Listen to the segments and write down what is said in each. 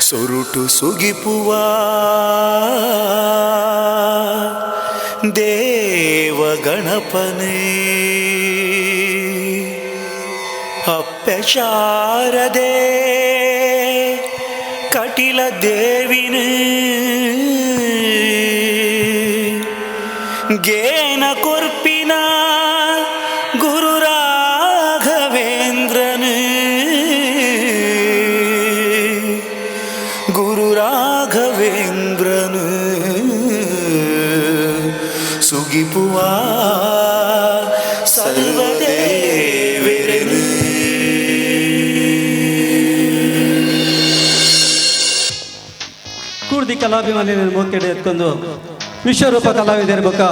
ಸುರುಟು ಸುಗಿಪುವ ದೇವ ಗಣಪನೇ ಅಪ್ಪೆ ಶಾರದೆ ಕಟಿಲ ದೇವಿನ ಗೇನ ಕೊರ್ಪಿನ ಗುರು ರಾಘವೇಂದ್ರನು ಗುರು ರಾಘವೇಂದ್ರನು ಸುಗಿಪುವ ಸರ್ವದೇವೆರೆನು. ಕೂರ್ದಿ ಕಲಾಭಿಮಾನಿಯನ್ನು ಮೂಕೆಡೆ ಎತ್ಕೊಂಡು ವಿಶ್ವರೂಪ ಕಲಾವಿದರ ಬೊಕ್ಕ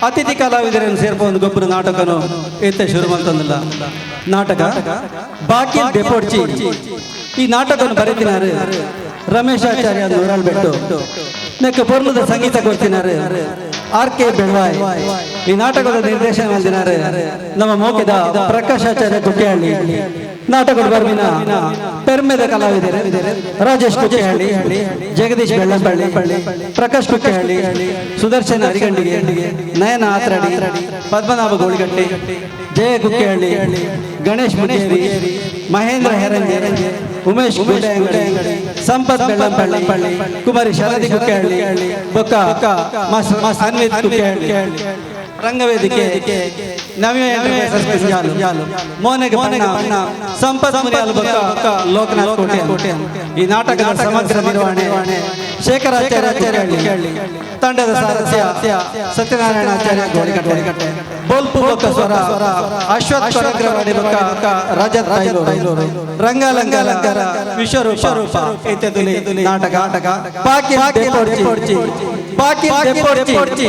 ಅತಿಥಿ ಕಲಾವಿದರನ್ನು ಸೇರ್ಪ ಒಂದು ಗೊಬ್ಬರ ನಾಟಕನು ಎತ್ತ ಶುರು ಮಂತಂದಿಲ್ಲ. ನಾಟಕ ಬಾಕಿ ದೆಪೊಡ್ಚಿ. ಈ ನಾಟಕವನ್ನು ಬರೀತಿನಾರು ರಮೇಶಾಚಾರ್ಯ ನೂರಾಳ್ಬೆಟ್ಟು, ನೆಕ್ಕ ಪೊರ್ಲದ ಸಂಗೀತ ಕೊಡ್ತಿನಾರು ಆರ್ ಕೆ ಬೆಳ್ವಾಯ್. ಈ ನಾಟಕದ ನಿರ್ದೇಶನ ಹೊಂದಿನಾರು ನಮ್ಮ ಮೋಕೆದ ಪ್ರಕಾಶಾಚಾರ್ಯ ಕುಕ್ಕೆಹಳ್ಳಿ. ನಾಟಕದ ಬರ್ಮಿನ ಪೆರ್ಮೆದ ಕಲಾವಿದರು ರಾಜೇಶ್ ಕುಕ್ಕೆಹಳ್ಳಿ, ಜಗದೀಶ್ ಬೆಳ್ಳಂಪಳ್ಳಿ, ಪ್ರಕಾಶ್ ಕುಕ್ಕೆಹಳ್ಳಿ, ಸುದರ್ಶನ್ ಅರಿಗಂಡಿಗೆ, ನಯನ ಆತ್ರಡಿ, ಪದ್ಮನಾಭ ಗೋಳಿಗಟ್ಟಿ, ಜಯ ಕುಕ್ಕೆಹಳ್ಳಿ, ಗಣೇಶ್ ಮುಗೇರಿ, ಮಹೇಂದ್ರ ಹೆರಂಜೆ, ಉಮೇಶ್ ಗುಂಡೆಅಂಗಡಿ, ಸಂಪತ್ ಬೆಳ್ಳಂಪಳ್ಳಿ, ಕುಮಾರಿ ಶರದಿ ಕುಕ್ಕೆಹಳ್ಳಿ, ಬೊಕ್ಕ ಮಾಸ್ಟರ್ ಅನ್ವಿತ್ ಕುಕ್ಕೆಹಳ್ಳಿ. ರಂಗವೇದಿಕೆ ನವ್ಯ ಎಂಟರ್ಪ್ರೈಸಸ್ ಪೆಂಜಾಲು, ಮೋನೆಗೆ ಬಣ್ಣ ಸಂಪತ್ ಮುನಿಯಾಲ್ ಬೊಕ್ಕ ಲೋಕನಾಥ್ ಕೋಟೆ. ಈ ನಾಟಕದ ಸಮಗ್ರ ನಿರ್ವಹಣೆ ಶೇಖರಾಚಾರ್ಯ ಕುಕ್ಕೆಹಳ್ಳಿ. ತಂಡದ ಸಾರಥ್ಯ ಸತ್ಯನಾರಾಯಣಾಚಾರ್ಯ ಗೋಳಿಕಟ್ಟೆ. ಬೋಲ್ಪು ಬೊಕ್ಕ ಸ್ವರ ಅಶ್ವಥ್ ಕೊರಗ್ರವಾಡಿ ಬೊಕ್ಕ ರಜತ್ ತೈಲೂರು. ರಂಗಾಲಂಕಾರ ವಿಶ್ವರೂಪ. ಇತ್ಯದುಲಿ ನಾಟಕ ಬಾಕಿ ದೆಪೊಡ್ಚಿ, ಬಾಕಿ ದೆಪೊಡ್ಚಿ.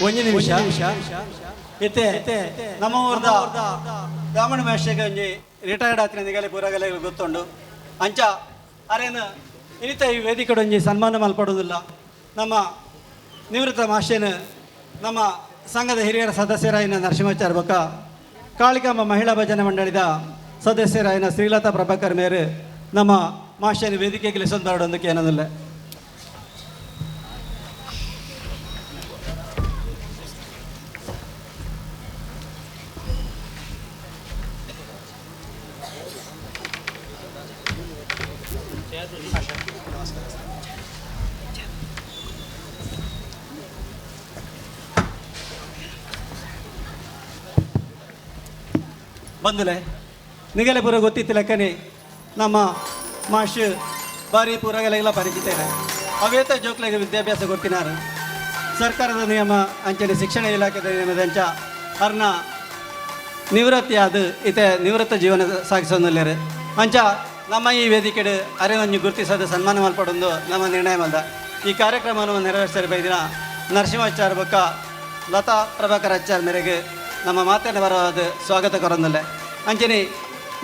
ಒಂಜಿ ನಿಮಿಷ ಇತ್ತೆ ನಮ್ಮ ಊರ್ದ ಬ್ರಾಹ್ಮಣ ಮೇಷಗೆ ಒಂಜಿ ರಿಟೈರ್ಡ್ ಆತಿನ ನಿಗಲೆ ಪೂರಗಲೆ ಗೊತ್ತುಂಡು. ಅಂಚ ಅರೇನು ಇನಿತ ಈ ವೇದಿಕೆಡ್ ಒಂಜಿ ಸನ್ಮಾನ ಮಲ್ಪಡುವುದಿಲ್ಲ. ನಮ್ಮ ನಿವೃತ್ತ ಮಾಷೇನು ನಮ್ಮ ಸಂಘದ ಹಿರಿಯರ ಸದಸ್ಯರಾಯಿನ ನರಸಿಂಹಾಚಾರ್ಯ ಬೊಕ್ಕ ಕಾಳಿಕಾಂಬ ಮಹಿಳಾ ಭಜನೆ ಮಂಡಳಿದ ಸದಸ್ಯರಾಯಿನ ಶ್ರೀಲತಾ ಪ್ರಭಾಕರ್ ಮೇರು ನಮ್ಮ ಮಾಷೇನ ವೇದಿಕೆಗೆ ಲಿಸೊಂದು ಏನಂದಿಲ್ಲ. ಬಂದಲೆ ನಿಗಲೆ ಪೂರ ಗೊತ್ತಿತ್ತು ಲೆಕ್ಕನೆ ನಮ್ಮ ಮಾಷ್ ಬಾರಿ ಪೂರಗಲೆಲ್ಲ ಪರಿಚಿತೇನೆ. ಅವೇತ ಜೋಕ್ಲೆಗೆ ವಿದ್ಯಾಭ್ಯಾಸ ಕೊಡ್ತಿನಾರು. ಸರ್ಕಾರದ ನಿಯಮ ಅಂಚನೆ ಶಿಕ್ಷಣ ಇಲಾಖೆದ ನಿಯಮದ ಅಂಚ ಅರ್ನ ನಿವೃತ್ತಿ ಆದ ಇತೆ ನಿವೃತ್ತ ಜೀವನ ಸಾಗಿಸೋದಿಲ್ಲೇರು. ಅಂಚ ನಮ್ಮ ಈ ವೇದಿಕೆಡು ಅರೆ ಒಂಜಿ ಗುರುತಿಸೋದು ಸನ್ಮಾನ ಮಲ್ಪಡೊಂದು ನಮ್ಮ ನಿರ್ಣಯ ಮಲ್ದ. ಈ ಕಾರ್ಯಕ್ರಮವನ್ನು ನೆರವೇರಿಸಿದ ಬೈದಿನ ನರಸಿಂಹಾಚಾರ್ಯ ಬೊಕ್ಕ ಲತಾ ಪ್ರಭಾಕರ್ ಆಚಾರ್ಯ ಮೇರೆಗೆ ನಮ್ಮ ಮಾತನ್ನ ಬರವಾದ ಸ್ವಾಗತ ಕೊರೊಂದಿಲ್ಲ. ಅಂಚನೆ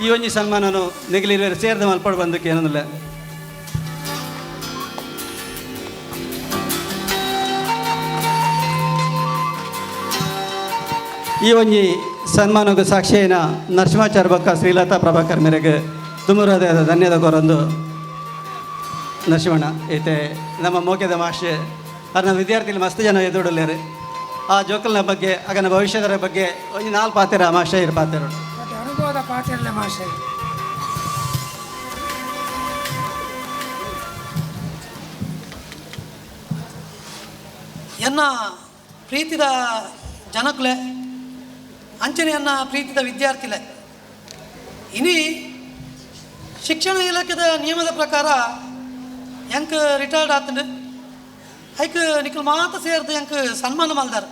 ಈ ಒಂಜಿ ಸನ್ಮಾನನು ನಿಗಲಿರುವರು ಸೇರಿದ ಮಲ್ಪಡು ಬಂದಕ್ಕೆ ಏನಂದಿಲ್ಲ. ಈ ಒಂಜಿ ಸನ್ಮಾನಕ್ಕೆ ಸಾಕ್ಷಿಯನ ನರಸಿಂಹಾಚಾರ್ಯ ಬೊಕ್ಕ ಶ್ರೀಲತಾ ಪ್ರಭಾಕರ್ ಮೇರೆಗೆ ತುಮುರದ ಧನ್ಯದ ಕೊರೊಂದು. ನರಸಿಂಹಣ್ಣ ಐತೆ ನಮ್ಮ ಮೋಕೆದ ಮಾಷೆ ಅರ್ನ ವಿದ್ಯಾರ್ಥಿಗಳು ಮಸ್ತ್ ಜನ ಎದುಡಲ್ಲೇರು. ಆ ಜೋಕಲ್ನ ಬಗ್ಗೆ ಆಗನ ಭವಿಷ್ಯದ ಬಗ್ಗೆ ಒಂಜಿ ನಾಲ್ಕು ಪಾತೆರ ಮಾಷೆ ಇರು ಪಾತೆರ. ಮತ್ತೆ ಅನುಭವದ ಪಾತೆರ್ಲೆ ಮಾಷೆ. ಎನ್ನ ಪ್ರೀತಿದ ಜನಕುಲೆ ಅಂಚನೆಯನ್ನ ಪ್ರೀತಿದ ವಿದ್ಯಾರ್ಥಿಲೆ, ಇನಿ ಶಿಕ್ಷಣ ಇಲಾಖೆದ ನಿಯಮದ ಪ್ರಕಾರ ಎಂಕ್ ರಿಟೈರ್ಡ್ ಆತಂಡು ಐಕ್ ನಿಖಲ್ ಮಾತ ಸೇರ್ದು ಎಂಕ್ ಸನ್ಮಾನ ಮಲ್ದಾರ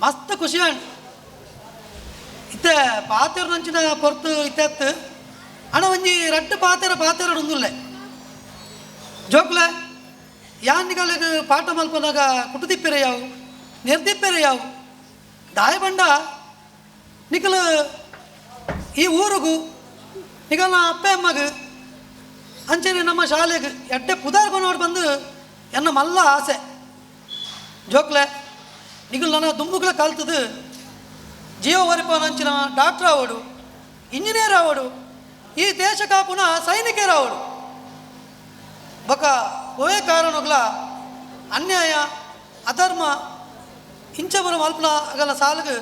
ಮಸ್ತ್ ಖುಷಿ ಆಂಡ್. ಇತ್ತೆ ಪಾತೆರ ನಂಚಿನ ಪೊರ್ತು ಇತ್ತೆತ್ತು ಅಣ ಒಂಜಿ ರಡ್ಡು ಪಾತೆರ ಪಾತೆರ ಉಂದುಲ್ಲೆ ಜೋಕ್ಲೆ ಯಾನ್ ನಿಗಲೆಗ್ ಪಾಠ ಮಲ್ಪನಾಗ ಕುಟುದಿಪ್ಪೆರೆ ಯಾವು ನೆರ್ದಿಪ್ಪೆರೆ ಯಾವು ದಾಯ ಬಂಡ ನಿಕಲ್ ಈ ಊರುಗು ನಿಗಲ್ನ ಅಪ್ಪೆ ಅಮ್ಮಗು ಅಂಚನೆ ನಮ್ಮ ಶಾಲೆಗೆ ಎಡ್ಡೆ ಪುದಾರ್ಕೊನೋಡು ಬಂದು ಎನ್ನ ಮಲ್ಲ ಆಸೆ. ಜೋಕ್ಲೆ ನಿಗಲ್ ನನ್ನ ದುಂಬುಗಳ ಕಲ್ತದು ಜೀವ ವರಿಪನಂಚಿನ ಡಾಕ್ಟರ್ ಆವಡು, ಇಂಜಿನಿಯರ್ ಆವಡು, ಈ ದೇಶ ಕಾಪುನ ಸೈನಿಕರಾವಡು. ಬೊಕ ಒವೇ ಕಾರಣಗಳ ಅನ್ಯಾಯ ಅಧರ್ಮ ಇಂಚಬುರ ಮಲ್ಪನ ಅಗಲ ಸಾಲುಗು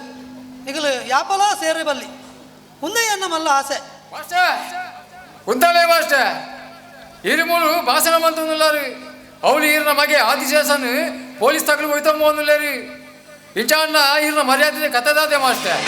ನಿಗಲು ಯಾಪಲ ಸೇರೆ ಬಲ್ಲಿ ಉಂದೆ ಎನ್ನ ಮಲ್ಲ ಆಸೆ. ಮಾಸ್ಟರ್ ಉಂತಾಲೆ ಮಾಸ್ಟರ್ ಇರುಮೂಲು ಭಾಷಣ ಮಂತುన్నారు. ಅವಳು ಈರಿನ ಮಗೆ ಆದಿಶೇಷನ್ ಪೊಲೀಸ್ ತಗಲು ಹೋಯ್ತಮ್ಮೋನುಲ್ಲೇರಿ. ಇಂಚಾಣ್ಣ ಈರಿನ ಮರ್ಯಾದೆ ಕತೆದಾದೆ ಮಾಸ್ಟರ್.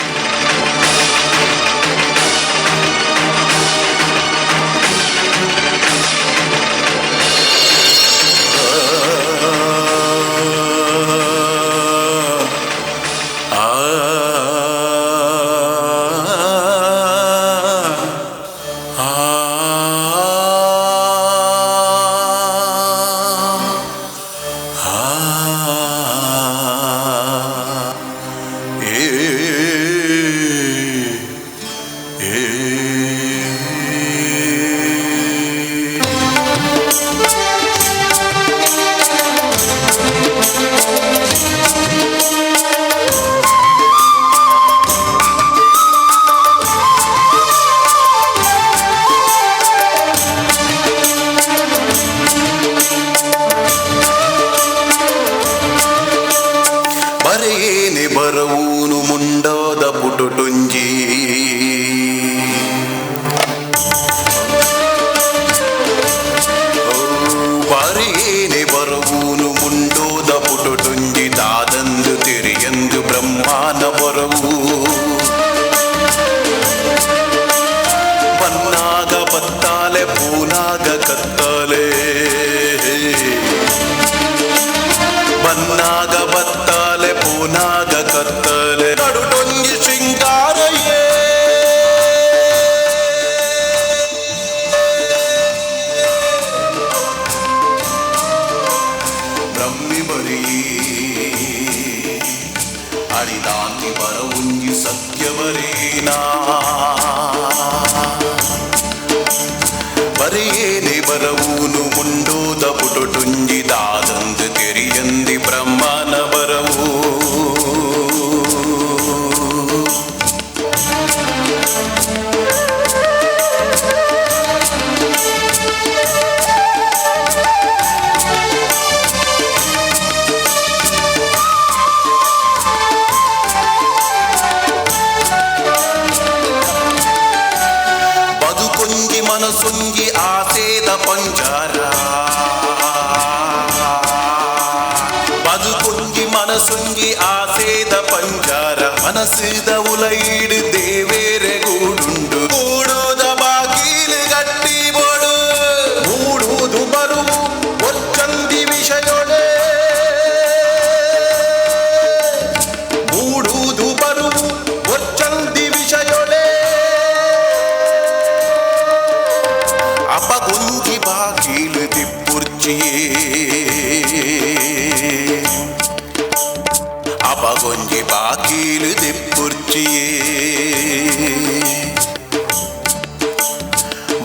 ಬರೆಯೇನೆ ಬರವೂನು ಮುಂಡಾದ ಪುಟುಟುಂಜಿ ಬರೆಯೇನೆ ಬರವೂನು ಮುಂಡೋದ ಪುಟುಟುಂಜಿ ದಾದಂದು ತೆರೆಯಂದು ಬ್ರಹ್ಮಾನ ಬರವು ಬನ್ನಾಗ ಬತ್ತಾಲೆ ಪೂನಾಗ ಕತ್ತಾಲೆ ಬನ್ನಾಗ ಬತ್ತಾಲೆ ಪೂನಾಗ ಕತ್ತಲೆ ನಡುಟೊಂಜಿ ಶೃಂಗಾರಯೇ ಬ್ರಹ್ಮಿ ಬರೀ ಅಡಿದಾಂತಿ ಬರವುಂಜಿ ಸತ್ಯವರೇನಾ ಬರೆಯೇನೆ ಬರವೂನು ಮುಂಡೋದ ಪುಟುಟುಂಜಿ ದಾದಂದು ತೆರಿಯಂದಿ ಬ್ರಹ್ಮನ ಬರವು ಬದುಕೊಂಜಿ ಮನಸೊಂಜಿ ಆಸೇದ ಪಂಜಾರ ಬದುಕೊಂಜಿ ಮನಸೊಂಜಿ ಆಸೇದ ಪಂಜಾರ ಮನಸ್ಸಿದ ಉಲೈಡು ದೇವೇರೆ ಗೂಡುಂಡು ಗೂಡುದ ಬಾಗಿಲು ಗಟ್ಟಿ ಬೋಡು ಮೂಡುವುದು ಬರುವು ಒಚ್ಚಂದಿ ವಿಷಯೊಳೆ ಮೂಡುವುದು ಬರುವು ಒಚ್ಚಂದಿ ವಿಷಯೊಳೆ ಅಪಗೊಂಜಿ ಬಾಗಿಲು ತಿಪ್ಪುರ್ಚಿಯೇ ಅಪಗೊಂಜಿ ಬಾಗಿಲು ತಿಪ್ಪುರ್ಚಿಯೇ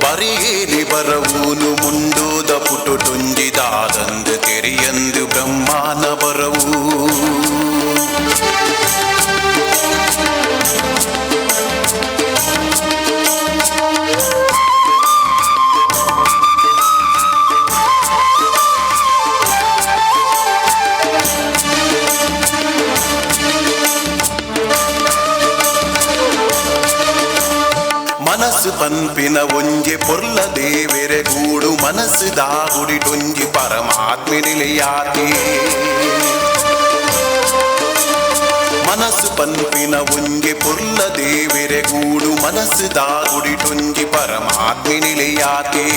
ಬರೆಯೇನಿ ಬರವೂನು ಮುಂಡೋದ ಪುಟುಟುಂಜಿ ದಾದಂದು ತೆರೆಯಂದು ಬ್ರಹ್ಮಾನ ಬರವು ಮನಸ್ಸು ಪನ್ಪಿನ ಒಂಜೆ ಪೊರ್ಲ ದೇವೆರೆ ಗೂಡು ಮನಸ್ಸು ದಾಗುಡಿಟೊಂಜಿ ಪರಮಾತ್ಮೆ ನಿಲೆಯಾತಿ ಮನಸ್ಸು ಪನ್ಪಿನ ಒಂಜೆ ಪೊರ್ಲ ದೇವೆರೆ ಗೂಡು ಮನಸ್ಸು ದಾಗುಡಿಟೊಂಜಿ ಪರಮಾತ್ಮೆ ನಿಲೆಯಾತಿ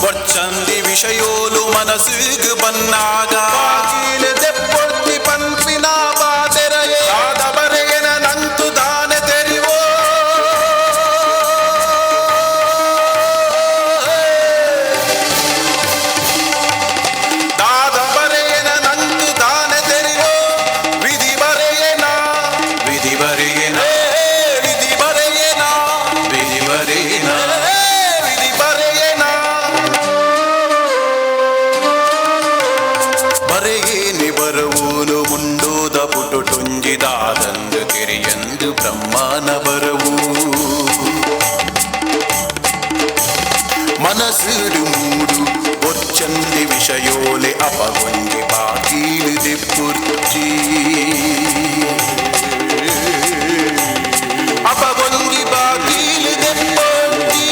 ಬೊಚ್ಚಂದಿ ವಿಷಯೋಲು ಮನಸ್ಸಿಗೆ ಬನ್ನಾಗ ದೆಪ್ಪೊರ್ತಿ ಪನ್ಪಿನ ಬಾದೆರೆಯೇ ಆದ ಬರೆಯನ ನಂತು ದಾನೆ ತೆರಿವೋ ದಾದ ಬರೆಯನ ನಂತು ದಾನೆ ತೆರಿವೋ ವಿಧಿ ಬರೆಯನ ವಿಧಿ ಬರೆಯನ ವಿಧಿ ಬರೆಯನ. ಬರೆಯೇನಿ ಬರವೂನು ಮುಂಡೋದ ಪುಟುಟುಂಜಿದಾದಂದು ತಿರಿಯಂದು ಬ್ರಹ್ಮನ ಬರವು ಮನಸ್ಸುಡು ಮೂಡು ಒಚ್ಚಂದಿ ವಿಷಯೋಲೆ ಅಪಗೊಂಜಿ ಬಾಕೀಲು ದಿಪ್ಪುರ್ಚಿ ಅಪಗೊಂಜಿ ಬಾಕೀಲು ದೆಪ್ಪೊರ್ಚಿ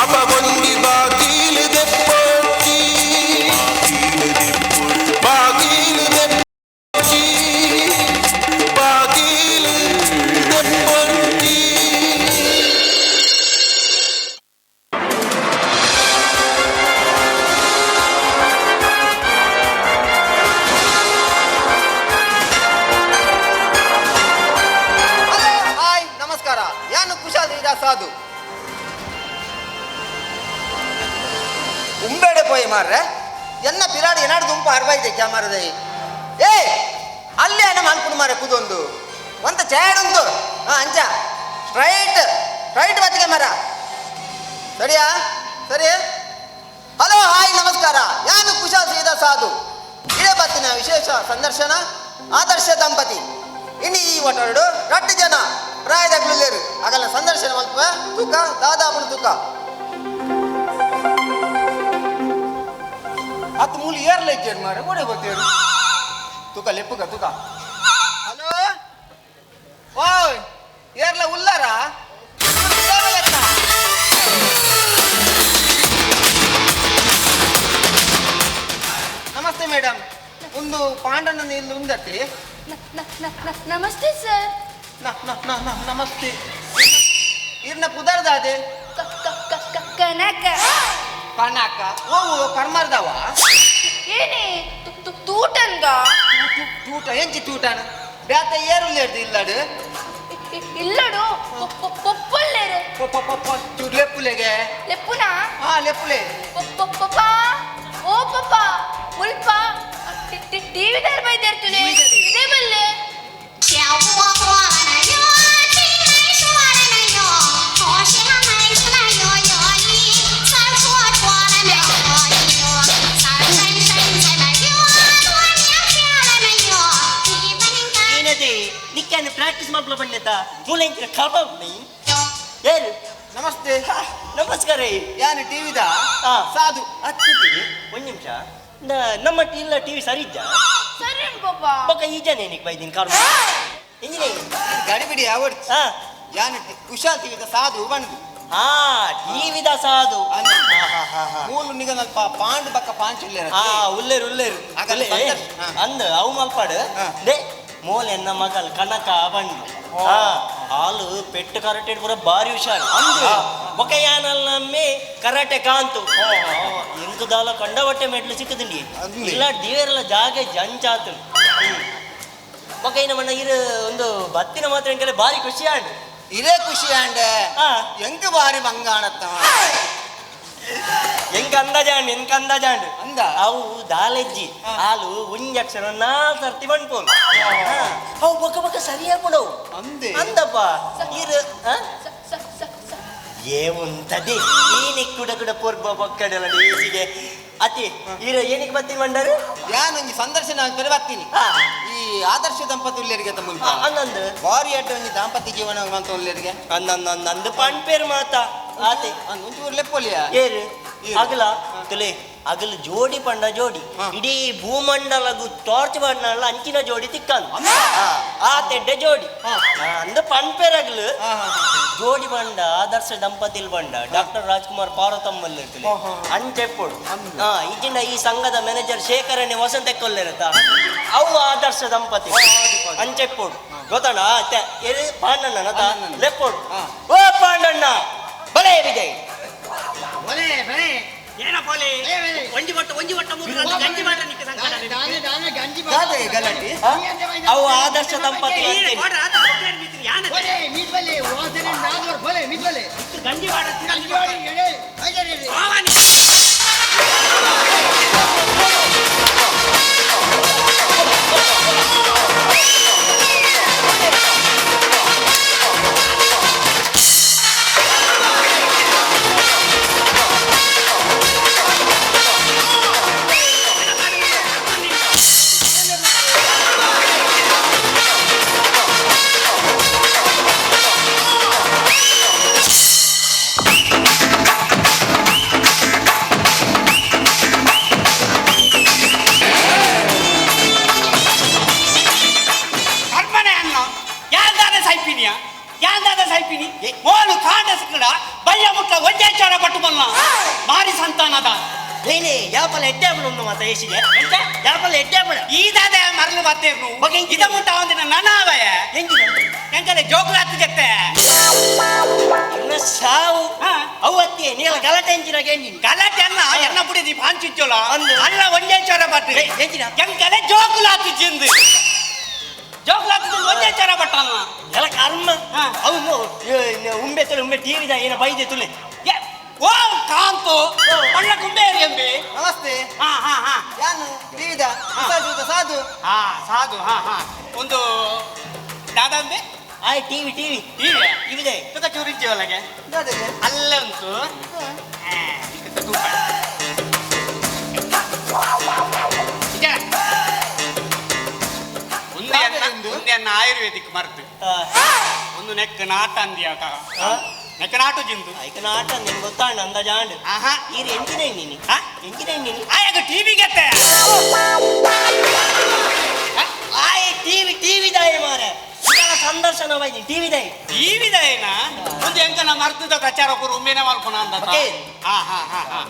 ಅಪಗೊಂಜಿ ಬಾಕೀಲು ದೆಪ್ಪೊರ್ಚಿ ಬಾಕೀಲು ದೆಪ್ಪೊರ್ಚಿ ಬಾಕೀಲು ದೆಪ್ಪೊರ್ಚಿ. ಹಲೋ, ಹಾಯ್, ನಮಸ್ಕಾರ. ಯಾನು ಕುಶಾಲ್ ಇದ ಸಾಧು ಉಂಬೇಡೆ ಪೋಯಿ ಮಾರ್ರೆ. ಎನ್ನ ಪಿರಾಡು ಏನಾಡು ದುಂಪ ಅರ್ಬೈದೆ ಕ್ಯಾಮರದೈ. ಏ ಅಲ್ಲೇ ಅಣ್ಣ ಮಲ್ಪುಡು ಮಾರೆ ಕುದೊಂದು ಒಂತ ಚಾಡುಂದು. ಹಾ, ಅಂಚ ಸ್ಟ್ರೈಟ್ ಸ್ಟ್ರೈಟ್ ಬತ್ತಿಗೆ ಮರ. ಸರಿಯಾ? ಸರಿ. ಹಲೋ, ಹಾಯ್, ನಮಸ್ಕಾರ. ಯಾನು ಕುಶಾಲ್ ಸೀದಾ ಸಾಧು. ಇದೇ ಬತ್ತಿನ ವಿಶೇಷ ಸಂದರ್ಶನ ಆದರ್ಶ ದಂಪತಿ. ಇನ್ನು ಈ ಒಟರಡು ರಡ್ಡು ಜನ ಪ್ರಾಯದಾಗ್ಲಿಲ್ಲೇರು ಆಗಲ್ಲ ಸಂದರ್ಶನ ಮಲ್ಪ ತೂಕ ದಾದಾಪುನ ತೂಕ. ಹತ್ತು ಮೂಲು ಏರ್ಲ ಇದ್ದೇರು ಮಾರ ಓಡೆ ಗೊತ್ತೇರು ತೂಕ ಲೆಪ್ಪುಗ ತೂಕ. ಹಲೋ, ಓಯ್, ಏರ್ಲ ಉಲ್ಲಾರ? ನಮಸ್ತೆ ಮೇಡಮ್, ಒಂದು ಪಾಂಡನ ಇಲ್ಲಿ ಉಂದತ್ತಿ. ನಮಸ್ತೆ ಸರ್. ನ ನ ನ ನ ನಮಸ್ತೆ. ಇರ್ನ ಪುದರ್ದಾದೆ? ಕ- ಕ- ಕ- ಕ- ಕನಕ. ಕಣಕ ಓ ಕರ್ಮರ್ದವ. ಏನೇ ತೂಟನ್ಗ? ತೂಟ ಎಂಚಿ ತೂಟನ ಬ್ಯಾತ ಏರುಲ್ಲೇರ್ದು ಇಲ್ಲಡು? ಇಲ್ಲಡು ಪೊಪ್ಪಲ್ಲೇರು. ಚೂರು ಲೆಪ್ಪುಲೆಗೆ. ಲೆಪ್ಪುನಾ? ಹಾ, ಲೆಪ್ಪುಲೆ. ಪೊಪ್ಪ, ಓ ಪಪ್ಪ, ಮುಲ್ಪ ಟಿವಿ ದಾರ್ ಬೈದೇರ್ತುಲೆ ಇದೇ ಬಲ್ಲೆ. 小波波那哟，听俺说了那哟，好像俺是那哟哟一，三说说了那哟哟，三三三在那哟，多娘家了那哟，你们干 ಏನದೆ ನಿಕ್ಕಾನ ಪ್ರಾಕ್ಟೀಸ್ ಮಾಡ್ಲ ಬಂದಿದ್ದ ಮೂಲ ಇಂಚಿನ ಕಲ್ಪ ಏನು? ನಮಸ್ತೆ. ನಮಸ್ಕಾರ. ಯಾನು ಟಿವಿದ ಹಾ. ಸಾಧು. ಹತ್ತಿದೆ ಒಂದ್ ನಿಮಿಷ. ನಮ್ಮ ಇಲ್ಲ ಟಿವಿ ಸರಿ ಇದ್ದ. ಸರಿ ಪಪ್ಪ. ಪಕ್ಕ ಈ ಜನ ಏನಕ್ಕೆ ಬೈದಿನ ಕಾರ್ ಇಂಜಿನಿಯರ್. ಗಡಿಬಿಡಿ ಅವಡ್. ಹಾ. ಯಾನು ಕುಶಾಲ್ ಟಿವಿದ ಸಾಧು ಬಂದು. ಹಾ, ಟಿವಿದ ಸಾಧು. ಮೂಲು ನಿಗನಲ್ಪ ಪಾಂಡ್ ಬಕ್ಕ ಪಾಂಚುಲ್ಲೇರ. ಹಾ, ಉಲ್ಲೇರು ಉಲ್ಲೇರು. ಹಾಗಾದ್ರೆ ಉಲ್ಲೇರು. ಸಂದರ್ಶನ. ಹಾ. ಅಂದ್ ಅವು ಮಲ್ಪಾಡು. ಹಾ. ದೇ ಮೋಲ್ ಎನ್ನ ಮಗಲ್ ಕನಕ ಬಂಡು. ಹಾ, ಹಾಲು ಪೆಟ್ಟು ಕರಾಟೆ ಪೂರ ಬಾರಿ ಹುಷಾರು. ಬೊಕಯಾನಲ್ಲಮ್ಮೆ ಕರಾಟೆ ಕಾಂತು ಎಂಕುದಾಲ ಕಂಡಬಟ್ಟೆ ಮೆಟ್ಲು ಸಿಕ್ಕುದುಂಡಿ. ಅಂದ್ಲೆ. ಇಲ್ಲ ದೇವರೆಲ್ಲ ಜಾಗ ಜಂಚಾತು. ಬೊಕೈನ ಮಣ್ಣ ಇರು ಒಂದು ಬತ್ತಿನ ಮಾತ್ರ ಎಂಕಲೆ ಬಾರಿ ಖುಷಿ ಆಂಡ್. ಇದೇ ಖುಷಿ ಆಂಡೆ. ಹಾ. ಎಂಕ್ ಬಾರಿ ಬಂಗಾಣತ್ತ. ಎಂಕ ಅಂದಾಜಾಂಡ್, ಎಂಕ ಅಂದಾಜಾಂಡ್. ಅಂದ? ಅವು ದಾಲೆಜ್ಜಿ ಹಾಲು ಒಂಜಕ್ಷರ ನಾಲ್ ಸರ್ತಿ ಬಂಡ್ಪೋನು. ಅವು ಬೊಕ ಬೊಕ ಸರಿಯಾಪುಡವು. ಅಂದೆ? ಅಂದಪ್ಪ ಇರು ಆ? ಸ- ಸ- ಸ- ಸ- ಏವುಂತದೆ ಈನಿಕ್ ಕುಡ ಕುಡ ಪೊರ್ಬ ಬೊಕ್ಕಡಲ ಈಸಿಗೆ ಅತಿ ಇರ ಏನಕ್ಕೆ ಬರ್ತೀನಿ ಮಂಡರು. ಯಾನೊಂಜಿ ಸಂದರ್ಶನ ಆಗ್ತಾರೆ ಬರ್ತೀನಿ. ಹಾ. ಈ ಆದರ್ಶ ದಂಪತಿ ಉಲ್ಲೇರಿಗೆ ಮುಲ್ಪ ಅಂದಂದು ಬಾರಿ ಅಡ್ಡ ಒಂಜಿ ದಾಂಪತ್ಯ ಜೀವನ ಅಂತ ಉಲ್ಲೇರಿಗೆ. ಅಂದಂದು ಪಣ್ಪೇರು ಮಾತಾ ಆತೆ. ಒಂಚೂರು ಲೆಪ್ಪೊಲಿಯ. ಏರು? ಏರು. ಅಗಲ ತುಲೆ ಅಗಲ ಜೋಡಿ ಪಂಡ ಜೋಡಿ. ಹಾ. ಇಡೀ ಭೂಮಂಡಲಗು ಟಾರ್ಚ್ ಬಣ್ಣಲ್ಲ ಅಂಚಿನ ಜೋಡಿ ತಿಕ್ಕಂದು ಆ ತೆಡ್ಡೆ ಜೋಡಿ. ಹಾ. ಅಂದ ಪಣ್ಪೇರ್ ಅಗಲು. ಹಾ, ಹಾ, ಜೋಡಿ ಬಂಡ ಆದರ್ಶ ದಂಪತಿಲ್ ಬಂಡ ಡಾಕ್ಟರ್ ರಾಜ್ಕುಮಾರ್ ಪಾರ್ವತಮ್ಮಲ್ ಇರ್ತದೆ. ಹಾ, ಹಾ, ಅಂಚೆಪ್ಪುಡು. ಹಾ, ಇಜಿಂಡ ಈ ಸಂಘದ ಮ್ಯಾನೇಜರ್ ಶೇಖರಣೆ ವಸಂತ ಕೊಲ್ಲಿರತ್ತ ಅವು ಆದರ್ಶ ದಂಪತಿ ಅಂಚೆಪ್ಪುಡು ಗೊತ್ತಣ್ಣ. ಪಾಂಡಣ್ಣ ಲೆಪ್ಪುಡು. ಹಾ. ಓ ಪಾಂಡಣ್ಣ, ಬಲೇ ವಿಜಯ್. ದಾದೆ ಗಲಾಟಿ? ಅವು ಆದರ್ಶ ದಂಪತಿ ಅಂತೇಳಿ. ಮಾತ ಏಸಿಗೆ ಯಾಪಲ್ಲ ಎಡ್ಡೆ ಪಡ ಈ ದಾದ ಮರಲು ಬತ್ತೇರ್ನು ಇದ ಮುಂಟ ಒಂದಿನ ನನಾವಯ ಎಂಜಿನ ಎಂಕಲೆ ಜೋಕುಲಾತ್ ಜತ್ತೆ ಇನ್ನ ಸಾವು ಅವು ಅತ್ತಿ ನೀಲ ಗಲಾಟೆ ಎಂಜಿನ ಗೆಂಜಿನ ಗಲಾಟೆ ಅಲ್ಲ ಎನ್ನ ಪುಡಿದಿ ಪಾಂಚಿಚ್ಚೋಲ ಅಂದು. ಅಲ್ಲ ಒಂದೇ ಚೊರ ಬಟ್ಟು ಎಂಜಿನ ಎಂಕಲೆ ಜೋಕುಲಾತ್ ಜಿಂದು ಜೋಕುಲಾತ್ ಜಿಂದು ಒಂದೇ ಚೊರ ಬಟ್ಟಲ್ಲ ಎಲ್ಲ ಕರ್ಮ ಅವು ಉಂಬೆ ತುಲೆ ಉಂಬೆ ಟಿವಿದ ಏನ ಬೈದೆ ತುಲೆ ಓ ಕಾಂತು ಒಳ್ಳೆ ಕುಂಬೆ ಎಂಬಿ ನಮಸ್ತೆ ಹಾ ಹಾ ಹಾ ಯಾನು ಟಿವಿದ ಸಾಧು ಸಾಧು ಹಾ ಸಾಧು ಹಾ ಹಾ ಒಂದು ದಾದಂಬೆ ಆಯ್ ಟಿವಿ ಟಿವಿ ಟಿವಿ ಟಿವಿದೆ ತುಕ ಚೂರಿಂಚಿ ಒಳಗೆ ದಾದಗೆ ಅಲ್ಲೇ ಉಂಟು ತೂಪ ಒಂದೇ ಆಯುರ್ವೇದಿಕ್ ಮರ್ದು ಒಂದು ನೆಕ್ ನಾಟ ಅಂದಿಯಾಕ ನೆಕ್ ನಾಟು ಜಿಂದು ಐಕ ನಾಟ ನಿನ್ ಗೊತ್ತಾಂಡ ಅಂದಾಜಾಂಡ್ ಆಹಾ ಈರ್ ಎಂಜಿನ ನೀನಿ ಎಂಜಿನ ನೀನಿ ಆಯಾಗ ಟಿವಿ ಗೆತ್ತೆ ಆಯ್ ಟಿವಿ ಟಿವಿ ದಾಯ ಮಾರೆ ಇದೆಲ್ಲ ಸಂದರ್ಶನ ಬೈದಿ ಟಿವಿ ದಾಯ ಟಿವಿ ದಾಯನ ಒಂದು ಎಂಕನ ಮರ್ದುದ ಪ್ರಚಾರ ಕೊರು ಉಮ್ಮೇನೆ ಮಲ್ಪನ ಅಂದ ಓಕೆ. ಹಾ ಹಾ ಹಾ ಹಾ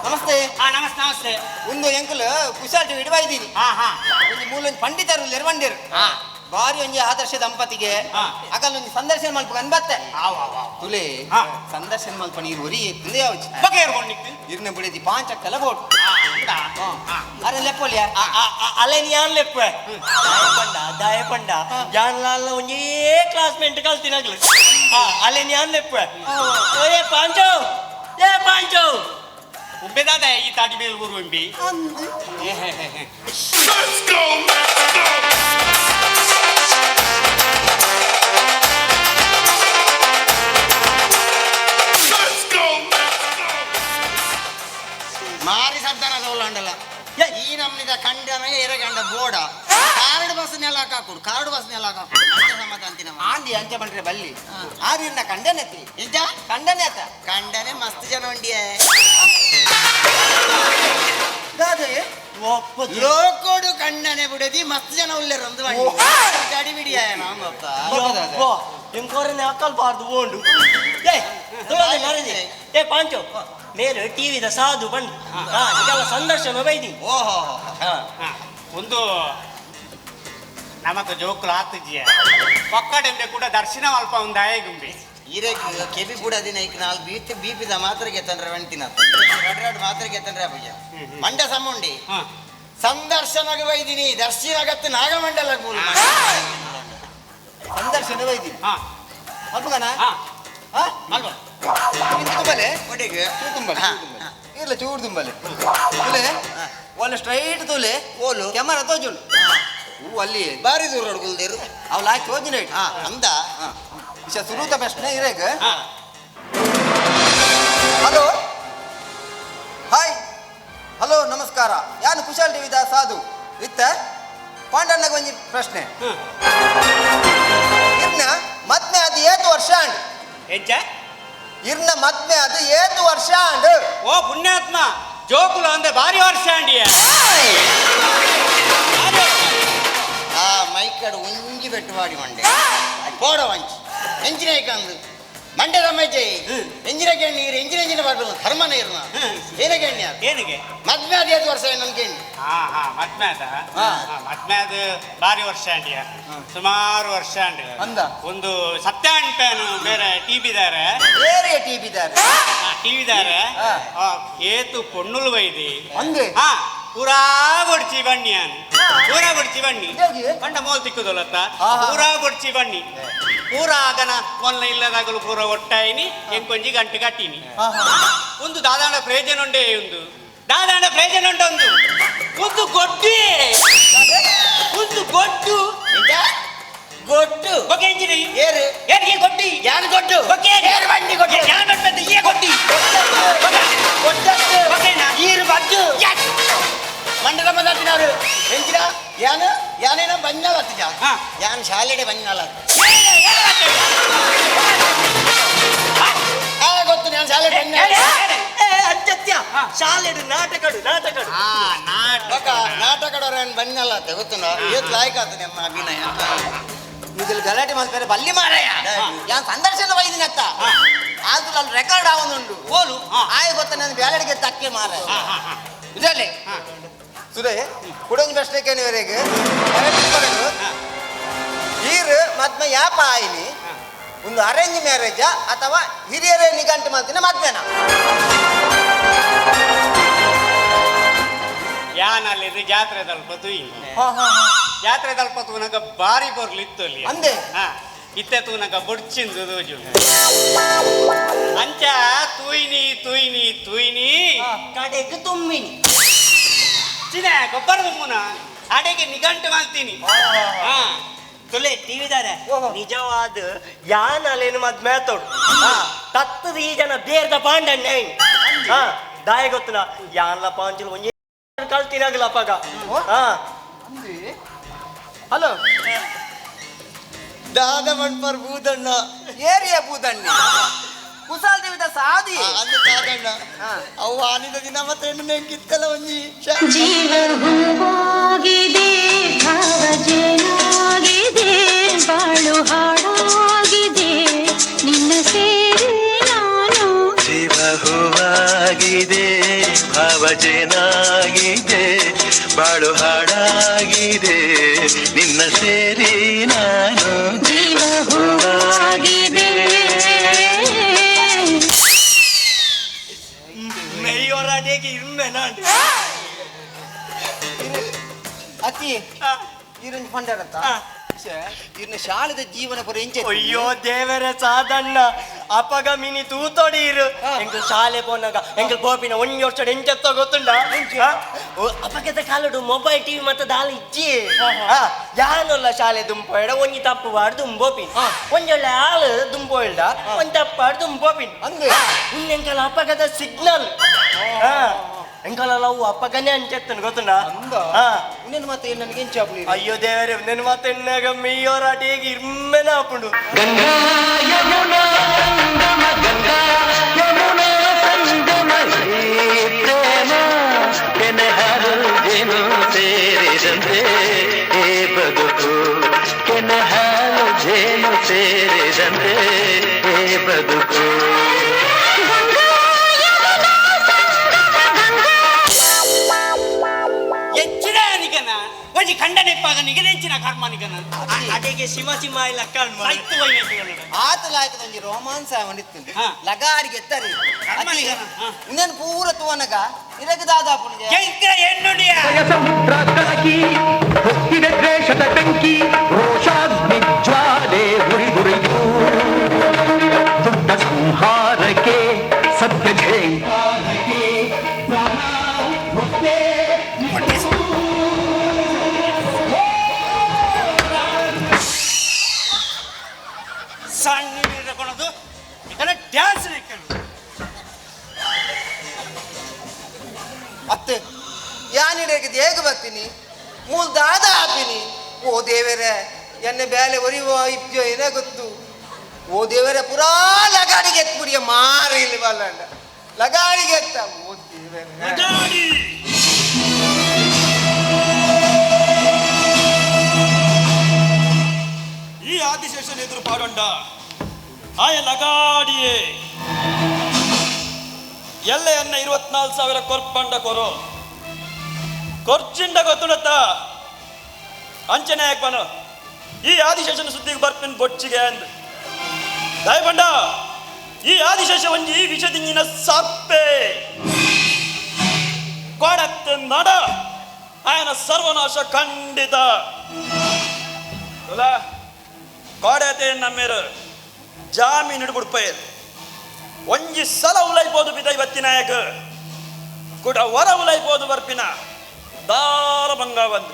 ನಮಸ್ತೆ ಹಾ ನಮಸ್ತೆ ನಮಸ್ತೆ ಒಂದು ಎಂಕಲ್ ಕುಶಾಲ್ ಟಿವಿ ಇಡಬಾಯ್ದೀನಿ ಹಾ ಹಾ ಒಂಜಿ ಮೂಲೊಂಜಿ ಪಂಡಿತರು ಲೆರ್ವಂಡಿರು ಹಾ ಬಾರಿ ಒಂಜಿ ಆದರ್ಶ ದಂಪತಿಗೆ ಹಾ. ಅಗಲ್ ಒಂಜಿ ಸಂದರ್ಶನ ಮಲ್ಪ ಅನ್ಬತ್ತೆ ಆವ್ ಆವ್ ಆವ್ ತುಲೆ ಹಾ. ಸಂದರ್ಶನ ಮಲ್ಪ ನೀರು ಒರಿ ತುಲೆ ಯಾವಚಿ ಬಗೆ ಇರ್ಕೊಂಡಿತ್ತು ಇರ್ನ ಬಿಡದಿ ಪಾಂಚಕ್ಕಲ ಬೋಟ್ ಹಾ ಉಂಟಾ? ಹಾ ಅರೆ ಲೆಪ್ಪೋಲಿಯಾ ಅಲೆ ಯಾನ್ ಲೆಪ್ಪ ದಾಯ ಪಂಡ ದಾಯ ಪಂಡ ಯಾನ್ ಲಾಲ್ನ ಒಂಜೇ ಕ್ಲಾಸ್ಮೇಟ್ ಕಲ್ತಿನಾಗ್ಲು ಅಲೆ ಯಾನ್ ಲೆಪ್ಪ ಏ ಪಾಂಚೋ ಏ ಪಾಂಚೋ ಉಂಬೆದಾದ ಈ ತಾಟಿ ಮೇಲ್ ಗುರು ಉಂಬಿ Let's go, let's go. Let's go, let's go. ಮಾರಿ ಸದ್ದಾನ ತಗೊಳ್ಳಂಡಲ್ಲ ಈ ನಮ್ನಿದ ಕಂಡನ ಎರಗಂಡ ಬೋಡ ಕಾರ್ಡ್ ಬಸ್ ನೆಲ ಹಾಕೊಡು ಕಾರ್ಡ್ ಬಸ್ ನೆಲ ಹಾಕೊಡು ಸಮಾಧಾನ ಆಂದಿ ಅಂಚೆ ಬಂಡ್ರೆ ಬಲ್ಲಿ ಆರಿರ್ನ ಕಂಡನೆ ಎಂಜ ಕಂಡನೆ ಆತ ಕಂಡನೆ ಮಸ್ತ್ ಜನ ಉಂಡಿಯ ಲೋಕೋಡು ಕಂಡನೆ ಬಿಡದಿ ಮಸ್ತ್ ಜನ ಉಲ್ಲೇರು ಒಂದು ಅಡಿ ಬಿಡಿಯ ಎಂಕೋರನೆ ಅಕ್ಕಲ್ ಬಾರ್ದು ಓಂಡು ಏ ತುಳದೆ ಮರದಿ ಏ ಪಾಂಚೋ ಮೇರು ಟಿವಿದ ಸಾಧು ಬಂದು ಹಾ ಇದೆಲ್ಲ ಸಂದರ್ಶನ ಬೈದಿ ಓಹೋ ಹಾ ಹಾ, ಒಂದು ನಮಕ್ ಜೋಕುಲು ಆತುಜಿಯ ಪಕ್ಕಡೆಂಬೆ ಕೂಡ ದರ್ಶನ ಅಲ್ಪ ಒಂದು ಆಯಗುಂಬೆ ಈರೆಗ್ ಕೆಬಿ ಬುಡದಿನ ಐಕ್ ನಾಲ್ ಬೀತಿ ಬೀಪಿದ ಮಾತ್ರ ಗೆತ್ತಂದ್ರೆ ವಂಟಿನ ರಡ್ ರಡ್ ಮಾತ್ರ ಗೆತ್ತಂದ್ರೆ ಅಪ್ಪಜ ಮಂಡ ಸಮುಂಡಿ ಹಾ ಸಂದರ್ಶನಗೆ ಬೈದಿನಿ ದರ್ಶನಗತ್ತು ನಾಗಮಂಡಲ ಮೂಲ ಸಂದರ್ಶನ ಬೈದಿನಿ ಹಾ ಅಪ್ಪಗನ ಹಾ ಹಾ ಅಲ್ವಾ ಇಂದು ತುಂಬಲೆ ಒಡೆಗೆ ಚೂರು ತುಂಬಲೆ ಇರ್ಲ ಚೂರು ತುಂಬಲೆ ತುಲೆ ಒಳ್ಳೆ ಸ್ಟ್ರೈಟ್ ತುಲೆ ಓಲು ಕ್ಯಾಮರಾ ತೋಜುಲು ಹೂ ಅಲ್ಲಿ ಬಾರಿ ದೂರ ಹುಡುಗುಲ್ದಿರು ಅವ್ಲು ಹಾಕಿ ತೋಜಿನ ಹಾ ಅಂದ ವಿಷಯ ಸುರೂತ ಪ್ರಶ್ನೆ ಇರೇಗ ಹಲೋ ಹಾಯ್ ಹಲೋ ನಮಸ್ಕಾರ ಯಾನು ಕುಶಾಲ್ ಟಿವಿದ ಸಾಧು ಇತ್ತ ಪಾಂಡಣ್ಣಗೆ ಒಂಜಿ ಪ್ರಶ್ನೆ ಇರ್ನ ಮದ್ಮೆ ಅದು ಏತು ವರ್ಷ ಅಂಡ್ ಹೆಜ್ಜ ಇರ್ನ ಮದ್ಮೆ ಅದು ಏತು ವರ್ಷ ಅಂಡ್ ಓ ಪುಣ್ಯಾತ್ಮ ಜೋಕುಲು ಅಂದೆ ಭಾರಿ ವರ್ಷ ಅಂಡಿಯ ಆ ಮೈಕಡ್ ಒಂಜಿ ಬೆಟ್ಟು ಮಾಡಿ ಮಂಡೆ ಕೋಡ ವಂಚಿ ಎಂಜಿನ ಕಂದು ಮಂಡೆ ರಮೇಜೆ ಎಂಜಿನ ಕೆಣ್ಣಿ ನೀರು ಎಂಜಿನ ಎಂಜಿನ ಬಾರ್ದು ಧರ್ಮನ ಇರ್ನ ಏನ ಕೆಣ್ಣಿ ಅದು ಏನಿಗೆ ಮದ್ಮೆ ಅದು ಏತು ವರ್ಷ ನನ್ ಕೆಣ್ಣಿ ಹಾ ಹಾ ಮದ್ಮೆ ಅದ ಮದ್ಮೆ ಅದು ಭಾರಿ ವರ್ಷ ಅಂಡಿಯ ಸುಮಾರು ವರ್ಷ ಅಂಡಿ ಅಂದ? ಒಂದು ಸತ್ಯ ಅನ್ಪೇನು ಬೇರೆ ಟಿವಿ ದಾರೆ ಬೇರೆ ಟಿವಿ ದಾರೆ ಟಿವಿ ದಾರೆ ಹಾ. ಏತು ಪೊಣ್ಣುಲು ಬೈದಿ ಅಂದೆ? ಹಾ ಪೂರಾ ಬೊಡ್ಚಿ ಬಣ್ಣಿ ಅನ್ ಪೂರಾ ಬೊಡ್ಚಿ ಬಣ್ಣಿ ಹೇಗೆ? ಪಂಡ ಮೋಲ್ ತಿಕ್ಕುದೊಲತ್ತ ಆಹಾ. ಪೂರಾ ಬೊಡ್ಚಿ ಬಣ್ಣಿ ಪೂರಾ ಆಗನ ಮೊಲ್ಲ ಇಲ್ಲದಾಗಲು ಪೂರ ಒಟ್ಟಾಯಿನಿ ಎಂಕೊಂಜಿ ಗಂಟು ಕಟ್ಟಿನಿ ಒಂದು ದಾದಾಣ ಪ್ರಯೋಜನ ಉಂಡೇ ಒಂದು ದಾದಾಣ ಪ್ರಯೋಜನ ಉಂಟು ಒಂದು ಒಂದು ಗೊಡ್ಡಿ ಒಂದು ಗೊಡ್ಡು ಗೊಡ್ಡು ಬೊಕ್ಕೆ ಇಂಜಿನಿ ಏರು ಏರಿಗೆ ಗೊಡ್ಡಿ ಯಾನ್ ಗೊಡ್ಡು ಬೊಕ್ಕೆ ಏರು ಬಂಡಿ ಗೊಡ್ಡು ಯಾನ್ ಬಟ್ಟದ್ದು ಈ ಗೊಡ್ಡಿ ಗೊಡ್ಡತ್ತು ಬೊಕ್ಕೆನಾ? ಈರು ಬಡ್ಡು ಯಸ್. ಮಂಡಲ ಮದಾತಿನಾರು ಎಂಜಿನ ಯಾನು ಯಾನೇನ ಬಣ್ಣಲತ್ತಿಜ ಹಾ. ಯಾನ್ ಶಾಲೆಡೆ ಬಣ್ಣಲತ್ತ ಏ, ಏ, ಏ, ಆ ಗೊತ್ತು ನಾನು ಶಾಲೆ ಬಣ್ಣ ಏ, ಏ, ಏ ಅಂಚತ್ಯ ಶಾಲೆಡು ನಾಟಕಡು ನಾಟಕಡು ಆ ನಾಟಕ ಬೊಕ ನಾಟಕಡೋರ ಬಣ್ಣಲತ್ತೆ ಗೊತ್ತು ಏತ್ ಲಾಯ್ಕ ಆತು ನಮ್ಮ ಅಭಿನಯ ಇದ್ರಲ್ಲಿ ಗಲಾಟೆ ಮಾಡ್ತಾರೆ ಬಲ್ಲಿ ಮಾರಾಯ ಯಾನ್ ಸಂದರ್ಶನ ಬೈದಿನತ್ತ ಆದ್ರೂ ಅಲ್ಲಿ ರೆಕಾರ್ಡ್ ಆವನುಂಡು ಓಲು ಆಯ್ ಗೊತ್ತ ನಾನು ಬ್ಯಾಲಡಿಗೆ ತಕ್ಕೆ ಮಾರಾಯ ಇದರಲ್ಲಿ ಸುರೇ ಕುಡೊಂಜಿ ಪ್ರಶ್ನೆ ಕೇಳಿವರೆಗೆ ಈರ್ ಮದ್ಮೆ ಯಾಪ ಆಯ್ನಿ ಒಂದು ಅರೇಂಜ್ ಮ್ಯಾರೇಜ್ ಅಥವಾ ಹಿರಿಯರೇ ನಿಘಂಟು ಮಾಡ್ತೀನಿ ಮದ್ವೆನಾ? ಯಾನಲ್ಲಿದ್ದು ಜಾತ್ರೆ ತಲ್ಪ ತೂಯಿ, ಜಾತ್ರೆ ತಲ್ಪ ತೂನಗ ಬಾರಿ ಪೊರ್ಲು ಇತ್ತು ಅಲ್ಲಿ. ಅಂದೆ? ಹಾ, ಇತ್ತೆ ತೂನಗ ಬೊಡ್ಚಿಂದು ದೋಜು. ಅಂಚ ತೂಯಿನಿ ತೂಯಿನಿ ತೂಯಿನಿ ಕಡೆಗೆ ತುಂಬಿನಿ. ಚಿನ ಗೊಬ್ಬರ ತುಂಬುನ ಅಡೆಗೆ ನಿಘಂಟು ಮಾಡ್ತೀನಿ. ಹಾ. ತುಲೆ ಟಿವಿದಾರೆ ನಿಜವಾದ ಯಾನಲ್ಲೇನು ಮದ್ಮೆ ಆತೋಡು ತತ್ತದ ಈ ಜನ ಬೇರ್ದ ಪಾಂಡಣ್ಣ. ಹಾ, ದಾಯ ಗೊತ್ತನ ಯಾನ್ಲ ಪಾಂಚಲು ಒಂಜಿ ಕಲ್ತಿನಾಗಲ್ಲ ಅಪ್ಪಗ. ಹಾ. ಹಲೋ. ದಾದ ಮಣ್ಪರ್ ಬೂದಣ್ಣ. ಏರಿಯ ಬೂದಣ್ಣ ಕುಸಾಲ್ ದೇವಿದ ಸಾದಿ ಅಂದು ಸಾದಣ್ಣ ಅವು ಆನಿದ ದಿನ ಮತ್ತೆ ಹೆಣ್ಣು ನೆಂಕಿತ್ತಲ್ಲ ಒಂಜಿ. ಜೀವ ಹೂವಾಗಿದೆ, ಭಾವಜೇನಾಗಿದೆ, ಬಾಳು ಹಾಡಾಗಿದೆ, ನಿನ್ನ ಸೇರಿ ನಾನು. ಜೀವ ಹೂವಾಗಿದೆ, ಭಾವಜೇನಾಗಿದೆ, ಬಾಳು ಹಾಡಾಗಿದೆ, ನಿನ್ನ ಸೇರಿ ನಾನು. ಜೀವ ಹೂವಾಗಿದೆ. ಮೆಯ್ಯೋರಾಡೇಗೆ ಇರ್ಮೆ ನಾನು. ಅತಿ ಈರೊಂಜಿ ಪಂಡರತ್ತ ಇರ್ನ ಶಾಲೆದ ಜೀವನ ಪುರ ಎಂಚೆ? ಅಯ್ಯೋ ದೇವರ ಸಾದಣ್ಣ, ಅಪಗ ಮಿನಿ ತೂತೋಡಿ ಇರು. ಎಂಕಲ್ ಶಾಲೆ ಪೋನಾಗ ಎಂಕಲ್ ಗೋಪಿನ ಒಂಜಿ ವರ್ಷ ಎಂಚತ್ತ ಗೊತ್ತುಂಡ? ಅಪಗದ ಕಾಲಡು ಮೊಬೈಲ್ ಟಿವಿ ಮತ್ತೆ ದಾಲ ಇಜ್ಜಿ. ಯಾನೊಲ್ಲ ಶಾಲೆ ದುಂಪೋಯ್ಡ ಒಂಜಿ ತಪ್ಪು ಬಾಡ್ ದುಂಬೋಪಿನ್, ಒಂಜೊಳ್ಳೆ ಆಳು ದುಂಪೋಯ್ಡ ಒಂಜಿ ತಪ್ಪಾಡ್ ದುಂಬೋಪಿನ್. ಅಂದೆ? ಎಂಕಲ್ ಅಪಗದ ಸಿಗ್ನಲ್ ಎಂಕಲ ಲವ್ ಅಪ್ಪಗನೇ ಅಂಚೆತ್ತನು ಗೊತ್ತುಂಡ? ಹಾ. ಇನ್ನೇನು ಮತ್ತೆ ನನಗೆ ಎಂಚೆ ಆಪುನಿ? ಅಯ್ಯೋ ದೇವರೇ, ನನ್ನ ಮಾತು ಎನ್ನಾಗ ಮೆಯ್ಯೋರಾಟೇಗೆ ಇರ್ಮೆನ ಆಪುಂಡು. ಗಂಗಾ ಯಮುನಾ ಸಂಗಮ, ಗಂಗಾ ಯಮುನಾ ಸಂಗಮ, ಈ ಪ್ರೇಮ ಕೆನೆ ಹಾಲು ಜೇನು ಸೇರಿದಂತೆ ಏ ಬದುಕು, ಕೆನೆ ಹಾಲು ಜೇನು ಸೇರಿದಂತೆ ಏ ಬದುಕು. ಎಂಚಿನ ನಿಗನ ಒಂಜಿ ಖಂಡನೆಪ್ಪಾಗ ನಿಗನೆಂಚಿನ ಕರ್ಮ ನಿಗನ. ಅಡೆಗೆ ಶಿವ ಸಿಂಹ ಇಲ್ಲ. ಸಾಯ್ತು ವೈನ. ಆತ ಲಾಯ್ಕದ ಒಂಜಿ ರೋಮಾನ್ಸ್ ಅವನಿತ್ತು. ಲಗಾಡಿಗೆ ಎತ್ತರಿ. ಕರ್ಮ ನಿಗನ. ಇನ್ನೇನು ಪೂರ ತೂವನಗ ಇರಗ ದಾದಾಪುಣಿಗೆ ಎಂಕ ಎನ್ನುಡಿಯ ಸಮುದ್ರ ಕಲಕಿ ಹೊತ್ತಿದ ದ್ವೇಷದ ಬೆಂಕಿ, ರೋಷಾಗ್ನಿ ಜ್ವಾಲೆ ಹುರಿದುರಿಯು ದುಡ್ಡ ಸಂಹಾರಕ್ಕೆ ಸತ್ಯ ಝೇಂಕಾರಕ್ಕೆ ಪ್ರಾಣ ಹೊತ್ತೆ. ಸಣ್ಣ ತಗೊಳೋದು ಇದನ್ನ ಡ್ಯಾನ್ಸ್ ನಿಕ್ಕಲು. ಅತ್ತೆ ಯಾನಿಡಕ್ಕೆ ಹೇಗೆ ಬರ್ತೀನಿ ಮೂಲ್ ದಾದ ಹಾಪಿನಿ. ಓ ದೇವರೇ, ಎನ್ನೆ ಬೇಲೆ ಒರಿವ ಇಪ್ಜೋ ಏನೇ ಗೊತ್ತು. ಓ ದೇವರೇ, ಪುರಾ ಲಗಾಡಿಗೆ ಎತ್ಬಿಡಿಯ ಮಾರಿ ಇಲ್ಲಿ ಬಲ್ಲಂಡ ಲಗಾಡಿಗೆ ಎತ್ತ. ಓ ದೇವರೇ. ಲಗಾಡಿ. ಈ ಆದಿಶೇಷನ ಎದುರು ಪಾಡೊಂಡ ಆಯ ಲಗಾಡಿಯೇ ಎಲ್ಲೆಯನ್ನ 24,000 ಕೊರ್ಪಂಡ ಕೊರು ಕೊರ್ಚಿಂಡ ಗೊತ್ತುಣತ್ತ ಅಂಚನೆ ಯಾಕೆ ಈ ಆದಿಶೇಷನ ಸುದ್ದಿಗೆ ಬರ್ಪಿನ ಬೊಚ್ಚಿಗೆ ಅಂದ್ ದಯಬಂಡ ಈ ಆದಿಶೇಷ ಒಂಜಿ ಈ ವಿಷದಿಂಜಿನ ಸರ್ಪೆ ಕೊಡತ್ತ ನಡ ಆಯನ ಸರ್ವನಾಶ ಖಂಡಿತ ಕೋಡತೆ ನಮ್ಮೇರು ಜಾಮೀನು ಹಿಡ್ಬಿಡ್ಪೈರ್ ಒಂಜಿ ಸಲ ಉಲೈಬೋದು ಬಿದ ಇವತ್ತಿನಾಯಕ ಕುಡ ವರ ಉಲೈಬೋದು ಬರ್ಪಿನ ದಾರ ಭಂಗ ಬಂದು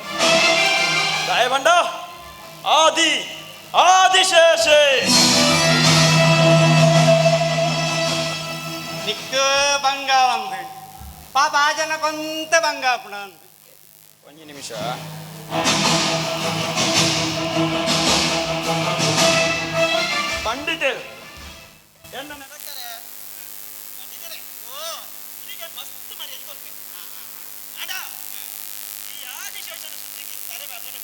ದಯಬಂಡ ಆದಿ ಆದಿಶೇಷೆ ನಿಕ್ಕ ಬಂಗ ಒಂದು ಪಾಪ ಆ ಜನ ಕೊಂತ ಬಂಗ ಪುಣ ಅಂದು. ಒಂಜಿ ನಿಮಿಷ. ಪಂಡಿತರು ಎನ್ನ ನೆನಕರೆ ಪಂಡಿತರೇ, ಓ ಈಗ ಮಸ್ತ್ ಮರ್ಯಾದೆ ಕೊಡ್ತೆ. ಅಡ ಈ ಆದಿಶೇಷನ ಸುದ್ದಿಗೆ ತರಬಾರ್ದು.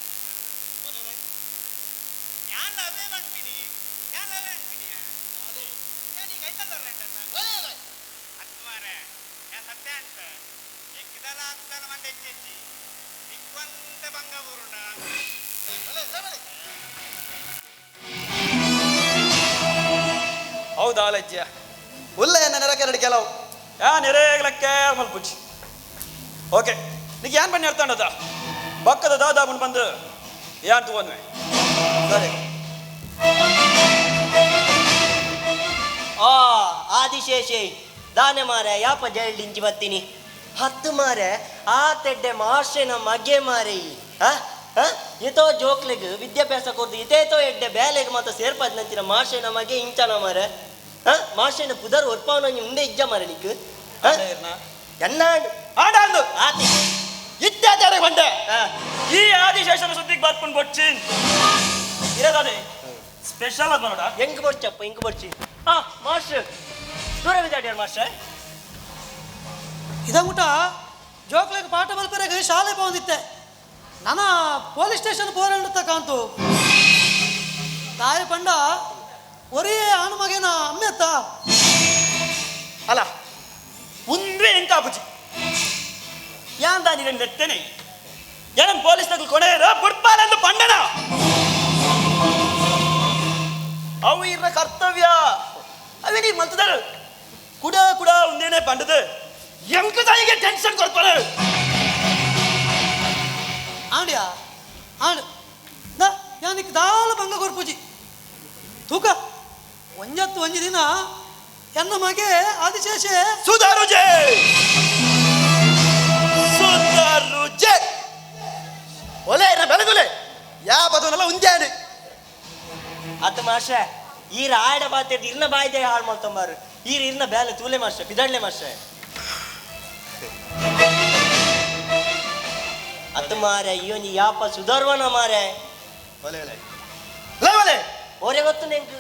ಯಾನ್ ಅವೇ ಮನ್ಪಿನಿ, ಯಾನ್ ಅವೇ ಅನ್ಪಿನಿ. ಯಾನ್ ಈಗ ಐತಲ್ಲ ಅತ್ ಮಾರೆ, ಯಾ ಸತ್ಯ ಅಂತ ಎಂಕಿದಲ ಅಂತಲ ಮಂಡೆ ಹೆಚ್ಚೆಚ್ಚಿ. ಇಜ್ಜಿಯ ಉಲ್ಲ ಎನ್ನ ನೆರಕೆರಡು ಕೆಲವು ಯಾ ನೆರೆಗ್ಲಕ್ಕೆ ಮಲ್ಪುಜಿ. ಓಕೆ, ನಿಗೆ ಏನ್ ಬನ್ನಿ ಅರ್ಥಂಡದ ಬಕ್ಕದ ದಾದಾ ಬಂದು ಯಾನ್ ತಗೊಂಡ್ವೆ. ಸರಿ. ಆ ಆದಿಶೇಷೆ ದಾನೆ ಮಾರೆ ಯಾಪ ಜೈಲ್ ಇಂಚಿ ಬತ್ತೀನಿ ಹತ್ತು ಮಾರೆ ಆ ತೆಡ್ಡೆ ಮಾರ್ಷೆನ ಮಗೆ ಮಾರೆ ಇತೋ ಜೋಕ್ಲೆಗ್ ವಿದ್ಯಾಭ್ಯಾಸ ಕೊರ್ದು ಇತೇತೋ ಎಡ್ಡೆ ಬೇಲೆಗ್ ಮಾತ ಸೇರ್ಪಾದ್ ನಂಚಿನ ಮಾರ್ಷೆನ ಮಗೆ ಇಂಚನ ಮಾರೆ ಮಾರ್ಷೆನ ಪುದರ್ ಒರ್ಪಾವನ ಉಂಡೆ ಇಜ್ಜ ಮಾರೆ ನಿಕ್ ಆಡಾಂದು ಆತಿ ಇತ್ಯಾಚಾರ ಬಂಡೆ ಈ ಆದಿಶೇಷನ ಸುದ್ದಿಗೆ ಬರ್ಕೊಂಡು ಬೊಚ್ಚಿ ಇರೋದಾನೆ ಸ್ಪೆಷಲ್ ಅದು ನೋಡ. ಹೆಂಗ್ ಬರ್ಚಪ್ಪ ಹೆಂಗ್ ಬರ್ಚಿ. ಹಾ ಮಾಸ್ಟರ್ ದೂರ ಬಿದ್ದಾಡ್ಯಾರ ಮಾಸ್ಟರ್. ಇದಂಗುಟ ಜೋಕ್ಲೆಗ್ ಪಾಠ ಮಲ್ಪೆರೆಗ್ ಶಾಲೆ ಪೋಂದಿತ್ತೆ ನನ್ನ ಪೊಲೀಸ್ ಸ್ಟೇಷನ್ ಪೋರಂಡ ಕಾಂತು ತಾಯಿ ಪಂಡ ಒರೇ ಆಣು ಮಗೇನ ಅಮ್ಮೆತ್ತ ಅಲ್ಲ ಒಂದೇ ಎಂತ ಆಪುಜಿ ಯಾಂದ ನೀನು ನೆತ್ತೇನೆ ಏನನ್ ಪೊಲೀಸ್ ನಗಲು ಕೊನೆಯರ ಬುಡ್ಪಾಲಂದು ಪಂಡನ ಅವು ಇರ್ನ ಕರ್ತವ್ಯ ಅವೇ ನೀ ಮಲ್ತದಾರ ಕುಡ ಕುಡ ಒಂದೇನೆ ಪಂಡದು ಎಂಕ ತಾಯಿಗೆ ಟೆನ್ಷನ್ ಕೊಡ್ತಾರೆ. ಆಂಡ್ಯಾ ಆಂಡ್ ದಾ ಯಾನಿಕ್ ದಾಲ ಭಂಗ ಕೊರ್ಪುಜಿ ತೂಕ ಒಂಜತ್ತು ಒಂಜಿ ದಿನ ಎನ್ನ ಮಗೆ ಆದಿಶೇಷೆ ಸುಧಾರುಜೆ ಸುಧಾರುಜೆ ಒಲೆ ಎನ್ನ ಬೆಳಗುಲೆ ಯಾ ಬದನಲ್ಲ ಉಂಜಾಡಿ ಅತ್ತ ಮಾಸ್ಟ್ರೆ ಈ ರಾಯಡ ಬಾತೆ ಇರ್ನ ಬಾಯ್ದೆ ಹಾಳು ಮಾಡ್ತಂಬಾರು ಈರ್ ಇರ್ನ ಬೇಲೆ ತೂಲೆ ಮಾಸ್ಟ್ರೆ ಪಿದಡ್ಲೆ ಮಾಸ್ಟ್ರೆ. ಅತ್ತ ಮಾರೆ ಅಯ್ಯೋ ನೀ ಯಾಪ ಸುಧಾರ್ವನ ಮಾರೆ ಒಲೆ ಒಲೆ ಲೇ ಒಲೆ ಓರೆ ಗೊತ್ತು ನೆಂಕು.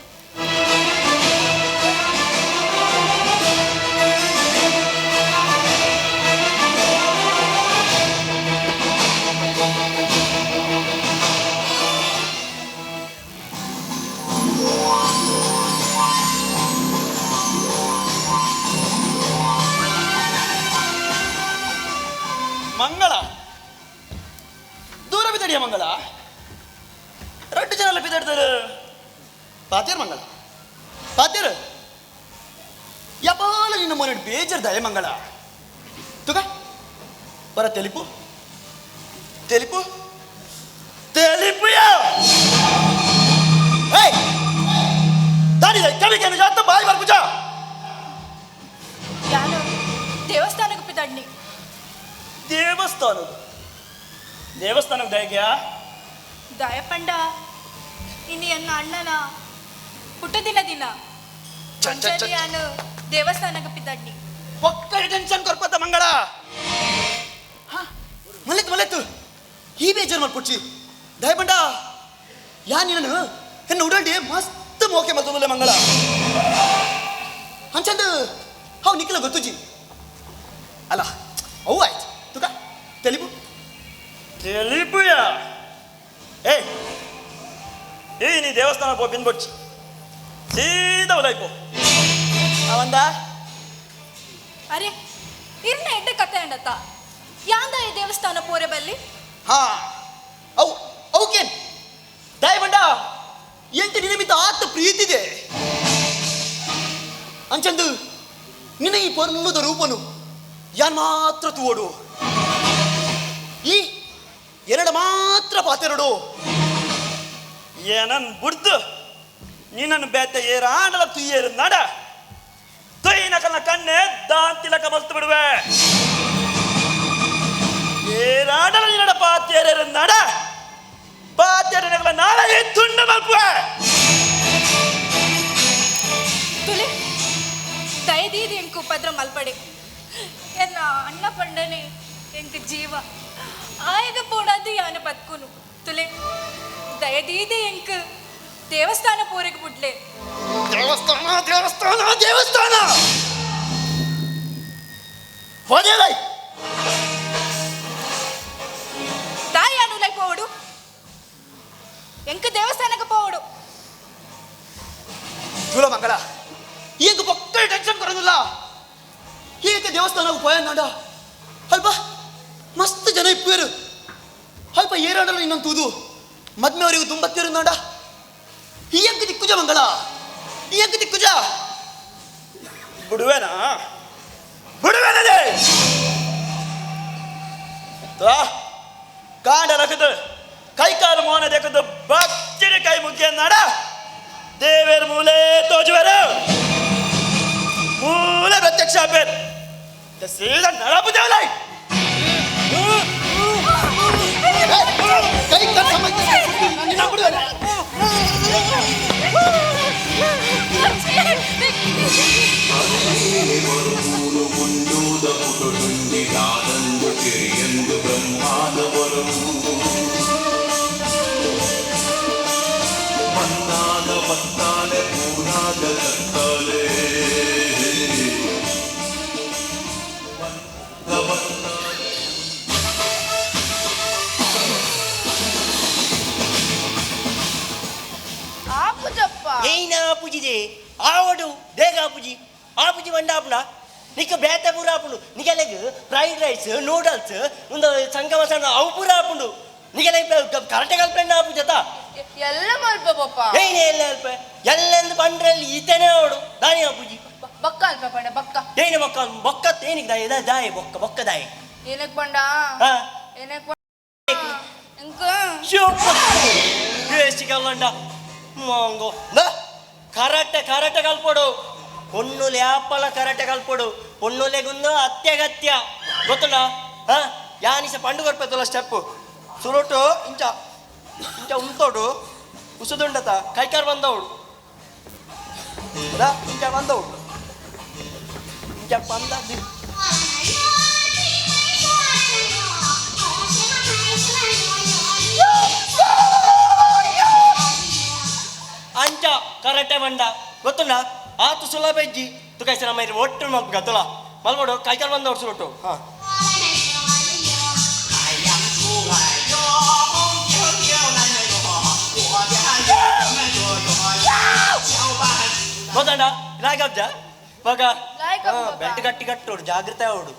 ಮಂಗಳ ದೂರ ಬಿದ್ದಡಿಯ ಮಂಗಳ రెండు ಜನ ಬಿದ್ದಾಡ್ತಾರೆ ಪಾತೇರ್ ಮಂಗಳ ಪಾತೇರ್ ಯಾಪಾಲ ನಿನ್ನ ಮೊನ್ನೆ ಬೇಜಾರ್ ದಯ ಮಂಗಳ ತುಗ ಬರ ತೆಲಿಪು ತೆಲಿಪು ತೆಲಿಪುಯ ಏಯ್ ದಾನಿದೆ ಕವಿಗೆ ಜಾತ ಬಾಯಿ ಬರ್ಪುಜ ಯಾನು ದೇವಸ್ಥಾನಕ್ಕೆ ಪಿದಾಡ್ನಿ. ದೇವಸ್ಥಾನದ ದೇವಸ್ಥಾನಕ್ಕೆ ದಯಗ್ಯಾ ದಯಪಂಡ ಇನ್ನು ಎನ್ನ ಅಣ್ಣನ ಪುಟ್ಟದಿನ ದಿನ ಯಾನು ದೇವಸ್ಥಾನಕ್ಕೆ ಪಿದಾಡ್ನಿ. ಪೊಕ್ಕಡೆ ಟೆನ್ಷನ್ ಕೊರ್ಪತ್ತ ಮಂಗಳ ಮಲೆತ್ತು ಮಲೆತ್ತು ಈ ಬೇಜಾರು ಮಾಡ್ಕೊಡ್ಸಿ ದಯಪಂಡ ಯಾ ನೀನು ಹೆಣ್ಣು ಉಡಂಡಿ ಮಸ್ತ್ ಮೋಕೆ ಮಲ್ತದಲ್ಲ ಮಂಗಳ ಅಂಚಂದು how ನಿಖಿಲ ಗೊತ್ತುಜಿ ಅಲ್ಲ ಅವು ಆಯ್ತು ತುಕ ತೆಲಿಪು ತೆಲಿಪುಯ ಏ ಏ ನೀ ದೇವಸ್ಥಾನ ಪೋ ಬಿನ್ಬೊಚ್ಚಿ ಸೀದಾ ಉದಾಯ್ಪೋ ಅವಂದ. ಅರೆ ಇರ್ನ ಎಡ್ಡೆ ಕತೆ ಅಂಡತ್ತ ಯಾಂದ ಈ ದೇವಸ್ಥಾನ ಪೋರೆ ಬಲ್ಲಿ. ಹಾ ಅವು ಅವಕೇನ್ ದಯಬಂಡ ಎಂತ ನಿಮಿತ್ತ ಆತ ಪ್ರೀತಿದೆ ಅಂಚಂದು ನಿನ್ನ ಈ ಪೊರ್ಲುದ ರೂಪನು ಯಾನ್ ಮಾತ್ರ ತೂವಡು ಈ ಎರಡು ಮಾತ್ರ ಪಾತೆರಡು ಏನನ್ ಬುಡ್ದು ನಿನ್ನನ್ನು ಬೇತೆ ಏರಾಂಡಲ ತುಯ್ಯೇರು ನಡ ತೊಯ್ಯಿನ ಕನ್ನ ಕಣ್ಣೆ ದಾಂತಿಲಕ ಮಲ್ತು ಬಿಡುವೆ ಏರಾಂಡಲ ನಿನ್ನಡ ಪಾತೇರ ನಡ ಪಾತೇರನಗಳ ನಾಳೆ ತುಂಡು ಮಲ್ಪುವೆ. ತುಲೆ ದಯದೀದಿ ಎಂಕು ಉಪದ್ರ ಮಲ್ಪಡೆ ಎನ್ನ ಅಣ್ಣ ಪಂಡನೆ ಎಂಕು ಜೀವ ಆಯಗ ಪೋಡಾದು ಯಾನ ಬದುಕುನು ತುಲೆ ದಯದೀದಿ ಎಂಕು ದೇವಸ್ಥಾನ ಪೋರೆಗೆ ಬುಡ್ಲೆ. ದೇವಸ್ಥಾನ ದೇವಸ್ಥಾನ ದೇವಸ್ಥಾನ ಹೋದೇಲೈ ತಾಯಿ ಅನುಲೈ ಪೋವಡು ಎಂಕು ದೇವಸ್ಥಾನಕ್ಕೆ ಪೋವಡು. ಜೂಲ ಮಂಗಳ ಈಗ ಪೊಕ್ಕ ಟೆನ್ಷನ್ ಕೊರೋದಿಲ್ಲ ಈಗ ದೇವಸ್ಥಾನಕ್ಕೆ ಪೋಯನ್ನಾಡ ಅಲ್ಪ ಮಸ್ತ್ ಜನ ಇಪ್ಪೇರು ಅಲ್ಪ ಏರಾಡಲ್ಲ ಇನ್ನೊಂದು ತೂದು ಮದ್ಮೆಯವರಿಗೂ ತುಂಬತ್ತೇರು ನಾಡ ಈ ಅಂಕ ದಿಕ್ಕುಜ ಮಂಗಳ ಈ ಅಂಕ ದಿಕ್ಕುಜ ಬಿಡುವೆನಾ ಬಿಡುವೆನದೇ ಕಾಂಡ ರಕದು ಕೈಕಾಲು ಮೋನ ದೇಕದು ಬಚ್ಚಿನ ಕೈ ಮುಗಿಯ ನಡ ದೇವೇರ್ ಮೂಲೆ ತೋಜುವರು ಮೂಲೆ ಪ್ರತ್ಯಕ್ಷ ಬೇರ್ ಸೀದಾ ನಡಪು ದೇವಲೈ ಕೈ ಬಿಡುವೆ. ಆಪುಜಪ್ಪ. ಏನ ಆಪುಜಿದೆ ಆವಡು ದೇಗ ಆಪುಜಿ ಆಪುಜಿ ಬಂಡ ಆಪುನ ನಿಕ್ಕ ಬೇತೆ ಪೂರ ಆಪುಂಡು ನಿಗಲೆಗ್ ಫ್ರೈಡ್ ರೈಸ್ ನೂಡಲ್ಸ್ ಒಂದು ಸಂಗಮ ಸಣ್ಣ ಅವು ಪೂರ ಆಪುಂಡು ನಿಗಲೆ ಕರೆಕ್ಟ್ ಕಲ್ಪೆಂಡ ಆಪುಜತ. ಎಲ್ಲ ಮಲ್ಪ ಪಪ್ಪ. ಏನೇ ಎಲ್ಲ ಅಲ್ಪ ಎಲ್ಲೆಂದು ಪಂಡ್ರಲ್ಲಿ ಈತನೇ ಅವಡು ದಾನಿ ಆಪುಜಿ. ಬೊಕ್ಕ ಅಲ್ಪ ಪಂಡ ಬೊಕ್ಕ. ಏನ ಬೊಕ್ಕ ಬೊಕ್ಕ ಏನಿಗೆ ದಾಯ ದಾಯ ಬೊಕ್ಕ ಬೊಕ್ಕ ದಾಯ. ಏನಕ್ ಪಂಡ? ಹಾ. ಏನಕ್ ಪಂಡ? ಇಂಕ ಸಿಗಲ್ಲಂಡ ಮಾಂಗೋ ನ ಕರಾಟೆ ಕರಾಟೆ ಕಲ್ಪಡು పొన్నులే ఆపల కరాటే కల్పడు పొన్నులేగుందో అత్యగత్య ಗೊತ್ತುಂಡ. ಹಾ ಯಾನಿಸ పండు ಕೊರ್ಪೆತ್ತಲ್ಲ ಸ್ಟೆಪ್ ಸುರುಟು ಇಂಚ ಇಂಚ ಉಂತೋಡು ಉಸುದುಂಡತ ಕೈಕಾರ್ ಬಂದವಳು ಇಂಚ ಬಂದವಳು ಇಂಚ ಬಂದ. ಅಂಚ ಕರಾಟೆ ಬಂಡ ಗೊತ್ತುಂಡ ಆತು ಸುಲಭ ಇಜ್ಜಿ ತುಕೈಸರ ಮೈರಿ ಒಟ್ಟು ಮಲ್ಪ ಗತ್ತುಲ ಮಲ್ಬೋಡು ಕೈಕಾಲ್ ಬಂದವ್ರು ಸುರುಟು. ಹಾ ಗೊತ್ತಂಡ ಲಾಯಕ್ ಮಗ ಬೆಲ್ಟ್ ಗಟ್ಟಿ ಕಟ್ಟೋಡು ಜಾಗ್ರತೆ ಅವಡು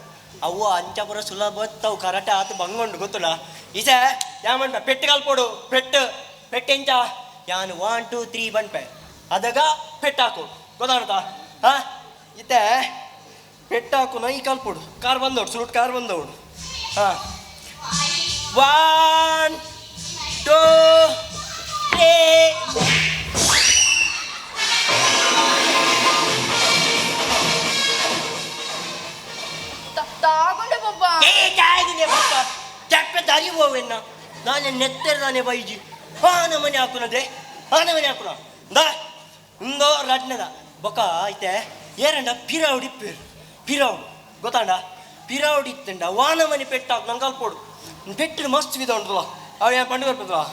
ಅವು ಅಂಚಪುರ ಸುಲಭ ತಾವು ಕರಾಟೆ ಆತು ಬಂಗೊಂಡು ಗೊತ್ತುಂಡ. ಈಸೆ ಯಾಮಂಟ ಪೆಟ್ಟು ಕಲ್ಪೋಡು ಪೆಟ್ಟು ಪೆಟ್ಟು ಎಂಚ ಯಾನು 1 2 3 ಬಂಡ್ಪೆ ಅದಗ ಪೆಟ್ಟಾಕು ಗೊತ್ತಾಡ್ತಾ. ಹಾ ಇತ್ತೆ ಪೆಟ್ಟಾಕು ನೈ ಕಲ್ಪೋಡು ಕಾರ್ ಬಂದವಡು ಸುರುಟ್ ಕಾರ್ ಬಂದವಡು. ಹಾ 1 2 3 ತಾಗೊಂಡೆ ಪಪ್ಪ. ಏ ತಾಯಿಗೆ ಪಪ್ಪ ಚಪ್ಪೆ ದಾರಿ ಹೋವೆನ್ನ ನಾನೇ ನೆತ್ತೆರ್ದಾನೆ ಬೈಜಿ ಆನ ಮನೆ ಹಾಕುನದೆ ಆನ ಮನೆ ಹಾಕುನ ದಾ ಉಂದೋ ರಡ್ನದ ಬೊಕ ಐತೆ ಏರಂಡ ಪಿರೌಡಿ ಪಿರ್ ಪಿರೌಡು ಗೊತ್ತಾಂಡ ಪಿರೌಡಿ ಇತ್ತಂಡ ವಾನ ಮನೆ ಪೆಟ್ಟು ಹಾಕು ನಂಗೆ ಅಲ್ಪೋಡು ಪೆಟ್ಟು ಮಸ್ತ್ ವಿಧ ಉಂಟುಲ್ಲ ಅವ ಏನು ಪಂಡು ಬರ್ಪದಲ್ಲ.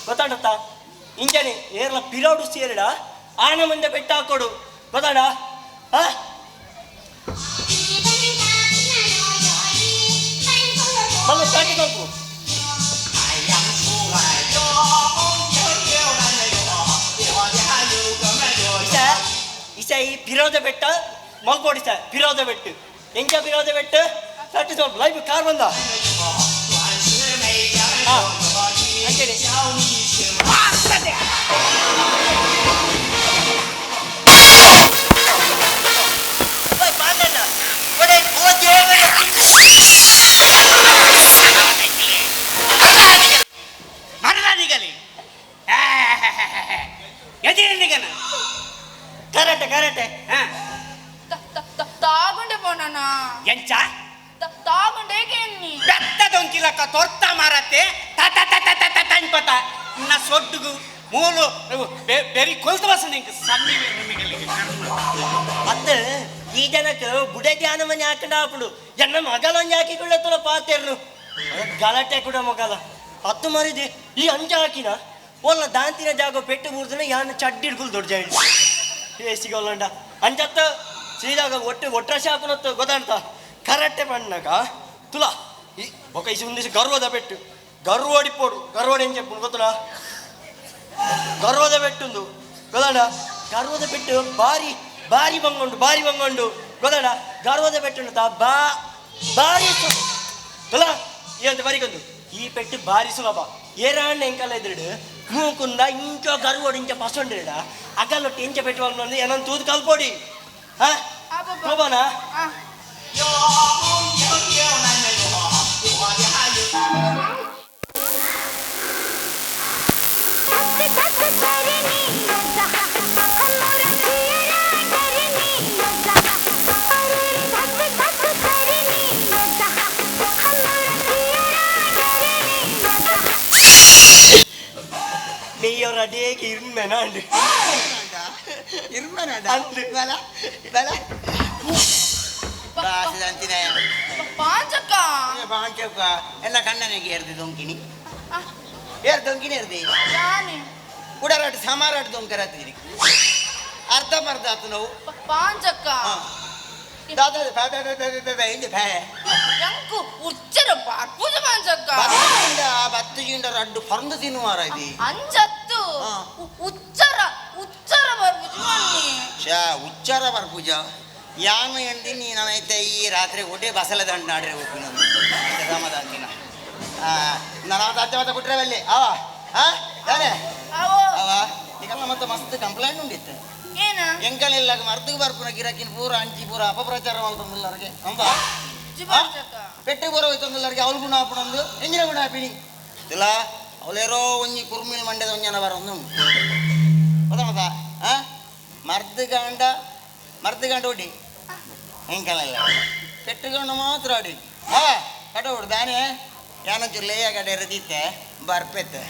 ಗೊತ್ತಾಂಡತ್ತ ಇಂಜನೆ ಏರ್ಲ ಪಿರೌಡು ಸೇರಿಡ ಆನ ಮುಂದೆ ಪೆಟ್ಟು ಹಾಕೋಡು ಗೊತ್ತಾಂಡ. ಹಾ ಮಲ್ಲ ಪ್ಯಾಕೆಟ್ ಹಾಕು. ಇಸ ಈ ಪಿರೋದ ಬೆಟ್ಟ ಮಲ್ಕೋಡಿ ಸರ್ ಪಿರೋದ ಬೆಟ್ಟು ಎಂಚ ಪಿರೋದ ಬೆಟ್ಟು ಸಟ್ಟಿ ಸ್ವಲ್ಪ ಲೈಫ್ ಕಾರ್ ಬಂದ. ಹಾ ಅಂತೇಳಿ ಕರಾಟೆ ಕರಾಟೆ ತಾಗೊಂಡೆ ಪೋಣ ಎಂಚ ತಾಗೊಂಡೆ ಬೆತ್ತದೊಂಚಿಲಕ್ಕ ತೊರ್ತ ಮಾರತ್ತೆ ತ ತ ತ ತ ತ ತನ್ಪತ ಇನ್ನ ಸೊಡ್ಡುಗು ಮೂಲು ಬೆರಿ ಕೊಲ್ತು ಬಸ ನಿಂಗೆ ಸನ್ನಿ ಅತ್ತ ಈ ಜನಕ್ಕೆ ಬುಡೆ ಧ್ಯಾನ ಮನೆ ಹಾಕೊಂಡು ಹಾಪುಡು ಎನ್ನ ಮಗಲೊಂದು ಹಾಕಿಕೊಳ್ಳ ಪಾತೆರ್ನು ಗಲಾಟೆ ಕೂಡ ಮಗಲ ಹತ್ತು ಮರಿದೆ ಈ ಅಂಜ ಹಾಕಿನ ಒಲ್ಲ ದಾಂತಿನ ಜಾಗ ಪೆಟ್ಟು ಮೂರ್ದನ ಯಾನ ಚಡ್ಡಿ ಹಿಡ್ಕೊಲ್ ದೊಡ್ಡ ಜಾಯಿಂಟ್ ಏ ಸಿಗೋಲ್ಲಂಡ ಅಂಜತ್ತ ಸೀದಾಗ ಒಟ್ಟು ಒಟ್ರಾಶಿ ಹಾಕುನತ್ತ ಗೊತ್ತಾಂತ ಕರಾಟೆ ಪಣ್ಣಾಗ ತುಲಾ ಈ ಬೊಕ ಈ ಒಂದಿಸಿ ಗರ್ವದ ಪೆಟ್ಟು ಗರ್ವಡಿಪೋಡು ಗರ್ವಡಿ ಎಂಚ ಗೊತ್ತುಲ ಗರ್ವದ ಪೆಟ್ಟುಂದು ಗೊತ್ತಾಂಡ ಗರ್ವದ ಪೆಟ್ಟು ಬಾರಿ ಬಾರಿ ಬಂಗೊಂಡು ಬಾರಿ ಬಂಗೊಂಡು ಗೊತ್ತಾಂಡ ಗರ್ವದ ಪೆಟ್ಟುಂಡು ತಾ ಬಾ ಬಾರಿ ತುಲಾ ಈ ಅಂತ ಬರಿಗೊಂದು ಈ ಪೆಟ್ಟು ಬಾರಿ ಸುಲಭ ಏರಾಣ್ಣ ಎಂಕಲ್ಲ ಎದುರುಡು ಮೂಕುಂದ ಇಂಚ ಗರ್ವಡು ಇಂಚ ಪಸೊಂಡ್ರೇಡ ಅಗಲೊಟ್ಟು ಇಂಚ ಪೆಟ್ಟು ಏನಂತ ತೂದು ಕಲ್ಪೊಡಿ ಹಾ ಹೋಗೋಣ. ಮೆಯ್ಯವರ ಅಡೇಗೆ ಇರ್ಮೆನಾಂಡು ಇರ್ಮೆನಾಂಡ ಬಲ ಬಲ ಬಾಸಿದಂತಿನ ಪಾಂಚಕ್ಕ ಪಾಂಚಕ್ಕ ಎಲ್ಲ ಕಣ್ಣನಿಗೆ ಏರ್ದು ದೊಂಕಿನಿ ಏರ್ ದೊಂಕಿನಿ ಏರ್ದಿ ಯಾನೆ ಉಡರಾಟ ಸಮಾರಾಟ ದೊಂಕರಾತಿರಿ ಅರ್ಧ ಮರ್ಧ ಆತು ನಾವು ಪಾಂಚಕ್ಕ ದಾದಾ ಬೇ ಬೇ ಬೇ ಬೇ ಬೇ ಇಂದು ಬೇ ಎಂಕು ಉಚ್ಚರ ಬರ್ಪುಜ ಪಾಂಚಕ್ಕ ಬತ್ತಿಂಡ ಬತ್ತಿಗಿಂಡ ರಡ್ಡು ಪರಂದು ತಿನ್ನುವಾರ ಇದು ಅಂಚತ್ತು ಉಚ್ಚರ ಉಚ್ಚರ ಬರ್ಪುಜ ಮಣ್ಣಿ ಶಾ ಉಚ್ಚಾರ ಬರ್ಪುಜ ಯಾನು ಎಂದಿ ನೀನೈತೆ ಈ ರಾತ್ರಿ ಒಡ್ಡೆ ಬಸಲ ದಂಡ ನಾಡ್ರೆ ಹೋಗ್ತೀನಿ ಸಮಾಧಾನ ನಾನು ಅಜ್ಜ ಮತ್ತೆ ಕೊಟ್ರೆ ಬಲ್ಲಿ ಅವ ಹಾ ಯಾರೇ ಅವ ಈಗಲ್ಲ ಮತ್ತೆ ಮಸ್ತ್ ಕಂಪ್ಲೇಂಟ್ ಉಂಡಿತ್ತು ಏನ ಎಂಕಲೆಲ್ಲ ಮರ್ದಿಗೆ ಬರ್ಪುನ ಗಿರಾಕಿನ ಪೂರ ಅಂಚಿ ಪೂರ ಅಪಪ್ರಚಾರ ಮಾಡ್ತಂದಿಲ್ಲರಿಗೆ ಅಂಬ ಪೆಟ್ಟು ಪೂರ ಹೋಯ್ತಂದಿಲ್ಲರಿಗೆ ಅವಳು ಗುಣ ಆಪಣಂದು ಎಂಜಿನ ಗುಣ ಆಪಿನಿ ಇಲ್ಲ ಅವಳೇರೋ ಒಂಜಿ ಕುರ್ಮಿಲ್ ಮಂಡ್ಯದ ಒಂಜನ ಬರ ಒಂದು ಗೊತ್ತಾ ಮತ್ತ ಆ ಮರ್ದುಗಂಡ ಮರ್ದುಗಂಡ ಒಡ್ಡಿ ಎಂಕಲೆಲ್ಲ ಪೆಟ್ಟುಗಂಡ ಮಾತ್ರ ಅಡಿ ಆ ಕಟ ಹೊಡು ದಾನೆ ಯಾನಂಚೂರು ಲೇಯ ಕಡೆ ಇರದಿತ್ತೆ ಬರ್ಪೆತ್ತೆ.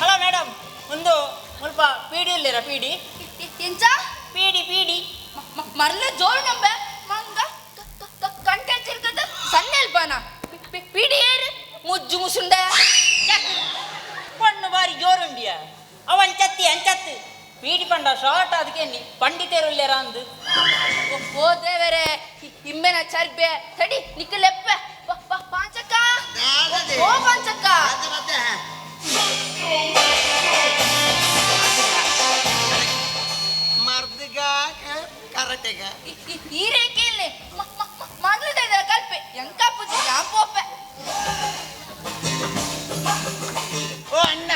ಹಲೋ ಮೇಡಮ್, ಒಂದು ಸ್ವಲ್ಪ ಪೀಡಿ ಇಲ್ಲಿರ ಪೀಡಿ ಎಂಚ ಪೀಡಿ ಪೀಡಿ ಮರಲ ಜೋರು ನಂಬೆ ಮಂಗ ಕಂಟೆ ಚಿರ್ಕದ ಸಣ್ಣ ಅಲ್ಪಾನ ಪೀಡಿ ಏರು ಮುಜ್ಜು ಮುಸುಂಡ ಪಣ್ಣು ಬಾರಿ ಜೋರುಂಡಿಯ ಅವ ಅಂಚತ್ತಿ ಅಂಚತ್ತು ಪೀಡಿ ಪಂಡ ಶಾರ್ಟ್ ಅದಕ್ಕೆ ಪಂಡಿತೇರುಲ್ಲೇರ ಅಂದು ಓ ದೇವರೇ ಇಮ್ಮೆನ ಚರ್ಬೆ ತಡಿ ನಿಕ್ಕಲೆಪ್ಪೆ ಪಾಂಚಕ್ಕ ಓ ಪಾಂಚಕ್ಕ ಮರ್ದಿಗ ಕರಟೆಗ ಈ ರೇಖೆಯಲ್ಲಿ ಮರಳಿದ ಕಲ್ಪೆ ಎಂಕಾಪುಜಿ ಯಾಪೋಪೆ. ಓ ಅಣ್ಣ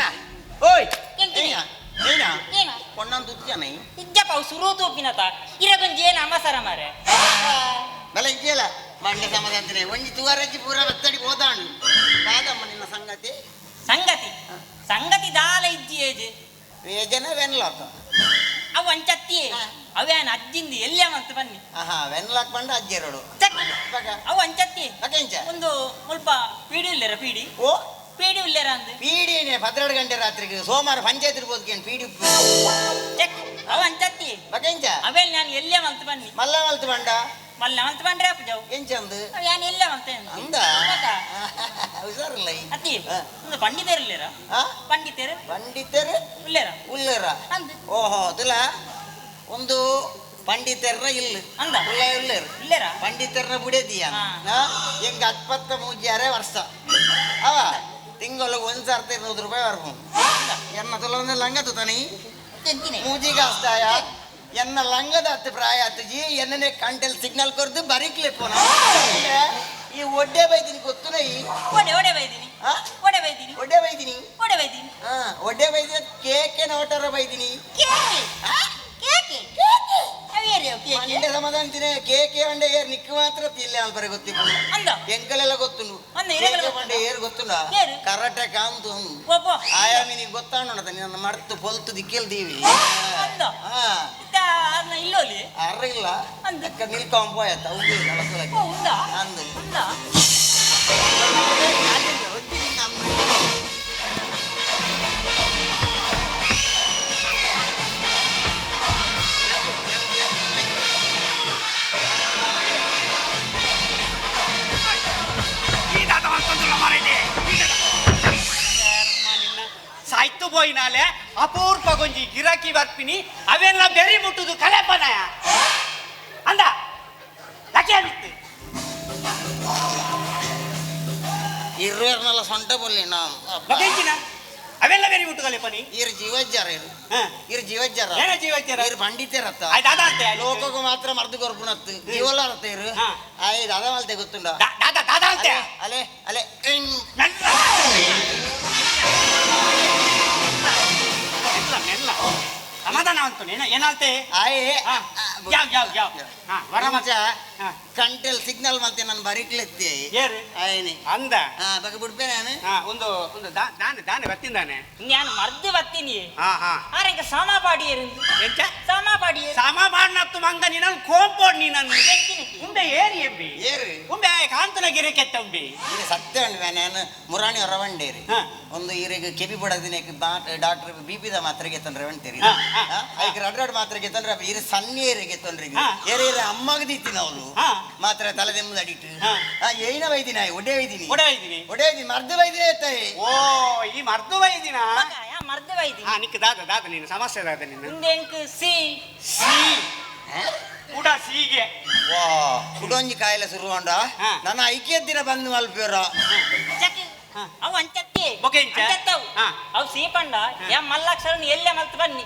ಓಯ್ ಏನ ಏನ ಪೊಣ್ಣನ್ ತುತ್ತಿಯಾನ ಇಜ್ಜಪ್ಪ ಅವು ಸುರು ತೂಪಿನತ ಇರಗೊಂಜಿ ಏನ ಅಮಸರ ಮಾರೆ ಬಲ ಇಜ್ಜಲ್ಲ ಮಂಡೆ ಸಮಾಧಾನ ಒಂಜಿ ತುವರಜ್ಜಿ ಪೂರ ಬತ್ತಡಿ ಹೋದಾಣು ದಾದಮ್ಮ ನಿನ್ನ ಸಂಗತಿ ಸಂಗತಿ ಸಂಗತಿ ದಾಲ ಇಜ್ಜಿ ಏಜ್ ವೇಜನ ವೆನ್ಲಾಕ್ ಅವು ಅಂಚತ್ತಿ ಅವೇನ ಅಜ್ಜಿಂದು ಎಲ್ಲೇ ಮಂತು ಬನ್ನಿ ಆಹಾ ವೆನ್ಲಾಕ್ ಬಂಡ ಅಜ್ಜೆರಡು ಅವು ಅಂಚತ್ತಿ ಒಂದು ಸ್ವಲ್ಪ ಪೀಡಿ ಇಲ್ಲೇರ ಪೀಡಿ ಓ ಪೀಡಿ ಉಲ್ಲೇರ ಅಂದು ಪೀಡಿನೇ 12 ಗಂಟೆ ರಾತ್ರಿಗೆ ಸೋಮವಾರ ಪಂಚಾಯತ್ ಇರ್ಬೋದು ಪೀಡಿ ಅವ ಅಂಚತ್ತಿ ಬಗೆಂಚ ಅವೇಲ್ ನಾನು ಎಲ್ಲೇ ಮಂತು ಬನ್ನಿ ಮಲ್ಲ ಮಲ್ತು ಬಂಡ ಮಲ್ಲ ಮಂತು ಬಂಡ್ರೆ ಅಪ್ಪಜವು ಎಂಚಂದು ನಾನು ಎಲ್ಲೇ ಮಂತೆ ಅಂದ ಹುಷಾರಿಲ್ಲ ಅತ್ತಿ ಒಂದು ಪಂಡಿತರು ಇಲ್ಲೇರ ಪಂಡಿತರು ಪಂಡಿತರು ಉಲ್ಲೇರ ಉಲ್ಲೇರ ಓಹೋ ಅದಿಲ್ಲ ಒಂದು ಪಂಡಿತರ್ನ ಇಲ್ಲ ಅಂದ ಉಲ್ಲ ಉಲ್ಲೇರು ಇಲ್ಲೇರ ಪಂಡಿತರ್ನ ಬುಡೇದಿಯ ಎಂಗ ಅತ್ಪತ್ತ ಮೂಜಾರೆ ವರ್ಷ ಅವ ತಿಂಗಳು 1,200 ರೂಪಾಯಿ ಬರ್ಬೋದು ಎನ್ನ ತುಲೊಂದು ಲಂಗ ತುತಾನಿ ಮೂಜಿಗಾಸ್ತಾಯ ಎನ್ನ ಲಂಗದ ಹತ್ತು ಪ್ರಾಯ ಹತ್ತು ಎನ್ನನೆ ಕಂಟೆಲ್ ಸಿಗ್ನಲ್ ಕೊರ್ದು ಬರೀಕ್ಲೆ ಪೋನ ಈ ಒಡ್ಡೆ ಬೈದಿನಿ ಗೊತ್ತು ನೈ ಒಡೆ ಒಡೆ ಬೈದಿನಿ ಒಡೆ ಬೈದಿನಿ ಒಡ್ಡೆ ಬೈದಿನಿ ಒಡೆ ಬೈದಿನಿ ಹಾ ಒಡ್ಡೆ ಬೈದಿನಿ ಕೇಕೆ ನೋಟರ ಬೈದಿನಿ ಕೇಕೆ ಮಂಡೆ ಸಮಾಧಾನ ಕೇಕೆ ಮಂಡೆ ಏರ್ ನಿಕ್ಕು ಮಾತ್ರ ತಿಲ್ಲ ಅಲ್ಪರೆ ಗೊತ್ತಿತ್ತು ಎಂಕಲೆಲ್ಲ ಗೊತ್ತುಂಡು ಮಂಡೆ ಏರ್ ಗೊತ್ತುಂಡ ಕರಾಟೆ ಕಾಂತು ಆಯಾಮಿನಿಗೆ ಗೊತ್ತಾಣ ನಿನ್ನ ಮರ್ತು ಪೊಲ್ತು ದಿಕ್ಕೆಲ್ದೀವಿ ಅರ್ರ ಇಲ್ಲ ಅಕ್ಕ ನಿಲ್ಕೊಂಡ್ ಪೋಯತ್ತ ಅಂದು ಸಾಯ್ತು ಬೋಯಿನಾಲೆ ಅಪೂರ್ಪ ಗೊಂಜಿ ಗಿರಾಕಿ ಬರ್ಪಿನಿ ಅವೆಲ್ಲ ಬೆರಿ ಮುಟ್ಟುದು ಕಲೆಪನಯ ಅಂದ ಲಕೆ ಬಿತ್ತು ಇರುವೆರ್ನೆಲ್ಲ ಸೊಂಟ ಬಲ್ಲಿ ಬಗೆಂಚಿನ ಅವೆಲ್ಲ ಬೇರೆ ಮುಟ್ಟುಗಲೆ ಪನಿ ಇರ್ ಜೀವಜ್ಜಾರ ಇರ್ ಜೀವಜ್ಜಾರ ಏನ ಜೀವಜ್ಜಾರ ಇರ್ ಪಂಡಿತರತ್ತ ದಾದಾ ಅಂತೆ ಲೋಕకు ಮಾತ್ರ ಮರ್ದು ಕೊರ್ಪುನತ್ತು ಜೀವಲ ಅರ್ಥ ಇರು ಆಯ್ ದಾದಾ ಮಲ್ತೆ ಗೊತ್ತುಂಡ ದಾದಾ ದಾದಾ ಅಂತೆ ಅಲೆ ಅಲೆ ಮೆಲ್ಲ ಮೆಲ್ಲ ಸಮಾಧಾನ ಅಂತು ನೀನು ಏನಾಲ್ತೆ ಆಯ್ ಯಾವ ಯಾವ ಯಾವ ವರ ಮಚ ಕಂಟೆಲ್ ಸಿಗ್ನಲ್ ಮಲ್ತೆ ನಾನು ಬರಿಕ್ಲೆತ್ತಿ ಏರು ಆಯ್ನಿ ಅಂದ ಹಾ ಬಗ ಬಿಡ್ಪೆ ನಾನು ಒಂದು ಒಂದು ದಾನೆ ದಾನೆ ಬತ್ತಿಂದಾನೆ ನಾನು ಮರ್ದು ಬತ್ತೀನಿ ಹಾ ಹಾ ಆರೆಂಕ ಸಮ ಪಾಡಿಯರು ಎಂಚ ಸಮ ಪಾಡಿಯರು ಸಮ ಪಾಡ್ನತ್ತು ಮಂಗ ನೀನನ್ನು ಕೋಂಪೋಡ್ ನೀನನ್ನು ಉಂಬೆ ಏರಿ ಎಂಬಿ ಏರು ಉಂಬೆ ಕಾಂತನ ಗಿರೆ ಕೆತ್ತಂಬಿ ಇದು ಸತ್ಯ ಉಂಡು ನಾನು ಮುರಾಣಿ ಹೊರವಂಡೇರಿ ಒಂದು ಈರಿಗೆ ಕೆಬಿ ಬಡದಿನಕ್ಕೆ ಡಾಕ್ಟರ್ ಬಿ ಪಿದ ಮಾತ್ರೆಗೆ ತೊಂದ್ರೆ ಹೊಂಟೇರಿ ಐಕ್ ರಡ್ ರಡ್ ಮಾತ್ರೆಗೆ ತೊಂದ್ರೆ ಇರು ಸಣ್ಣ ಏರಿಗೆ ತೊಂದ್ರೆ ಏರೆ ಏರೆ ಅಮ್ಮಗ ದಿತ್ತಿನ ಅವಳು ಮಾತ್ರ ತಲೆ ದೆಮ್ಮದ ಅಡಿಟ್ಟು ಏನ ವೈದಿನ ಒಡೆ ವೈದಿನಿ ಒಡೆ ವೈದಿನಿ ಒಡೆ ವೈದಿನಿ ಮರ್ದು ವೈದಿನ ಎತ್ತಾಯಿ ಓ ಈ ಮರ್ದು ವೈದಿನ ಮರ್ದು ವೈದಿನಿ ಹಾ ನಿಕ್ಕ ದಾದ ದಾದ ನೀನು ಸಮಸ್ಯೆ ದಾದ ನಿನ್ನ ಮುಂದೆ ಸಿ ಸಿ ಕೂಡ ಸೀಗೆ ವಾ ಕುಡೊಂಜಿ ಕಾಯಿಲೆ ಶುರುವಂಡ ನನ್ನ ಐಕ್ಯದ್ದಿನ ಬಂದು ಮಲ್ಪೇರ ಅವು ಅಂಚತ್ತಿ ಅಂಚತ್ತವು ಅವು ಸೀಪಂಡ ಯಾ ಮಲ್ಲಾಕ್ಷರನ್ ಎಲ್ಲೆ ಮಲ್ತು ಬನ್ನಿ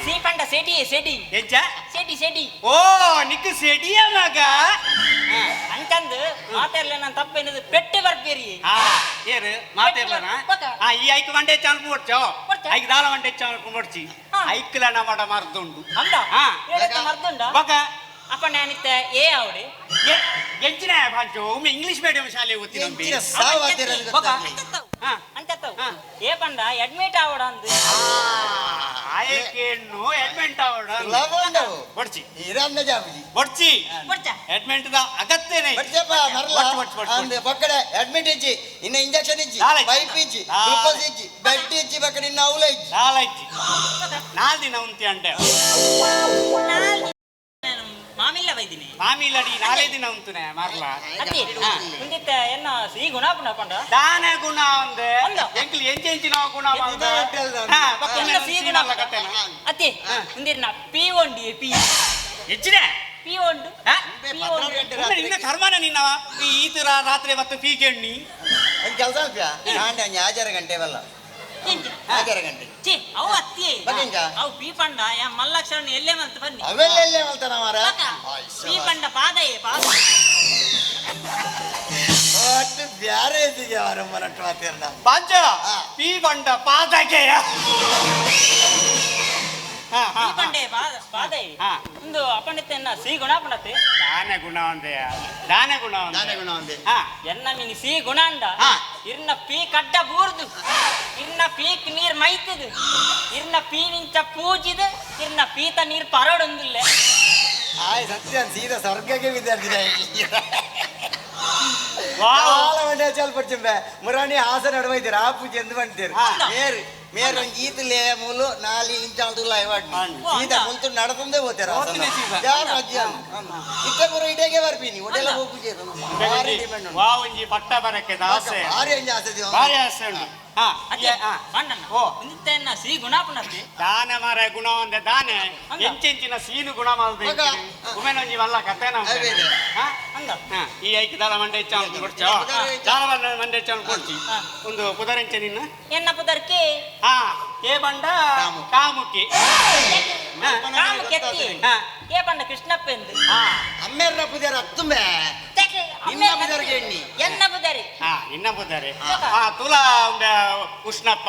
ಸೀಪಂಡ ಸೆಡಿ ಸೆಡಿ ಎಂಚ ಸೆಡಿ ಸೆಡಿ ಓ ನಿಕ್ಕ ಸೆಡಿಯ ಮಗ ಅಂಚಂದು ಮಾತಾಡ್ಲ ನಾನು ತಪ್ಪೇನದು ಪೆಟ್ಟು ಬರ್ಪೇರಿ ಏರು ಮಾತಾಡ್ಲನ ಈ ಐಕ್ ಮಂಡೆ ಚಾನ್ ಪೋಡ್ಚೋ ಐಕ್ ದಾಲ ಮಂಡೆ ಚಾನ್ ಪೋಡ್ಚಿ ಐಕ್ಲ ನಮಡ ಮರ್ದುಂಡು ಅಂದ ಮರ್ದುಂಡ ಬಕ ಅಪ್ಪ ನಾನಿತ್ತ ಏ ಆವಡೆ ಎಂಚಿನ ಪಾಂಚು ಒಮ್ಮೆ ಇಂಗ್ಲಿಷ್ ಮೀಡಿಯಂ ಶಾಲೆ ಓದ್ತೀನಿ ಅಂಚತ್ತವು ಏ ಪಂಡ ಅಡ್ಮಿಟ್ ಆವಡ ಅಂದು ಆಯಕೇನು ಅಡ್ಮಿಟ್ ಆವಡ ಬಡ್ಚಿ ಇರನ್ನ ಜಾಬುಜಿ ಬಡ್ಚಿ ಅಡ್ಮಿಟ್ the ಅಗತ್ಯನೇ ಬಡ್ಚಪ್ಪ ಮರಲ ಅಂದೆ ಪಕ್ಕಡೆ ಅಡ್ಮಿಟ್ ಇಜ್ಜಿ ಇನ್ನ ಇಂಜೆಕ್ಷನ್ ಇಜ್ಜಿ ಪೈಪ್ ಇಜ್ಜಿ ಗ್ಲೂಕೋಸ್ ಇಜ್ಜಿ ಬೆಡ್ ಇಜ್ಜಿ ಪಕ್ಕಡೆ ಇನ್ನ ಅವಲ ಇಜ್ಜಿ ನಾಲ ಇಜ್ಜಿ ನಾಲ್ ದಿನ ಉಂತಿ ಅಂಡೆ ಮಾಮಿಲ್ಲ ವೈದಿನಿ ಮಾಮಿಲ್ಲಡಿ ನಾಲೇ ದಿನ ಉಂತುನೆ ಮಾರ್ಲ ಅತ್ತಿ ಮುಂದಿತ್ತ ಎನ್ನ ಸಿ ಗುಣ ಪುಣ ಪಂಡ ದಾನ ಗುಣ ಅಂದೆ ಎಂಕ್ಲಿ ಎಂಚೆಂಚಿನ ಗುಣ ಎನ್ನ ಸಿ ಗುಣ ಅತ್ತಿ ಮುಂದಿರ್ನ ಪಿ ಒಂಡಿ ಪಿ ಹೆಚ್ಚಿನ ಪಿ ಒಂಡು ನಿನ್ನ ಕರ್ಮನ ನಿನ್ನ ಈ ತರ ರಾತ್ರಿ ಮತ್ತು ಪಿ ಕೆಣ್ಣಿ ಕೆಲಸ ಆಚಾರ ಗಂಟೆ ಬಲ್ಲ ಆಚಾರ ಗಂಟೆ ಛೀ ಅವು ಅತ್ತಿ ಅವು ಪಿ ಪಂಡ ಯಾ ಮಲ್ಲಾಕ್ಷರನ್ ಎಲ್ಲೇ ಮಲ್ತು ಬನ್ನಿ ಅವೆಲ್ಲ ಎಲ್ಲೇ ಮಲ್ತಾನ ಮಾರ ಪಿ ಪಂಡ ಪಾದಯೇ ಪಾದ ಒಟ್ಟು ಬ್ಯಾರೆ ಇದ್ದಿಗೆ ಅವರಮ್ಮನಟ್ಟು ಮಾತಿರ್ನ ಪಾಂಚ ಪಿ ಪಂಡ ಪಾದಗೆಯ ಪಿ ಪಂಡೆ ಪಾದ ಪಾದಯೇ ಒಂದು ಅಪಂಡಿತ ಸಿ ಗುಣ ಪಂಡತೆ ದಾನ ಗುಣ ಒಂದೆಯ ದಾನ ಗುಣ ದಾನ ಗುಣ ಒಂದೇ ಎನ್ನ ಮಿನಿ ಸಿ ಗುಣ ಅಂಡ ಇರ್ನ ಪೀ ಕಡ್ಡ ಬೂರ್ದು ಇರ್ನ ಪೀಕ್ ನೀರ್ ಮೈತದು ಇರ್ನ ಪೀ ನಿಂಚ ಪೂಜಿದು ಇರ್ನ ಪೀತ ನೀರ್ ಪರಡೊಂದಿಲ್ಲ ಆಯ್ ಸತ್ಯ ಸೀದಾ ಸ್ವರ್ಗಕ್ಕೆ ವಿದ್ಯಾರ್ಥಿ ಮಂಡ್ಯ ಮುರಾಣಿ ಹಾಸನ ನಡುವೈತೀರ ಆ ಪೂಜೆ ಎಂದು ಬಂತೀರಿ ಮೇರು ಮೇರು ಒಂಜಿ ಈತಲೇ ಮೂಲು ನಾಲಿ ಇಂಚಾಲ್ದುಲ್ಲ ಸೀದಾ ಮುಂತು ನಡತಂದೇ ಹೋಗ್ತಾರ ಇತ್ತ ಪೂರ ಇಡೇಗೆ ಬರ್ತೀನಿ ಒಡೆಲ್ಲ ಪೂಜೆ ಭಾರಿ ಡಿಮ್ಯಾಂಡ್ ವಾ ಒಂಜಿ ಪಟ್ಟ ಬರಕ್ಕೆ ಆಸೆ ಭಾರಿ ಒಂಜಿ ಆಸೆ ಭಾರಿ ಆಸೆ ಉಂಟು ಸಿ ಗುಣ ಪುನರ್ತಿ ದಾನ ಮಾರ ಗುಣ ಒಂದೆ ದಾನೆ ಎಂಚೆಂಚಿನ ಸೀನು ಗುಣ ಮಾಲ್ದೆ ಉಮೆನೊಂಜಿ ವಲ್ಲ ಕತೆ ಈ ಐಕ್ ದಾಲ ಮಂಡೆ ಹೆಚ್ಚ ಕೊಡ್ಚೋ ದಾಲ ಮಂಡೆ ಹೆಚ್ಚ ಕೊಡ್ಚಿ ಒಂದು ಪುದರೆಂಚ ನಿನ್ನ ಎನ್ನ ಪುದರ್ ಕೆ ಹಾ ಕೆ ಬಂಡ ಕಾಮುಕಿ ಕಾಮುಕಿ ಕೆ ಬಂಡ ಕೃಷ್ಣಪ್ಪ ಎಂದು ಅಮ್ಮೆರ್ನ ಪುದರ್ ಅತ್ತುಂಬೆ ನಿನ್ನ ಪುದರ್ಗೆ ಎಣ್ಣಿ ಎನ್ನ ಪುದರಿ ಹಾ ನಿನ್ನ ಪುದರಿ ಹಾ ತುಲಾ ಉಷ್ಣಪ್ಪ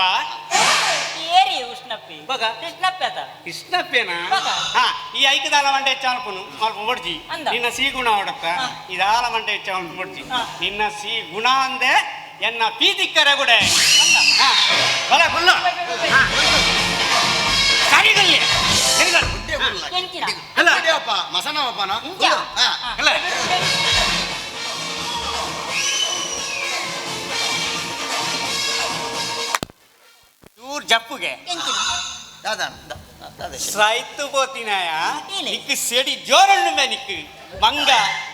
ಏರಿ ಉಷ್ಣಪ್ಪಿ ಕೃಷ್ಣಪ್ಪ ಆತ ಕೃಷ್ಣಪ್ಪೇನಾ ಹಾ ಈ ಐಕದಾಲ ಮಂಡೆ ಹೆಚ್ಚ ಅಲ್ಪನು ಅಲ್ಪ ಬಡ್ಜಿ ನಿನ್ನ ಸಿಹಿ ಗುಣ ಹೊಡತ್ತ ಇದಾಲ ಮಂಡೆ ಹೆಚ್ಚ ಅಲ್ಪ ಬಡ್ಜಿ ನಿನ್ನ ಸಿಹಿ ಗುಣ ಅಂದೆ ಎನ್ನ ಪೀತಿಕ್ಕರೆ ಗುಡೆ ಬಲ ಗುಲ್ಲ ಸರಿಗಲ್ಲಿ ಮಸನವಪ್ಪನ ಅಲ್ಲ ಚೂರ್ ಜಪ್ಪುಗೆ ಸೈತು ಪೋತಿನಾಯ ನಿಕ್ಕು ಸೆಡಿ ಜೋರಣ್ಣುಮೆ ನಿಕ್ಕು ಮಂಗ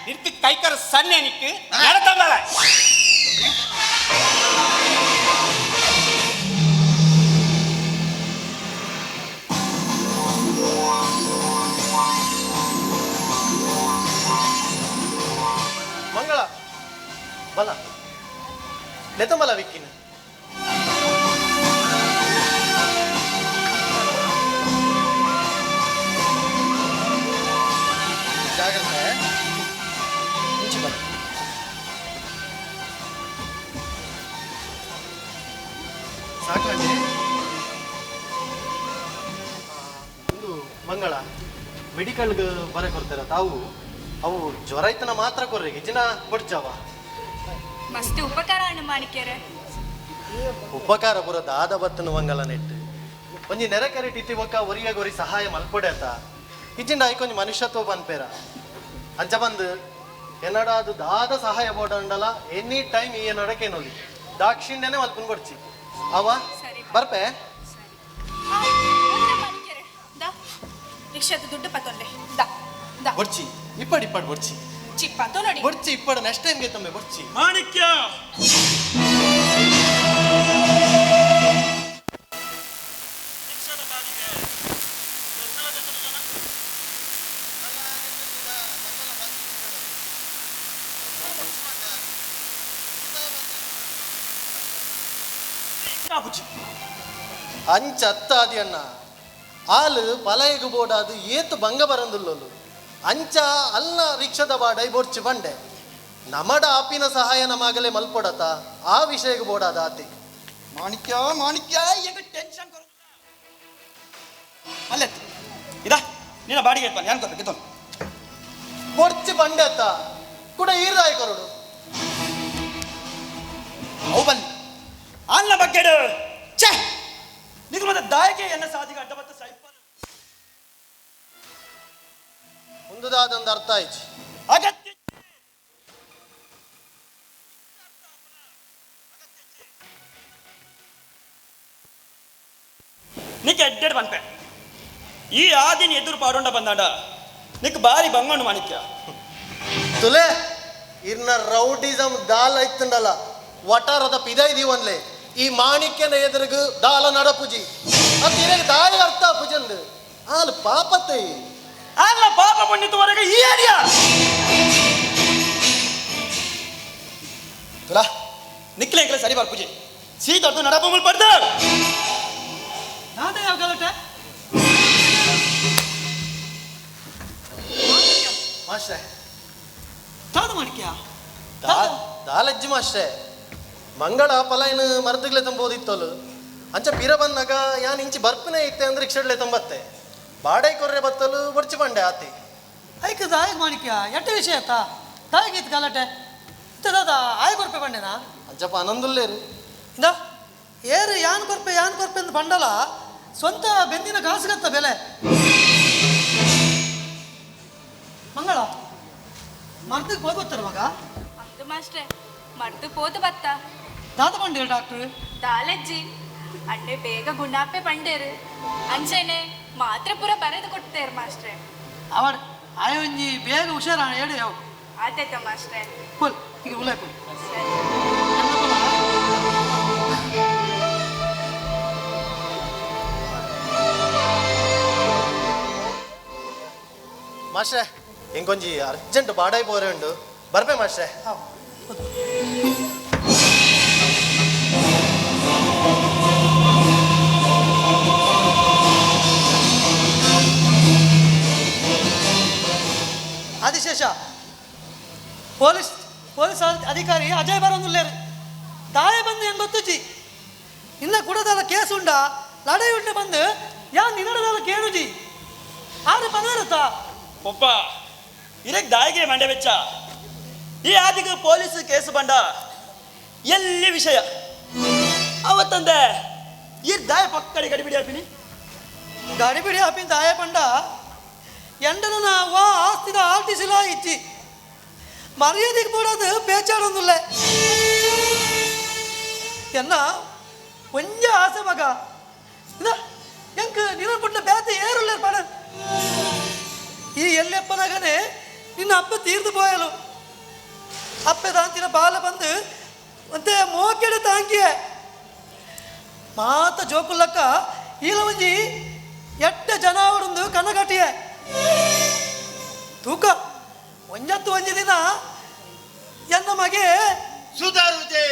ನಿಕ್ಕು ಕೈಕರ ಸನ್ನೆ ನಿಕ್ಕು ನಡತಂಬಲ ಮಂಗಳ ಬಲ ನೆತಮಲ ವಿಕ್ಕಿನ. ಸಾಕಂಡೆ ಒಂದು ಮಂಗಳ ಮೆಡಿಕಲ್ಗೆ ಬರ ಕೊಡ್ತಾರ ತಾವು. ಅವು ಜ್ವರ ಐತನ ಮಾತ್ರ ಕೊರ್ರಿ, ಇಜಿನ ಬಡ್ಚಾವ. ಮಸ್ತ್ ಉಪಕಾರ ಅಣ್ಣ ಮಾಣಿಕ್ಯರೆ. ಉಪಕಾರ ಪುರ ದಾದ ಬತ್ತನ ಮಂಗಲ ನೆಟ್ಟು ಒಂಜಿ ನೆರೆ ಕರೆಟ್ ಇತ್ತಿ ಬೊಕ್ಕ ಒರಿಯಾಗ ಒರಿ ಸಹಾಯ ಮಲ್ಪೊಡೆ ಆತ. ಇಜ್ಜಿಂಡ ಐಕೊಂಜಿ ಮನುಷ್ಯತ್ವ ಪನ್ಪೇರ ಅಂಚ ಬಂದು ಎನ್ನಡ ಅದು ದಾದ ಸಹಾಯ ಬೋಡಂಡಲ ಎನಿ ಟೈಮ್ ಈ ಎನ್ನಡಕೇನೊಲಿ ದಾಕ್ಷಿಣ್ಯನೇ ಮಲ್ಪನ್ ಕೊಡ್ಚಿ ಅವ ಬರ್ಪೆ. ರಿಕ್ಷಾದ ದುಡ್ಡು ಪತ್ತೊಂಡೆ ದಾ ದಾ ಬೊಡ್ಚಿ ಇಪ್ಪಡ್ ಇಪ್ಪಡ್ ಬೊಡ್ಚಿ ಚಿಪ್ಪ ನೋಡಿ ಬೊಡ್ಚಿ ಇಪ್ಪಡ್ ನೆಕ್ಸ್ಟ್ ಟೈಮ್ಗೆ ತಮ್ಮೆ ಬೊಡ್ಚಿ. ಮಾಣಿಕ್ಯ ಅಂಚ ಅತ್ತಾದಿ ಅಣ್ಣ ಆಲು ಪಲಯಗು ಬೋಡಾದು ಏತು ಭಂಗ ಬರಂದುಲ್ಲೊಲು ಅಂಚ ಅಲ್ಲ ರಿಕ್ಷದ ಬಾಡೈ ಬೊಡ್ಚಿ ಬಂಡೆ ನಮಡ ಆಪಿನ ಸಹಾಯ ನಮಾಗಲೇ ಮಲ್ಪೊಡತ ಆ ವಿಷಯಕ್ಕೆ ಬೋಡಾದ ಆತಿ. ಮಾಣಿಕ್ಯ ಮಾಣಿಕ್ಯ ಟೆನ್ಷನ್ ಅಲ್ಲೇ ಇದಾ ನಿನ್ನ ಬಾಡಿಗೆ ಇಟ್ಕೊಂಡು ಏನು ಕೊಡ್ಬೇಕು ಬೊಡ್ಚಿ ಬಂಡೆ ಅತ್ತ ಕೂಡ ಈರ್ದಾಯ ಕೊರಡು ಅವು ಬನ್ನಿ ಅನ್ನ ಬಗ್ಗೆ ಛೇ ನಿಗ ಮತ್ತೆ ದಾಯಕೆ ಎನ್ನ ಸಾಧಿಗೆ ಅಡ್ಡ ಬತ್ತ ಸೈಪ ಮುಂದುದಾದೊಂದು ಅರ್ಥ ಆಯ್ತು ಅಗತ್ಯ. ನಿಕ್ಕೆ ಎಡ್ಡೆಡ್ ಬಂಪೆ ಈ ಆದಿನ ಎದುರು ಪಾಡೊಂಡ ಬಂದಾಂಡ ನಿಕ್ ಬಾರಿ ಬಂಗಂಡು ಮಾಣಿಕ್ಯ. ತುಲೆ ಇರ್ನ ರೌಡಿಸಮ್ ದಾಲ ಇತ್ತಂಡಲ್ಲ ವಟಾರದ ಪಿದೈ ದೀವನ್ಲೆ ಈ ಮಾಣಿಕ್ಯನ ಎದುರುಗು ದಾಲ ನಡಪುಜಿ ಅಂತ ಇರಗೆ ದಾಯ ಅರ್ಥ ಪುಜಂದು ಆಲ್ ಪಾಪತ್ತೆ ಅಲ್ಲ ಪಾಪ ಪುಣ್ಯತವರೆಗೆ ಈ ಏರಿಯಾ ತುಲಾ ನಿಕ್ಲೆ ಇಕ್ಲೆ ಸರಿ ಬಾರ್ ಪುಜಿ ಸೀತದ್ದು ನಡಪುಮಲ್ ಪಡ್ದ ನಾನೇ ಯಾವ ಗಲಾಟೆ ಮಾಸ್ಟ್ರೆ ತಾದು ಮಾಣಿಕ್ಯ ದಾಲಜ್ಜಿ ಮಾಸ್ಟ್ರೆ ಮಂಗಳ ಪಲಾಯನ ಮರದಿಗ್ಲೆ ತಂಬೋದಿತ್ತೋಲು ಅಂಚ ಪಿರ ಬಂದಾಗ ಯಾನ್ ಇಂಚಿ ಬರ್ಪನೆ ಇತ್ತೆ ಅಂದ್ರೆ ರಿಕ್ಷಡ್ಲೆ ತಂಬತ್ತೆ ಬಾಡೈ ಕೊರ್ರೆ ಬತ್ತಲು ಬೊಡ್ಚಿ ಬಂಡೆ ಆತಿ. ಐಕ್ ದಾಯಕ್ ಮಾಣಿಕ್ಯ ಎಟ್ಟ ವಿಷಯ ಆತ ದಾಯಕ್ ಇತ್ತು ಗಲಾಟೆ ದಾದ ಆಯ್ ಕೊರ್ಪೆ ಬಂಡೆನಾ ಅಂಚಪ್ಪ ಆನಂದುಲ್ಲೇರು ಇಂದ ಏರು ಯಾನ್ ಕೊರ್ಪೆ ಯಾನ್ ಕೊರ್ಪೆ ಅಂತ ಬಂಡಲ ಸ್ವಂತ ಬೆಂದಿನ ಕಾಸುಗತ್ತ ಬೆಲೆ. ಮಂಗಳ ಮರ್ದಕ್ಕೆ ಹೋಗಿ ಗೊತ್ತಾರ ಮಗ ಅದು ಮಾಸ್ಟ್ರೆ ಮರ್ದು ಪೋದು ಬತ್ತ ದಾದ ಬಂಡೇರು ಡಾಕ್ಟ್ರು ದಾಲಜ್ಜಿ ಅಣ್ಣೆ ಬೇಗ ಗುಣಾಪೆ ಬಂಡೇರು ಅಂಚೆನೆ ಮಾತ್ರೆ ಪೂರ ಬರೆದು ಕೊಡ್ತೇರು ಮಾಸ್ಟ್ರೆ. ಅವಡ್ ಆಯ ಒಂಜಿ ಬೇಗ ಹುಷಾರ ಹೇಳು ಯಾವ ಆತಾಯ್ತ ಮಾಸ್ಟ್ರೆ. ಕೊಲ್ ಈಗ ಉಲೈ ಕೊಲ್. ಮಾಸ್ಟ್ರೆ ಇಂಕೊಂಜಿ ಅರ್ಜೆಂಟ್ ಬಾಡೈ ಪೋರೆ ಉಂಡು ಬರ್ಪೆ ಮಾಸ್ಟ್ರೆ. ಆದಿಶೇಷ ಪೊಲೀಸ್ ಪೊಲೀಸ್ ಅಧಿಕಾರಿ ಅಜಯ್ ಬರೋದಿಲ್ಲೇರು ದಾಯ ಬಂದು ಹೆಂಗೆ ಗೊತ್ತುಜಿ ಇನ್ನ ಕುಡದಾದ ಕೇಸ್ ಉಂಡ ಲಡೈ ಉಂಟು ಬಂದು ಯಾ ನಿನ್ನಡದಾದ ಕೇಳುಜಿ ಆರು ಪದವಿರುತ್ತಾ ಪೊಪ್ಪ ಇರಕ್ ದಾಯಿಗೆ ಮಂಡೆ ವೆಚ್ಚ ಈ ಆದಿಗೆ ಪೊಲೀಸ್ ಕೇಸ್ ಬಂಡ ಎಲ್ಲಿ ವಿಷಯ ಅವತ್ತಂದೆ ಈ ದಾಯ ಪಕ್ಕಡಿ ಗಡಿಬಿಡಿ ಹಾಪಿನಿ ಗಡಿಬಿಡಿ ಹಾಪಿನ ದಾಯ ಬಂಡ ಎಂಡನ ವಾ ಆಸ್ತಿದ ಆರ್ಟಿಸಿಲ ಇಚ್ಚಿ ಮರ್ಯಾದೆಗೆ போடாது பேச்சாಡೊಂದಿಲ್ಲ ಎನ್ನ ಒಂಜ ಆಸೆ ಮಗ ಎಂಕ್ ನಿನ್ನ ಪುಟ್ಟ ಬೇತೆ ಏರುಲ್ಲ ಪಡ ಈ ಎಲ್ಲೆಪ್ಪನಾಗನೆ ನಿನ್ನ ಅಪ್ಪ ತೀರ್ದು ಪೋಯಲು ಅಪ್ಪೆ ತಾಂತಿನ ಬಾಲ ಬಂದು ಅಂತೆ ಮೋಕೆಡೆ ತಾಂಕಿಯೆ ಮಾತ ಜೋಕುಲ್ಲಕ್ಕ ಈಲ ಒಂಜಿ ಎಟ್ಟ ಜನ ಅವರೊಂದು ಕನಗಟ್ಟಿಯೆ ತೂಕ ಒಂಜತ್ತು ಒಂಜಿ ದಿನ ಎನ್ನ ಮಗೆ ಸುಧಾರುಜೆ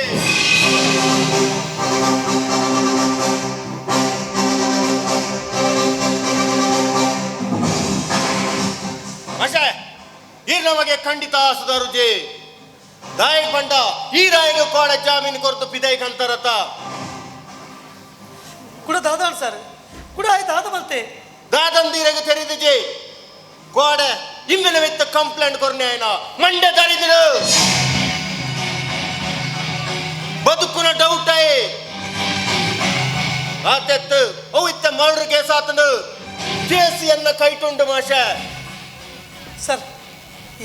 ಮಾಷೆ ಈ ನಮಗೆ ಖಂಡಿತ ಸುಧಾರುಜೆ ದಾಯಕ್ ಬಂಡ ಈ ರಾಯಗ ಕೋಡ ಜಾಮೀನು ಕೊರತು ಪಿದೈ ಕಂತರತ. ಕೂಡ ದಾದಾಣ್ ಸರ್ ಕೂಡ ಆಯ್ತು ಆದ ಮಲ್ತೆ ದಾದಂದೀರಗ ತೆರೆದಿಜೆ ಗೋಡೆ ಇಮ್ಮೆಲೆ ಮಿತ್ತ ಕಂಪ್ಲೇಂಟ್ ಕೊರ್ನೆ ಆಯ್ನ ಮಂಡೆ ದಾರಿದಿರು ಬದುಕುನ ಡೌಟ್ ಆಯ್ ಆತೆತ್ತು ಅವು ಇತ್ತ ಮರ್ಡರ್ ಕೇಸ್ ಆತನು ಕೇಸಿಯನ್ನ ಕೈಟುಂಡು ಮಾಷ ಸರ್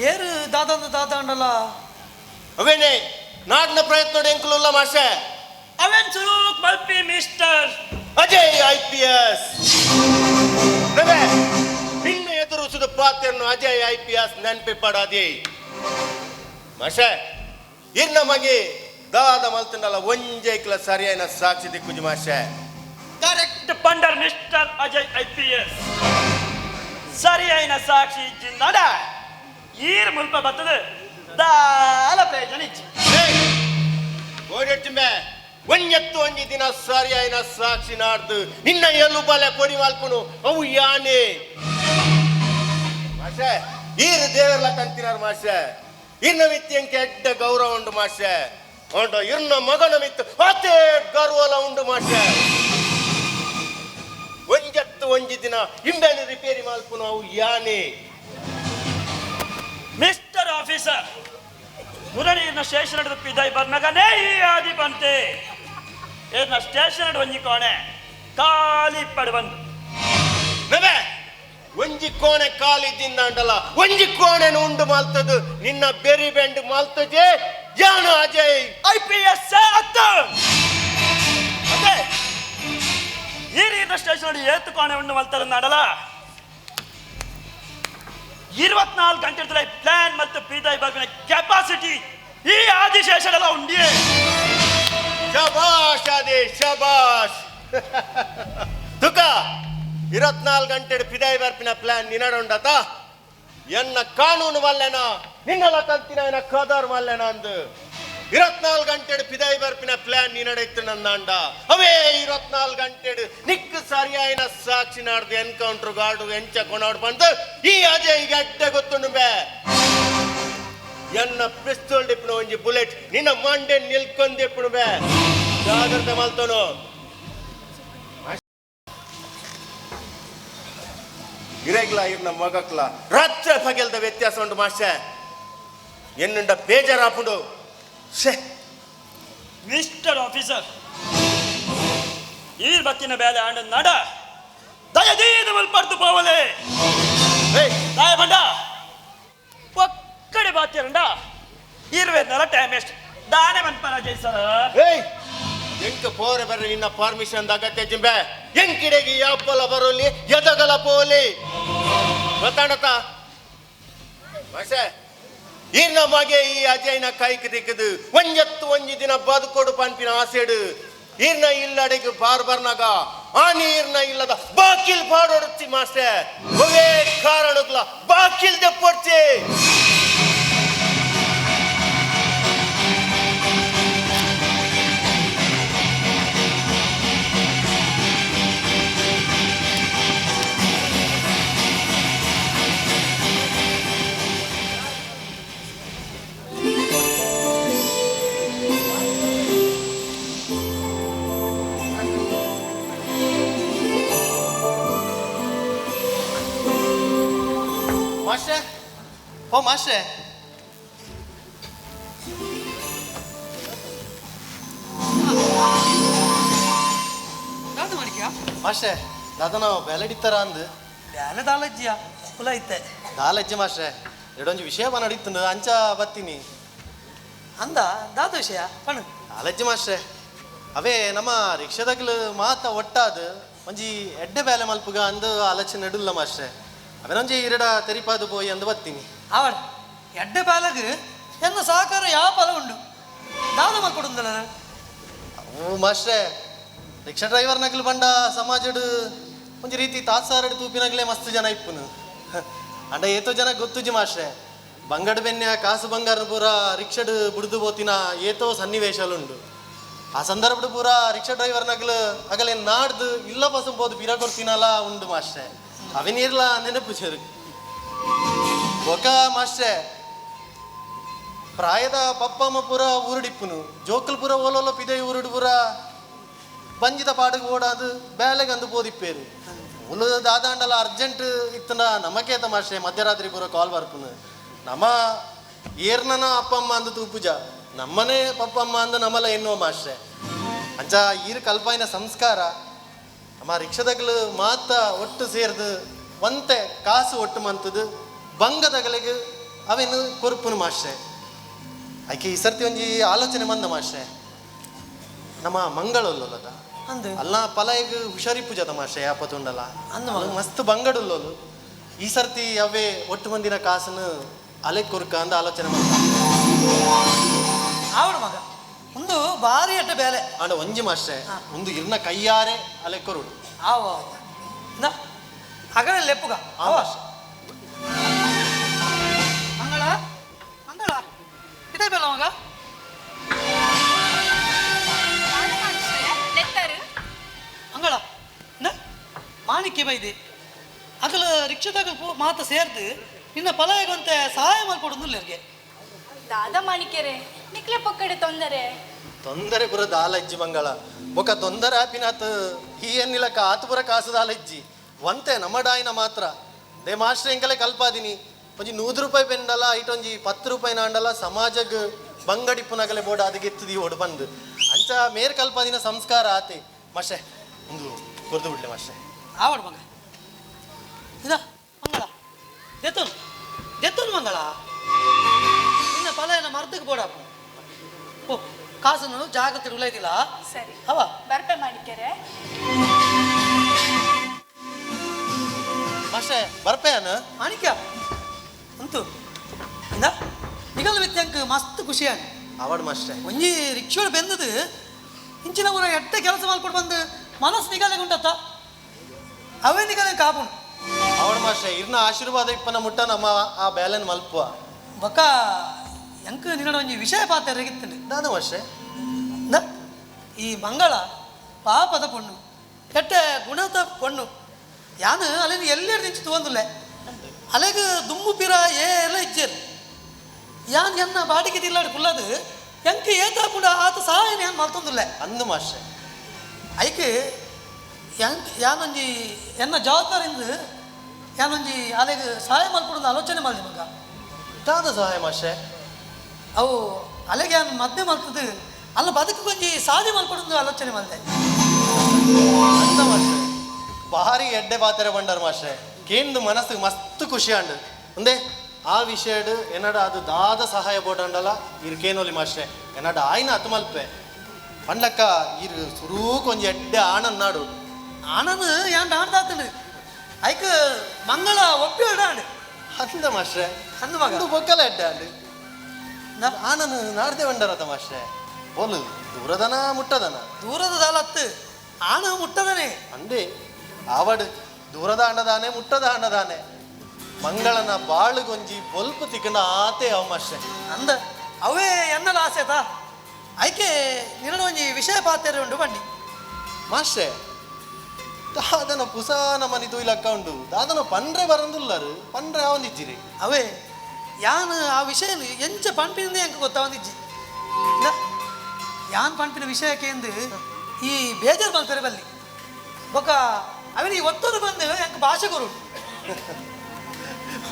ಏರು ದಾದಂದು ದಾದಾಂಡಲ್ಲ ಅವೇನೆ ನಾಡಿನ ಪ್ರಯತ್ನ ಎಂಕುಲುಲ್ಲ ಮಾಷ ಅವೇನ್ ಚುರುಕ್ ಮಲ್ಪಿ ಮಿಸ್ಟರ್ ಅಜಯ್ ಐಪಿಎಸ್ ನಿನ್ನ ಎದುರಿಸಿದ ಪಾತ್ರನ್ನು ಅಜಯ್ ಐಪಿಎಸ್ ನೆನಪಿ ಪಡಾದಿ ಮಾಷ ಇರ್ನ ಮಗಿ ದಾದ ಮಲ್ತಂಡಲ್ಲ ಒಂಜೈಕ್ಲ ಸರಿಯಾನ ಸಾಕ್ಷಿ ದಿಕ್ಕುಜಿ ಮಾಷೆ ಕರೆಕ್ಟ್ ಪಂಡರ್ ಮಿಸ್ಟರ್ ಅಜಯ್ ಐಪಿಎಸ್ ಸರಿಯಾಯಿನ ಸಾಕ್ಷಿ ಇಜ್ಜಿಂದಾಡ ಈರ್ ಮುಲ್ಪ ಬತ್ತದ ದಾಲ ಪ್ರಯೋಜನ ಇಜ್ಜಿ ಓಡಿಡ್ತಿಂಬೆ ಒಂಜೆತ್ತು ಒಂಜಿ ದಿನ ಸರಿಯಾಯಿನ ಸಾಕ್ಷಿ ನಾಡ್ದು ನಿನ್ನ ಎಲ್ಲು ಬಲೆ ಪೊಡಿ ಮಲ್ಪುನು ಅವು ಯಾನೆ ಮಾಷೆ ಈರು ದೇವರ್ಲ ಕಂತಿನಾರ್ ಮಾಷೆ ಇರ್ನ ಮಿತ್ತಿ ಎಂಕೆ ಎಡ್ಡ ಗೌರವ ಉಂಡು ಮಾಷೆ ಉಂಡು ಇರ್ನ ಮಗನ ಮಿತ್ತು ಅತೇ ಗರ್ವಲ ಉಂಡು ಮಾಷೆ ಒಂಜತ್ತು ಒಂಜಿ ದಿನ ಇಂಬೆನು ರಿಪೇರಿ ಮಲ್ಪುನು ಅವು ಯಾನೆ ಮಿಸ್ಟರ್ ಆಫೀಸರ್ ಮುರಳಿಯನ್ನ ಸ್ಟೇಷನ್ ಹಿಡಿದು ಪಿದಾಯಿ ಬರ್ನಗನೇ ಈ ಆದಿ ಬಂತೆ ಏನ ಸ್ಟೇಷನ್ ಹಿಡಿದು ಒಂಜಿ ಕೋಣೆ ಖಾಲಿ ಪಡು ಬಂದು ನವೆ ಒಂಜಿ ಕೋಣೆ ಕಾಲಿದ್ದಿಂದಾಂಡಲ ಒಂಜಿ ಕೋಣೆನು ಉಂಡು ಮಾಲ್ತದು ನಿನ್ನ ಬೆರಿ ಬೆಂಡ್ ಮಾಲ್ತಜೆ ಜಾನು ಅಜಯ್ ಐಪಿಎಸ್ ಅತ್ತ ಅದೇ ಈ ರೀತಿ ಸ್ಟೇಷನ್ ಏತು ಕೋಣೆ ಉಂಡು ಮಲ್ತಾರೆ ನಾಡಲ 24 ಗಂಟೆ ಪ್ಲಾನ್ ಮತ್ತು ಪೀದಾಯಿ ಬರ್ಬಿನ ಕೆಪಾಸಿಟಿ ಈ ಆದಿಶೇಷನೆಲ್ಲ ಉಂಡಿಯೇ. ಶಬಾಷ್ ಆದಿ ಶಬಾಷ್. ತುಕ 24 ಗಂಟೆ ಪಿದಾಯಿ ಬರ್ಪಿನ ಪ್ಲಾನ್ ನಿನಡುಂಡತ ಎನ್ನ ಕಾನೂನು ಮಲ್ಲೆನ ನಿನ್ನಲ ಕಂತಿನ ಎನ್ನ ಕದರ್ ಮಲ್ಲೆನ ಅಂದು 24 ಗಂಟೆ ಪಿದಾಯಿ ಬರ್ಪಿನ ಪ್ಲಾನ್ ನಿನಡಿತ್ತು ನಂದಾಂಡ ಅವೇ 24 ಗಂಟೆ ನಿಕ್ ಸರಿಯಾಯಿನ ಸಾಕ್ಷಿ ನಾಡ್ದು ಎನ್ಕೌಂಟರ್ ಗಾರ್ಡು ಎಂಚ ಕೊನಾಡು ಬಂದು ಈ ಅಜಯ್ ಗಡ್ಡೆ ಗೊತ್ತುಂಡು ಬೇ ಎನ್ನ ಪಿಸ್ತೂಲ್ ಡಿಪ್ಪುನ ಒಂಜಿ ಬುಲೆಟ್ ನಿನ್ನ ಮಂಡೆ ನಿಲ್ಕೊಂದಿಪ್ಪುನು ಬೇ ಜಾಗ್ರತೆ ಮಲ್ತೋನು ಇರೆಗ್ಲ ಇರ್ನ ಮಗಕ್ಲ ರಾತ್ರಿ ಪಗೆಲ್ದ ವ್ಯತ್ಯಾಸ ಉಂಟು ಮಾಸ್ಟರ್ ಎನ್ನುಂಡ ಬೇಜಾರಾಪುಂಡು ಶೇ ಮಿಸ್ಟರ್ ಆಫೀಸರ್ ಈ ಬತ್ತಿನ ಬೇಲೆ ಆಂಡ ನಡ ದಯದೀದ ಮಲ್ಪಡ್ದು ಪೋವಲೆ ದಾಯ ಬಂಡ ಒಕ್ಕಡೆ ಬಾತಿರಂಡ ಇರುವೆದ್ನಲ್ಲ ಟೈಮ್ ಎಷ್ಟು ದಾನೆ ಮನ್ಪನ ಜೈ ಸರ್. ಏಯ್ ಎಂಕ ಪೋರೆ ಬರ್ರಿ ನಿನ್ನ ಪರ್ಮಿಷನ್ ಅಗತ್ಯ ಜಿಂಬೆ ಎಂಕಿಡೆಗೆ ಯಾಪಲ ಬರೋಲಿ ಎದಗಲ ಪೋಲಿ ಗೊತ್ತಾಡತ ಮಾಸೆ ಈರ್ನ ಮಗೆ ಈ ಅಜಯ್ನ ಕೈಕ್ ದಿಕ್ಕದು ಒಂಜತ್ತು ಒಂಜಿ ದಿನ ಬದುಕೊಡು ಪನ್ಪಿನ ಆಸೆಡು ಈರ್ನ ಇಲ್ಲಡೆಗೆ ಬಾರ್ ಬರ್ನಾಗ ಆ ನೀರ್ನ ಇಲ್ಲದ ಬಾಕಿಲ್ ಪಾಡೊಡುತ್ತಿ ಮಾಸ್ಟರ್ ಒವೇ ಕಾರಣಕ್ಲ ಬಾಕಿಲ್ ದೆಪ್ಪೊಡ್ತಿ. ಮಾಸ್ಟ್ರೆ ಓ ಮಾಸ್ಟ್ರೆ ದಾದ ಮಾಡಿಕ್ಯಾ ಮಾಸ್ಟ್ರೆ ದಾದನ ಬೇಲೆಡಿತ್ತಾರ ಅಂದು ಬೇಲೆ ದಾಲಜ್ಜಿಯ ಕುಲ ಐತೆ ದಾಲಜ್ಜಿ ಮಾಸ್ಟ್ರೆ ಎರಡೊಂಜಿ ವಿಷಯ ನಡೀತಂದು ಅಂಚ ಬತ್ತೀನಿ ಅಂದ ದಾದ ವಿಷಯ ಪಣು ದಾಲಜ್ಜಿ ಮಾಸ್ಟ್ರೆ ಅವೇ ನಮ್ಮ ರಿಕ್ಷಾದಾಗಲು ಮಾತ ಒಟ್ಟಾದ ಒಂಜಿ ಎಡ್ಡೆ ಬೇಲೆ ಮಲ್ಪುಗ ಅಂದು ಆಲೋಚನೆ ನಡುಲ್ಲ ಮಾಸ್ಟ್ರೆ ಅವನೊಂಜಿ ಇರಡ ತೆರಿಪಾದು ಪೋಯಿ ಅಂದು ಬತ್ತೀನಿ ಅವಳ ಎಡ್ಡೆ ಬಾಲಗ್ ಎನ್ನ ಸಹಕಾರ ಯಾವ ಫಲ ಉಂಡು ದಾದ ಮಲ್ಕೊಡುಂದಲ್ಲ ಓ ಮಾಸ್ಟ್ರೆ ರಿಕ್ಷಾ ಡ್ರೈವರ್ ನಗಲು ಬಂಡ ಸಮಾಜಡ್ ಒಂಜಿ ರೀತಿ ತಾಸಾರಡ್ ತೂಪಿನಗಲೇ ಮಸ್ತ್ ಜನ ಇಪ್ಪುನು ಅಂಡ ಏತೋ ಜನ ಗೊತ್ತುಜಿ ಮಾಸ್ಟ್ರೆ ಬಂಗಡ್ ಬೆನ್ಯ ಕಾಸು ಬಂಗಾರ ಪೂರ ರಿಕ್ಷಡ್ ಬುಡ್ದು ಬೋತಿನ ಏತೋ ಸನ್ನಿವೇಶಲುಂಡು ಆ ಸಂದರ್ಭಡ್ ಪೂರ ರಿಕ್ಷಾ ಡ್ರೈವರ್ ನಗಲು ಅಗಲೆ ನಾಡ್ದು ಇಲ್ಲ ಪಸಂ ಪೋದು ಪಿರ ಕೊರ್ತಿನಲ್ಲ ಉಂಡು ಮಾಸ್ಟ್ರೆ ಅವೆನಿರ್ಲ ನೆನಪು ಚೆರು ಬೊಕ ಮಾಸ್ಟ್ರೆ ಪ್ರಾಯದ ಪಪ್ಪಮ್ಮ ಪೂರ ಊರುಡಿಪ್ಪುನು ಜೋಕಲ್ ಪೂರ ಓಲೋಲ ಪಿದೆ ಊರುಡು ಪೂರ ಬಂಜಿದ ಪಾಡಿಗೆ ಓಡಾದು ಬೇಲೆಗಂದು ಪೋದಿಪ್ಪೇರು ಮುಲು ದಾದಾಂಡಲ ಅರ್ಜೆಂಟ್ ಇತ್ತನ ನಮಕೇತ ಮಾಸ್ಟ್ರೆ ಮಧ್ಯರಾತ್ರಿ ಪೂರ ಕಾಲ್ ಬರ್ಪುನು ನಮ್ಮ ಏರ್ನನ ಅಪ್ಪ ಅಮ್ಮ ಅಂದು ತೂಪುಜ ನಮ್ಮನೆ ಪಪ್ಪ ಅಮ್ಮ ಅಂದ ನಮ್ಮಲ ಎನ್ನುವ ಮಾಸ್ಟ್ರೆ ಅಂಚ ಈರು ಕಲ್ಪಾಯಿನ ಸಂಸ್ಕಾರ ನಮ್ಮ ರಿಕ್ಷಾದಗಲು ಮಾತ ಒಟ್ಟು ಸೇರ್ದು ಒಂತೆ ಕಾಸು ಒಟ್ಟು ಮಂತದು ಬಂಗದಗಲಿಗೆ ಅವೇನು ಕೊರುಪುನು ಮಾಸ್ಟ್ರೆ ಆಕೆ ಈ ಸರ್ತಿ ಒಂಜಿ ಆಲೋಚನೆ ಮಂದ ಮಾಸ್ಟ್ರೆ ನಮ್ಮ ಮಂಗಳೊಲ್ಲದ ಅಲ್ಲ ಪಲಾಯಿಗ್ ಹುಷಾರಿ ಪೂಜಾದ ಮಾಸ್ಟ್ರೆ ಯಾಪತ್ತುಂಡಲ್ಲ ಮಸ್ತ್ ಬಂಗಡುಲ್ಲೋಲು ಈ ಸರ್ತಿ ಅವೇ ಒಟ್ಟು ಮಂದಿನ ಕಾಸನ್ನು ಅಲೆ ಕೊರ್ಕ ಅಂದ ಆಲೋಚನೆ ಮಂದ ಆವಡು ಮಗ ಒಂದು ಭಾರಿ ಅಡ್ಡ ಬೇಲೆ ಆಂಡ ಒಂಜಿ ಮಾಸ್ಟ್ರೆ ಒಂದು ಇರ್ನ ಕೈಯಾರೆ ಅಲೆ ಕೊರುಡು ಆವ ಅಗಲ ಲೆಪ್ಪುಗ ಆ ಮಂಗಳ ಮಂಗಳ ಇದೇ ಬೇಲ ಮಗ ಮಂಗಳ ಮಾಣಿಕ್ಯ ಬೈದೆ ಅಗಲ ರಿಕ್ಷಾದಾಗ ಮಾತ ಸೇರ್ದು ನಿನ್ನ ಪಲಾಯಗಂತೆ ಸಹಾಯ ಮಾಡ್ಕೊಡೋದಿಲ್ಲ ಇರ್ಗೆ ದಾದಾ ಮಾಣಿಕ್ಯರೇ ನಿಕ್ಲೆ ಪಕ್ಕಡೆ ತೊಂದರೆ ತೊಂದರೆ ಪುರ ದಾಲಜ್ಜಿ ಮಂಗಳ ಬೊಕ ತೊಂದರೆ ಆಪಿನಾತ್ ಈ ಎನ್ನಿಲಕ್ಕ ಆತು ಪುರ ಕಾಸು ದಾಲಜ್ಜಿ ಒಂತೆ ನಮ್ಮ ಡಾಯಿನ ಮಾತ್ರ they master ಎಂಕಲೆ ಕಲ್ಪಾದಿನಿ ಒಂಜಿ 100 ರೂಪಾಯಿ ಪೆಂಡಲ ಐಟೊಂಜಿ 10 ರೂಪಾಯಿ ನಾಂಡಲ ಸಮಾಜಗ್ ಬಂಗಡಿಪ್ಪುನಗಲೆ ಬೋರ್ಡ್ ಅದಕ್ಕೆ ಎತ್ತದಿ ಓಡು ಬಂದು ಅಂಚ ಮೇರ್ ಕಲ್ಪಾದಿನ ಸಂಸ್ಕಾರ ಆತೆ ಮಾಸ್ಟ್ರೆ ಒಂದು ಕೊರ್ದು ಬಿಡ್ಲೆ ಮಾಸ್ಟ್ರೆ ಆವಡು ಮಗ ಇದ ಮಂಗಳ ದೆತ್ತೋನು ದೆತ್ತೋನು ಮಂಗಳ ನಿನ್ನ ಫಲ ಏನ ಮರ್ದಕ್ಕೆ ಬೋಡಪ್ಪ ಓ ಕಾಸನ್ನು ಜಾಗ್ರತೆ ಉಳ್ಳೈದಿಲ್ಲ ಸರಿ ಅವ ಬರ್ಪೆ ಮಾಡಿಕೆರೆ ಮಾಸ್ಟ್ರೆ ಬರ್ಪೆ ಅನ್ನ ಮಾಣಿಕ್ಯ ಅಂತು ಇಂದ ನಿಗಲ್ ವ್ಯತ್ಯಾಂಕ ಮಸ್ತ್ ಖುಷಿಯಾಗಿ ಅವಡ್ ಮಾಸ್ಟ್ರೆ ಒಂಜಿ ರಿಕ್ಷೋಡ್ ಬೆಂದದು ಇಂಚಿನ ಊರ ಎಟ್ಟೆ ಕೆಲಸ ಮಾಡ್ಕೊಂಡು ಬಂದು ಮನಸ್ಸು ನಿಗಲೆ ಉಂಟತ್ತ ಅವೇ ನಿಗಲೆ ಕಾಪುನು ಅವಡ್ ಮಾಸ್ಟ್ರೆ ಇರ್ನ ಆಶೀರ್ವಾದ ಇಪ್ಪನ ಮುಟ್ಟ ನಮ್ಮ ಆ ಬ್ಯಾಲೆನ್ ಮಲ್ಪುವ ಬೊಕ್ಕ ಎಂಕ್ ನಿನ್ನಡ ಒಂಜಿ ವಿಷಯ ಪಾತ್ರ ಎರಗಿತ್ತಂಡು ದಾದ ಮಾಸ್ಟ್ರೆ ಈ ಮಂಗಳ ಪಾಪದ ಪೊಣ್ಣು ಕೆಟ್ಟ ಗುಣದ ಪೊಣ್ಣು ಯಾನು ಅಲ್ಲಿನ ಎಲ್ಲೆಡೆ ನಿಂಚು ತಗೊಂದಿಲ್ಲ ಅಲೆಗ್ ದುಮ್ಮು ಪಿರ ಏ ಎಲ್ಲ ಇಜ್ಜೇರು ಯಾನ್ ಎನ್ನ ಬಾಡಿಗೆ ತಿಲ್ಲಾಡು ಕುಲ್ಲದು ಎಂಕ್ ಏತ ಕೂಡ ಆತ ಸಹಾಯ ಯಾನ್ ಮಲ್ತೊಂದಿಲ್ಲ ಅಂದು ಮಾಸ್ಟ್ರೆ ಐಕ್ ಯಾಂಕ್ ಯಾನೊಂಜಿ ಎನ್ನ ಜವಾಬ್ದಾರಿಂದ ಯಾನೊಂಜಿ ಅಲೆಗ್ ಸಹಾಯ ಮಲ್ಪಡೋದು ಆಲೋಚನೆ ಮಾಡಿದೆ ಮಗ ದಾದ ಸಹಾಯ ಮಾಸ್ಟ್ರೆ ಅವು ಅಲೆಗೆ ಯಾನ್ ಮದ್ದೆ ಮಲ್ತದು ಅಲ್ಲ ಬದುಕು ಕೊಂಜಿ ಸಾಧಿ ಮಲ್ಪಡೋದು ಆಲೋಚನೆ ಮಾಡಿದೆ ಅಂದ ಮಾಸ್ಟ್ರೆ ಭಾರಿ ಎಡ್ಡೆ ಪಾತ್ರೆ ಬಂಡರ್ ಮಾಸ್ಟ್ರೆ ಕೇಂದು ಮನಸ್ಸಿಗೆ ಮಸ್ತ್ ಖುಷಿ ಅಂಡು ಒಂದೇ ಆ ವಿಷಯಡ್ ಎನ್ನಡ ಅದು ದಾದ ಸಹಾಯ ಬೋಟಂಡಲ ಇರ್ ಕೇನೋಲಿ ಮಾಸ್ಟ್ರೆ ಎನ್ನಡ ಆಯ್ನ ಅತ್ತು ಮಲ್ಪೆ ಪಂಡ್ಲಕ್ಕ ಇರ್ ಸುರೂಕ್ ಒಂಜಿ ಎಡ್ಡೆ ಆನಂದ್ ನಾಡು ಆನಂದ್ ಯಾನ್ ಆಡ್ದಾತನು ಐಕ್ ಮಂಗಳ ಒಪ್ಪಿ ಆಡು ಅಂದ ಮಾಸ್ಟ್ರೆ ಅಂದ ಮಗ ಒಂದು ಬೊಕ್ಕಲ ಎಡ್ಡೆ ಅಂಡು ಆನಂದ್ ನಾಡ್ದೆ ಬಂಡರತ ಮಾಸ್ಟ್ರೆ ಬೋಲು ದೂರದನ ಮುಟ್ಟದನ ದೂರದ ದಾಲತ್ತು ಆನ ಮುಟ್ಟದನೆ ಅಂದೆ ಆವಡ್ ದೂರದ ಅಣ್ಣದಾನೆ ಮುಟ್ಟದ ಅಣ್ಣದಾನೆ ಮಂಗಳನ ಬಾಳುಗೊಂಜಿ ಬೊಲ್ಪು ತಿಕ್ಕಂಡ ಆತೆ ಅವ ಮಾಸ್ಟ್ರೆ ಅಂದ ಅವೇ ಎನ್ನಲ ಆಸೆತಾ ಐಕೆ ನಿನ್ನ ಒಂಜಿ ವಿಷಯ ಪಾತ್ರೆ ಉಂಡು ಬನ್ನಿ ಮಾಸ್ಟ್ರೆ ದಾದನ ಪುಸಾನ ಮನಿ ತೂಯ್ಲಕ್ಕ ಉಂಡು ದಾದನ ಪಂಡ್ರೆ ಬರಂದುಲ್ಲರು ಪಂಡ್ರೆ ಅವಂದಿಜ್ಜಿರಿ ಅವೇ ಯಾನ್ ಆ ವಿಷಯ ಎಂಚ ಪಂಪಿನಿಂದ ಎಂಕ ಗೊತ್ತಾವಂದಿಜ್ಜಿ ಯಾನ್ ಪಂಪಿನ ವಿಷಯಕ್ಕೆ ಎಂದು ಈ ಬೇಜಾರು ಮಲ್ಪೆರೆ ಬಲ್ಲಿ ಬೊಕ್ಕ ಅವನಿಗೆ ಒತ್ತದು ಬಂದು ಎಂಕ ಭಾಷೆ ಕೊರು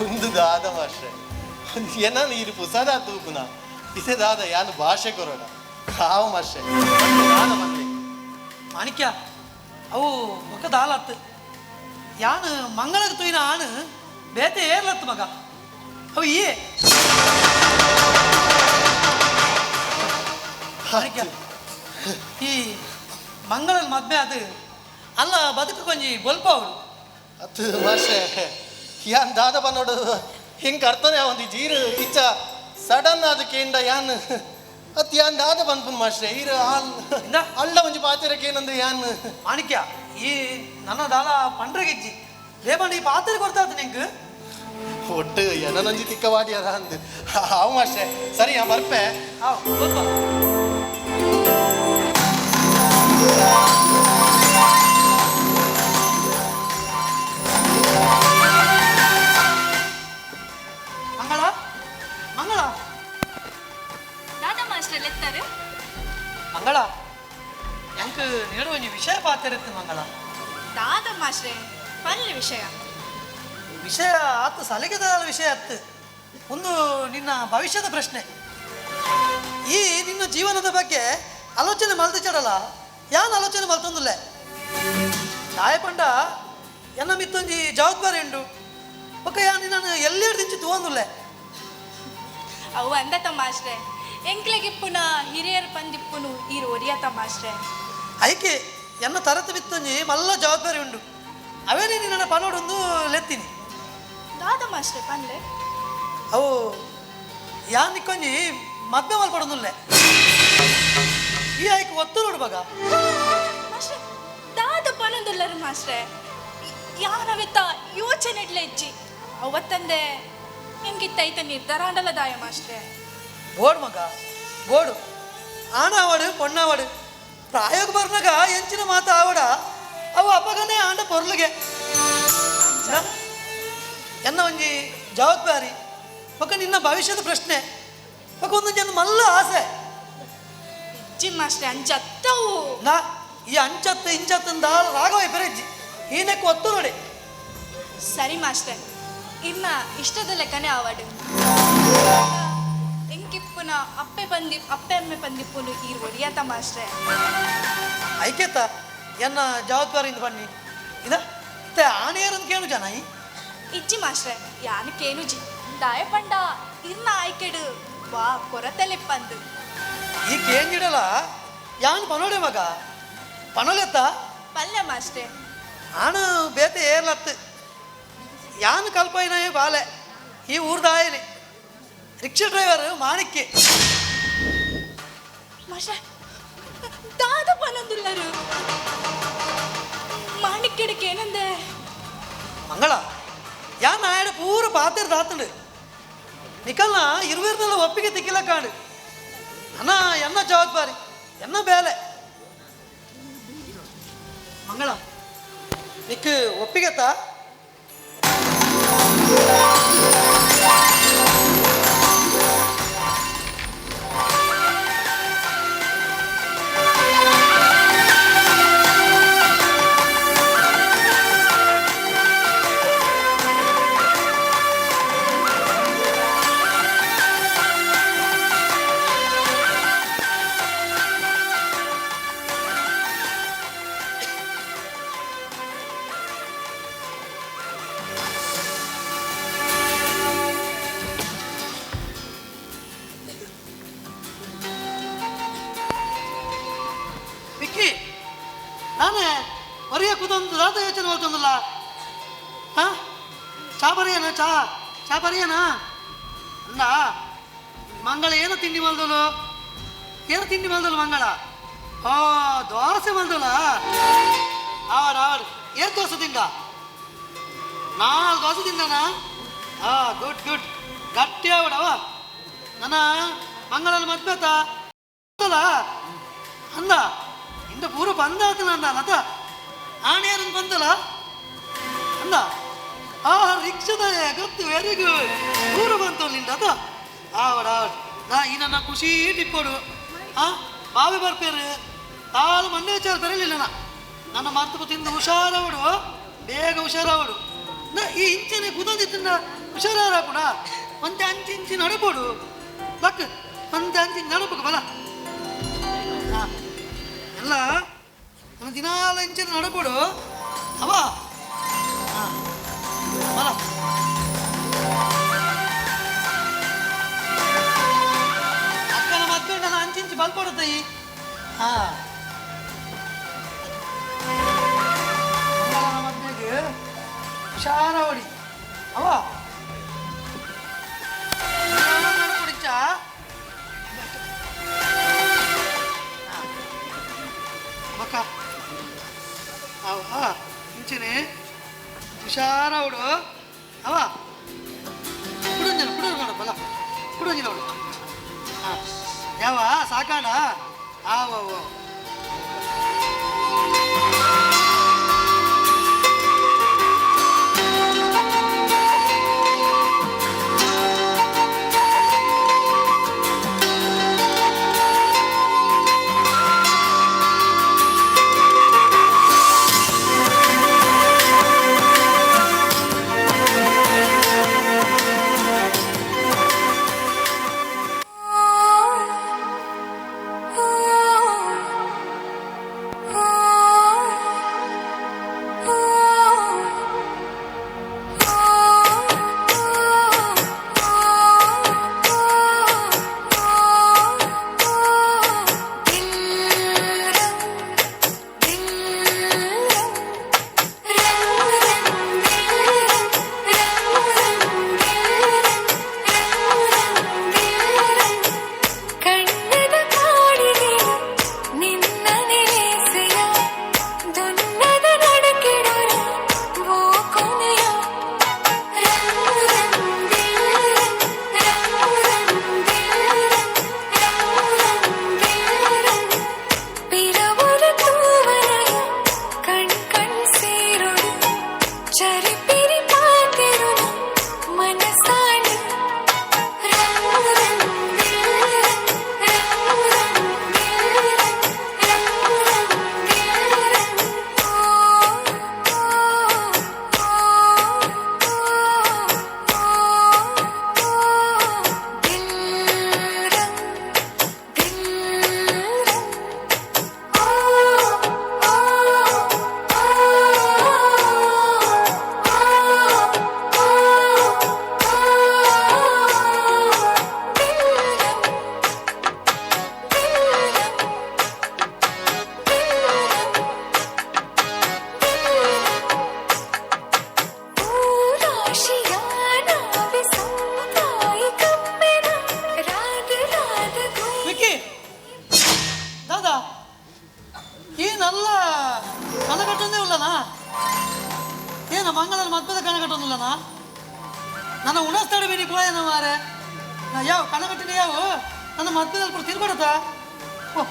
ಒಂದು ದಾದ ಮಾಸ್ಟ್ರೆ ಏನಾನು ಇರು ಪುಸಾದ ತೂಪುನ ಇಸೆ ದಾದ ಯಾನು ಭಾಷೆ ಕೊರೋಣ ಕಾವು ಮಾಸ್ಟ್ರೆ ದಾದ ಬಂದೆ ಮಾಣಿಕ್ಯ ಅವು ಬೊಕ್ಕ ದಾಲತ್ತು ಯಾನು ಮಂಗಳಕ್ಕೆ ತೂಯಿನ ಆನು ಬೇತೆ ಏರ್ಲತ್ತು ಮಗ ಅವು ಏ ಮಾಣಿಕ್ಯ ಈ ಮಂಗಳನ ಮದ್ವೆ ಅದು ಅಲ್ಲ ಬದುಕು ಕೊಂಜಿ ಬೊಲ್ಪ ಅವಳು ಅತ್ತು ಮಾಸ್ಟ್ರೆ ಯಾನ್ ದಾದ ಬನ್ನೋಡು ಹಿಂಗೆ ಅರ್ಥನೇ ಒಂದು ಜೀರು ಇಚ್ಚ ಸಡನ್ ಅದು ಕೇಂಡ ಯಾನ್ ಅತ್ ಯಾನ್ ದಾದ ಬಂದ್ಪುನ್ ಮಾಸ್ಟ್ರೆ ಈರು ಆಲ್ ಅಲ್ಲ ಒಂಜಿ ಪಾತಿರಕ್ಕೆ ಏನಂದ್ರೆ ಯಾನ್ ಮಾಣಿಕ್ಯ ಈ ನನ್ನ ದಾಲ ಪಂಡ್ರಗಿಜ್ಜಿ ರೇಬಣ್ಣ ಈ ಪಾತ್ರೆ ಕೊಡ್ತಾ ನಿಂಗೆ ಒಟ್ಟು ಏನನೊಂಜಿ ತಿಕ್ಕವಾಡಿ ಅದ ಅಂದು ಅವು ಮಾಸ್ಟ್ರೆ ಸರಿ ಯಾ ಬರ್ಪೆ ಮಂಗಳ ಮಂಗಳ ದಾದಾ ಮಾಸ್ಟರ್ ಲೆತ್ತಾರೆ ಮಂಗಳ ಎಂಕ್ ನೀಡು ಒಂಜಿ ವಿಷಯ ಪಾತೆರಿತ್ತು ಮಂಗಳ. ದಾದ ಮಾಸ್ಟ್ರೆ ಪಲ್ಲೆ ವಿಷಯ? ವಿಷಯ ಆತು ಸಲಿಗೆದ ವಿಷಯ ಅತ್ತು, ಒಂದು ನಿನ್ನ ಭವಿಷ್ಯದ ಪ್ರಶ್ನೆ. ಈ ನಿನ್ನ ಜೀವನದ ಬಗ್ಗೆ ಆಲೋಚನೆ ಮಲ್ದು ಚಡಲ ಯಾನ್ ಆಲೋಚನೆ ಮಲ್ತೊಂದುಲ್ಲೆ. ದಾಯ ಪಂಡ ಎನ್ನ ಮಿತ್ತೊಂಜಿ ಜವಾಬ್ದಾರಿ ಉಂಡು, ಬೊಕ್ಕ ಯಾನ್ ನಿನ್ನನ್ನು ಎಲ್ಲೆಡ್ದಿಂಚಿ ತೂವೊಂದುಲ್ಲೆ. ಅವು ಅಂದತ ಮಾಸ್ಟ್ರೆ, ಎಂಕ್ಲೆಗಿಪ್ಪುನ ಹಿರಿಯರ್ ಪಂದಿಪ್ಪುನು ಈ ಒರಿಯತ ಮಾಸ್ಟ್ರೆ. ಐಕೆ ಎನ್ನ ತರತ ಮಿತ್ತೊಂಜಿ ಮಲ್ಲ ಜವಾಬ್ದಾರಿ ಉಂಡು, ಅವೇನೇ ನಿನ್ನ ಪನೋಡೊಂದು ಲೆತ್ತೀನಿ. ದಾದ ಮಾಸ್ಟ್ರೆ ಪನ್ಲೆ? ಅವು ಯಾನ್ ನಿಕ್ಕೊಂಜಿ ಮದ್ಮೆ ಮಲ್ಪಡೊಂದುಲ್ಲೆ, ಈ ಆಯ್ಕೆ ಒತ್ತು ನೋಡು ಮಗ. ಮಾಸ್ಟ್ರೆ ದಾದ ಪನೊಂದುಲ್ಲರು ಮಾಸ್ಟ್ರೆ, ಯಾನವೆತ್ತ ಯೋಚನೆ ಇಡ್ಲೆ ಇಜ್ಜಿ ಅವತ್ತಂದೆ ನಿಮ್ಗಿತ್ತೈತ ನಿರ್ಧಾರ ಅಂಡಲ ದಾಯ ಮಾಸ್ಟ್ರೆ. ಬೋಡು ಮಗ ಬೋಡು, ಆಣಾವಡು ಪೊಣ್ಣಾವಡು ಪ್ರಾಯೋಗ ಬರ್ನಾಗ ಎಂಚಿನ ಮಾತು ಆವಡ ಅವು ಅಪ್ಪಗನೇ ಆಂಡ ಪೊರ್ಲುಗೆ ಎನ್ನ ಒಂಜಿ ಜವಾಬ್ದಾರಿ ಬೊಕ್ಕ ನಿನ್ನ ಭವಿಷ್ಯದ ಪ್ರಶ್ನೆ ಬೊಕ್ಕ ಒಂದು ಜನ ಮಲ್ಲ ಆಸೆ. ಇಜ್ಜಿ ಮಾಸ್ಟ್ರೆ ಅಂಚತ್ತವು. ನಾ ಈ ಅಂಚತ್ತು ಇಂಚತ್ತಂದ ರಾಘವ ಪೆರೆಜ್ಜಿ ಈನಕ್ಕೆ ಒತ್ತು ನೋಡಿ. ಸರಿ ಮಾಸ್ಟ್ರೆ, ಇನ್ನ ಇಷ್ಟದ ಲೆಕ್ಕನೇ ಆವಡು. ಎಂಕಿಪ್ಪುನ ಅಪ್ಪೆ ಬಂದಿ ಅಪ್ಪೆ ಅಮ್ಮೆ ಬಂದಿಪ್ಪುನು ಈ ಒರಿಯತ ಮಾಸ್ಟ್ರೆ. ಐಕೇತ ಎನ್ನ ಜವಾಬ್ದಾರಿಯಿಂದ ಬನ್ನಿ ಇದ ಇತ್ತೆ ಆಣೆಯರನ್ನು ಕೇಳು ಜನ ಈ ಇಜ್ಜಿ ಮಾಸ್ಟ್ರೆ ಯಾನು ಕೇನುಜಿ ದಾಯ ಪಂಡ ಇರ್ನ ಆಯ್ಕೆಡು ವಾ ಕೊರತೆಲಿಪ್ಪಂದು. ಈ ಕೇಂಜಿಡಲ ಯಾನ್ ಪನೋಡೆ ಮಗ ಪನೋಲೆತ್ತ ಪಲ್ಯ ಮಾಸ್ಟ್ರೆ. ಆನು ಬೇತೆ ಏರ್ಲತ್ತು ಯಾನು ಕಲ್ಪೈನೇ ಬಾಲೆ ಈ ಊರ್ದಾಯನಿ ರಿಕ್ಷಾ ಡ್ರೈವರ್ ಮಾಣಿಕ್ಯ. ಮಾಸ್ಟ್ರೆ ದಾದ ಪನೊಂದುಲ್ಲರು ಮಾಣಿಕ್ಯಡಕ್ಕೆ ಏನಂದೆ? ಮಂಗಳ ಯಾನ್ ಆಯಡ ಪೂರ ಪಾತೆರ್ ದಾತಂಡು ನಿಕಲ್ನ ಇರುವಿರ್ನೆಲ್ಲ ಒಪ್ಪಿಗೆ ತಿಕ್ಕಿಲ್ಲ ಕಾಂಡು ಅಣ್ಣ ಎನ್ನ ಜವಾಬ್ದಾರಿ ಎನ್ನ ಬೇಲೆ. ಮಂಗಳ ನಿಕ್ ಒಪ್ಪಿಗೆತ್ತಾ? ನಾನೇ ಹೊರಗೆ ಕೂತೊಂದು ದಾತ ಯೋಚನೆ ಮಾಡ್ತಂದಲ್ಲ. ಹಾಂ ಚಾ ಬರೆಯನ? ಚಾ ಚಾ ಬರೆಯನ ಅಲ್ಲ ಮಂಗಳ ಏನು ತಿಂಡಿ ಮಲ್ದಲು? ಏನು ತಿಂಡಿ ಮಲ್ದಲು ಮಂಗಳ? ಓ ದೋಸೆ ಮಲ್ದಲ? ಆವಾಡು ಆವಾಡು. ಏನು ದೋಸೆ ತಿಂದ? 4 ದೋಸೆ ತಿಂದನ? ಹಾಂ ಗುಡ್ ಗುಡ್, ಗಟ್ಟಿ ಆವಡವ. ನನ್ನ ಮಂಗಳನ ಮದ್ವೆತ ಅಂದ ಇಂದ ಪೂರ ಬಂದಾತನ ಅಂದ ಲತ ಆಣೆಯರನ್ನು ಬಂದಲ್ಲ ಅಂದ. ಆ ರಿಕ್ಷದ ಗೊತ್ತು, ವೆರಿ ಗುಡ್, ಪೂರ ಬಂತು ಅಲ್ಲಿಂದ ಅದ. ಆವಡ ಆವಡ ನಾ ಈ ನನ್ನ ಖುಷಿ ಟಿಪ್ಪೋಡು. ಹಾಂ ಬಾವಿ ಬರ್ಪೇರು ತಾಳು ಮಂಡೆ ವಿಚಾರ ಬರಲಿಲ್ಲ ನಾ ನನ್ನ ಮರ್ತು ತಿಂದು ಹುಷಾರವಡು, ಬೇಗ ಹುಷಾರವಡು. ನಾ ಈ ಇಂಚನೆ ಕುದೋದಿತ್ತಿಂದ ಹುಷಾರಾಪುಡ ಒಂತೆ ಅಂಚು ಇಂಚು ನಡಪೋಡು ಲಕ್ ಒಂತೆ ಅಂಚು ಇಂಚು ನಡಪು ಬಲ. ಹಾಂ ಎಲ್ಲ ನಮ್ಮ ದಿನಾಲ ಇಂಚಿನ ನಡಪೋಡು ಅವ. ಹಾಂ ಬಲ ಅಕ್ಕನ ಮಕ್ಕಳು ನನ್ನ ಅಂಚಿಂಚು ಬಲ್ಪಡುತ್ತಯಿ. ಹಾಂ ಮದ್ವೆಗೆ ಹುಷಾರ ಹೊಡಿ ಅವ ನಡ್ಕೊಡಿಚ್ಚ. ಮಕ್ಕ ಅವ ಇಂಚಿನಿ ಹುಷಾರವಡು ಅವ. ಕುಡಂಜನ ಕುಡ ಬಲ ಕುಡಂಜಿನ ಅವಳು. ಹಾಂ ಯಾವ ಸಾಕಾಣ? ಆವ ದಾದಾ ಈ ನಲ್ಲ ಕನಕಟ್ಟೊಂದೇ ಉಲ್ಲನಾ ಏನ ಮಂಗಳನ ಮದ್ಬದ ಕನಕಟ್ಟೊಂದಿಲ್ಲನಾ ನನ್ನ ಉಣಸ್ತಾಡ ಬಿಡಿ ಪೋಯನ ಮಾರೆ ನಾ ಯಾವ ಕನಕಟ್ಟಿನ ಯಾವ ನನ್ನ ಮದ್ಬದಲ್ಲಿ ಕೂಡ ತಿರ್ಕೊಡತಾ ಓ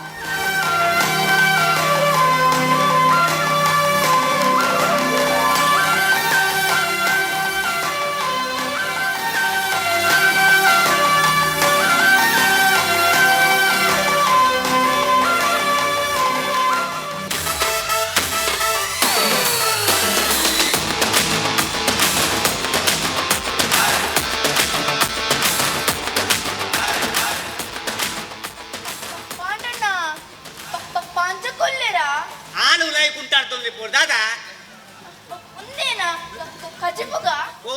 ಪಾಂಡಣ್ಣ ಪಾಂಚಕೊಲ್ಲೆರಾ ಆನು ಉಲಾಯಿ ಕುಂಟಾಡ್ತೊಂದು ಪೋರ್ ದಾದಾ ಒಂದೇನಾ ಕಜಿಪುಗ ಓ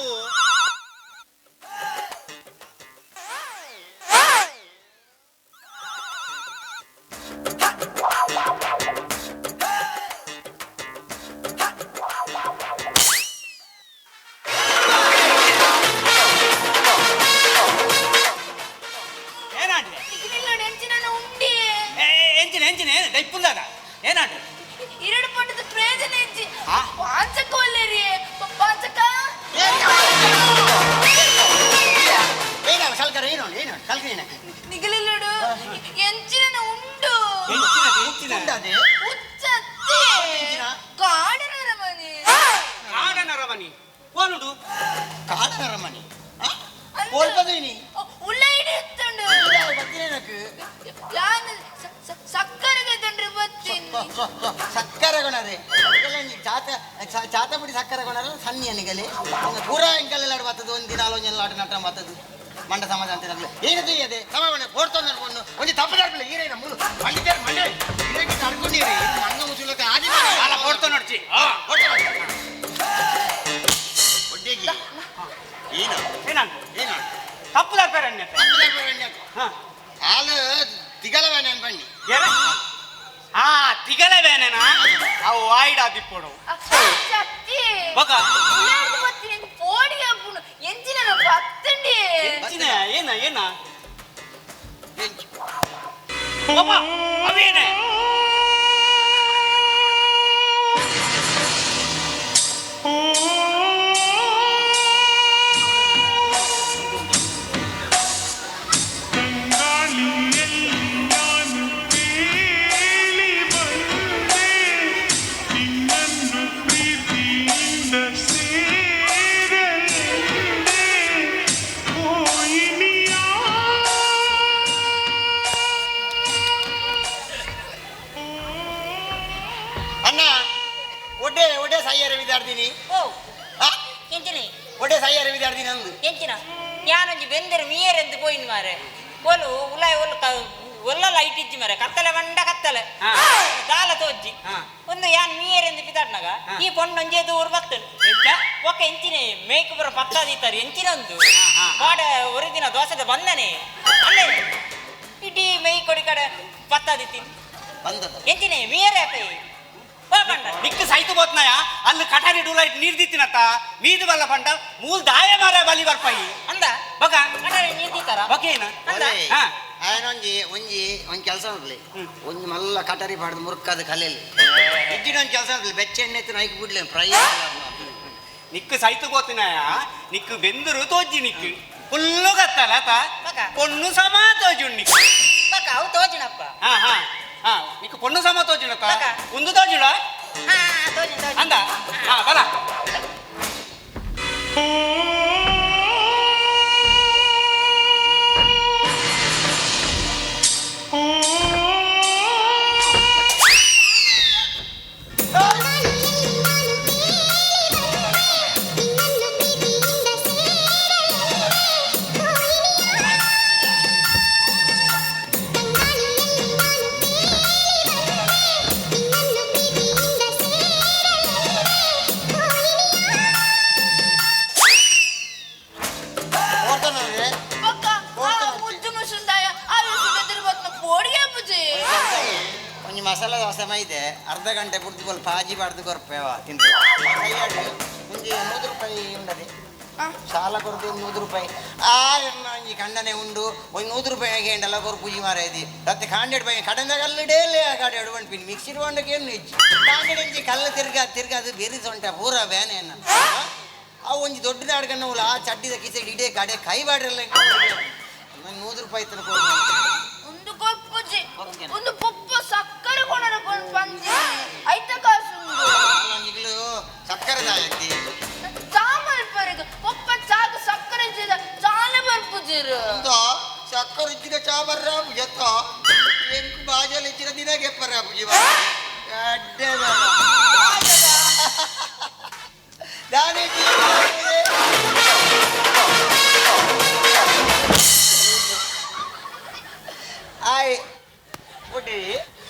ಏನಾಡ್ಲಿ ನಿಲ್ಲೋಡು ಎಂಚಿನ ಉಂಡಿ ಎಂಚಿನ ಎಂಚಿನ ಏನು ದೈಪುಂದಾದ ಏನಾಡ್ಲಿ ಎರಡು ಪಂಡದ ಪ್ರಯೋಜನ ಎಂಚಿ ಪಾಂಚಕೊಲ್ಲೆರಿ ಪಾಂಚಕ ಏನ ಸಲ್ಕರ ಏನು ಏನು ಸಲ್ಕರ ನಿಗಲಿಲ್ಲೋಡು ಎಂಚಿನ ಉಂಡು ಉಂಡದೆ ಉಚ್ಚತ್ತಿ ಕಾಡಿನ ಅರಮನೆ ಕಾಡನ ಅರಮನೆ ಓನುಡು ಕಾಡನ ಅರಮನೆ ಓಲ್ಪದೀನಿ ಉಳ್ಳ ಹಿಡಿಯುತ್ತುಂಡು ಬತ್ತಿನೇನಕ್ಕೆ ಯಾನ್ ಸಕ್ಕರೆಗೆ ತಂಡ್ರಿ ಬತ್ತೀನಿ ಸಕ್ಕರೆ ಕೊಣರೆ ಚಾತ ಚಾತ ಪುಡಿ ಸಕ್ಕರೆ ಕೊಣರ ಸನ್ನಿ ಅನಿಗಲೆ ಪೂರ ಎಂಕಲ್ಲೆಲ್ಲ ಬರ್ತದೆ ಒಂದು ದಿನ ಒಂಜೆಲ್ಲ ಆಟ ನಾಟ ಬರ್ತದೆ ಮಂಡ ಸಮಾಜ ಅಂತ ಏನು ತಿಳಿಯದೆ ಸಮಾಜ ಓಡ್ತೊಂದು ಅನ್ಕೊಂಡು ಒಂದು ತಪ್ಪದಾರ್ಪಿಲ್ಲ ಈರೇನ ಮೂಲು ಮಂಡಿದ್ದಾರೆ ಮಂಡೆ ಈರೇಗೆ ನಡ್ಕೊಂಡಿರಿ ಮಂಗ ಮುಚ್ಚುಲಕ್ಕೆ ಆದಿ ಅಲ್ಲ ಓಡ್ತೊ ನೋಡ್ಚಿ ಒಡ್ಡೆಗಿ ಏನು ಏನಾಂತ ಏನು ತಪ್ಪುದಾರ್ಪೇರಣ್ಯ ತಪ್ಪದಾರ್ಪೇರಣ್ಯ ಹಾಲು ತಿಗಲವೇನ ಬನ್ನಿ ಆ ತಿಗಲವೇನ ಅವು ವಾಯ್ಡ್ ಆದಿಪ್ಪೋಡು ಚತ್ತಿ ಬೊಕ ಉಳ್ಳಾಡ್ದು ಬತ್ತೀನಿ ಪೋಡಿ ಅಪ್ಪುನು ಎಂಚಿನ ಬತ್ತಂಡಿ ಎಂಚಿನ ಏನ ಏನ ಅಪ್ಪ ಅವೇನೆ ಅಣ್ಣ ಒಡ್ಡೆ ಒಡ್ಡೆ ಸಾಯ್ಯಾರ ವಿದ್ಯಾರ್ಥಿನಿ ಓ ಎಂಚಿನ ಒಡ್ಡೆ ಸಾಯ್ಯಾರ ವಿದ್ಯಾರ್ಥಿನಿ ಅಂದು ಎಂಚಿನ ಯಾನೊಂಜಿ ಬೆಂದರೆ ಮೀಯರೆಂದು ಪೋಯಿನ್ ಮಾರೆ ಒಲು ಉಲಾಯ್ ಒಲು ಒಲ್ಲ ಲೈಟ್ ಇಜ್ಜಿ ಮಾರೆ ಕತ್ತಲೆ ಬಂಡ ಕತ್ತಲೆ ದಾಲ ತೋಜ್ಜಿ ಒಂದು ಯಾನ್ ಮೀಯರೆಂದು ಪಿತಾಡ್ನಾಗ ಈ ಪೊಣ್ಣೊಂಜೆ ದೂರ ಬರ್ತದೆ ಒಕ್ಕ ಎಂಚಿನ ಮೇಕ್ ಬರ ಪತ್ತಾದೀತಾರೆ ಎಂಚಿನ ಒಂದು ಪಾಡ ಒಂದು ದಿನ ದೋಸೆದ ಬಂದನೆ ಅಲ್ಲೇ ಇಡೀ ಮೈ ಕೊಡಿ ಕಡೆ ಪತ್ತಾದಿತ್ತಿ ಬಂದದ ಎಂಚಿನ ಮೀಯರೇ ಅಪ್ಪ ನಿಕ್ಕು ಸೈತು ಬೋತ್ನಾಯ ಅಲ್ಲಿ ಕಟಾರಿ ಡೂಲೈಟ್ ನೀರ್ ದಿತ್ತಿನತ್ತ ಮೀದು ಬಲ್ಲ ಪಂಡ ಮೂಲ್ ದಾಯ ಮಾರ ಬಲಿ ಬರ್ಪಾಯಿ ಅಂದ ಬಕ ಕಟಾರಿ ನೀರ್ ದಿತ್ತಾರ ಬಕೇನ ಆಯನೊಂಜಿ ಒಂಜಿ ಒಂಜಿ ಕೆಲಸ ಉಂಟ್ಲಿ ಒಂಜಿ ಮಲ್ಲ ಕಟಾರಿ ಪಾಡ್ದು ಮುರುಕಾದ ಕಲೆಯಲ್ಲಿ ಇಜ್ಜಿನ ಒಂಜಿ ಕೆಲಸ ಉಂಟ್ಲಿ ಬೆಚ್ಚ ಎಣ್ಣೆ ಎತ್ತು ನೈಕ್ ಬಿಡ್ಲಿ ಫ್ರೈ ನಿಕ್ಕು ಸೈತು ಬೋತಿನಾಯ ನಿಕ್ಕು ಬೆಂದರು ತೋಜ್ಜಿ ನಿಕ್ಕು ಫುಲ್ಲು ಗತ್ತಲ್ಲ ಆತ ಪೊಣ್ಣು ಸಮ ತೋಜು ನಿಕ್ಕು ಬಕ ಅವು ತೋಜಿನಪ್ಪ ಹಾ ಹಾ ಹಾ ನಿಕ್ಕು ಪೊಣ್ಣು ಸಮ ತೋಜುನಪ್ಪ ಒಂದು ತೋಜುಡ ಹಾ ತೋಜಿ ತೋಜಿ ಅಂದ ಹಾ ಬಲ ಬೊಕ್ಕ ಮುಜ್ಜು ಮುಸುಂದಾಯ ಆರು ಸುಗದಿರ್ಬತ್ನ ಪೋಡಿಗೆ ಅಪ್ಪುಜಿ ಒಂಜಿ ಮಸಾಲೆ ದೋಸೆ ಮೈದೆ ಅರ್ಧ ಗಂಟೆ ಬುಡ್ದು ಬೋಲ್ ಪಾಜಿ ಬಾಡ್ದು ಕೊರ್ಪೇವ ತಿಂದು ಒಂಜಿ 100 ರೂಪಾಯಿ ಉಂಡದೆ ಸಾಲ ಕೊರ್ದು 100 ರೂಪಾಯಿ ಆ ಒಂಜಿ ಕಂಡನೆ ಉಂಡು ಒಂದು 100 ರೂಪಾಯಿ ಗೇಂಡಲ್ಲ ಕೊರು ಪೂಜೆ ಮಾರಾಯ್ದಿ ಮತ್ತೆ ಕಾಂಡೆಡ್ ಬೈ ಕಡಂದ ಕಲ್ಲು ಡೇಲೆ ಕಾಡೆ ಎಡುವಂಪಿನಿ ಮಿಕ್ಸಿ ಇಡುವಂಡಕ್ಕೆ ಏನು ಹೆಜ್ಜೆ ಕಾಂಡೆಡ್ ಹೆಜ್ಜೆ ಕಲ್ಲು ತಿರ್ಗ ತಿರ್ಗ ಅದು ಬೆರಿಸೊಂಟ ಪೂರ ಬೇನೆ ಅನ್ನ ಅವು ಒಂಜಿ ದೊಡ್ಡ ನಾಡ್ಕಣ್ಣ ಆ ಚಡ್ಡಿದ ಕಿಸೆ ಇಡೇ ಕಡೆ ಕೈ ಬಾಡ್ರಲ್ಲ 100 ರೂಪಾಯಿ ತನಕ ಒಂದು ಕೊಪ್ಪುಜಿ ಒಂದು ಪೊಪ್ಪ ಸಕ್ಕರೆ ಕೊಣರ ಪಂಜಿ ಐತ ಕಾಸು ಈಗಲೂ ಸಕ್ಕರೆ ದಾಯತಿ ಚಾಮಲ್ ಪರಗ ಪೊಪ್ಪ ಚಾಗ ಸಕ್ಕರೆ ಇಜ್ಜಿದ ಚಾನೆ ಬರ್ಪುಜಿರು ಸಕ್ಕರೆ ಇಜ್ಜಿದ ಚಾ ಬರ್ರ ಪುಜತ್ತ ಎಂಕು ಬಾಜಲ್ ಇಜ್ಜಿದ ದಿನ ಗೆಪ್ಪರ ಪುಜಿ ಅಡ್ಡೆ ದಾನೆ ಆಯ್ ಪುಟಿ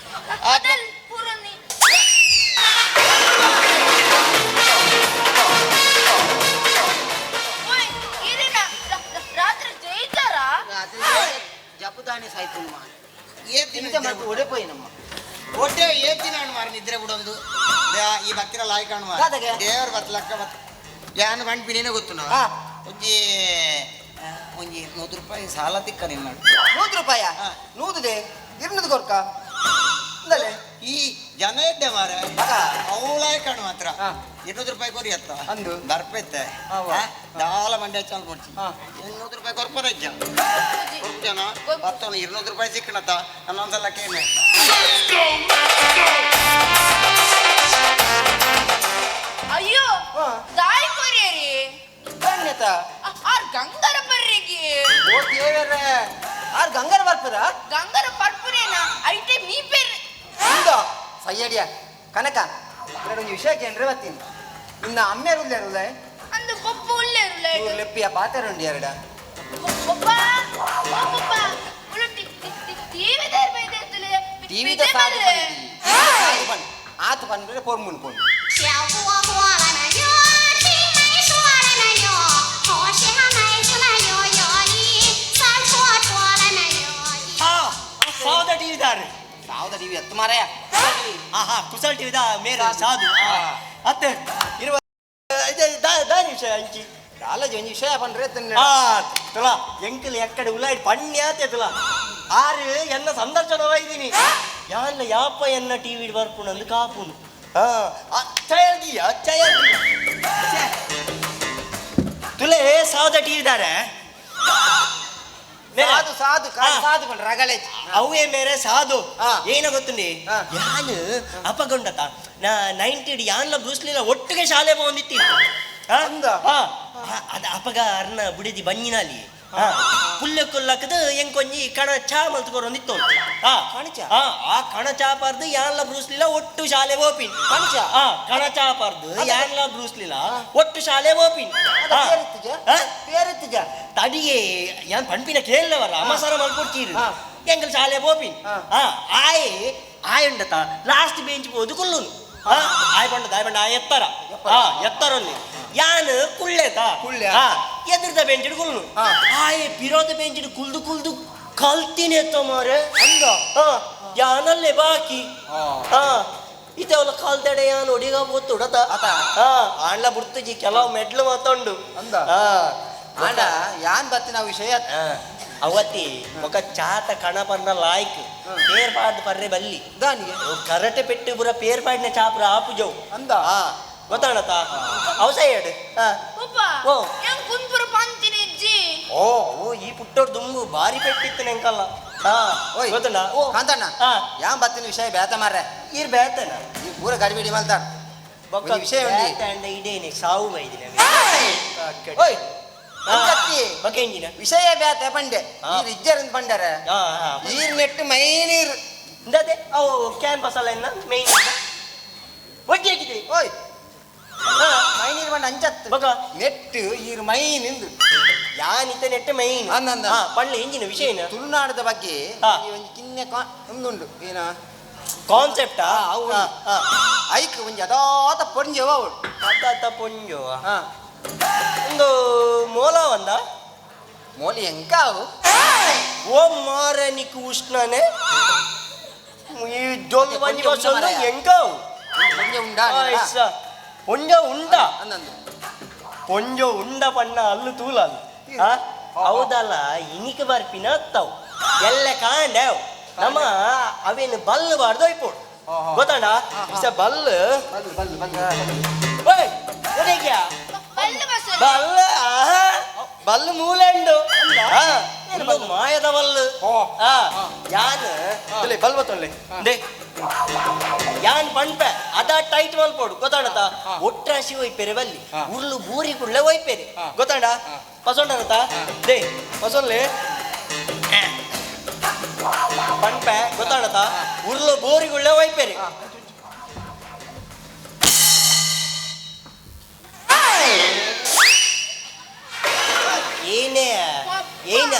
ಅದಲ್ ಪುರನಿ ಓಯ್ ಇರಿನ ರಾತ್ರಿ ಜೈತಾರಾ ರಾತ್ರಿ ಜಪುದಾನಿ ಸಾಯ್ತು ಏ ದಿನ ಮತ್ತೆ ಒಡೆಪೋಯಿನಮ್ಮ ಒಟ್ಟೆ ಏ ದಿನ ಮಾರಿ ನಿದ್ರೆ ಬಿಡೊಂದು ಈ ಬತ್ತಿರ ಲಾಯ್ ಕಾಣುವ ದೇವ್ರ ಬತ್ತಲಕ್ಕ ಬತ್ತ ಯಾನು ಬಂಡ್ಪಿನೇನೆ ಗೊತ್ತು ನಾವು ಒಂಜಿ ಒಂಜಿ 100 ರೂಪಾಯಿ ಸಾಲ ತಿಕ್ಕ ನಿನ್ನ 100 ರೂಪಾಯ ನೂದುದೆ ಇರ್ನದು ಕೊರ್ಕ ಈ ಜನ ಇದ್ದೆ ಮಾರ ಅವಳಾಯ್ ಕಾಣು ಮಾತ್ರ 200 ರೂಪಾಯಿ ಕೊರಿ ಅತ್ತ ಅಂದು ಬರ್ಪೈತೆ ದಾಲ ಮಂಡ್ಯ ಚಾಲ್ ಕೊಡ್ತಿ 200 ರೂಪಾಯಿ ಕೊರ್ಪರ ಇಜ್ಜ ಕೊರ್ಪೇನ ಬತ್ತವನು 200 ರೂಪಾಯಿ ಸಿಕ್ಕಣತ ನನ್ನೊಂದ್ಸಲ ಕೇನೆ ಅಯ್ಯೋ ದಾಯಿ ಕೊರಿಯರಿ ಕಣ್ಣೆತ ಆರ್ ಗಂಗರ ಬರ್ರಿಗೆ ಓ ದೇವರೇ ಆರ್ ಗಂಗರ ಬರ್ಪರ ಗಂಗರ ಪರ್ಪುರೇನ ಐಟೆ ಮೀ ಪೇರ್ ಇಂದ ಸಯ್ಯಡಿಯ ಕನಕ ಒಂಜಿ ವಿಷಯ ಕೇಂದ್ರ ಬತ್ತೀನಿ ಇನ್ನ ಅಮ್ಮೇರು ಉಲ್ಲೇರುಲ್ಲ ಅಂದು ಪಪ್ಪ ಉಲ್ಲೇರುಲ್ಲ ಲೆಪ್ಪಿಯ ಪಾತೆರುಂಡಿ ಎರಡ ಪಪ್ಪ ಪಪ್ಪ ಉಳ್ಳು ಟಿವಿ ದೇರ್ ಟಿವಿ the ಸಾಧು ಪನ್ ಆತ ಪನ್ರೆ ಫೋನ್ ಮುನ್ಕೊಂಡು ಸಾವುದ ಟಿವಿ ದಾರೆ ಸಾವುದ ಟಿವಿ ಎತ್ತು ಮಾರಾಯ ಹಾ ಕುಶಲ್ ಟಿವಿ ದಾ ಮೇರೆ ಸಾಧು ಅತ್ತೆ ಇರುವ ದಾನಿ ವಿಷಯ ಅಂಚಿ ಕಾಲೇಜ್ ಒಂಜಿ ವಿಷಯ ಪಂಡ್ರೆ ಆ ತುಲಾ ಎಂಕಲ್ ಎಕ್ಕಡೆ ಉಲಾಯ್ಡ್ ಪಣ್ಯಾತೆ ತುಲಾ ಆರು ಎನ್ನ ಸಂದರ್ಶನವ ಇದ್ದೀನಿ ಯಾಲ್ಲ ಯಾಪ ಎನ್ನ ಟಿವಿ ಬರ್ಪುಣಂದು ಕಾಪುನು ಹಾ ಅಚ್ಚಯಾಗಿ ಅಚ್ಚಯಾಗಿ ತುಲೇ ಸಾವುದ ಟಿವಿ ದಾರೆ ಸಾಧು ಸಾಧು ಸಾಧು ಪಂಡ್ರೆ ರಗಳೆ ಅವೇ ಮೇರೆ ಸಾಧು ಏನ ಗೊತ್ತುಂಡಿ ಯಾನು ಅಪಗೊಂಡತ ನಾ 90 ಯಾನ್ಲ ಬ್ರೂಸ್ಲಿನ ಒಟ್ಟಿಗೆ ಶಾಲೆ ಬಂದಿತ್ತಿ ಅದ ಅಪಗ ಅರ್ನ ಬುಡಿದಿ ಬಂಜಿನಲ್ಲಿ ಪುಲ್ಲೆ ಕೊಲ್ಲಕದ ಎಂಕೊಂಜಿ ಕಣ ಚಾ ಮಲ್ತ್ಕೊರೊಂದಿತ್ತು ಆ ಕಣ ಚಾಪಾರ್ದು ಯಾನ್ಲ ಬ್ರೂಸ್ಲಿಲ್ಲ ಒಟ್ಟು ಶಾಲೆ ಓಪಿನ್ ಕಣ ಚಾಪಾರ್ದು ಯಾನ್ಲ ಬ್ರೂಸ್ಲಿಲ್ಲ ಒಟ್ಟು ಶಾಲೆ ಓಪಿನ್ ತಡಿಯೇ ಯಾನ್ ಪಂಪಿನ ಕೇಳವರ ಅಮಸರ ಮಲ್ಕೊಡ್ತೀರು ಎಂಗಲ್ ಶಾಲೆ ಓಪಿನ್ ಆಯ್ ಆಯ್ ಉಂಡತ ಲಾಸ್ಟ್ ಬೆಂಚ್ ಹೋದು ಕುಲ್ಲುನು ಆಯ್ ಬಂಡದ ಆಯ್ ಬಂಡ ಆ ಎತ್ತರ ಎತ್ತರೊಲ್ಲಿ ಯಾನ್ ಕುಳ್ಳೆತ ಕುಳ್ಳೆ ಎದುರ್ದ ಬೆಂಚಿಡ್ ಕುಲ್ಲು ಆಯ್ ಪಿರೋದ ಬೆಂಚಿಡ್ ಕುಲ್ದು ಕುಲ್ದು ಕಲ್ತೀನಿ ಎತ್ತ ಮಾರೆ ಅಂದ ಯಾನಲ್ಲೇ ಬಾಕಿ ಇತೆವಲ್ಲ ಕಾಲ್ತಡೆ ಯಾನ್ ಒಡಿಗ ಗೊತ್ತುಡತ ಆಂಡ್ಲ ಬುಡ್ತುಜಿ ಕೆಲವು ಮೆಡ್ಲು ಮಾತೊಂಡು ಅಂದ ಆಂಡ ಯಾನ್ ಬತ್ತಿನ ವಿಷಯ ಅವತಿ ఒక చాత ಕಣಪನ್ನ ಲಾಯ್ಕ್ ಪೇರ್ ಪಾಡ್ ಪರ್ರೆ ಬಲ್ಲಿ ದಾನಿಗೆ ಕರಟೆ ಪೆಟ್ಟು ಪುರ ಪೇರ್ ಪಾಡಿನ ಚಾಪುರ ಆಪುಜವು ಅಂದ ಗೊತ್ತಾಣತ ಅವಸಯ್ಯಡು ಪಪ್ಪ ಏನ್ ಕುಂಪುರ ಪಂತಿನ ಇಜ್ಜಿ ಓ ಓ ಈ ಪುಟ್ಟೋರ್ ದುಂಬು ಬಾರಿ ಪೆಟ್ಟಿತ್ತು ನೆಂಕಲ್ಲ ಗೊತ್ತುಂಡ ಓ ಕಾಂತಣ್ಣ ಯಾನ್ ಬತ್ತಿನ ವಿಷಯ ಬೇತ ಮಾರ್ರೆ ಈರ್ ಬೇತನ ಈ ಪೂರ ಗಡಿಬಿಡಿ ಮಲ್ತಾರ ಬೊಕ್ಕ ವಿಷಯ ಬೇತ ಇಡೇನೆ ಸಾವು ಬೈದಿನ ಓಯ್ ವಿಷಯ ಬ್ಯಾತೆ ಪಂಡೆ ಈರ್ ಇಜ್ಜರಿಂದ ಪಂಡರ ಈರ್ ನೆಟ್ಟು ಮೈನೀರ್ ಇಂದದೆ ಅವು ಕ್ಯಾನ್ವಾಸ್ ಅಲ್ಲ ಎನ್ನ ಮೈನ್ ಒಡ್ಡಿ ಹಾಕಿದೆ ಓಯ್ ಮೈನೀರ್ ಪಂಡ ಅಂಚತ್ತು ಬೊಕ ನೆಟ್ಟು ಈರ್ ಮೈನ್ ಇಂದು ಯಾನಿತ ನೆಟ್ಟು ಮೈನ್ ಅಂದ ಪಳ್ಳಿ ಇಂಜಿನ ವಿಷಯ ಏನು ತುಳುನಾಡದ ಬಗ್ಗೆ ಒಂಜಿ ಕಿನ್ನೆ ಉಂದುಂಡು ಏನ ಕಾನ್ಸೆಪ್ಟಾ ಅವು ಐಕ್ ಒಂಜಿ ಅದಾತ ಪೊಂಜೆವ ಅವಳು ಅದಾತ ಪೊಂಜೆವ ಒಂದು ಮೋಲ ಒಂದ ಮೋಲಿ ಎಂಕಾವು ಓ ಮಾರೆ ನಿಕ್ ಉಷ್ಣನೆ ಈ ಜೊಲ್ ಬಂಜಿ ಬಸೊಂದು ಎಂಕಾವು ಪೊಂಜೆ ಉಂಡಾ ಪೊಂಜೆ ಉಂಡಾ ಅಂದಂದು ಪೊಂಜೋ ಉಂಡ ಪಣ್ಣ ಅಲ್ಲು ತೂಲಲ್ ಹೌದಲ್ಲ ಇನಿಕ್ ಬರ್ಪಿನ ಅತ್ತವು ಎಲ್ಲ ಕಾಂಡವ್ ನಮ್ಮ ಅವೇನು ಬಲ್ಲು ಬಾರ್ದು ಒಯ್ಪೋಡು ಗೊತ್ತಣ್ಣ ಇಸ ಬಲ್ಲು ಓಯ್ ಒಡೆಗ್ಯಾ ಬಲ್ಲು ಆಹಾ ಬಲ್ಲು ಮೂಲೆಂಡು ಉಂದು ಮಾಯದ ಬಲ್ಲು ಯಾನ್ ತುಲೆ ಬಲ್ ಬತ್ತೊಳ್ಳೆ they ಯಾನ್ ಪಣ್ಪೆ ಅದ ಟೈಟ್ ಮಲ್ಪೋಡು ಗೊತ್ತಾಣತ ಒಟ್ರಾಶಿ ಒಯ್ಪೇರೆ ಬಲ್ಲಿ ಉರ್ಲು ಬೂರಿ ಕುಳ್ಳೆ ಒಯ್ಪೇರೆ ಗೊತ್ತಾಣ ಪಸೊಂಡನತ they ಪಸೊಲ್ಲೆ ಪಣ್ಪೆ ಗೊತ್ತಾಣತ ಉರ್ಲು ಬೋರಿಗುಳ್ಳೆ ಒಯ್ಪೇರೆ ಏನೇ ಏನ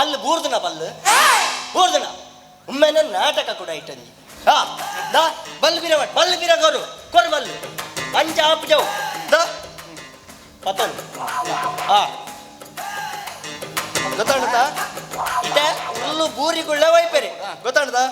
ಅಲ್ಲಿ ಬೂರ್ದನ ಬಲ್ಲು ಬೂರ್ದನ ಒಮ್ಮೆನ ನಾಟಕ ಕೂಡ ಇಟ್ಟಂಜಿ ಹಾ ದಾ ಬಲ್ ಬಿರ ಬಲ್ ಬಿರ ಕೊರು ಕೊರು ಬಲ್ಲು ಅಂಚ ಆಪ್ ಜವು ದಾ ಪತನ್ ಹಾ ಗೊತ್ತಾಣತಾ ಇಟ ಉಲ್ಲು ಬೂರಿಗುಳ್ಳ ವೈಪೇರಿ ಗೊತ್ತಾಣತಾ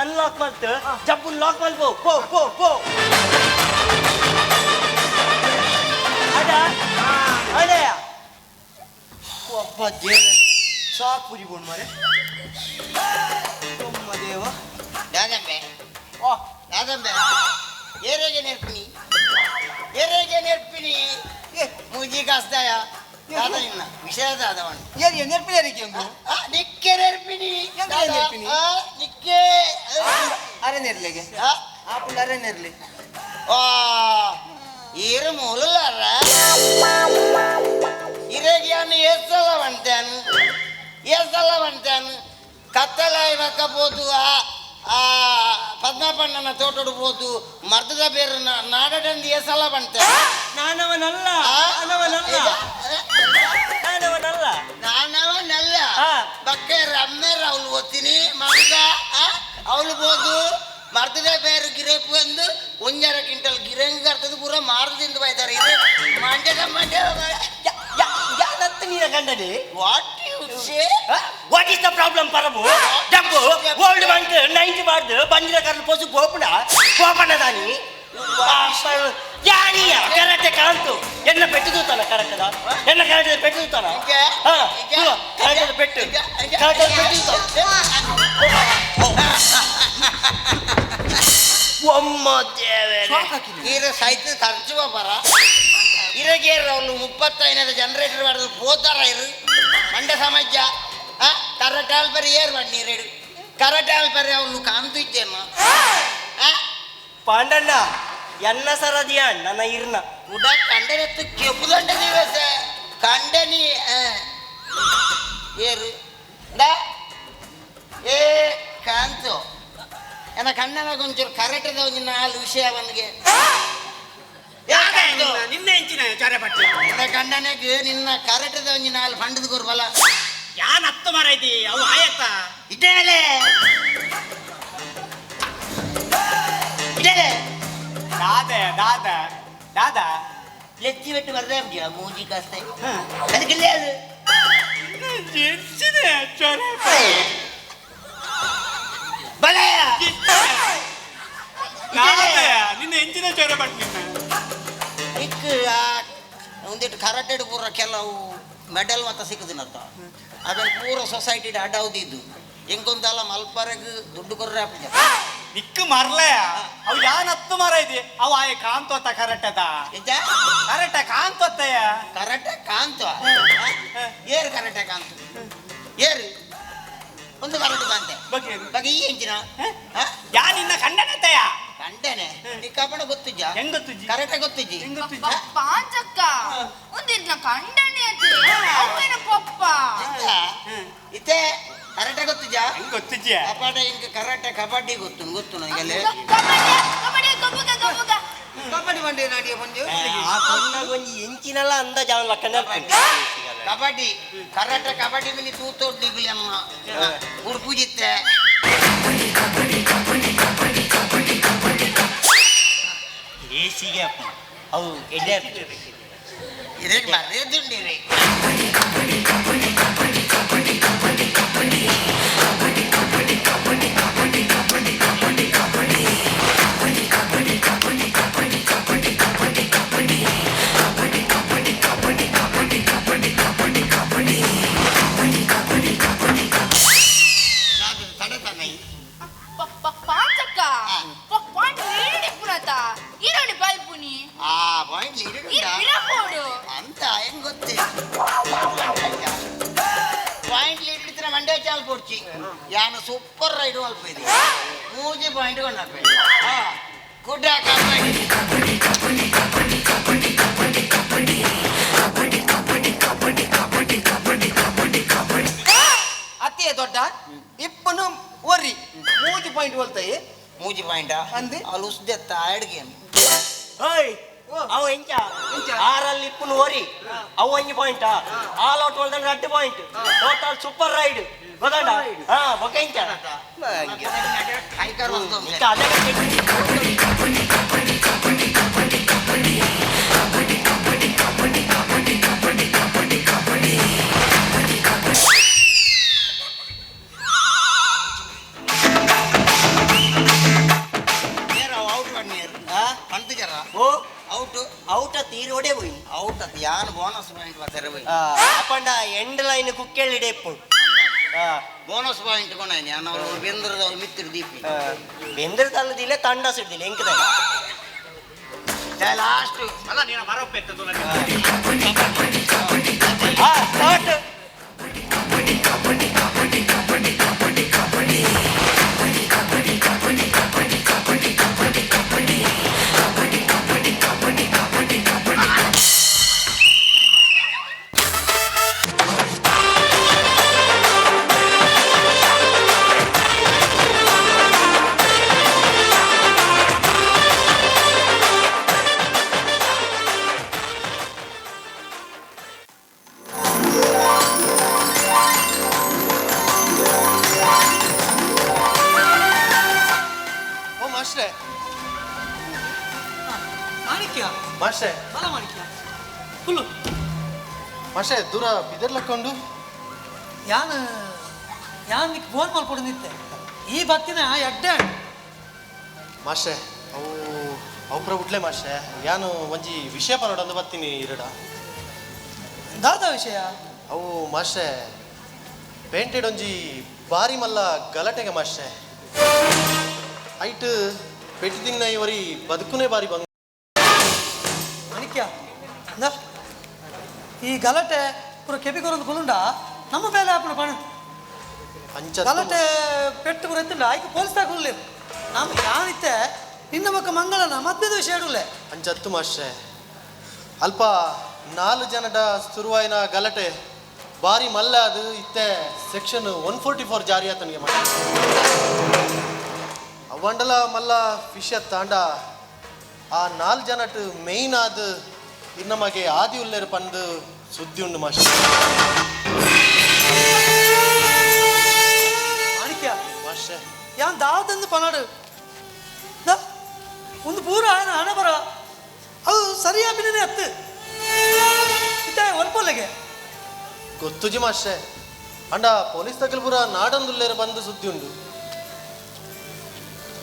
ಅನ್ಲಾಕ್ ಮಾಡ್ತು ಜಬ್ಬು ಲಾಕ್ ಮಲ್ಪೋ ಪೋ ಪೋ ಪೋ ಅಡ ಅಡೆಯ ಅಪ್ಪ ದೇವ ಸಾಕು ಪೂಜಿ ಬೋಣ್ ಮಾರೆ ಅಮ್ಮ ದೇವ ದಾದಂಬೆ ಓ ದಾದಂಬೆ ಏರೇಗೆ ನೆರ್ಪಿನಿ ಏರೇಗೆ ನೆರ್ಪಿನಿ ಮುಜಿ ಕಾಸ್ದಾಯ ದಾದ ನಿನ್ನ ವಿಷಯ ದಾದವನು ಏರಿಯ ನೆರ್ಪಿನಿ ಏರಿಗೆ ಒಂದು ನಿಕ್ಕೆ ನೆರ್ಪಿನಿ ನೆರ್ಪಿನಿ ನಿಕ್ಕೆ ಅರೆ ನೆರ್ಲೆಗೆ ಆಪುಂಡ ಅರೆ ನೆರ್ಲಿ ಆ ಇರು ಮೂಲಲಾರ ಇರೇಗಿಯಾನು ಏಸಲ ಬಂತಾನು ಏಸಲ ಬಂತಾನು ಕತ್ತಲಾಯಿ ಬಕ್ಕ ಪೋತು ಆ ಪದ್ಮಪಣ್ಣನ ತೋಟಡು ಪೋತು ಮರ್ದದ ಬೇರು ನಾಡಟಂದು ಏಸಲ ಬಂತಾನು ನಾನವನಲ್ಲ ನಾನವನಲ್ಲ ನಾನವನಲ್ಲ ನಾನವನಲ್ಲ ಬಕ್ಕೇರ ಅಮ್ಮೇರ ಅವಳು ಓದ್ತೀನಿ ಮಂಗ ಅವಳು ಬೋದು ಮರ್ದದ ಬೇರು ಗಿರೇಪು ಅಂದು ಒಂಜರ ಕ್ವಿಂಟಲ್ ಗಿರಂಗ್ ಅರ್ಥದ ಪೂರ ಮಾರದಿಂದ ಬೈತಾರೆ ಇದು ಮಂಡ್ಯದ ಮಂಡ್ಯ ಯಾನತ್ತು ನೀನ ಕಂಡನಿ what you say what is the problem ಪರಬು ಜಂಬು ಓಲ್ಡ್ ಬಂಕ್ 90 ಬಾರ್ದು ಬಂದಿನ ಕರ್ಲು ಪೊಸು ಗೋಪುಣ ಗೋಪಣ ದಾನಿ ಯಾನಿಯ ಕರಾಟೆ ಕಾಂತು ಎನ್ನ ಪೆಟ್ಟು ತೂತಾನ ಕರೆಕ್ಟದ ಎನ್ನ ಕರಾಟೆ ಪೆಟ್ಟು ತೂತಾನ ಕರಾಟೆದ ಪೆಟ್ಟು ಕರಾಟೆದ ಪೆಟ್ಟು ಒಮ್ಮ ದೇವರೇ ಇರ ಸೈತ ಖರ್ಚು ಬರ ಇರಗೇರ ಅವಳು 35 ಜನರೇಟರ್ ಮಾಡಿದ್ರು ಪೋತಾರ ಇರು ಮಂಡ್ಯ ಸಮಾಜ ಕರಟಾಲ್ ಪರಿ ಏರ್ ಬನ್ನಿ ರೇಡು ಕರಟಾಲ್ ಪರಿ ಅವಳು ಕಾಂತು ಇದ್ದೇಮ್ಮ ಪಾಂಡಣ್ಣ ಎನ್ನ ಸರದಿಯ ನನ್ನ ಇರ್ನ ಕುಡ ಕಂಡನೆತ್ತು ಕೆಪ್ಪುದಂಡ ದಿವಸ ಕಂಡನಿ ಏರು ಏ ಕಾಂತು ನನ್ನ ಕಣ್ಣನ ಒಂಚೂರು ಕರೆಕ್ಟ್ ಒಂಜಿ ನಾಲ್ ವಿಷಯ ಅವನಿಗೆ ನಿನ್ನ ಹೆಂಚಿನ ಚೊರೆ ಪಟ್ಟಿ ನಿನ್ನ ಕಣ್ಣನಿಗೆ ನಿನ್ನ ಕರೆಕ್ಟ್ ಒಂಜಿ ನಾಲ್ ಫಂಡದ ಕೊರ್ಬಲ್ಲ ಯಾನ್ ಹತ್ತು ಮರ ಐತಿ ಅವು ಆಯತ್ತ ಇಟೇಲೆ ಇಟೇಲೆ ದಾದ ದಾದ ದಾದ ಲೆಚ್ಚಿ ಬೆಟ್ಟು ಬರ್ದೇ ಮೂಜಿ ಕಾಸ್ತ ಅದಕ್ಕಿಲ್ಲ ಅದು ಬಲಯ ನಿನ್ನ ಹೆಂಚಿನ ಚೊರೆ ಪಟ್ಟಿ ಇಕ್ ಒಂದಿಟ್ಟು ಕರಾಟೆಡ್ ಪೂರ ಕೆಲವು ಮೆಡಲ್ ಮಾತ್ರ ಸಿಕ್ಕುದಿನತ್ತ ಅದನ್ನು ಪೂರ ಸೊಸೈಟಿ ಅಡ್ಡಾವುದಿದ್ದು ಎಂಕೊಂದಲ್ಲ ಮಲ್ಪರೆಗ್ ದುಡ್ಡು ಕೊರ್ರೆ ಆಪುಜ ನಿಕ್ಕು ಮರ್ಲಯ ಅವು ಯಾನ್ ಹತ್ತು ಮರ ಇದೆ ಅವು ಆಯ ಕಾಂತೋತ ಕರೆಕ್ಟದ ಕರೆಕ್ಟ ಕಾಂತೋತ್ತಯ್ಯ ಕರೆಕ್ಟ ಕಾಂತ ಏರು ಕರೆಕ್ಟ ಕಾಂತು ಏರು ಒಂದು ಕರೆಕ್ಟ್ ಕಾಂತೆ ಬಗ್ಗೆ ಈ ಎಂಚಿನ ಯಾ ನಿನ್ನ ಕಂಡನತ್ತಯ್ಯ ಕಂಡನೆ ನಿಕ್ಕಪ್ಪಣ ಗೊತ್ತಿಜ್ಜ ಹೆಂಗ್ ಗೊತ್ತಿಜ್ಜಿ ಕರೆಕ್ಟ ಗೊತ್ತಿಜ್ಜಿ ಪಾಂಚಕ್ಕ ಒಂದಿರ್ನ ಕಂಡನೆ ಅವೇನ ಪಪ್ಪ ಇತ್ತೆ ಕರೆಕ್ಟ ಗೊತ್ತಿಜ್ಜಾ ಗೊತ್ತಿಜ್ಜ ಕಪಾಟ ಇಂಕ ಕರಾಟೆ ಕಬಡ್ಡಿ ಗೊತ್ತು ಗೊತ್ತು ನನಗೆ ಕಬಡ್ಡಿ ಕಬಡ್ಡಿ ಕಬ್ಬುಗ ಕಬ್ಬುಗ ಕಬಡ್ಡಿ ಬಂಡೆ ನಾಡಿಯ ಬಂದು ಆ ಪೊಣ್ಣಗ್ ಒಂಜಿ ಎಂಚಿನಲ್ಲ ಅಂದಾಜ್ ಅವನ ಲಕ್ಕನೆ ಕಬಡ್ಡಿ ಕರಾಟೆ ಕಬಡ್ಡಿ ಮಿನಿ ತೂತೊಡ್ಲಿಗುಲಿ ಅಮ್ಮ ಉಡುಪುಜಿತ್ತೆ ಏಸಿಗೆ ಅಪ್ಪ ಅವು ಎಡ್ಡೆ ಇರೇಗ್ ಮರ್ಯಾದುಂಡಿರಿ ಪಾಂಚಕ್ಕ ಪಾಯಿಂಟ್ ಲೀಡ್ ಇಪ್ಪುನತ ಈರೋಣಿ ಬಲ್ಪುನಿ ಆ ಪಾಯಿಂಟ್ ಲೀಡ್ ಈರ್ ಬಿಡಬೋಡು ಅಂತ ಹೆಂಗ್ ಗೊತ್ತೇ ಪಾಯಿಂಟ್ ಲೀಡ್ ಇಡ್ತಿರ ಮಂಡ್ಯ ಚಾಲ್ ಕೊಡ್ಚಿ ಯಾನು ಸೂಪರ್ ರೈಡ್ ಮಲ್ಪೇದಿ ಮೂಜಿ ಪಾಯಿಂಟ್ ಕೊಂಡಪ್ಪ ಗುಡ್ಡ ಕಬಡ್ಡಿ ಅತ್ತೆ ದೊಡ್ಡ ಇಪ್ಪನು ಒರ್ರಿ ಮೂಜಿ ಪಾಯಿಂಟ್ ಹೋಲ್ತಾಯಿ ಮೂಜಿ ಪಾಯಿಂಟ್ ಅಂದು ಅಲ್ಲಿ ಉಸ್ದೆತ್ತ ಎರಡು ಗೇಮ್ ಓಯ್ ಅವು ಎಂಚ ಆರಲ್ಲಿ ಇಪ್ಪುನು ಒರಿ ಅವು ಒಂಜಿ ಪಾಯಿಂಟ್ ಆಲ್ ಔಟ್ ಒಲ್ದನ್ ರಡ್ಡು ಪಾಯಿಂಟ್ ಟೋಟಲ್ ಸೂಪರ್ ರೈಡ್ ಗೊತ್ತಾಂಡ ಹಾ ಬೊಕ ಎಂಚ ಇಂಚ ಅದೇ ಔಟ್ ಬನ್ನಿಯರ್ ಪಂತಜರ ಓ ಔಟ್ ಔಟ್ ತೀರ್ ಒಡೆ ಹೋಯಿ ಔಟ್ ಅತ್ ಯಾನ್ ಬೋನಸ್ ಪಾಯಿಂಟ್ ಬರ್ತಾರೆ ಹೋಯಿ ಅಪ್ಪಂಡ ಎಂಡ್ ಲೈನ್ ಕುಕ್ಕೆಳ್ಳಿ ಇಪ್ಪು ಬೋನಸ್ ಪಾಯಿಂಟ್ ಕೊನಾಯ್ನಿ ಯಾನ್ ಅವರು ಬೆಂದ್ರದವ್ರು ಮಿತ್ರ ದೀಪಿ ಬೆಂದ್ರದಲ್ಲದಿಲ್ಲ ತಂಡ ಸಿಡ್ದಿಲ್ಲ ಎಂಕದ ಲಾಸ್ಟ್ ಅಲ್ಲ ನೀನು ಮರ ಪೆತ್ತದು ಸ್ಟಾರ್ಟ್ ಓ ಮಾಸ್ಟ್ರೆ ಮಾಣಿಕ್ಯ ಮಾಸ್ಟ್ರೆ ಬಲ ಮಾಣಿಕ್ಯ ಫುಲ್ಲು ಮಾಸ್ಟ್ರೆ ದೂರ ಬಿದರ್ಲಕ್ಕೊಂಡು ಯಾನ್ ಯಾನ್ ನಿಕ್ ಫೋನ್ ಮಲ್ಪೊಡು ನಿತ್ತೆ ಈ ಬತ್ತಿನ ಎಡ್ಡೆ ಮಾಸ್ಟ್ರೆ ಅವು ಅವು ಉಡ್ಲೆ ಮಾಸ್ಟ್ರೆ ಯಾನು ಒಂಜಿ ವಿಷಯ ಪನೋಡಂದು ಬರ್ತೀನಿ ಇರಡ ದಾದ ವಿಷಯ ಅವು ಮಾಸ್ಟ್ರೆ ಪೇಂಟೆಡ್ ಒಂಜಿ ಬಾರಿ ಮಲ್ಲ ಗಲಾಟೆಗೆ ಮಾಸ್ಟ್ರೆ ಐಟ್ ಪೆಟ್ಟಿ ತಿನ್ನ ಇವರಿ ಬದುಕುನೇ ಬಾರಿ ಬಂಗ ಮಾಣಿಕ್ಯ ಇಂದ ಈ ಗಲಾಟೆ ಪೂರ ಕೆಬಿಗೊರೊಂದು ಕುಲುಂಡ ನಮ್ಮ ಬೇಲೆ ಆಪುಣ ಪಣ ಅಂಚ ಗಲಾಟೆ ಪೆಟ್ಟು ಪೂರ ಎತ್ತುಂಡ ಆಯ್ಕೆ ಪೊಲೀಸ್ ತಾಕುಲ್ಲೆ ನಮ್ಮ ಯಾನಿತ್ತೆ ನಿನ್ನ ಮಕ್ಕ ಮಂಗಳನ ಮದ್ವೆದ ವಿಷಯ ಇಡುಲೆ ಅಂಚತ್ತು ಮಾಸ್ಟ್ರೆ ಅಲ್ಪ ನಾಲು ಜನದ ಶುರುವಾಯಿನ ಗಲಾಟೆ ಬಾರಿ ಮಲ್ಲ ಅದು ಇತ್ತೆ ಸೆಕ್ಷನ್ 144 ಜಾರಿ ಆತನಿಗೆ ಮಾಡ ಅವಂಡಲ ಮಲ್ಲ ಫಿಶ್ ತಾಂಡ ಆ ನಾಲ್ ಜನಟ್ ಮೇಯ್ನ್ ಆದ ಇನ್ನಮಗೆ ಆದಿ ಉಲ್ಲೇರು ಪಂದು ಸುದ್ದಿ ಉಂಡು ಮಾಸ್ಟರ್. ಮಾಣಿಕ್ಯ ಮಾಸ್ಟರ್ ಯಾನ್ ದಾದಂದು ಪನಾಡು ಒಂದು ಪೂರ ಆಯನ ಹಣ ಬರ ಅದು ಸರಿಯಾಪಿನೇ ಅತ್ತು ಇತ್ತ ಒಲ್ಪೊಲ್ಲೆಗೆ ಗೊತ್ತುಜಿ ಮಾಸ್ಟರ್ ಅಂಡ ಪೊಲೀಸ್ ತಕಲ್ಪುರ ನಾಡೊಂದುಲ್ಲೇರು ಬಂದು ಸುದ್ದಿ ಉಂಡು.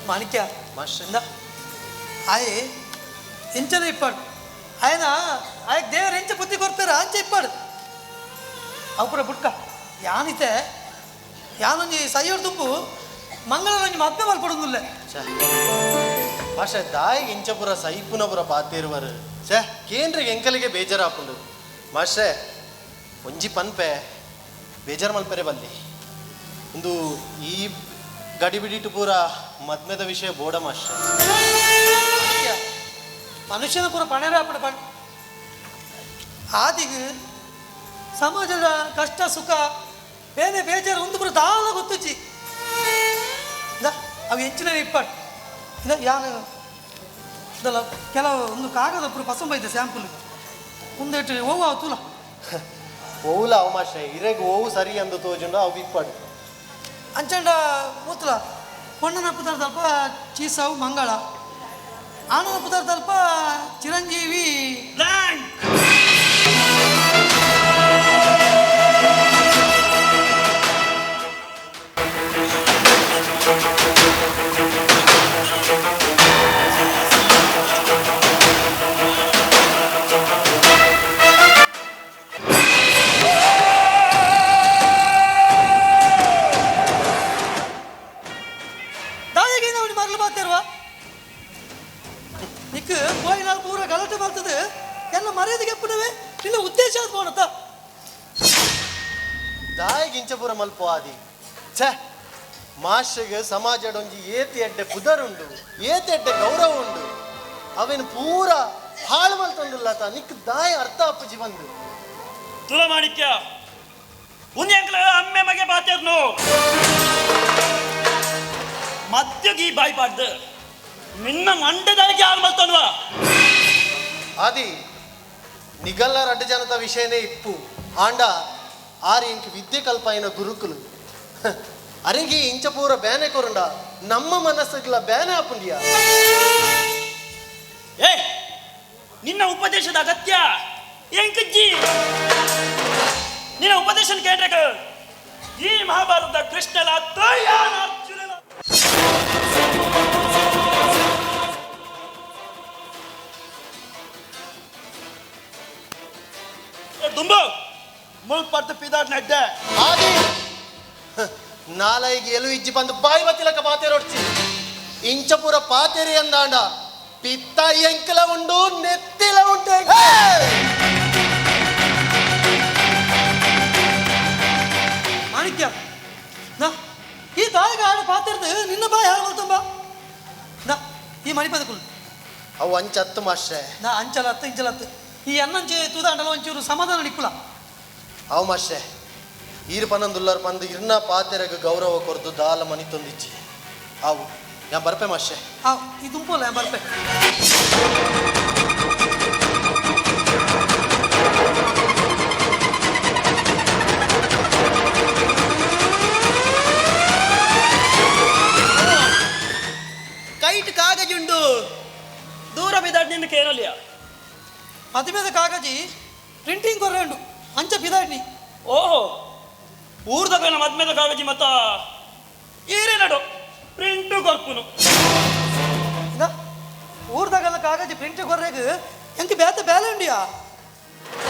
ಮಾಣಿಕ್ಯ ಮಾಸ್ಟರ್ ಆಯ್ ಎಂಚನ ಇಪ್ಪಾಡು ఆయన ಆಯ್ ದೇವರು ಎಂಚ ಬುದ್ಧಿ ಕೊಡ್ತಾರ ಅಂಚ ಇಪ್ಪಾಡು ಅವು ಪುರ ಬುಡ್ಕ ಯಾನಿತೆ ಯಾನೊಂಜಿ ಸೈಯೋರ್ ತುಂಬು ಮಂಗಳರೊಂಜಿ ಮದ್ಮೆ ಮಲ್ಪಡೊಂದುಲ್ಲೆ. ಮಾಸ್ಟರ್ ದಾಯಿಗೆ ಇಂಚಪುರ ಸೈಪುನಪುರ ಪಾತೇರುವರು ಛೇ ಕೇಂದ್ರಿಗೆ ಎಂಕಲಿಗೆ ಬೇಜಾರಾಪುಂಡು ಮಾಸ್ಟರ್ ಒಂಜಿ ಪನ್ಪೆ ಬೇಜಾರು ಮಲ್ಪೆರೆ ಬಲ್ಲಿ ಒಂದು ಈ ಗಡಿಬಿಡಿಟು ಪೂರ ಮದ್ಮೆದ ವಿಷಯ ಬೋಡ ಮಾಸ್ಟರ್. ಮನುಷ್ಯನ ಪೂರ ಪಣೆರಾಪುಂಡು ಪಣ್ ಆದಿಗ್ ಸಮಾಜದ ಕಷ್ಟ ಸುಖ ಬೇನೆ ಬೇಜಾರು ಒಂದು ಪೂರ ದಾಲ ಗೊತ್ತುಜ್ಜಿ ಇಂದ ಅವು ಹೆಚ್ಚಿನ ಇಪ್ಪಾಡು ಇಂದ ಯಾನು ಇದಲ್ಲ ಕೆಲವು ಒಂದು ಕಾಗದ ಪೂರ ಪಸಂಬ ಐತೆ ಸ್ಯಾಂಪಲ್ ಮುಂದೆಟ್ಟು ಓವ ತೂಲ. ಓವುಲ ಅವು ಮಾಸ್ಟ್ರೆ, ಇರೆಗ್ ಓವು ಸರಿ ಅಂದು ತೋಜುಂಡು ಅವು ಇಪ್ಪಡು. ಅಂಚಂಡ ಮೂತಲ ಪೊಣ್ಣನ ಪುದರ್ ತಲ್ಪ ಚೀಸಾವು ಮಂಗಳ, ಆನನ ಪುದರ್ ತಲ್ಪ ಚಿರಂಜೀವಿ. ದಾಯಿಗಿಂಚಪುರ ಮಲ್ಪ ಆದಿ ಛೇ ಮಾಸ್ಟರ್ಗೆ ಸಮಾಜಡೊಂಜಿ ಏತಿ ಎಡ್ಡೆ ಪುದರುಂಡು, ಏತಿ ಎಡ್ಡೆ ಗೌರವ ಉಂಡು, ಅವೇನು ಪೂರ ಹಾಳು ಮಲ್ತೊಂದಿಲ್ಲ ತಾ ನಿಕ್ ದಾಯ ಅರ್ಥ ಅಪ್ಪುಜಿ ಬಂದು. ತುಲಮಾಣಿಕ್ಯ ಉನ್ಯಾಂಕ್ಲ ಅಮ್ಮೆ ಮಗೆ ಬಾತೇರ್ನು ಮದ್ಯಗೀ ಬಾಯಿ ಪಾಡ್ದು ನಿನ್ನ ಮಂಡದಾಗಿ ಹಾಳು ಮಲ್ತೊಂದ್ವ. ಆದಿ ನಿಗಲ್ಲ ರಡ್ಡು ಜನತ ವಿಷಯನೇ ಇಪ್ಪು ಆಂಡ ಆರಿ ಇಂಕ್ ವಿದ್ಯೆ ಕಲ್ಪಾಯಿನ ಗುರುಕುಲು ಅರೆಗಿ ಇಂಚಪೂರ ಬೇನೆ ಕೊರುಂಡ ನಮ್ಮ ಮನಸ್ಸುಗಳ ಬೇನೆ ಆಪುಂಡಿಯ. ಏ ನಿನ್ನ ಉಪದೇಶದ ಅಗತ್ಯ ಎಂಕಜ್ಜಿ, ನಿನ್ನ ಉಪದೇಶ ಕೇಳ್ರಕ ಈ ಮಹಾಭಾರತದ ಕೃಷ್ಣನ ಅರ್ಜುನನ ದುಂಬು ಮುಲ್ಪಟ್ಟು ಪಿದಾಡ್ ನಡ್ಡೆ. ಆದಿ ನಾಲೈಗೆ ಎಲು ಇಜ್ಜಿ ಬಂದು ಬಾಯಿ ಬತ್ತಿಲಕ ಪಾತೆರೊಡ್ಚಿ ಇಂಚಪುರ ಪಾತೆರಿ ಅಂದಾಂಡ ಪಿತ್ತ ಎಂಕಲ ಉಂಡು ನೆತ್ತಿಲ ಉಂಟು. ಮಾಣಿಕ್ಯ ನಾ ಈ ತಾಯಿಗೆ ಆಡ ಪಾತಿರ್ದು ನಿನ್ನ ಬಾಯಿ ಹಾಳು ತುಂಬ ನಾ ಈ ಮಣಿಪದಕುಲು ಅವು ಅಂಚತ್ತು ಮಾಸ್ಟ್ರೆ. ನಾ ಅಂಚಲತ್ತು ಇಂಚಲತ್ತು ಈ ಅನ್ನಂಚೆ ತೂದಾಂಡಲ ಒಂಚೂರು ಸಮಾಧಾನ ನಿಕ್ಕುಲ. ಅವು ಮಾಸ್ಟ್ರೆ ಈರು ಪನ್ನೊಂದುಲ್ಲರ್ ಪಂದು ಇರ್ನ ಪಾತೆರಗ ಗೌರವ ಕೊರ್ದು ದಾಲ ಮನಿ ತೊಂದಿಜ್ಜಿ. ಅವು ಯಾ ಬರ್ಪೆ ಮಾಸ್ಟ್ರೆ. ಅವು ಈ ದುಂಪೋಲ್ಲ ಯಾ ಬರ್ಪೆ. ಕೈಟ್ ಕಾಗಜುಂಡು ದೂರ ಬಿದಾಡ್ ನಿನ್ನ ಕೇನಲಿಯ ಮದುವೆದ ಕಾಗಜಿ ಪ್ರಿಂಟಿಂಗ್ ಕೊರ್ರೆ ಅಂಚ ಬಿದಾಡ್ನಿ. ಓಹೋ ಊರ್ದಗನ ಮದ್ಮೆದ ಕಾಗಜಿ ಮತ್ತ ಏರೇ ನಡು ಪ್ರಿಂಟು ಕೊರ್ಪುನು. ಊರ್ದಾಗಲ್ಲ ಕಾಗಜಿ ಪ್ರಿಂಟ್ ಕೊರ್ರೆಗ್ ಎಂಕ ಬೇತ ಬೇಲೆ ಉಂಡಿಯಾ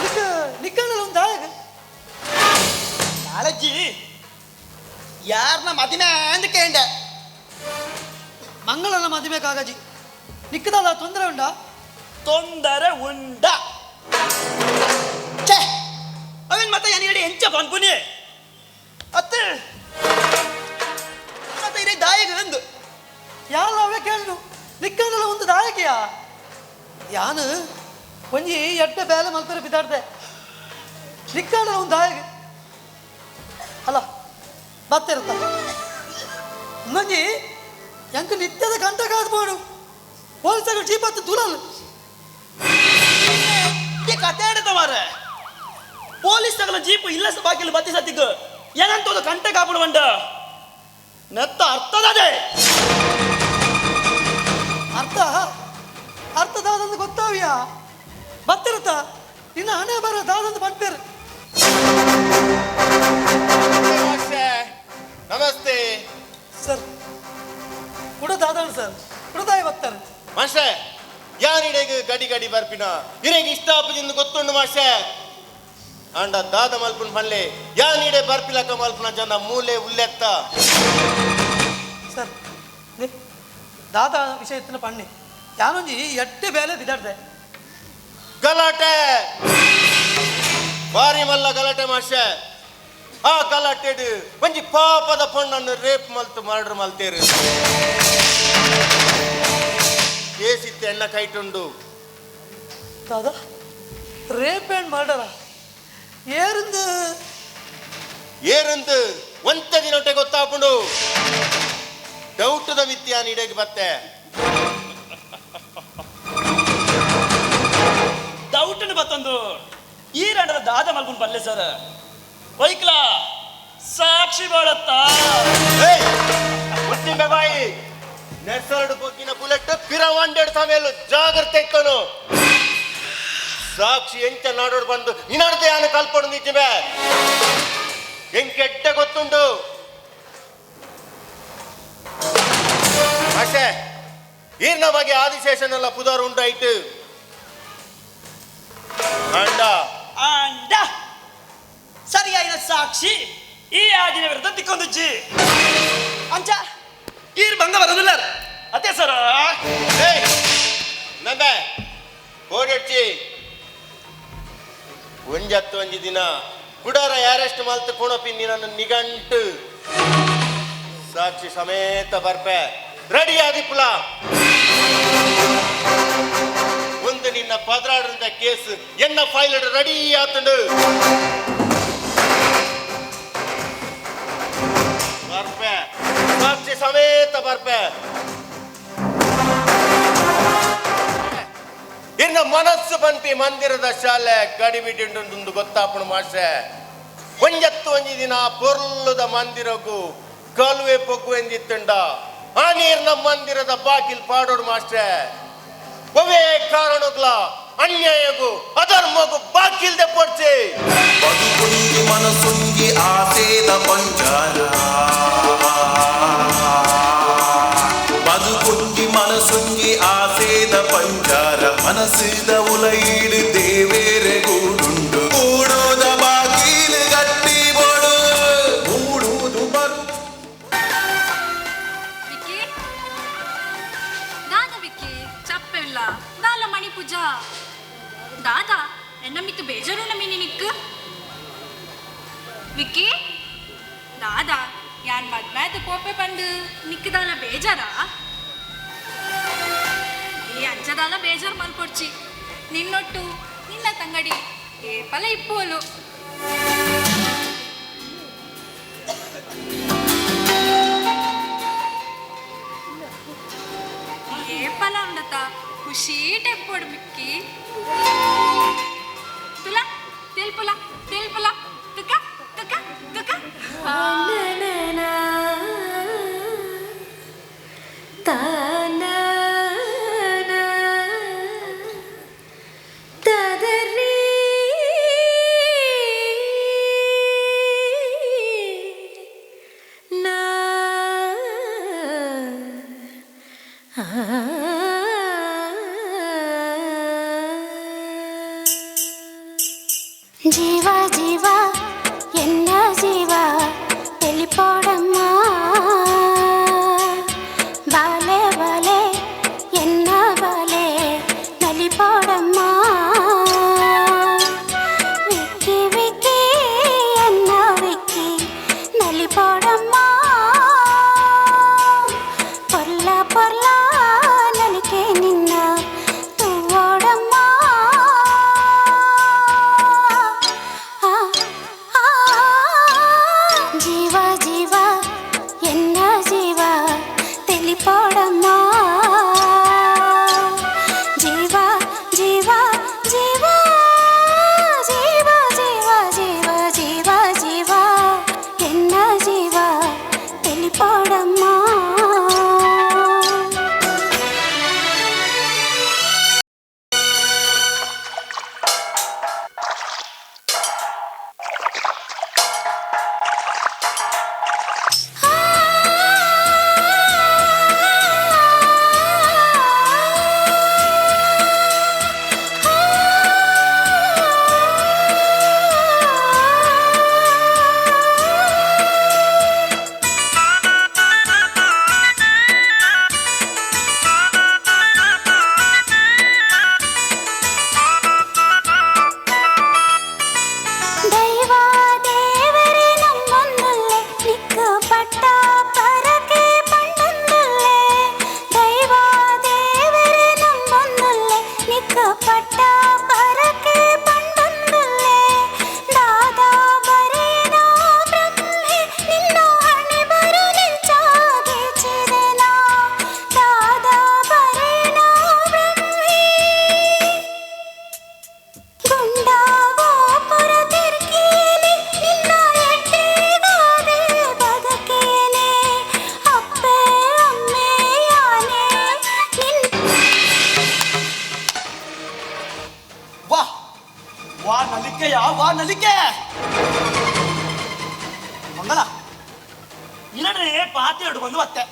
ನಿಕ್ಕ ನಿಕ್ಕಣ್ಣಲ್ಲ ಒಂದು ದಾಯಗ ಕಾಳಜ್ಜಿ ಯಾರನ್ನ ಮದಿಮೆ ಅಂದ್ ಕೇಂಡೆ. ಮಂಗಳನ ಮದುವೆ ಕಾಗಜಿ ನಿಕ್ಕದಲ್ಲ ತೊಂದರೆ ಉಂಡಾ? ತೊಂದರೆ ಉಂಡ ಛೇ ಅವನ್ ಮತ್ತೆ ಏನ್ ಎಂಚ ಪನ್ಪುನಿ ಅತ್ತೆ ಮತ್ತೆ ಇರೇ ದಾಯಗ ಅಂದು ಯಾಲ ಅವೇ ಕೇಳು ನಿಕ್ಕಂದಲ್ಲ ಒಂದು ದಾಯಕಿಯ ಯಾನು ಒಂಜಿ ಎಡ್ಡೆ ಬೇಲೆ ಮಲ್ಪರೆ ಬಿದ್ದಾಡ್ದೆ ನಿಕ್ಕಂದಲ್ಲ ಒಂದು ದಾಯಕ ಅಲ್ಲ ಬತ್ತಿರುತ್ತ ಇನ್ನೊಂಜಿ ಎಂಕ ನಿತ್ಯದ ಗಂಟ ಕಾದ್ಬೋಡು ಪೊಲೀಸರು ಜೀಪ್ ಹತ್ತು ದೂರಲ್ಲ ಕತೆ ಆಡತ ಮಾರ್ರೆ. ಪೊಲೀಸ್ ತಗಲ ಜೀಪ್ ಇಲ್ಲ ಬಾಕಿಲು ಬತ್ತಿ ಸತ್ತಿಗ್ ಏನಂತ ಒಂದು ಕಂಟೆ ಕಾಪುಡು ಬಂಡ ನೆತ್ತ ಅರ್ಥದದೆ ಅರ್ಥ ಅರ್ಥ ದಾದಂದು ಗೊತ್ತಾವಿಯಾ ಬತ್ತಿರುತ್ತ ನಿನ್ನ ಹಣೆ ಬರ ದಾದಂದು ಬಂದ್ಪೇರು. ನಮಸ್ತೆ ಸರ್. ಕುಡ ದಾದಣ್ಣ ಸರ್ ಕುಡದಾಯ ಬರ್ತಾರೆ ಮಾಸ್ಟರ್. ಯಾರಿಡೆಗೆ ಗಡಿ ಗಡಿ ಬರ್ಪಿನ ಇರೆಗೆ ಇಷ್ಟ ಆಪುಜಿಂದು ಗೊತ್ತುಂಡು ಮಾಸ್ಟರ್. ಅಂಡ ದಾದ ಮಲ್ಪುನ್ ಪಲ್ಲೆ ಯಾನಿಡೆ ಬರ್ಪಿಲಕ ಮಲ್ಪುನ ಜನ ಮೂಲೆ ಉಲ್ಲೆತ್ತ. ಸರ್ ದಾದ ವಿಷಯತ್ತಿನ ಪಣ್ಣೆ ಯಾನೊಂಜಿ ಎಟ್ಟೆ ಬೇಲೆ ಬಿದಾಡ್ದೆ ಗಲಾಟೆ ಬಾರಿ ಮಲ್ಲ ಗಲಾಟೆ ಮಾಸ್ಟರ್. ಆ ಗಲಾಟೆಡು ಒಂಜಿ ಪಾಪದ ಪಣ್ಣನ್ನು ರೇಪ್ ಮಲ್ತು ಮರ್ಡರ್ ಮಲ್ತೇರು ಕೇಸಿತ್ತು ಎಣ್ಣ ಕೈಟುಂಡು. ದಾದಾ ರೇಪ್ ಆ್ಯಂಡ್ ಮರ್ಡರ ಏರಿಂದು ಏರಂದು ಒಂತ ದಿನೊಟ್ಟೆ ಗೊತ್ತಾಪುಂಡು ಡೌಟದ ಮಿತ್ಯಾನ್ ಇಡೆಗೆ ಬತ್ತೆ. ಡೌಟ್ ಬತ್ತೊಂದು ಈ ರಂಡದ ದಾದ ಮಲ್ಕೊಂಡು ಬಲ್ಲೆ ಸರ್. ಒಯ್ಕ್ಲಾ ಸಾಕ್ಷಿ ಬಾಳತ್ತಾ? ಮುಸ್ಲಿಂಬೆ ಬಾಯಿ ನೆಸರಡು ಬೊಗ್ಗಿನ ಬುಲೆಟ್ ಪಿರವಂಡೆಡ್ ಸಮೇಲು ಜಾಗ್ರತೆ ಇತ್ತನು. ಸಾಕ್ಷಿ ಎಂಚ ನಾಡೋಡು ಬಂದು ನಿನ್ನಡ್ದೆ ಯಾನು ಕಲ್ಪಡು ನಿಜಮೆ ಎಂಕೆಟ್ಟ ಗೊತ್ತುಂಡು. ಅಷ್ಟೇ ಈರ್ನ ಬಗ್ಗೆ ಆದಿಶೇಷನೆಲ್ಲ ಪುದಾರು ಉಂಟಾಯ್ತು. ಅಂಡ ಅಂಡ ಸರಿಯಾದ ಸಾಕ್ಷಿ ಈ ಆದಿನ ವಿರುದ್ಧ ತಿಕ್ಕೊಂದುಜ್ಜಿ ಅಂಚ ಈರ್ ಭಂಗ ಬರೋದಿಲ್ಲ ಅದೇ ಸರ. ನಂಬೆ ಓಡಡ್ಚಿ ಒಂಜತ್ತು ಒಂಜಿ ದಿನ ಕುಡಾರ ಯಾರೆಷ್ಟು ಮಲ್ತು ಕೋಣಪಿಂದಿ ನನ್ನ ನಿಗಂಟು ಸಾಕ್ಷಿ ಸಮೇತ ಬರ್ಪೆ ರೆಡಿ ಆದಿಪ್ಪುಲ. ಒಂದು ನಿನ್ನ ಪದರಾಡದ ಕೇಸ್ ಎನ್ನ ಫೈಲ್ ರೆಡಿ ಆತುಂಡು. ಬರ್ಪೆ ಸಾಕ್ಷಿ ಸಮೇತ ಬರ್ಪೆ. ಇನ್ನು ಮನಸ್ಸು ಬಂತಿ ಮಂದಿರದ ಶಾಲೆ ಗಡಿಬಿಡಿಂಡು ಗೊತ್ತಾಪಣ ಮಾಸೆ. ಒಂಜತ್ತು ಒಂಜಿ ದಿನ ಪೊರ್ಲುದ ಮಂದಿರಗು ಕಾಲುವೆ ಪೊಗ್ಗು ಎಂದಿತ್ತುಂಡ ಆ ನೀರ್ನ ಮಂದಿರದ ಬಾಕಿಲ್ ಪಾಡೋಡು ಮಾಸ್ಟ್ರೆ. ಒವೇ ಕಾರಣಗ್ಲ ಅನ್ಯಾಯಗು ಅಧರ್ಮಗು ಬಾಕಿಲ್ದೆ ಪೊಡ್ಚೆ. ಬದುಕುಂಗಿ ಮನಸ್ಸುಂಗಿ ಆಸೇದ ಪಂಜಾರ, ಬದುಕುಂಗಿ ಮನಸ್ಸುಂಗಿ ಆಸೇದ ಪಂಜಾರ, ಮನಸ್ಸಿದ ಉಲೈಡು ದೇವೇರೆ ಗೂಡುಂಡು ಗೂಡೋದ ಬಾಕಿಲು ಗಟ್ಟಿ ಬೋಡು ಮೂಡುವುದು ಬರು. ವಿಕ್ಕಿ ದಾದ ವಿಕ್ಕಿ ಚಪ್ಪೆಲ್ಲ ದಾಲ ಮಣಿ ಪೂಜಾ ದಾದಾ ಎನ್ನ ಮಿತ್ತು ಬೇಜಾರು ನಮೀನಿ ನಿಕ್ಕು ವಿಕ್ಕಿ ದಾದಾ ಯಾನ್ ಮದ್ಮ್ಯಾದ ಕೋಪೆ ಬಂದು ನಿಕ್ಕದಾಲ ಬೇಜಾರಾ? ಈ ಅಂಚದಾಲ ಬೇಜಾರು ಮಲ್ಪೊಡ್ಚಿ ನಿನ್ನೊಟ್ಟು ನಿನ್ನ ತಂಗಡಿ ಏಪಲ ಇಪ್ಪೋಲು. ಏಪಲ ಉಂಡತ ಖುಷಿ ಟೆಪ್ಪೋಡು ಮಿಕ್ಕಿ ತುಲ ತೆಲ್ಪುಲ ತೆಲ್ಪುಲ ತುಕ ತುಕ ತುಕ. ಜೀವ ಜೀವ ಎನ್ನ ಜೀವ ತೆಲಿಪೋಡಮ್ಮ, ಬಾಲೆ ಬಾಲೆ ಎನ್ನ ಬಾಲೆ ನಲಿಪೋಡಮ್ಮ, ವಿಕ್ಕಿ ವಿಕ್ಕಿ ಎನ್ನ ವಿಕ್ಕಿ ನಲಿಪೋಡಮ್ಮ, ಪೊರ್ಲ ಪೊರ್ಲ ನಲಿಕೆ ನಿನ್ನ ತೂವೋಡಮ್ಮ. ಜೀವ ಜೀವ ಎನ್ನ ಜೀವ ತೆಲಿಪೋಡಮ್ಮ, ಜೀವ ಜೀವ ಜೀವ ಜೀವ ಜೀವ ಜೀವ ಜೀವ ಜೀವ ಎನ್ನ ಜೀವ ತೆಲಿಪೋಡಮ್ಮ. ವಾ ನಲಿಕೆ ಮಂಗಳ ಇಲ್ಲಡೆ ಪಾತೆರಡು ಬಂದು ಮತ್ತೆ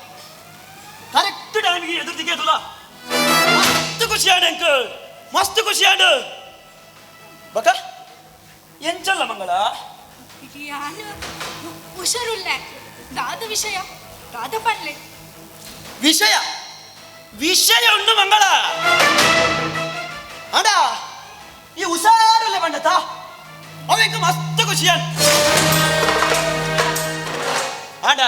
ಕರೆಕ್ಟ್ ಟೈಮಿಗೆ ಎದುರು ತುಲ ಮಸ್ತ್ ಖುಷಿ ಆಡು ಅಂಕ ಮಸ್ತ್ ಖುಷಿ ಆಡು ಬಕ ಎಂಚಲ್ಲ ಮಂಗಳ ಯಾನು ಹುಷಾರುಲ್ಲ ದಾದ ವಿಷಯ ದಾದ ಪನ್ಲೆ ವಿಷಯ ವಿಷಯ ಉಂಡು ಮಂಗಳ ಅಡ ಈ ಹುಷಾರಲ್ಲೇ ಬಂಡತ ಅವೆಂಕ ಮಸ್ತ್ ಖುಷಿ ಆಡ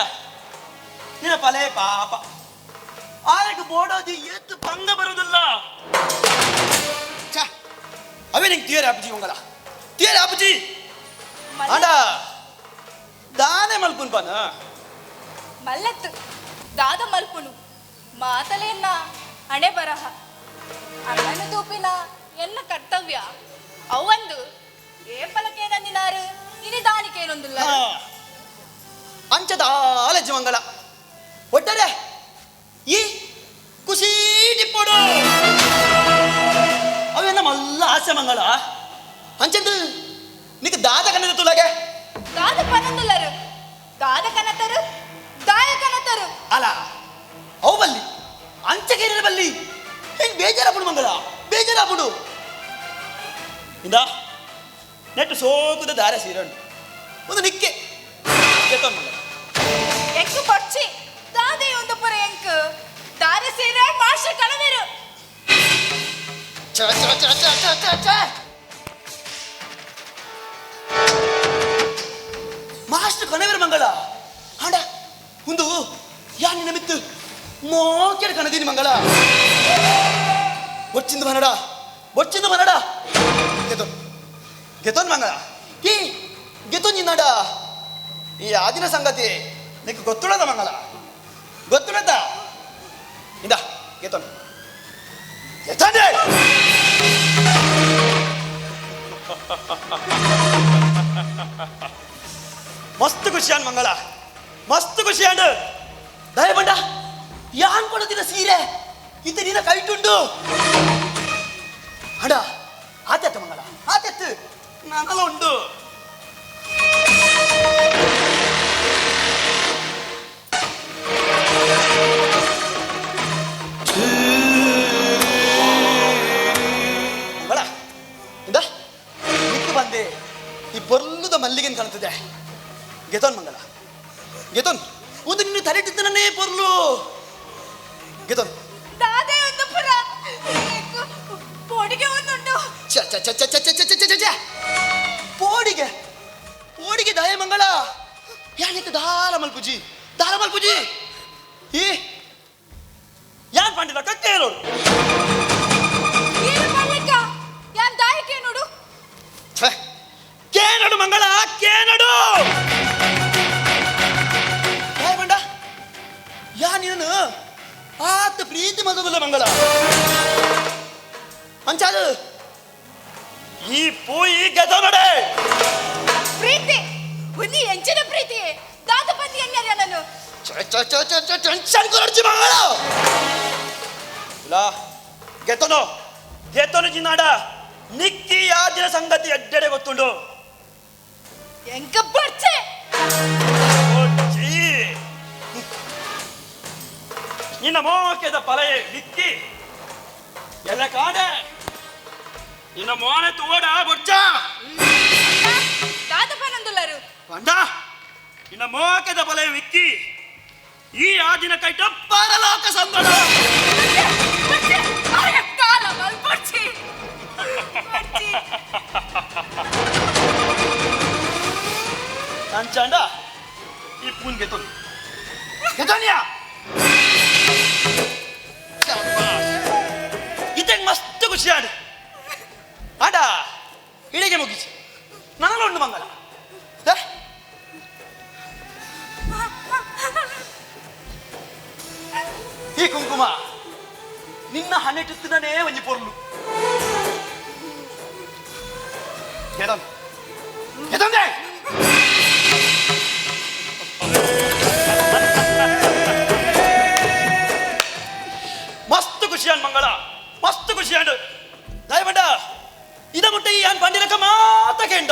ನಿನ್ನ ಪಲೆ ಪಾಪ ಆಯಕ್ಕೆ ಬೋಡೋದಿ ಎದ್ದು ಪಂಗ ಬರುವುದಿಲ್ಲ ಅವೇ ನಿಂಗೆ ತೀರ ಅಪ್ಪಜಿ ಮಂಗಳ ತೀರ ಅಪ್ಪಜಿ ಆಡ ದಾನೆ ಮಲ್ಪುನ್ ಪಾನ ಮಲ್ಲತ್ತು ದಾದ ಮಲ್ಪುನು ಮಾತಲೇನ ಹಣೆ ಬರಹ ಅಣ್ಣನ ತೂಪಿನ ಎನ್ನ ಕರ್ತವ್ಯ ಅವಂದು ಏಪಲಕೇನಂದಿನಾರು ಇನಿ ದಾನಿಕೇನೊಂದಿಲ್ಲ ಅಂಚದ ಆಲಜ್ಜಿ ಮಂಗಳ ಒಟ್ಟಾರೆ ಈ ಖುಷಿ ಟಿಪ್ಪೋಡು ಅವೆಲ್ಲ ಮಲ್ಲ ಆಸೆ ಮಂಗಳ ಅಂಚಂದು ನಿಕ್ ದಾದ ಕನ್ನದ ತುಲಾಗೆ ದಾದ ಪನಂದುಲ್ಲರು ದಾದ ಕನತರು ದಾಯ ಕನತರು ಅಲ್ಲ ಅವು ಬಲ್ಲಿ ಅಂಚಕೇರಿನ ಬಲ್ಲಿ ಹೆಂಗ್ ಬೇಜಾರಾಪುಡು ಮಂಗಳ ಬೇಜಾರಾಪುಡು ಇಂದ ನೆಟ್ಟು ಸೋಕುದ ದಾರ ಸೀರೆ ಉಂಟು ಒಂದು ನಿಕ್ಕೆ ಗೆತ್ತೊಂದು ಮಂಗಳ ಎಂಕ್ ಪೊಚ್ಚಿ ದಾದೆ ಒಂದು ಪುರ ಎಂಕ್ ದಾರೆ ಸೀರೆ ಮಾಸ್ಟರ್ ಕಳವೇರು ಚ ಚ ಚ ಚ ಚ ಚ ಚ ಮಾಸ್ಟರ್ ಕಣವೇರು ಮಂಗಳ ಆಂಡ ಒಂದು ಯಾ ನಿನ್ನ ಮಿತ್ತು ಮೋಕೆಡ್ ಕಣದೀನಿ ಮಂಗಳ వచ్చింది మనడా వచ్చింది మనడా ಗೆತೋನ್ ಗೆತೋನ್ ಮಂಗಳ ಈ ಗೆತೋನ್ ನಿನ್ನಡ ಈ ಆದಿನ ಸಂಗತಿ నీకు ಗೊತ್ತುಳದ ಮಂಗಳ ಗೊತ್ತುಳದ ಇಂದ ಗೆತೋನ್ ಗೆತೋನ್ ಮಸ್ತ್ ಖುಷಿಯಾನ್ ಮಂಗಳ ಮಸ್ತ್ ಖುಷಿಯಾನ್ ದಯಬಂಡ ಯಾನ್ ಕೊಡದಿನ ಸೀರೆ ಇತ್ತ ನಿನ್ನ ಕೈಟುಂಡು ಅಡ ಆತೆತ್ತ ಮಂಗಳ ಆತೆತ್ತು ನಾನಲ್ಲ ಉಂಡು ಮಂಗಳ ಇಂದ ನಿಕ್ಕು ಬಂದೆ ಈ ಬೊರ್ಲುದ ಮಲ್ಲಿಗೆನ್ ಕಾಣ್ತದೆ ಗೆತೋನ್ ಮಂಗಳ ಗೆತೋನ್ ಒಂದು ನಿನ್ನ ತಲೆಟಿದ್ದನನ್ನೇ ಪೊರ್ಲು ಗೆತೋನ್ ದಾದೆ ಒಂದು ಪುರ ಎಂಕ್ ಪೊಡಿಗೆ ಒಂದುಂಡು ಚ ಚ ಚ ಚ ಚ ಚ ಚ ಚ ಚ ಚ ಪೋಡಿಗೆ ಪೋಡಿಗೆ ದಾಯ ಮಂಗಳ ಯಾನಿತ್ತು ದಾಲ ಮಲ್ಪುಜಿ ದಾಲ ಮಲ್ಪುಜಿ ಈ ಯಾನ್ ಪಂಡಿತ ಕಕ್ಕೇರೋಡು ಏನು ಪನ್ಲೆಕ್ಕ ಯಾನ್ ದಾಯಕ್ಕೆ ನೋಡು ಛೆ, ಕೇನಡು ಮಂಗಳ ಕೇನಡು ದಾಯ ಮಂಡ ಯಾ ನೀನು ಆತ ಪ್ರೀತಿ ಮಲ್ತದಲ್ಲ ಮಂಗಳ ಅಂಚಾದು ಈ ಪೂಯಿ ಗೆದನಡೆ ಪ್ರೀತಿ ಒಂದು ಎಂಚಿನ ಪ್ರೀತಿ ದಾದ ಪಂದಿ ಎಣ್ಣೆ ನಾನು ಟೆನ್ಷನ್ ಕೊರಡ್ಚಿ ಮಂಗಳ ಇಲ್ಲ ಗೆತನೋ ಗೆತನು ಜಿನ್ನಾಡ ನಿಕ್ಕಿ ಯಾದಿನ ಸಂಗತಿ ಎಡ್ಡೆಡೆ ಗೊತ್ತುಂಡು ಎಂಕ ಬರ್ಚೆ ಜೀ ನಿನ್ನ ಮೋಕೆದ ಪಲೆಯೇ ವಿಕ್ಕಿ ಎಲ್ಲ ಕಾಡೆ ನಿನ್ನ ಮೋನೆ ತೋಡ ಬೊಚ್ಚ ದಾದ ಪನಂದುಲ್ಲರು ಪಂಡ ನಿನ್ನ ಮೋಕೆದ ಬಲೆ ವಿಕ್ಕಿ ಈ ಆದಿನ ಕೈಟ ಪರಲೋಕ ಸಂದಡ ಕಾಲ ಮಲ್ಪರ್ಚಿ ಅಂಚಾಂಡ ಈ ಪೂನ್ ಗೆತೋನಿ ಗೆತೋನಿಯಾ ಇದಂಗ್ ಮಸ್ತ್ ಖುಷಿ ಆಡು ಆಡ ಇಳಿಗೆ ಮುಗಿಸಿ ನನಗೊಂಡು ಮಂಗಲ ದೆ. ಈ ಕುಂಕುಮ ನಿನ್ನ ಹಣೆಟಿತ್ತನೇ ಒಂಜಿ ಪೊರ್ಲು ಗೆದನ್ ಗೆದಂದೆ ಮಸ್ತ್ ಖುಷಿಯಾನ್ ಮಂಗಳ ಮಸ್ತ್ ಖುಷಿಯಾನ್ ದಯಮಂಡ ಇದ ಮುಟ್ಟ ಈ ಯಾನ್ ಪಂಡಿರಕ ಮಾತ ಕೇಂಡ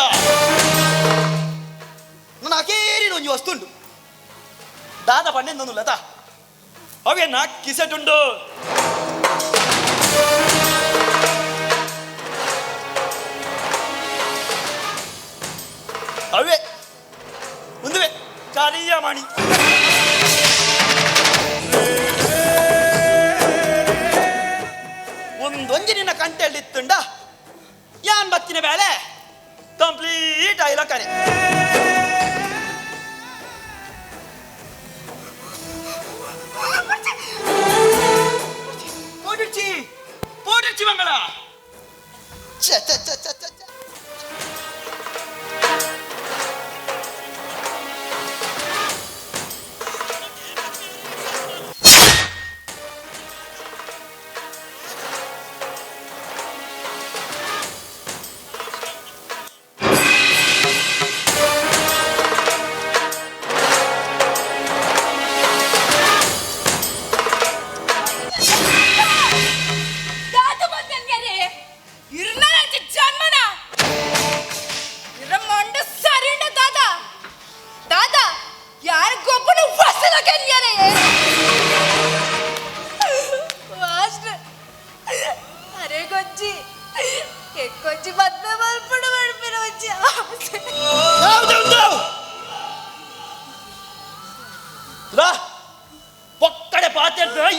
ಪಣ್ಣೆಂದೊಂದು ಲತಾ ಅವೇ ನಾ ಕಿಸೆಟುಂಡು ಅವೇ ಒಂದುವೆ ಕರಿಯ ಮಣಿ ಒಂದೊಂಜಿ ನಿನ್ನ ಕಂಟೆಲ್ಲಿತ್ತುಂಡ ಯಾನ್ ಬತ್ತಿನ ಬೇಳೆ ಕಂಪ್ಲೀಟ್ ಆಯಿಲ್ಲ ಕರೆ போட்டுடுச்சு போட்டுடுச்சு மங்களா. சே சே சே சே சே.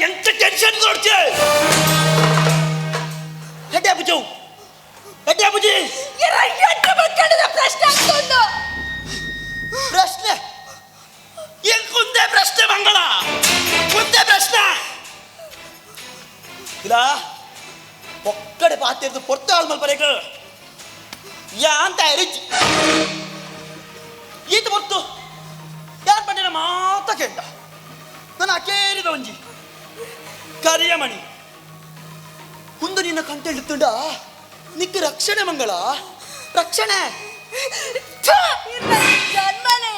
ಎಂತ ಟೆನ್ಷನ್ ಕೊಡ್ತೀಯ ಹೆಡ್ಡೆ ಬುಜು ಹೆಡ್ಡೆ ಬುಜಿ ಪ್ರಶ್ನೆ ಆಗ್ತುಂಡು ಪ್ರಶ್ನೆ ಎಂಕುಂದೆ ಪ್ರಶ್ನೆ ಮಂಗಳ ಕುಂದೆ ಪ್ರಶ್ನೆ ಇಲ್ಲ ಒಕ್ಕಡೆ ಪಾತಿರ್ದು ಪೊರ್ತ ಆಳ್ಮಲ್ ಪರೇಕ ಯಾ ಅಂತ ರಿಚ್ ಈತ ಪೊರ್ತು ಯಾರು ಪಂಡಿನ ಮಾತ ಕೆಂಡ ನನ್ನ ಅಕೇರಿದ ಒಂಜಿ ಕರಿಯಮಣಿ ಕುಂದು ನಿನ್ನ ಕಂಟೆಳ್ತುಂಡ ನಿಕ್ಕ ರಕ್ಷಣೆ ಮಂಗಳ ರಕ್ಷಣೆ ಜನ್ಮನೇ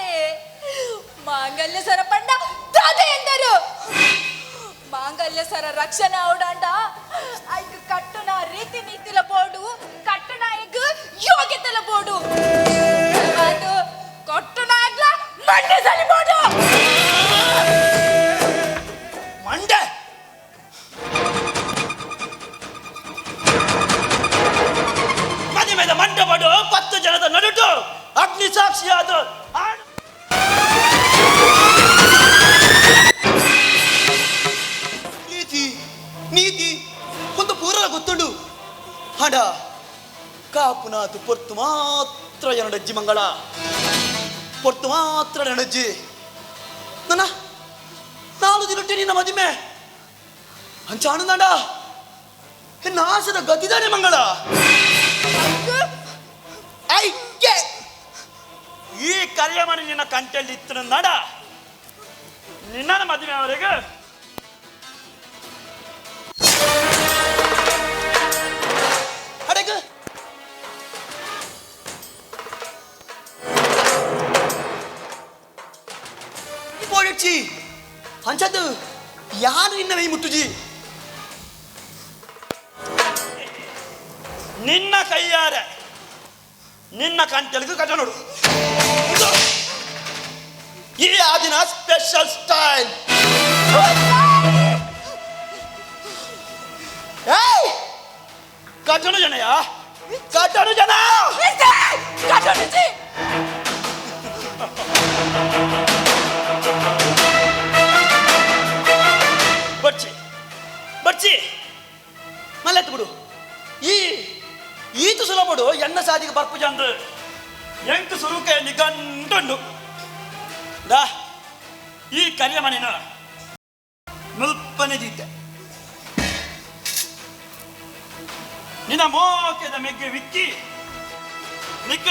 ಮಾಂಗಲ್ಯ ಸರ ಪಂಡ ದಾದ ಎಂದರು ಮಾಂಗಲ್ಯ ಸರ ರಕ್ಷಣೆ ಅವಡಾಂಡ ಐಕ್ ಕಟ್ಟುನ ರೀತಿ ನೀತಿಲ ಬೋಡು ಕಟ್ಟುನ ಐಕ್ ಯೋಗ್ಯತೆಲ ಬೋಡು ಅದು ಕೊಟ್ಟುನ ಆಗ್ಲ ಮಂಡೆ ಸಲಿ ಬೋಡು ಮಂಡೆ ಮದುವೆದ ಮಂಟಪಡು 10 ಜನದ ನಡುಟು ಅಗ್ನಿ ಸಾಕ್ಷಿಯಾದ ನೀತಿ ನೀತಿ ಒಂದು ಪೂರ ಗೊತ್ತುಂಡು ಹಡ ಕಾಪುನಾತು ಪೊರ್ತು ಮಾತ್ರ ಎರಡಜ್ಜಿ ಮಂಗಳ ಪೊರ್ತು ಮಾತ್ರ ಎರಡಜ್ಜಿ ನನ್ನ 4 ದಿನ ನಿನ್ನ ಮದುವೆ ಅಂಚಾಣಂದಾಂಡ ಎನ್ನ ಆಸದ ಗತಿದಾನೆ ಮಂಗಳ ಐಕೆ ಈ ಕರಿಯಮಣಿ ನಿನ್ನ ಕಂಟೆಲ್ಲಿ ಇತ್ತು ನಡ ನಿನ್ನ ಮದುವೆ ಅವರಿಗೆ ಅಡಗ ಪೋಡಿಚ್ಚಿ ಅಂಚದ್ದು ಯಾರು ನಿನ್ನ ಮೈ ಮುಟ್ಟುಜಿ ನಿನ್ನ ಕೈಯಾರೆ ನಿನ್ನ ಕಂಟೆಲ್ಗೂ ಕಟ ನೋಡು ಈ ಆದಿನ ಸ್ಪೆಷಲ್ ಸ್ಟೈಲ್ ಕಟನು ಜನಯ ಕಟನು ಜನ ಬಡ್ಚಿ ಬಡ್ಚಿ ಮಲ್ಲೆತ್ತು ಬಿಡು ಈ ಈತು ಸುಲಭಡು ಎಣ್ಣ ಸಾದಿಗೆ ಬರ್ಪು ಜನರು ಎಂಟು ಸುರುಕೆ ನಿಗಂಟುಂಡು ದಾ ಈ ಕರಿಯ ಮನೆನ ಮುಲ್ಪನೆ ದಿದ್ದೆ ನಿನ್ನ ಮೋಕೆದ ಮೆಗ್ಗೆ ವಿಕ್ಕಿ ನಿಕ್ಕ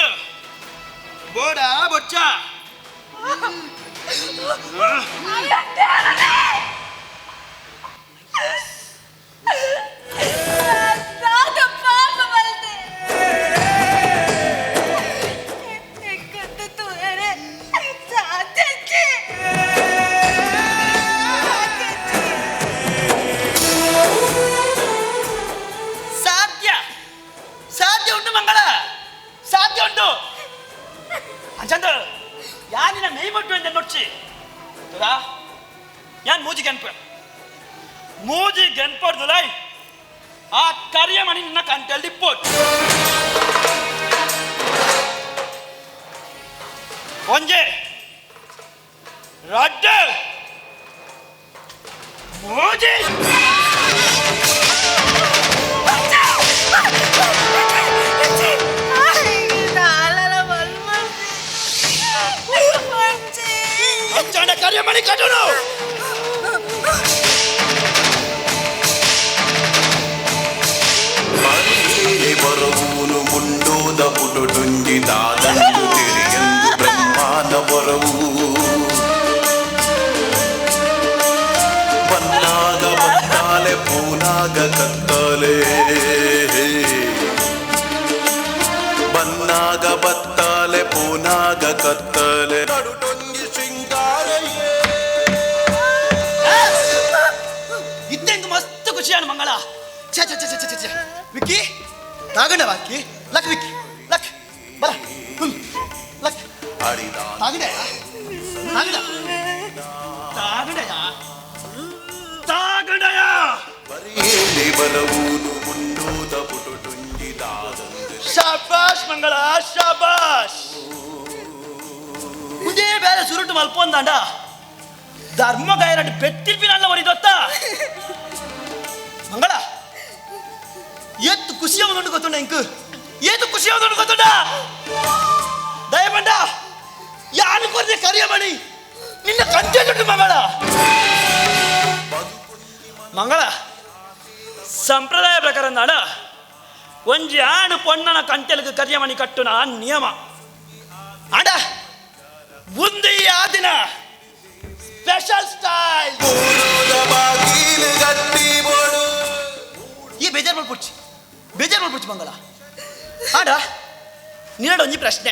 ಬೋಡ ಬೊಚ್ಚ ಸಾಧ್ಯ ಸಾಧ್ಯ ಉಂಟು ಮಂಗಳ ಸಾಧ್ಯ ಉಂಟು ಅಂಚಂದ ಯಾರಿನ ಮೈ ಮುಟ್ಟು ಎಂದ ನೋಡ್ಚಿ ತದಾ ಯಾನ್ ಮೂಜಿ ಗೆನ್ಪೆ ಮೂಜಿ ಗೆನ್ಪಡ್ದುಲೈ ಆ ಕರಿಯಮಣಿ ನಿನ್ನ ಕಂಟೆಲ್ ಇಪ್ಪೋಟ್ ಒಂಜೆ ರಡ್ಡ ಮೂಜಿ ಅಂಚಾಂಡ ಕರಿಯಮಣಿ ಕಟ್ಟುನು. ಬರವೂನು ಮುಂಡೋದ ಪುಟುಟುಂಜಿ ದಾದಂದು ತೆರೆಯಂದು ಬ್ರಹ್ಮಾನ ಬರವು ಬನ್ನಾಗ ಬತ್ತಾಲೆ ಪೂನಾಗ ಕತ್ತಲೆ ಬನ್ನಾಗ ಬತ್ತಾಲೆ ಪೂನಾಗ ಕತ್ತಲೆ ನಡುಟೊಂಜಿ ಶೃಂಗಾರಯೇ. ಇತ್ತೆಂಗ್ ಮಸ್ತ್ ಖುಷಿಯಾನ ಮಂಗಳ. ಛೇ ಛೇ ಛೇ ಛೇ ಛೇ ವಿಕ್ಕಿ ತಾಗಂಡ ಬಾಕಿ ಲಕ್ ವಿಕ್ಕಿ ಲಕ್ ಬರ ಲಕ್ ತಾಗಂಡ ತಾಗಂಡ ತಾಗಂಡಯ ತಾಗಂಡಯ ಬರಿಯೇಲೆ ಬರವೂನು ಮುಂಡೋದ ಪುಟುಟುಂಜಿ ದಾದಂದು. ಶಾಬಾಷ್ ಮಂಗಳ ಶಾಬಾಷ್. ಉದೇ ಬೇರೆ ಸುರುಟು ಮಲ್ಪೊಂದಾಂಡ ಧರ್ಮ ಗಾಯರಟ್ಟು ಪೆತ್ತಿಲ್ಪಿನಲ್ಲ ಒರಿದೊತ್ತ ಮಂಗಳ. ಏತ್ತು ಖುಷಿಯ ಗೊತ್ತುಂಡ ಇಂಕು ಏತು ಖುಷಿಯ ಗೊತ್ತುಂಡ ದಯಮಂಡ ಯಾನು ಕೊರ್ದೆ ಕರಿಯಮಣಿ ನಿನ್ನ ಕಂಟೆಂಟು ಮಂಗಳ. ಮಂಗಳ ಸಂಪ್ರದಾಯ ಪ್ರಕಾರ ನಾಡ ಒಂಜಿ ಆಣು ಪೊಣ್ಣನ ಕಂಟೆಲ್ಗೆ ಕರಿಯಮಣಿ ಕಟ್ಟುನ ನಿಯಮ ಆಡ ಒಂದು ಆ ದಿನ ಸ್ಪೆಷಲ್ ಸ್ಟೈಲ್. ಈ ಬೇಜಾರು ಮಾಡ್ಪುಡ್ಚಿ ಬೇಜಾರು ಮಾಡ್ಪುಡ್ಚಿ ಮಂಗಳ. ಆಡ ನಿನ್ನಡ ಒಂಜಿ ಪ್ರಶ್ನೆ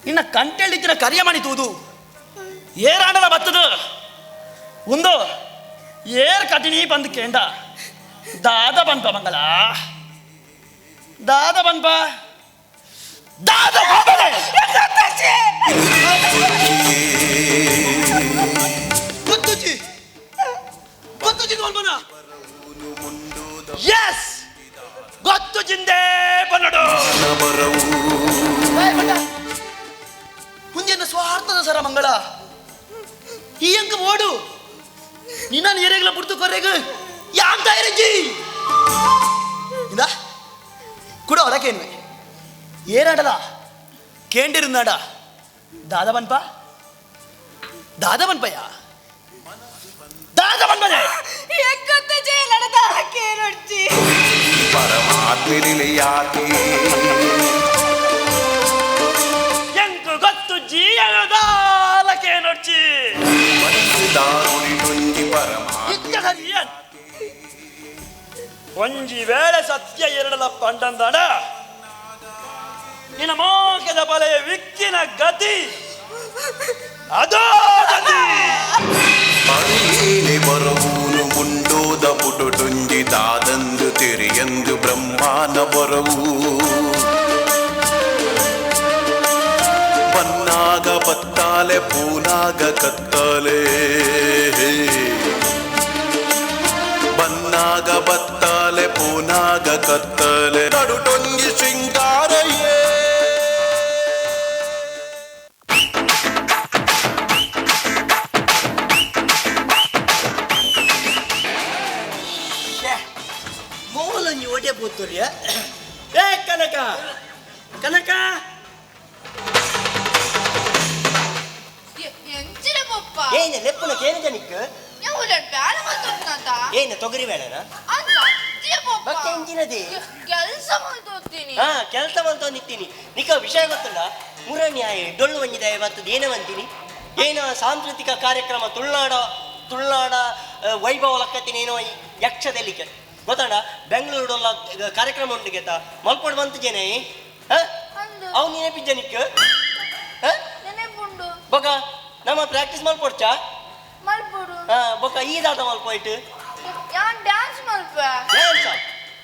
ನಿನ್ನ ಕಂಟೆಳ್ಳಿತ್ತಿನ ಕರಿಯಮಣಿ ತೂದು ಏರಾಂಡಲ ಬತ್ತದು ಒಂದು ಏರ್ ಕಟಿನಿ ಬಂದು ಕೇಂಡ ದಾದ ಬನ್ಪ ಮಂಗಳ ದಾದ ಬನ್ಪ ದಾದ ಗೊತ್ತುಜಿ ಗೊತ್ತುಜಿ ಅಲ್ಬನ. ಎಸ್ ಗೊತ್ತು ಜಿಂದೆ ಬನ್ನಡು ಮುಂಜಾನೆ ಸ್ವಾರ್ಥದ ಸರ ಮಂಗಳ ಈ ಅಂಕ ಓಡು ನಿನ್ನ ನೀರೇಗ್ಲ ಪುಡ್ತು ಕೊರೆಗ ಯಾಂತ ಇರಜಿ ಇಂದ ಕೂಡ ಹೊರಕೇನ್ವೆ ಏನಾಡಲ ಕೇಂಡಿರುನ್ನಾಡ ದಾದ ಬನ್ಪ ದಾದ ಬನ್ಪಯ್ಯ ದಾದ ಬನ್ಪದೆ ಪರಮಾತ್ಮನಿಲೆಯಾತಿ ಎಂಕು ಗೊತ್ತು ಜೀಯನದಾಲಕ್ಕೆ ನೋಡ್ಚಿ ದಾರುಣಿಟೊಂಜಿ ಪರಮಾತ್ಮ ಒಂಜಿ ವೇಳೆ ಸತ್ಯ ಎರಡಲ ಪಂಡಂದಡ ನಿನ್ನ ಮೋಕದ ಬಲೆಯ ವಿಕ್ಕಿನ ಗತಿ ಅದೋ ಗತಿ. ಬರಿಯೇಲೆ ಬರವೂನು ಮುಂಡೋದ ಪುಟುಟುಂಜಿ ದಾದಂದು ತೆರೆಯಂದು ಬ್ರಹ್ಮಾನ ಬರವು ಬನ್ನಾಗ ಬತ್ತಾಲೆ ಪೂನಾಗ ಕತ್ತಲೆ ಬನ್ನಾಗ ಬತ್ತಾಲೆ ಪೂನಾಗ ಕತ್ತಲೆ ನಡುಟೊಂಜಿ ಶೃಂಗಾರಯೇ. ಮೂಲೊಂಜಿ ಒಡೆ ಪೂತುರಿಯ ಏ ಕನಕ ಕನಕ ಎಂಚಿನ ಪಪ್ಪ ಏನ ಲೆಪ್ಪುನ ಕೇನ ಜನಿಕ್ ಬ್ಯಾಳ ಮಾತಾಡ್ತಾತ ಏನ ತೊಗರಿ ಬೇಳೆನಾ ಅಲ್ಲ ಪಪ್ಪ ಬಕ್ಕೆ ಎಂಚಿನದಿ ಕೆಲಸ ಮಾಡ್ತೋಗ್ತೀನಿ. ಹಾ ಕೆಲಸ ಮಾಡ್ತೊಂದಿತ್ತೀನಿ ನಿಕ ವಿಷಯ ಗೊತ್ತಲ್ಲ ಮುರಣ್ಯಾಯ ಡೊಳ್ಳು ಒಂಜಿದಾಯ ಬರ್ತದೆ ಏನವಂತೀನಿ ಏನ ಸಾಂಸ್ಕೃತಿಕ ಕಾರ್ಯಕ್ರಮ ತುಳುನಾಡ ತುಳುನಾಡ ವೈಭವ ಲಕ್ಕತ್ತಿನ ಏನೋ ಯಕ್ಷದಲ್ಲಿಕ್ಕೆ ಗೊತ್ತಣ್ಣ ಬೆಂಗಳೂರಲ್ಲ ಕಾರ್ಯಕ್ರಮ ಉಂಟು ಗೆತ್ತ ಮಲ್ಪೋಡು ಬಂತು ಜನ ಅವು ನೆನಪಿದ್ದ ನಿಕ್ ನೆನಪುಂಡು ಬೊಕ ನಮ್ಮ ಪ್ರಾಕ್ಟೀಸ್ ಮಲ್ಪೊಡ್ಚಾ ಮಲ್ಪೊಡು ಹಾ ಬೊಕ ಈ ದಾದ ಮಲ್ಪೋಯ್ತು ಯಾನ್ ಡ್ಯಾನ್ಸ್ ಮಲ್ಪ ಡ್ಯಾನ್ಸ್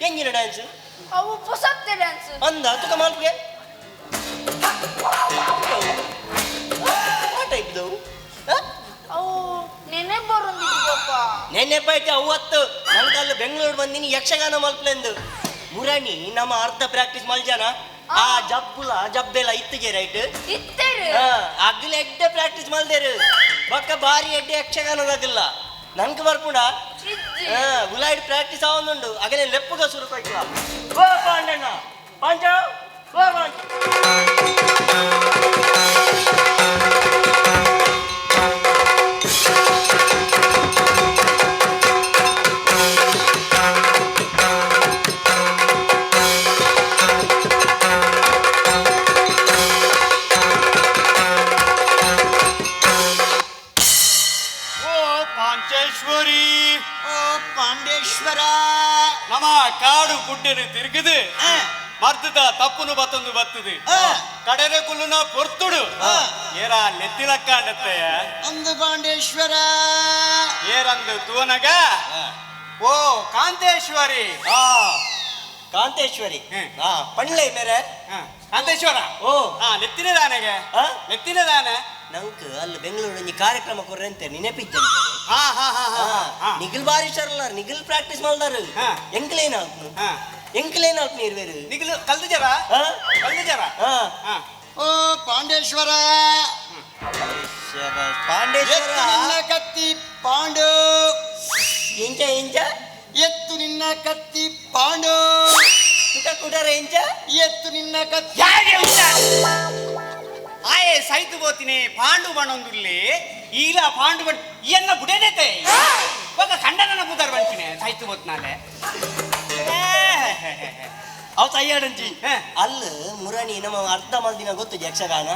ಎಂಜಿನ ಡ್ಯಾನ್ಸ್ ಅವು ಪೊಸತ್ತೆ ಡ್ಯಾನ್ಸ್ ಅಂದ ತುಕ ಮಲ್ಪಗೆ ಟೈಪ್ ದವು ಅವು ನೆನಪು ನೆನೆಪಾಯ್ತು ಅವತ್ತು ನಂಗಲ್ಲಿ ಬೆಂಗಳೂರು ಬಂದಿನಿ ಯಕ್ಷಗಾನ ಮಲ್ಪಲೆಂದು ಮುರಣಿ ನಮ್ಮ ಅರ್ಧ ಪ್ರಾಕ್ಟೀಸ್ ಮಲ್ಜನ ಆ ಜಬ್ಬುಲ ಜಬ್ಬೆಲ್ಲ ಇತ್ತಿಗೆ ರೈಟ್ ಇತ್ತರು ಅಗ್ಲ ಎಡ್ಡೆ ಪ್ರಾಕ್ಟೀಸ್ ಮಲ್ದೇರು ಬಕ್ಕ ಬಾರಿ ಎಡ್ಡೆ ಯಕ್ಷಗಾನದಾಗಿಲ್ಲ ನಂಗೆ ಬರ್ಪುಂಡ ಉಲಾಯ್ಡ್ ಪ್ರಾಕ್ಟೀಸ್ ಆವೊಂದುಂಡು ಅಗಲೇ ಲೆಪ್ಪುಗ ಸುರು ಕೊಯ್ತುವ ಓ ಪಾಂಡಣ್ಣ ಪಾಂಚ ಓ ಪಾಂಚ ಓ ಪಾಂಚೇಶ್ವರಿ ಓ ಪಾಂಡೇಶ್ವರ ನಮ್ಮ ಕಾಡು ಗುಡ್ಡೆನು ತಿರುಗಿದು ಮರ್ದದ ತಪ್ಪುನು ಬತ್ತೊಂದು ಬತ್ತದು ಕಡೆರೆ ಕುಲ್ಲುನ ಪೊರ್ತುಡು ಏರ ನೆತ್ತಿಲಕ್ಕಾಂಡತ್ತೆಯ ಅಂದು ಪಾಂಡೇಶ್ವರ ಏರಂದು ತೂನಗ ಓ ಕಾಂತೇಶ್ವರಿ ಕಾಂತೇಶ್ವರಿ ಹಾ ಪಣ್ಲೆ ಮೇರೆ ಕಾಂತೇಶ್ವರ ಓ ಹಾ ನೆತ್ತಿನ ದಾನೆಗೆ ನೆತ್ತಿನ ದಾನೆ ನಂಕ್ ಅಲ್ಲಿ ಬೆಂಗಳೂರು ಒಂಜಿ ಕಾರ್ಯಕ್ರಮ ಕೊರ್ರೆ ನೆನಪಿದ್ದೆ ಹಾ ಹಾ ಹಾ ಹಾ ನಿಗಿಲ್ ಬಾರಿ ಹುಷಾರಲ್ಲ ನಿಗಿಲ್ ಪ್ರಾಕ್ಟೀಸ್ ಮಾಡ್ದಾರು ಎಂಕ್ಲೇನ್ ಆಲ್ಪನು ಎಂಕ್ಲೇನ್ ಆಲ್ಪನು ಇರ್ವೇರು ನಿಗಿಲ್ ಕಲ್ದು ಜರ ಕಲ್ದು ಜರ ಓ ಪಾಂಡೇಶ್ವರ ಪಾಂಡೇಶ್ವರ ಎತ್ತು ನಿನ್ನ ಕತ್ತಿ ಪಾಂಡು ಎಂಚ ಎಂಚ ಎತ್ತು ನಿನ್ನ ಕತ್ತಿ ಪಾಂಡು ತುಕ ಕುಡರ ಎಂಚ ಎತ್ತು ನಿನ್ನ ಕತ್ತಿ ಆಯೆ ಸೈತು ಬೋತಿನಿ ಪಾಂಡು ಬಣ್ಣೊಂದುಲ್ಲಿ ಈಲ ಪಾಂಡು ಬಣ್ಣ ಎನ್ನ ಬುಡೇನೈತೆ ಒಗ ಕಂಡನ ಬುದಾರ್ ಬಂಚಿನೆ ಸೈತು ಬೋತ್ನಾಲೆ ಅವ್ ತಯ್ಯಾಡಂಚಿ ಅಲ್ಲಿ ಮುರಣಿ ನಮ್ಮ ಅರ್ಧ ಮಲ್ದಿನ ಗೊತ್ತು ಯಕ್ಷಗಾನ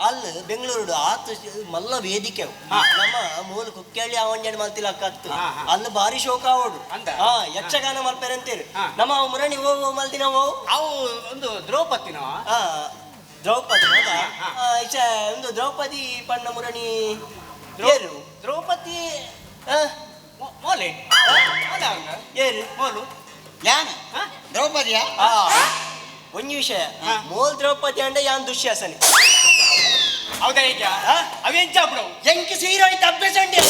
ಅಲ್ಲಿ ಬೆಂಗಳೂರು ಆತು ಮಲ್ಲ ವೇದಿಕೆ ಅವು. ನಮ್ಮ ಮೂಲ ಕುಕ್ಕೇಳಿ ಅವಂಜಾಡಿ ಮಲ್ತಿಲ್ಲ ಅಕ್ಕತ್ತು ಅಲ್ಲಿ ಬಾರಿ ಶೋಕ ಅವಡು ಹಾ ಯಕ್ಷಗಾನ ಮಲ್ಪೆರಂತೀರಿ ನಮ್ಮ ಅವ್ ಮುರಣಿ ಓ ಮಲ್ದಿನ ಓ ಅವು ಒಂದು ದ್ರೌಪದಿನ ಹಾ ದ್ರೌಪದಿ ಹೌದಾ ಈಚೆ ಒಂದು ದ್ರೌಪದಿ ಪಣ್ಣ ಮುರಣಿ ಏರು ದ್ರೌಪದಿ ಮೋಲೆ ಏರು ಮೋಲು ಯಾನ ದ್ರೌಪದಿಯ ಒಂಜಿ ವಿಷಯ ಮೋಲ್ ದ್ರೌಪದಿ ಅಂಡ ಯಾನ್ ದುಶ್ಯಾಸನೆ ಹೌದಾ ಈಗ ಅವೆಂಚ ಬಿಡು ಎಂಕ್ ಸೀರೆ ಆಯ್ತು ಅಭ್ಯಾಸ ಉಂಟು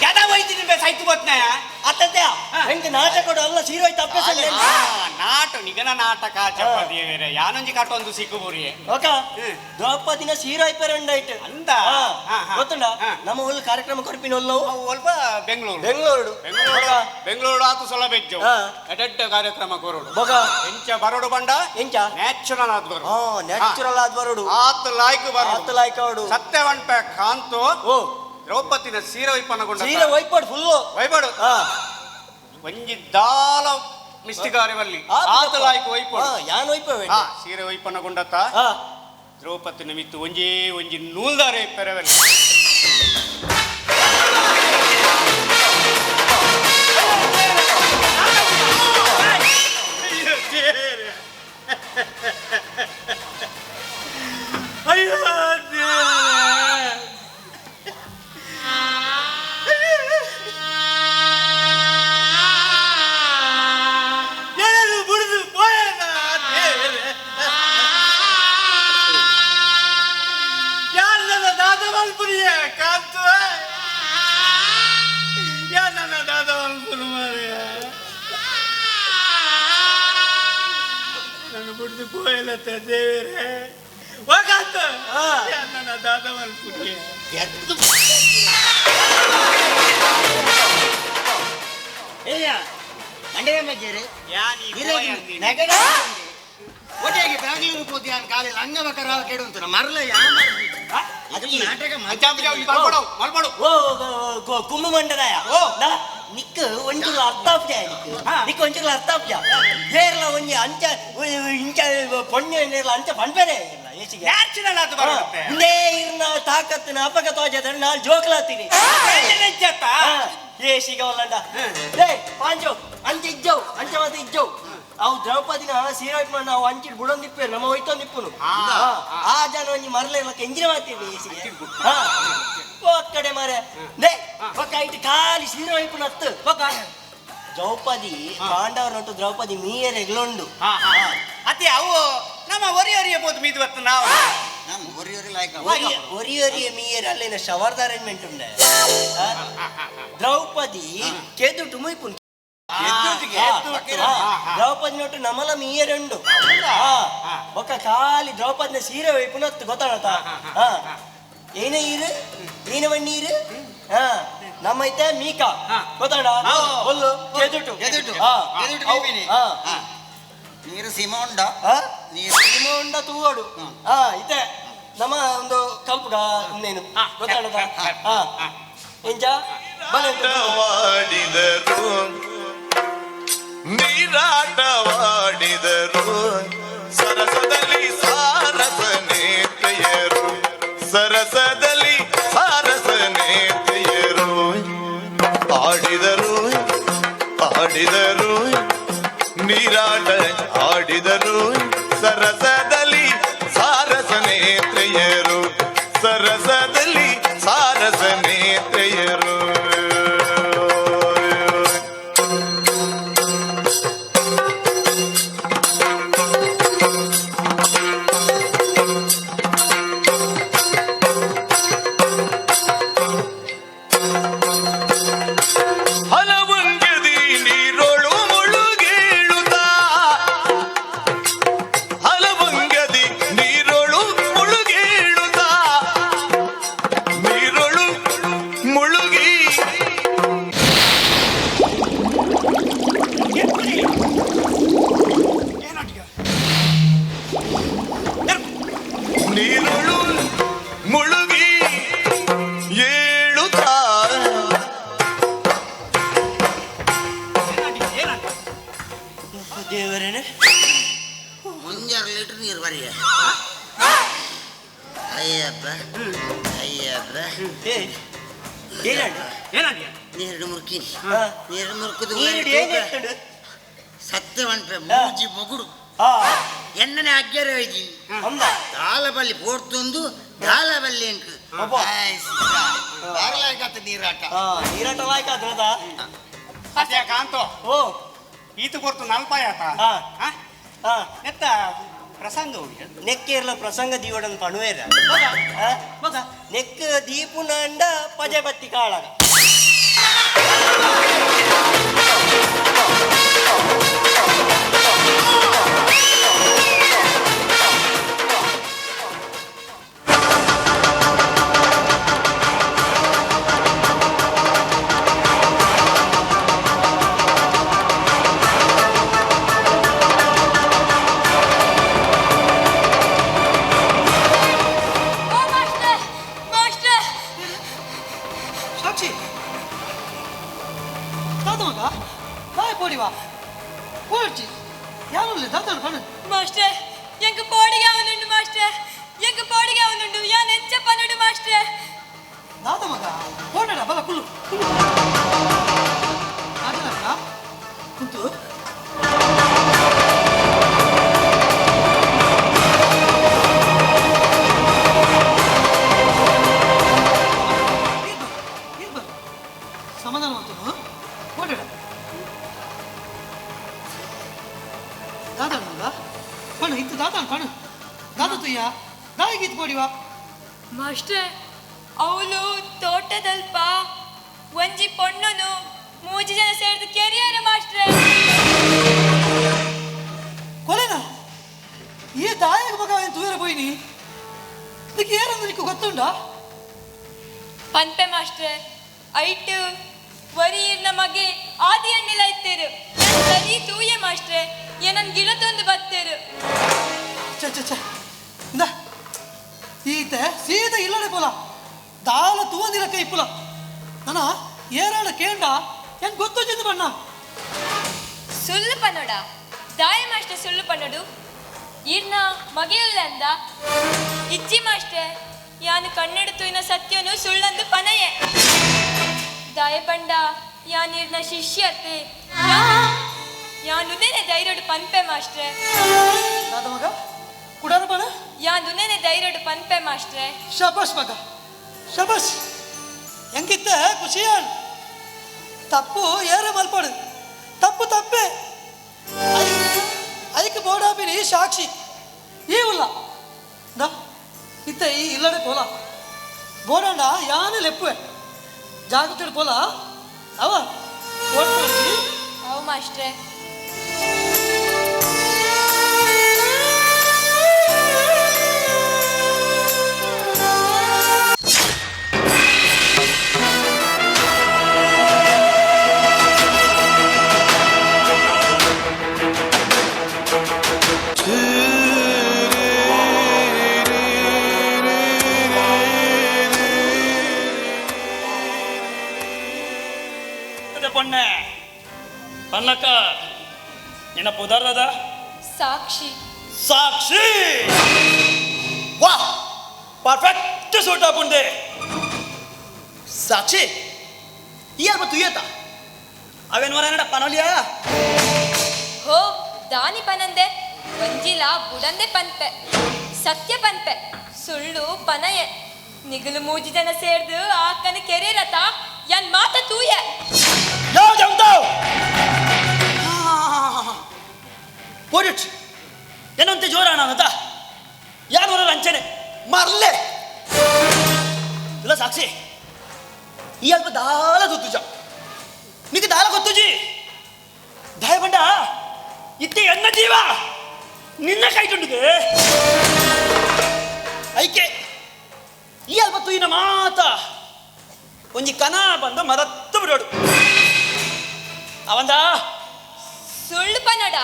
ಗದ ಹೋಯ್ತೀನಿ ಬೇ ಸೈತು ಬೋತ್ನಾಯ ಅತ್ತಂತೆ ಎಂಕ್ ನಾಟಕ ಅಲ್ಲ ಸೀರೆ ಆಯ್ತು ಅಭ್ಯಾಸ ಉಂಟು ನಾಟ ನಿಗನ ನಾಟಕ ಚಪ್ಪದಿಯ ಬೇರೆ ಯಾನೊಂಜಿ ಕಾಟೊಂದು ಸಿಕ್ಕುಬುರಿ ಓಕ ದ್ರೌಪದಿನ ಸೀರೆ ಆಯ್ಪೆರಂಡಾಯ್ತು ಅಂದ ಗೊತ್ತುಂಡ ನಮ್ಮ ಊರು ಕಾರ್ಯಕ್ರಮ ಕೊರ್ಪಿನ ಒಲ್ಲವು ಅಲ್ಪ ಬೆಂಗಳೂರು ಬೆಂಗಳೂರು ಬೆಂಗಳೂರು ಬೆಂಗಳೂರು ಆತು ಸೊಲ ಬೆಜ್ಜು ಎಡೆಡ್ಡ ಕಾರ್ಯಕ್ರಮ ಕೊರೋಡು ಬೊಗ ಎಂಚ ಬರೋಡು ಬಂಡ ಎಂಚ ನ್ಯಾಚುರಲ್ ಆದ್ ಬರೋಡು ನ್ಯಾಚುರಲ್ ಆದ್ ಬರೋಡು ಆತ್ ಲಾಯ್ಕ್ ಬರೋಡು ಆತ್ ಲಾಯ್ಕ್ ಅವಡು ಸತ್ಯ ವನ್ಪೆ ಕಾಂತು ಓ ದ್ರೌಪದಿನ ಸೀರೆ ವೈಪನಗೊಂಡ ಸೀರೆ ವೈಪಾಡು ಫುಲ್ಲು ವೈಪಾಡು ಒಂಜಿ ದಾಲ ಮಿಸ್ಟಿಗಾರಿವಲ್ಲಿ ಆತ ಲಾಯ್ಕ್ ವೈಪಾಡು ಯಾನ್ ವೈಪವೆ ಸೀರೆ ವೈಪನಗೊಂಡತ ದ್ರೌಪದಿ ನಿಮಿತ್ತು ಒಂಜೇ ಒಂಜಿ ನೂಲ್ದಾರೆ ಪೆರವಲ್ಲಿ ಅಯ್ಯೋ ದೇವರೇ. ಎಲ್ಲರೂ ಬುಡಿದು ಪೋಯನ ದೇವರೇ. ಯಾರು ನನ್ನ ದಾದ ಮಲ್ಪುರಿಯ ಕಾಂತು ಯಾರು ನನ್ನ ದಾದ ಮಲ್ಪುರು ಮಾರ್ರೆ? ನನ್ನ ಬುಡಿದು ಪೋಯಲತ್ತ ದೇವರೇ ಹೋಗಂತ ನನ್ನ ದಾದ ಮಲ್ಪುರಿಯ ಏಯ ಮಂಡ್ಯ ಮಜ್ಜೇರಿ ಒಟ್ಟಿಗೆ ಬ್ಯಾಂಗ್ಳೂರು ಪೋತಿ ಯಾನ್ ಕಾಲಿಲ್ಲ ಅಂಗಮಕರ ಕೆಡುಂತು ಮರಲ ಅದು ನಾಟಕ ಮಲ್ಪಡು ಓ ಕುಮ್ಮು ಮಂಡರಾಯ ನಿಕ್ ಒಂಚೂರು ಅರ್ಥ ಆಪ್ಜ ನಿಕ್ ನಿಕ್ ಒಂಚೂರು ಅರ್ಥ ಆಪ್ಜ ಏರ್ಲ ಒಂಜಿ ಅಂಚ ಇಂಚ ಪೊಣ್ಣು ಏರ್ಲ ಅಂಚ ಪಣ್ಪೆರೆ ಏಸಿಗೆ ನ್ಯಾಚುರಲ್ ಆದ್ ಬರುತ್ತೆ ಇಂದೇ ಇರ್ನ ತಾಕತ್ತಿನ ಅಪಗ ತೋಜದ ನಾನು ಜೋಕ್ಲಾತೀನಿ ಏಸಿಗೆ ಒಲ್ಲಂಡ ಲೇ ಪಾಂಚೋ ಅಂಚ ಇಜ್ಜವು ಅಂಚ ಮಾತ ಇಜ್ಜವು ಅವು ದ್ರೌಪದಿನ ಸೀರೆ ನಾವು ಅಂಚಿಡ್ ಬುಡೊಂದಿಪ್ಪೇರು ನಮ್ಮ ಹೋಯ್ತೊಂದಿಪ್ಪುನು ಆ ಜನ ಒಂಜಿ ಮರಲೆ ಎಂಜಿನ ಮಾತಿರ್ಲಿ ಏಸಿಗೆ ಒಕ್ಕಡೆ ಮಾರೆ ಲೇ ಒಕ್ಕ ಐಟ್ ಖಾಲಿ ಸೀರೆ ಒಯ್ಪುನ ಹತ್ತು ಒಕ್ಕ ದ್ರೌಪದಿ ಪಾಂಡವರೊಟ್ಟು ದ್ರೌಪದಿ ಮೀಯರ್ ಎಗ್ಲೊಂಡು ಅತ್ತೆ ಅವು ನಮ್ಮ ಒರಿ ಒರಿಯ ಬೋದು ಮೀದು ಬತ್ತು ನಾವು ನಮ್ಮ ಒರಿ ಒರಿ ಒರಿ ಒರಿಯ ಮೀಯರ್ ಅಲ್ಲೇನ ಶವರ್ದ ಅರೇಂಜ್ಮೆಂಟ್ ಉಂಡೆ. ದ್ರೌಪದಿ ಕೆದುಟು ಮುಯ್ಪುನ್ ದ್ರೌಪದಿ ನೊಟ್ಟು ನಮಲ ಮೀಯರುಂಡು. ಒಕ್ಕ ಖಾಲಿ ದ್ರೌಪದಿನ ಸೀರೆ ವೈಪುನತ್ತು ಗೊತ್ತಾಡತ. ಏನ ಈರು ಏನ ನೀರು ನಮ್ಮೈತೆ ಮೀಕಾ ಗೊತ್ತಾಡ ಒಲ್ಲು ಕೆದುಟು ನೀರು ಸೀಮ ಉಂಡ ನೀರು ಸೀಮ ಉಂಡ ತೂವಡು. ಇತ್ತೆ ನಮ್ಮ ಒಂದು ಕಲ್ಪುಗ ಇನ್ನೇನು ಗೊತ್ತಾಡದ. ಎಂಜ ನೀರಾಟವಾಡಿದರು ನೀರಾಟವಾಡಿದರು ಸರಸದಲ್ಲಿ ಸಾರಸ ನೇತ್ರೆಯರು ಸರಸದಲ್ಲಿ ಸಾರಸ ನೇತ್ರೆಯರು ಆಡಿದರು ಆಡಿದರು ನೀರಾಟ ಆಡಿದರು ಸರಸದಲ್ಲಿ ಸಾರಸ ನೇತ್ರೆಯರು ಸರಸದಲ್ಲಿ ಸಾರಸ ನೇತ್ರೆಯರು. ಹಲವಂಗದಿ ನೀರೊಳು ಮುಳುಗೇಳುತ್ತ ಹಲವಂಗದಿ ನೀರೊಳು ಮುಳುಗೇಳುತ್ತ ನೀರೊಳು ಮುಳುಗಿ ನೀರೊಳು ಮುಳುಗಿ ಏಳುತ್ತಾ. ದೇವರೇನೆ ಒಂಜಾರು ಲೀಟರ್ ನೀರು ಬರಿಯ. ಅಯ್ಯಪ್ಪ ಅಯ್ಯಪ್ಪ. ನೀರು ಮುರ್ಕಿನಿ ನೀರು ಮುರ್ಕುದು ಸತ್ಯ ಮನ್ಪೆ ಮೂಜಿ ಮೊಗುಡು ಎಣ್ಣನೆ ಅಗ್ಗರೆ ಹೋಯ್ತಿ ದಾಲಬಲ್ಲಿ ಪೋರ್ತುಂದು ದಾಲಬಲ್ಲಿ ಎಂಕ್ ಬಾರಲಾಯ್ಕಾತ ನೀರಾಟ ನೀರಾಟ ಲಾಯ್ಕಾತ. ಅದೇ ಕಾಂತೋ ಓ ಈತ ಕೊರ್ತು ನಲ್ಪಾಯ ಆತ ನೆತ್ತ ಪ್ರಸಂಗ ನೆಕ್ಕೇರ್ಲ ಪ್ರಸಂಗ ದೀವಡನ್ ಪಣುವೇರ ನೆಕ್ ದೀಪುನಂಡ ಪಜೆ ಬತ್ತಿ ಕಾಳಗ. ಸಾಕ್ಷಿ ದಾದ ಮಗ ಬಾಯ್ ಪೋಡಿವಾ ಪೋಡ್ಚಿ ಯಾರು ದಾದಾಡು ಪಡು. ಮಾಸ್ಟರ್ ಎಂಕ್ ಪೋಡಿಗೆ ಅವನುಂಡು ಮಾಸ್ಟರ್ ಎಂಕ್ ಪೋಡಿಗೆ ಅವನುಂಡು ಯಾನ್ ಎಂಚ ಪನಡು ಮಾಸ್ಟರ್. ದಾದ ಮಗ ಪೋಡಡ ಬಲ ಕುಲ್ಲು ಕುಲ್ಲು ಆಟಲಕ್ಕ ಕುಂತು. ಸಮಾಧಾನ ಮಾಡ್ತಾನು ಓಡಾಡ ದಾದಾಡು ಮಗ ಪಣು ಇತ್ತು ದಾದಾಡು ಪಣು ದಾದ ತುಯ್ಯ ದಾಯಿಗಿತ್ತು ಪೋಡಿವಾ. ಮಾಸ್ಟರ್ ಅವಳು ತೋಟದಲ್ಪ ಒಂಜಿ ಪೊಣ್ಣನು ಮೂಜಿ ಜನ ಸೇರಿದ ಕೆರಿಯರ್ ಮಾಸ್ಟರ್. ಕೊಲೆನಾ ಈ ದಾಯಕ ಮಗ ಏನು ತೂಯರ ಪೋಯಿನಿ ಇದಕ್ಕೆ ಏನಂದ್ರೆ ನಿಕ್ಕು ಗೊತ್ತುಂಡಾ? ಪನ್ಪೆ ಮಾಸ್ಟರ್ ಐಟು ವರಿ ಮಗೆ ಆದಿ ಎಣ್ಣೆಲ ಇತ್ತೇರು ಸರಿ ತೂಯೆ ಮಾಸ್ಟ್ರೆ ಏನನ್ ಗಿಡತೊಂದು ಬತ್ತೇರು. ಛೆ ಛೆ ಛೆ ಇಂದ ಈತೆ ಸೀದಾ ಇಲ್ಲಡೆ ಪೋಲ ದಾಲ ತೂವಂದಿರ ಕೈ ಪುಲ ನನ್ನ ಏರಾಡ ಕೇಂಡ ಹೆಂಗ್ ಗೊತ್ತೊಂಜಿದ್ದು ಬಣ್ಣ ಸುಳ್ಳು ಪನ್ನೋಡ ದಾಯ ಮಾಸ್ಟರ್ ಸುಳ್ಳು ಪನ್ನೋಡು ಈರ್ನ ಮಗೆಯುಲ್ಲ ಅಂದ ಇಜ್ಜಿ ಮಾಸ್ಟರ್ ಯಾನು ಕನ್ನಡ ತೂಯಿನ ಸತ್ಯನು ಸುಳ್ಳಂದು ಪನಯೆ ದಾಯ ಪಂಡ ಯಾನೀರ್ನ ಶಿಷ್ಯತೆ ಯಾನುದೇನೆ ಧೈರ್ಯಡು ಪನ್ಪೆ ಮಾಸ್ಟ್ರೆ. ದಾದ ಮಗ ಕುಡಾರ ಬಣ ಯಾನುದೇನೆ ಧೈರ್ಯಡು ಪನ್ಪೆ ಮಾಸ್ಟ್ರೆ. ಶಬಾಷ್ ಮಗ ಶಬಾಷ್ ಹೆಂಗಿತ್ತ ಖುಷಿಯಾನ್ ತಪ್ಪು ಏರ ಮಲ್ಪಡು ತಪ್ಪು ತಪ್ಪೆ ಐಕ್ ಬೋಡಾಬಿನಿ ಸಾಕ್ಷಿ ಈ ಉಲ್ಲ the ಇತ್ತ ಈ ಇಲ್ಲಡೆ ಪೋಲ ಬೋಡಂಡ ಯಾನು ಲೆಪ್ಪುವೆ ಜಾಗೃತಿ ಪೋಲ ಅವ ಅವು ಮಾಸ್ಟ್ರೆ. ಪೊಣ್ಣೆ ಪನ್ನಕ್ಕ ನಿನ್ನ ಪುದರ್ದ ಸಾಕ್ಷಿ. ಸಾಕ್ಷಿ ವಾ ಪರ್ಫೆಕ್ಟ್ ಸೂಟ್ ಆಪುಂಡೆ ಸಾಕ್ಷಿ ಇಯರ್ ಮತ್ತು ತುಯ್ಯತ ಅವೇನು ವರ ಪನೋಲಿಯಾ ಹೋ ದಾನಿ ಪನಂದೆ ಒಂಜಿಲ ಬುಡಂದೆ ಪನ್ಪೆ ಸತ್ಯ ಪನ್ಪೆ ಸುಳ್ಳು ಪನಯೆ ನಿಗಲು ಮೂಜಿ ಜನ ಸೇರ್ದು ಆಕನ ಕೆರೆ ರಥ ಯನ್ ಮಾತ ತೂಯೆ. ಪೋಡಿಟ್ ಏನಂತೆ ಜೋರಾಣ ಅಂತ ಯಾರು ಬರೋಲ್ಲ ಅಂಚನೆ ಮರ್ಲೆ ಇಲ್ಲ ಸಾಕ್ಷಿ ಈ ಅಲ್ಪ ದಾಲ ಗೊತ್ತುಜ ನಿಮಗೆ ದಾಲ ಗೊತ್ತುಜಿ ದಾಯ ಬಂಡ ಇತ್ತೆ ಎನ್ನ ಜೀವ ನಿನ್ನ ಕೈ ತುಂಡಿದೆ ಐಕೆ ಈ ಅಲ್ಪ ತುಯಿನ ಮಾತ ಒಂಜಿ ಕನ ಬಂದು ಮರತ್ತು ಬಿಡೋಡು ಅವಂದ ಸುಳ್ಳು ಪನಡ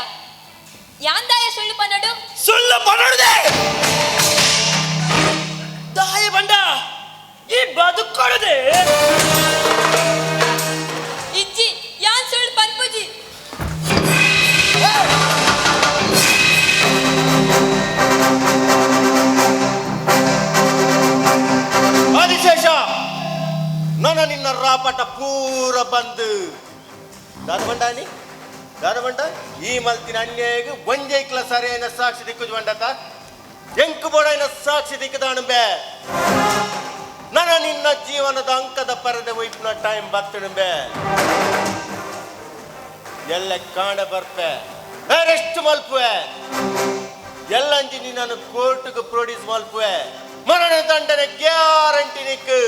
ಯಾಂದಾಯ ಸುಳ್ಳು ಪನಡು ಸುಳ್ಳು ಪನಡುದೆ ದಾಯ ಬಂಡ ಈ ಬದುಕೊಡದೆ ಇಜ್ಜಿ ಯಾನ್ ಸುಳ್ಳು ಪನ್ಪುಜಿ. ಆದಿಶೇಷ ನನ್ನ ನಿನ್ನ ರಾಪಟ ಪೂರ ಬಂದು ದಾದಬಂಡಾನಿ ದಾದಬಂಡ ಈ ಮಲ್ತಿನ ಅನ್ಯಾಯಗ್ ಒಂಜೈಕ್ಲ ಸರಿಯಾದ ಸಾಕ್ಷಿ ದಿಕ್ಕುಜು ಬಂಡತ ಎಂಕು ಬೋಡೈನ ಸಾಕ್ಷಿ ದಿಕ್ಕದಾಣುಂಬೆ ನನ್ನ ನಿನ್ನ ಜೀವನದ ಅಂಕದ ಪರದೆ ಒಯ್ಪುನ ಟೈಮ್ ಬತ್ತಣುಂಬೆ ಎಲ್ಲ ಕಾಣ ಬರ್ಪೆ ಅರೆಸ್ಟ್ ಮಲ್ಪುವೆ ಎಲ್ಲಂಜಿ ನಿನ್ನನ್ನು ಕೋರ್ಟ್ಗೆ ಪ್ರೊಡ್ಯೂಸ್ ಮಲ್ಪುವೆ ಮರಣ ದಂಡನೆ ಗ್ಯಾರಂಟಿ ನಿಕ್ಕು.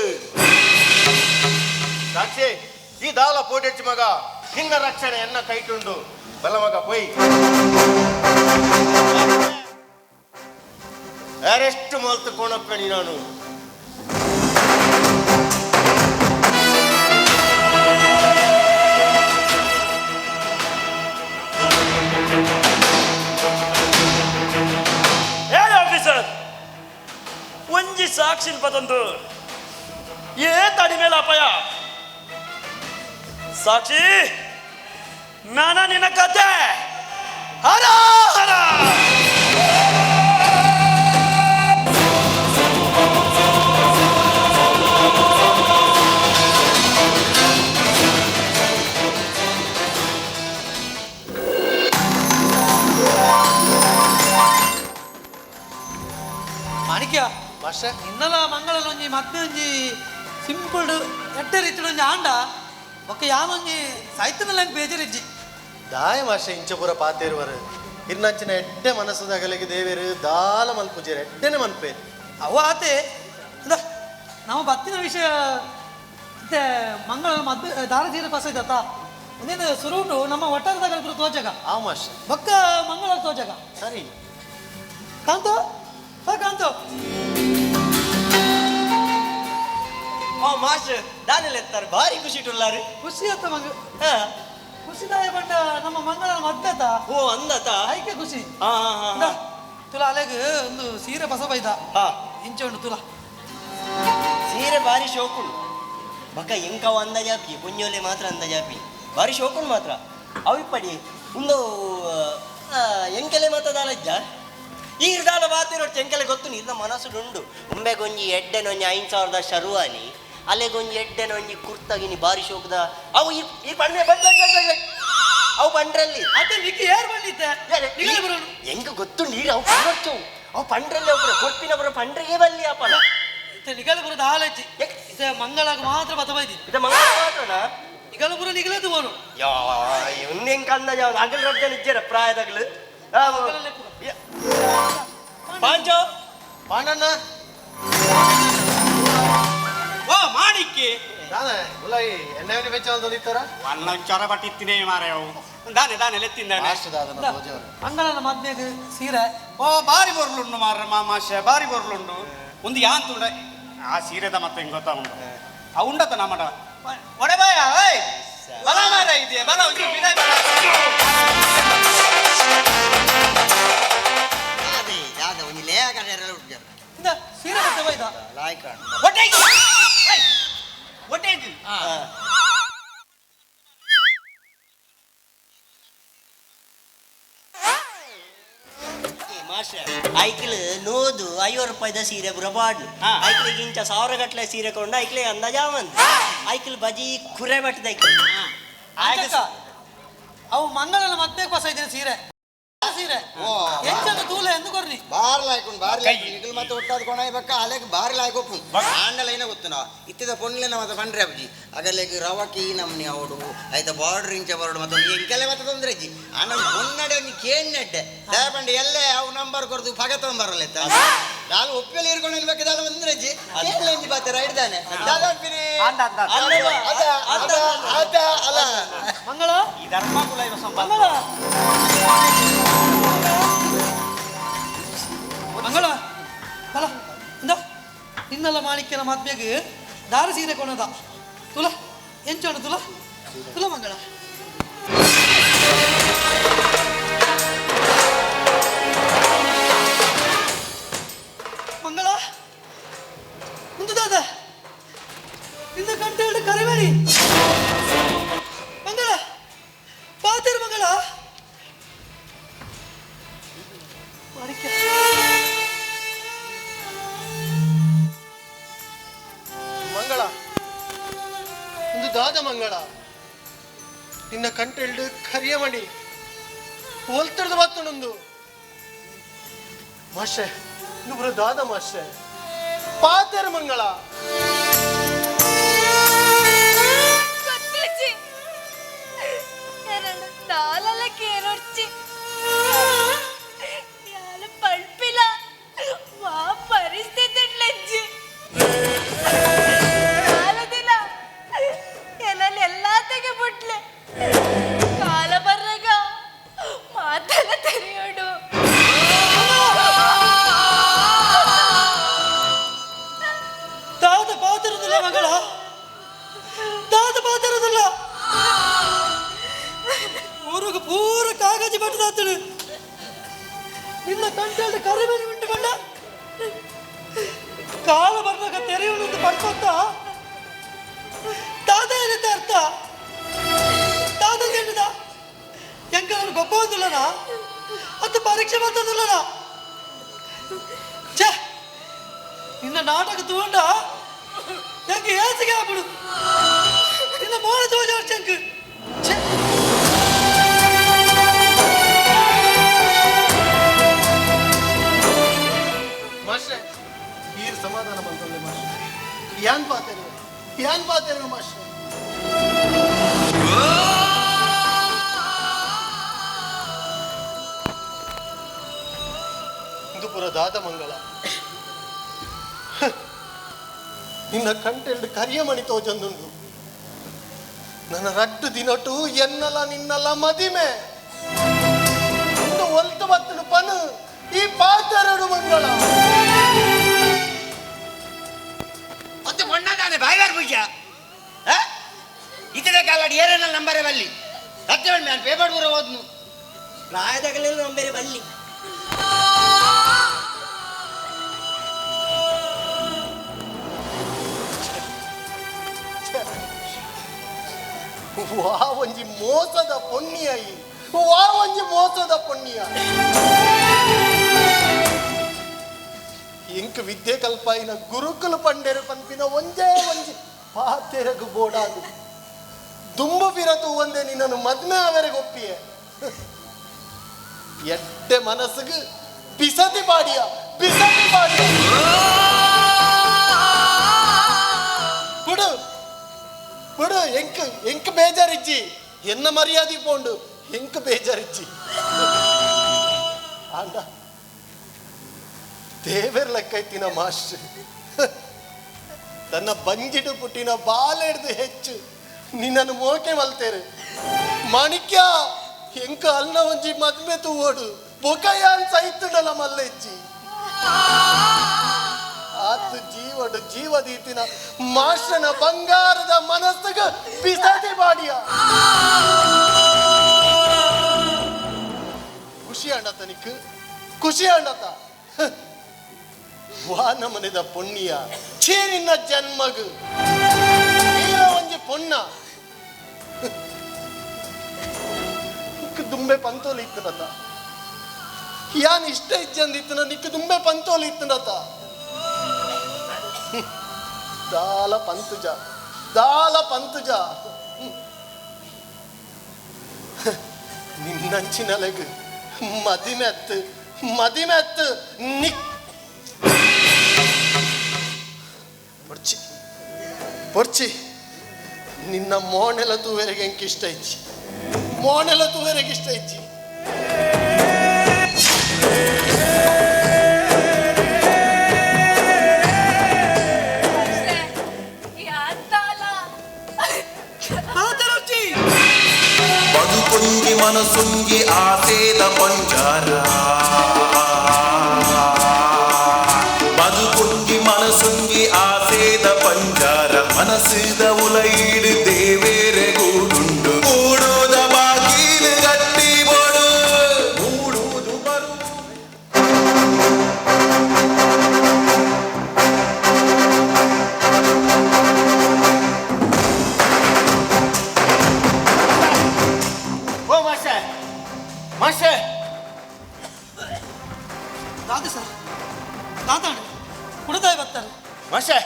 ಸಾಕ್ಷಿ ಈ ದಾಲ ಪೋಟೆಚ್ಚು ಮಗ ನಿನ್ನ ರಕ್ಷಣೆ ಎನ್ನ ಕೈಟುಂಡು ಬಲ ಮಗ ಪೊಯ್ ಅರೆಸ್ಟ್ ಮಲ್ತು ಕೋಣಪ್ಪಣಿ ನಾನು. ಹೇಳಿ ಆಫೀಸರ್ ಒಂಜಿ ಸಾಕ್ಷಿ ಪತಂದು ಏ ತಡಿ ಮೇಲೆ ಅಪಾಯ ಸಾಕ್ಷಿ ನಾನ ನಿನ್ನ ಕತೆ ಹರ ಹರ. ಮಾಣಿಕ್ಯ ಇನ್ನಲ ಮಂಗಳಲೊಂಜಿ ಮತ್ತೆ ಒಂಜಿ ಸಿಂಪಲ್ ಎಡ್ಡೆ ರೀತಿಡ್ ಒಂಜಿ ಆಂಡ ಬೊಕ್ಕ ಯಾನೊಂಜಿ ಸಾಹಿತ್ಯದಲ್ಲಿ ಬೇಜಾರಿಜ್ಜಿ. ದಾಯ ಮಾಷೆ ಇಂಚಪುರ ಪಾತೇರುವರು ಇರ್ನಂಚಿನ ಎಡ್ಡೆ ಮನಸ್ಸುದಾಗಲಿಗೆ ದೇವೇರು ದಾಲ ಮಲ್ಪುಜೇರು ಎಡ್ಡೆನೆ ಮನ್ಪೇರು. ಅವ ಆತೆ ಅಂದ ನಾವು ಬತ್ತಿನ ವಿಷಯ ಮತ್ತೆ ಮಂಗಳ ಮದ್ದು ದಾರಜೀರ ಪಸ ಇದ್ದತ್ತ ಒಂದೇನು ಸುರುಟು ನಮ್ಮ ಒಟ್ಟಾರದಾಗ ತೋಜಗ ಆ ಮಾಷೆ ಬೊಕ್ಕ ಮಂಗಳ ತೋಜಗ. ಸರಿ ಕಾಂತು ಹಾ ಕಾಂತು ಆ ಮಾಸ್ಟರ್ ದಾನೆಲ್ಲ ಎತ್ತಾರೆ ಭಾರಿ ಖುಷಿ ಇಟ್ಟುಲ್ಲಾರು. ಖುಷಿ ಆತ ಮಂಗ ಖುಷಿದಾಯ ಬಂಡ ನಮ್ಮ ಮಂಗಳ ಮದ್ದತ. ಓ ಅಂದತ ಆಯ್ಕೆ ಖುಷಿ. ಹಾ ಹಾ ಹಾ ತುಲಾ ಅಲೆಗ್ ಒಂದು ಸೀರೆ ಬಸ ಬೈದ ಇಂಚೆ ಉಂಡು ತುಲಾ ಸೀರೆ ಭಾರಿ ಶೋಕುಂಡು ಬಕ್ಕ ಎಂಕವ ಅಂದಾಜಾಪಿ ಪುಂಜೋಲೆ ಮಾತ್ರ ಅಂದಾಜಾಪಿ ಭಾರಿ ಶೋಕುಂಡು ಮಾತ್ರ ಅವಿಪಡಿ ಒಂದು ಎಂಕೆಲೆ ಮಾತ್ರ ದಾಲಜ್ಜ ಈರ್ದಾಲ ಬಾತಿರೋಟ್ ಎಂಕೆಲೆ ಗೊತ್ತು ನೀರ್ನ ಮನಸ್ಸುಡುಂಡು ಉಂಬೆಗೊಂಜಿ ಎಡ್ಡೆನೊಂಜಿ 5000 ಶರ್ವಾನಿ ಅಲೆಗೊಂಜಿ ಎಡ್ಡೆನೊಂಜಿ ಕುರ್ತಾಗಿನಿ ಭಾರಿ ಶೋಕದ ಅವು ಈ ಪಂಡ್ರೆ ಬಟ್ ಬಟ್ ಬಟ್ ಬಟ್ ಅವು ಪಂಡ್ರಲ್ಲಿ ಅದೇ ನಿಕ್ಕಿ ಏರ್ ಬಂದಿದ್ದೆ ಎಂಕ ಗೊತ್ತು ನೀರು ಅವು ಪಂಡ್ರಚ್ಚು ಅವು ಪಂಡ್ರಲ್ಲಿ ಒಬ್ಬರು ಕೊರ್ಪಿನ ಬರೋ ಪಂಡ್ರಿಗೆ ಬಲ್ಲಿ ಅಪ್ಪನ ನಿಗಲಪುರ ದಾಲಜ್ಜಿ ಇದು ಮಂಗಳಾಗ ಮಾತ್ರ ಬತ್ತ ಬೈದಿ ಇದು ಮಂಗಳ ಮಾತ್ರನಾ ನಿಗಲಪುರ ನಿಗಲದು ಬೋನು ಯಾ ಇವ್ನ ಹೆಂಗ್ ಕಂದ ಯಾವ ಅಗಲ್ ರಬ್ಜನ ಇಜ್ಜರ ಪ್ರಾಯದಾಗಲು ಪಾಂಚೋ ಪಾಂಡಣ್ಣ ಓ ಮಾಣಿಕ್ಕೆ ದಾನೆ ಉಲಾಯಿ ಎಣ್ಣೆ ಬೆಚ್ಚ ಇತ್ತಾರ ಅಲ್ಲ ಚೊರ ಪಟ್ಟಿತ್ತಿನೇ ಮಾರಾಯವು ದಾನೆ ದಾನೆ ಲೆತ್ತಿಂದಾನೆ ಮಂಗಳನ ಮದ್ಮೆಗ್ ಸೀರೆ. ಓ ಬಾರಿ ಬೊರ್ಲುಂಡು ಮಾರ ಮಾಮಾಶೆ, ಬಾರಿ ಬೊರ್ಲುಂಡು. ಒಂದು ಯಾಂತುಂಡ ಆ ಸೀರೆದ ಮತ್ತೆ ಹೆಂಗ್ ಗೊತ್ತಾ ಉಂಡು ಆ ಉಂಡತ ನಮ್ಮಡ ಒಡೆ ಬಾಯ ಓಯ್ ಬಲ ಮಾರ ಇದೆಯಾ ಬಲ ಒಂದು ಬಿದಾಯ್ ಬಲ. ಅದೇ ದಾದ ಒಂಜಿ ಲೇ ಕಡೆಯಲ್ಲ ಉಡ್ಜರ್. ಇಂದ ಸೀರೆ ಮತ್ತೆ ಬೈದ. ಲಾಯ್ಕ. ಒಟ್ಟೆ ಒಟ್ಟೆ. ಮಾಸ್ಟರ್ ಐಕ್ಲು 150 ರೂಪಾಯಿದ ಸೀರೆ ಪೂರ ಬಾಡ್ಲು. ಐಕ್ಲಿಗೆ ಇಂಚ 1000 ಗಟ್ಟಲೆ ಸೀರೆ ಕೊಂಡ ಐಕ್ಲೆ ಅಂದಾಜಾವಂತ ಐಕ್ಲು ಬಜಿ ಕುರೆ ಬಟ್ಟದ ಐಕ್ಲು. ಅಂಚಕ್ಕ, ಅವು ಮಂಗಳನ ಮದ್ಮೆಗ್ ಹೊಸ ಇದ್ದೀನಿ ಸೀರೆ ಸೀರೆ ಎಂಚನ ತೂಲೆ ಎಂದು ಕೊರ್ನಿ. ಬಾರ್ ಲಾಯ್ಕೊಂಡು ಬಾರ್ ಲಾಯ್ಕೊಂಡು ನಿಗಲ್ ಮತ್ತೆ ಒಟ್ಟಾದ ಕೊಣ ಬಕ್ಕ ಅಲೆಗ್ ಬಾರಿ ಲಾಯ್ಕ ಒಪ್ಪು ಆಂಡಲ ಏನ ಗೊತ್ತುನ ಇತ್ತಿದ ಪೊನ್ಲೆನ ಮತ್ತೆ ಪಂಡ್ರೆ ಅಬ್ಜಿ ಅಗಲೆಗ್ ರವಕಿ ನಮ್ನಿ ಅವಡು ಆಯ್ತ ಬಾರ್ಡರ್ ಇಂಚ ಬರೋಡು ಮತ್ತೆ ಎಂಕೆಲೆ ಮತ್ತೆ ತೊಂದ್ರೆ ಅಜ್ಜಿ ಆಂಡ ಪೊನ್ನಡೆ ಒಂಜಿ ಕೇಣ್ಣೆಡ್ಡೆ ದಯಪಂಡೆ ಎಲ್ಲೇ ಅವು ನಂಬರ್ ಕೊರ್ದು ಪಗ ತೊಂಬರಲ್ಲ ದಾಲ್ ಒಪ್ಪೆಲ್ಲ ಇರ್ಕೊಂಡು ಇರ್ಬೇಕು ದಾಲ ಬಂದ್ರೆ ಅಜ್ಜಿ ಕೇಳ್ ಒಂಜಿ ಬಾತೆ ರೈಟ್ ದಾನೆ ದಾದ ಅನ್ಪಿನಿ ಅದ ಅದ ಅದ ಅಲ್ಲ ಮಂಗಳ ಈ ಧರ್ಮ ಕುಲ ಇವ ಸಂಬಂಧ. ಮಂಗಳ ಮಂಗಳ ಬಲ ಇಂದ ನಿನ್ನೆಲ್ಲ ಮಾಣಿಕ್ಯನ ಮದ್ಮೆಗ್ ದಾರ ಸೀರೆ ಕೊಣದ ತುಲ ಎಂಚೋಣ ತುಲ ತುಲ ಮಂಗಳ. ಮಂಗಳ ಮುಂದೆ ದಾದ ನಿನ್ನ ಕಂಟೆ ಕರಿಬೇಡಿ ಮಂಗಳ ಪಾತಿರು ಮಂಗಳ ಮಾಣಿಕ್ಯ. ಮಂಗಳ ಒಂದು ದಾದ ಮಂಗಳ ನಿನ್ನ ಕಂಟೆಲ್ಡು ಕರಿಯ ಮಣಿ ಹೋಲ್ತಡ್ದು ಬತ್ತಣೊಂದು ಮಾಷೆ ಇನ್ನೊಬ್ಬರು ದಾದ ಮಾಷೆ ಪಾತೆರ ಮಂಗಳ. ಗೊತ್ತುಜ್ಜಿ ಎರಡು ದಾಲಲ ಕೇರೊಡ್ಚಿ ಯಾಲ ಪಳ್ಪಿಲ ವಾ ಪರಿಸ್ಥಿತಿ ಲಜ್ಜಿ ಕಾಲದಿನ ಎನಲ್ಲಿ ಎಲ್ಲಾ ತೆಗೆಬಿಟ್ಲೆ ಕಾಲ ಬರ್ರಗ ಮಾತೆಲ್ಲ ತೆರೆಯೋಡು. ದಾದ ಪಾತಿರುದಿಲ್ಲ ಮಗಳ, ದಾದ ಪಾತಿರುದಿಲ್ಲ. ಊರಿಗೆ ಪೂರ ಕಾಗಜಿ ಬಟ್ಟದಾತಳು ನಿನ್ನ ಕಂಟೆಲ್ಡ್ ಕರಿಬೇನಿ ಉಂಟು ಕಂಡ ಕಾಲ ಬರ್ನಾಗ ತೆರೆಯುವುದು ಪಡ್ಕೊತ ದಾದ ಏನಂತ ಅರ್ಥ ದಾದ ಹೇಳಿದ ಹೆಂಗ ನನ್ಗೆ ಗೊಬ್ಬ ಅಂತ ಪರೀಕ್ಷೆ ಬರ್ತದಿಲ್ಲನ. ಛೇ ನಿನ್ನ ನಾಟಕ ತಗೊಂಡ ಹೆಂಗೆ ಏಸಿಗೆ ಆಗ್ಬಿಡು ನಿನ್ನ ಮೋಡ ತೋಜ ಚೆಂಕ್. ಛೇ ಮಾಸ್ಟ್ರೆ ಈರ್ ಸಮಾಧಾನ ಬಂತಂದೆ ಮಾಸ್ಟ್ರೆ ಯಾನ್ ಪಾತೆರು ಯಾನ್ ಪಾತೆರು ಮಾಸ್ಟ್ರೆ. ಇದು ಪುರ ದಾದ ಮಂಗಳ ನಿನ್ನ ಕಂಟೆಲ್ಡ್ ಕರಿಯ ಮಣಿ ತೋಜಂದುಂಡು ನನ್ನ ರಟ್ಟು ದಿನಟು ಎನ್ನಲ ನಿನ್ನಲ ಮದಿಮೆ ಇನ್ನು ಒಲ್ತು ಬತ್ತನು ಪನು ಈ ಪಾತೆರಡು ಮಂಗಳ. ಒಂದು ಬಣ್ಣದಾನೆ ಬಾಯ್ವಾರ್ ಪೂಜ ಇತರೆ ಕಾಲಾಡಿ ಏರೇನ ನಂಬರೇ ಬಲ್ಲಿ ಸತ್ಯ ನಾನು ಪೇಪರ್ ಪೂರ ಓದ್ನು ಪ್ರಾಯದಾಗಲೆಲ್ಲ ನಂಬೇರೆ ಬಲ್ಲಿ. ವಾ ಒಂಜಿ ಮೋಸದ ಪೊಣ್ಣಿಯ ಈ ವಾ ಒಂಜಿ ಮೋಸದ ಪೊಣ್ಣಿಯ ಇಂಕ್ ವಿದ್ಯೆ ಕಲ್ಪಾಯಿನ ಗುರುಕುಲ ಪಂಡೆರು ಪನ್ಪಿನ ಒಂಜೇ ಒಂಜಿ ಪಾತೆರಗು ಬೋಡಾಗು ದುಂಬು ಬಿರತು ಒಂದೇ ನಿನ್ನನ್ನು ಮದ್ಮೆ ಅವರಿಗೆ ಒಪ್ಪಿಯೆ ಎಟ್ಟೆ ಮನಸ್ಸಿಗೆ ಬಿಸತಿ ಬಾಡಿಯ ಬಿಸತಿ ಬಾಡಿಯ ಬಿಡು ಬಿಡು ಎಂಕ್ ಎಂಕ್ ಬೇಜಾರಿಜ್ಜಿ ಎನ್ನ ಮರ್ಯಾದೆ ಪೋಂಡು ಎಂಕ್ ಬೇಜಾರಿಜ್ಜಿ ಆಂಡ ದೇವೆರ್ ಲೆಕ್ಕ ಐತಿನ ಮಾಸ್ಟರ್. ತನ್ನ ಬಂಜಿಡು ಪುಟ್ಟಿನ ಬಾಲೆಡ್ದು ಹೆಚ್ಚು ನಿನ್ನನ್ನು ಮೋಕೆ ಮಲ್ತೇರು. ಮಾಣಿಕ್ಯ ಎಂಕ ಅಲ್ನ ಒಂಜಿ ಮದ್ಮೆ ತೂವೋಡು ಬೊಕಯಾನ್ ಸೈತುಡಲ ಮಲ್ಲೆಜ್ಜಿ. ಆತು ಜೀವಡು ಜೀವದೀತಿನ ಮಾಸ್ಟರ್ನ ಬಂಗಾರದ ಮನಸ್ಸಿಗೆ ಬಿಸತಿ ಬಾಡಿಯ. ಖುಷಿ ಅಂಡತ ನಿಕ್, ಖುಷಿ ಅಂಡತ. ವಾನ ಮನೆದ ಪೊಣ್ಣಿಯ ಛೇ ನಿನ್ನ ಜನ್ಮಗು ಒಂಜಿ ಪೊಣ್ಣ ದುಂಬೆ ಪಂತೋಲಿ ಇತ್ತನತ. ಯಾನ್ ಇಷ್ಟ ಇಜ್ಜಂದಿತ್ತನ ನಿಕ್ ದುಂಬೆ ಪಂತೋಲಿ ಇತ್ತನತ. ದಾಲ ಪಂತುಜ, ದಾಲ ಪಂತುಜ. ನಿನ್ನಂಚಿನಲೆಗ್ ಮದಿಮೆತ್ತು ಮದಿಮೆತ್ತು ನಿಕ್ ಪೊರ್ಚಿ ಪೊರ್ಚಿ. ನಿನ್ನ ಮೋನೆಲ ತೂವೆರೆಗೆ ಎಂಕ್ ಇಷ್ಟ ಇಜ್ಜಿ, ಮೋನೆಲ ತೂವೆರೆಗೆ ಇಷ್ಟ ಇಜ್ಜಿ. ಬದುಕೊಂಗಿ ಮನಸ್ಸೊಂಗಿ ಆಸೇದ ಪಂಜಾರ, ಬದುಕೊಂಗಿ ಮನಸ್ಸೊಂಗಿ ಆಸೇದ ಪಂಜಾರ, ಮನಸ್ಸಿದ ಉಲೈಡು ದೇವೇರೆ ಗೂಡುಂಡು, ಗೂಡುದ ಬಾಗಿಲು ಗಟ್ಟಿ ಬೋಡು ಮೂಡುವುದು ಬರು. ಓ ಮಾಸ್ಟರ್, ಮಾಸ್ಟರ್. ದಾದ ಸರ್, ದಾದಾಣ ಕುಡದಾಯ ಬರ್ತಾರೆ. ಮಾಸ್ಟರ್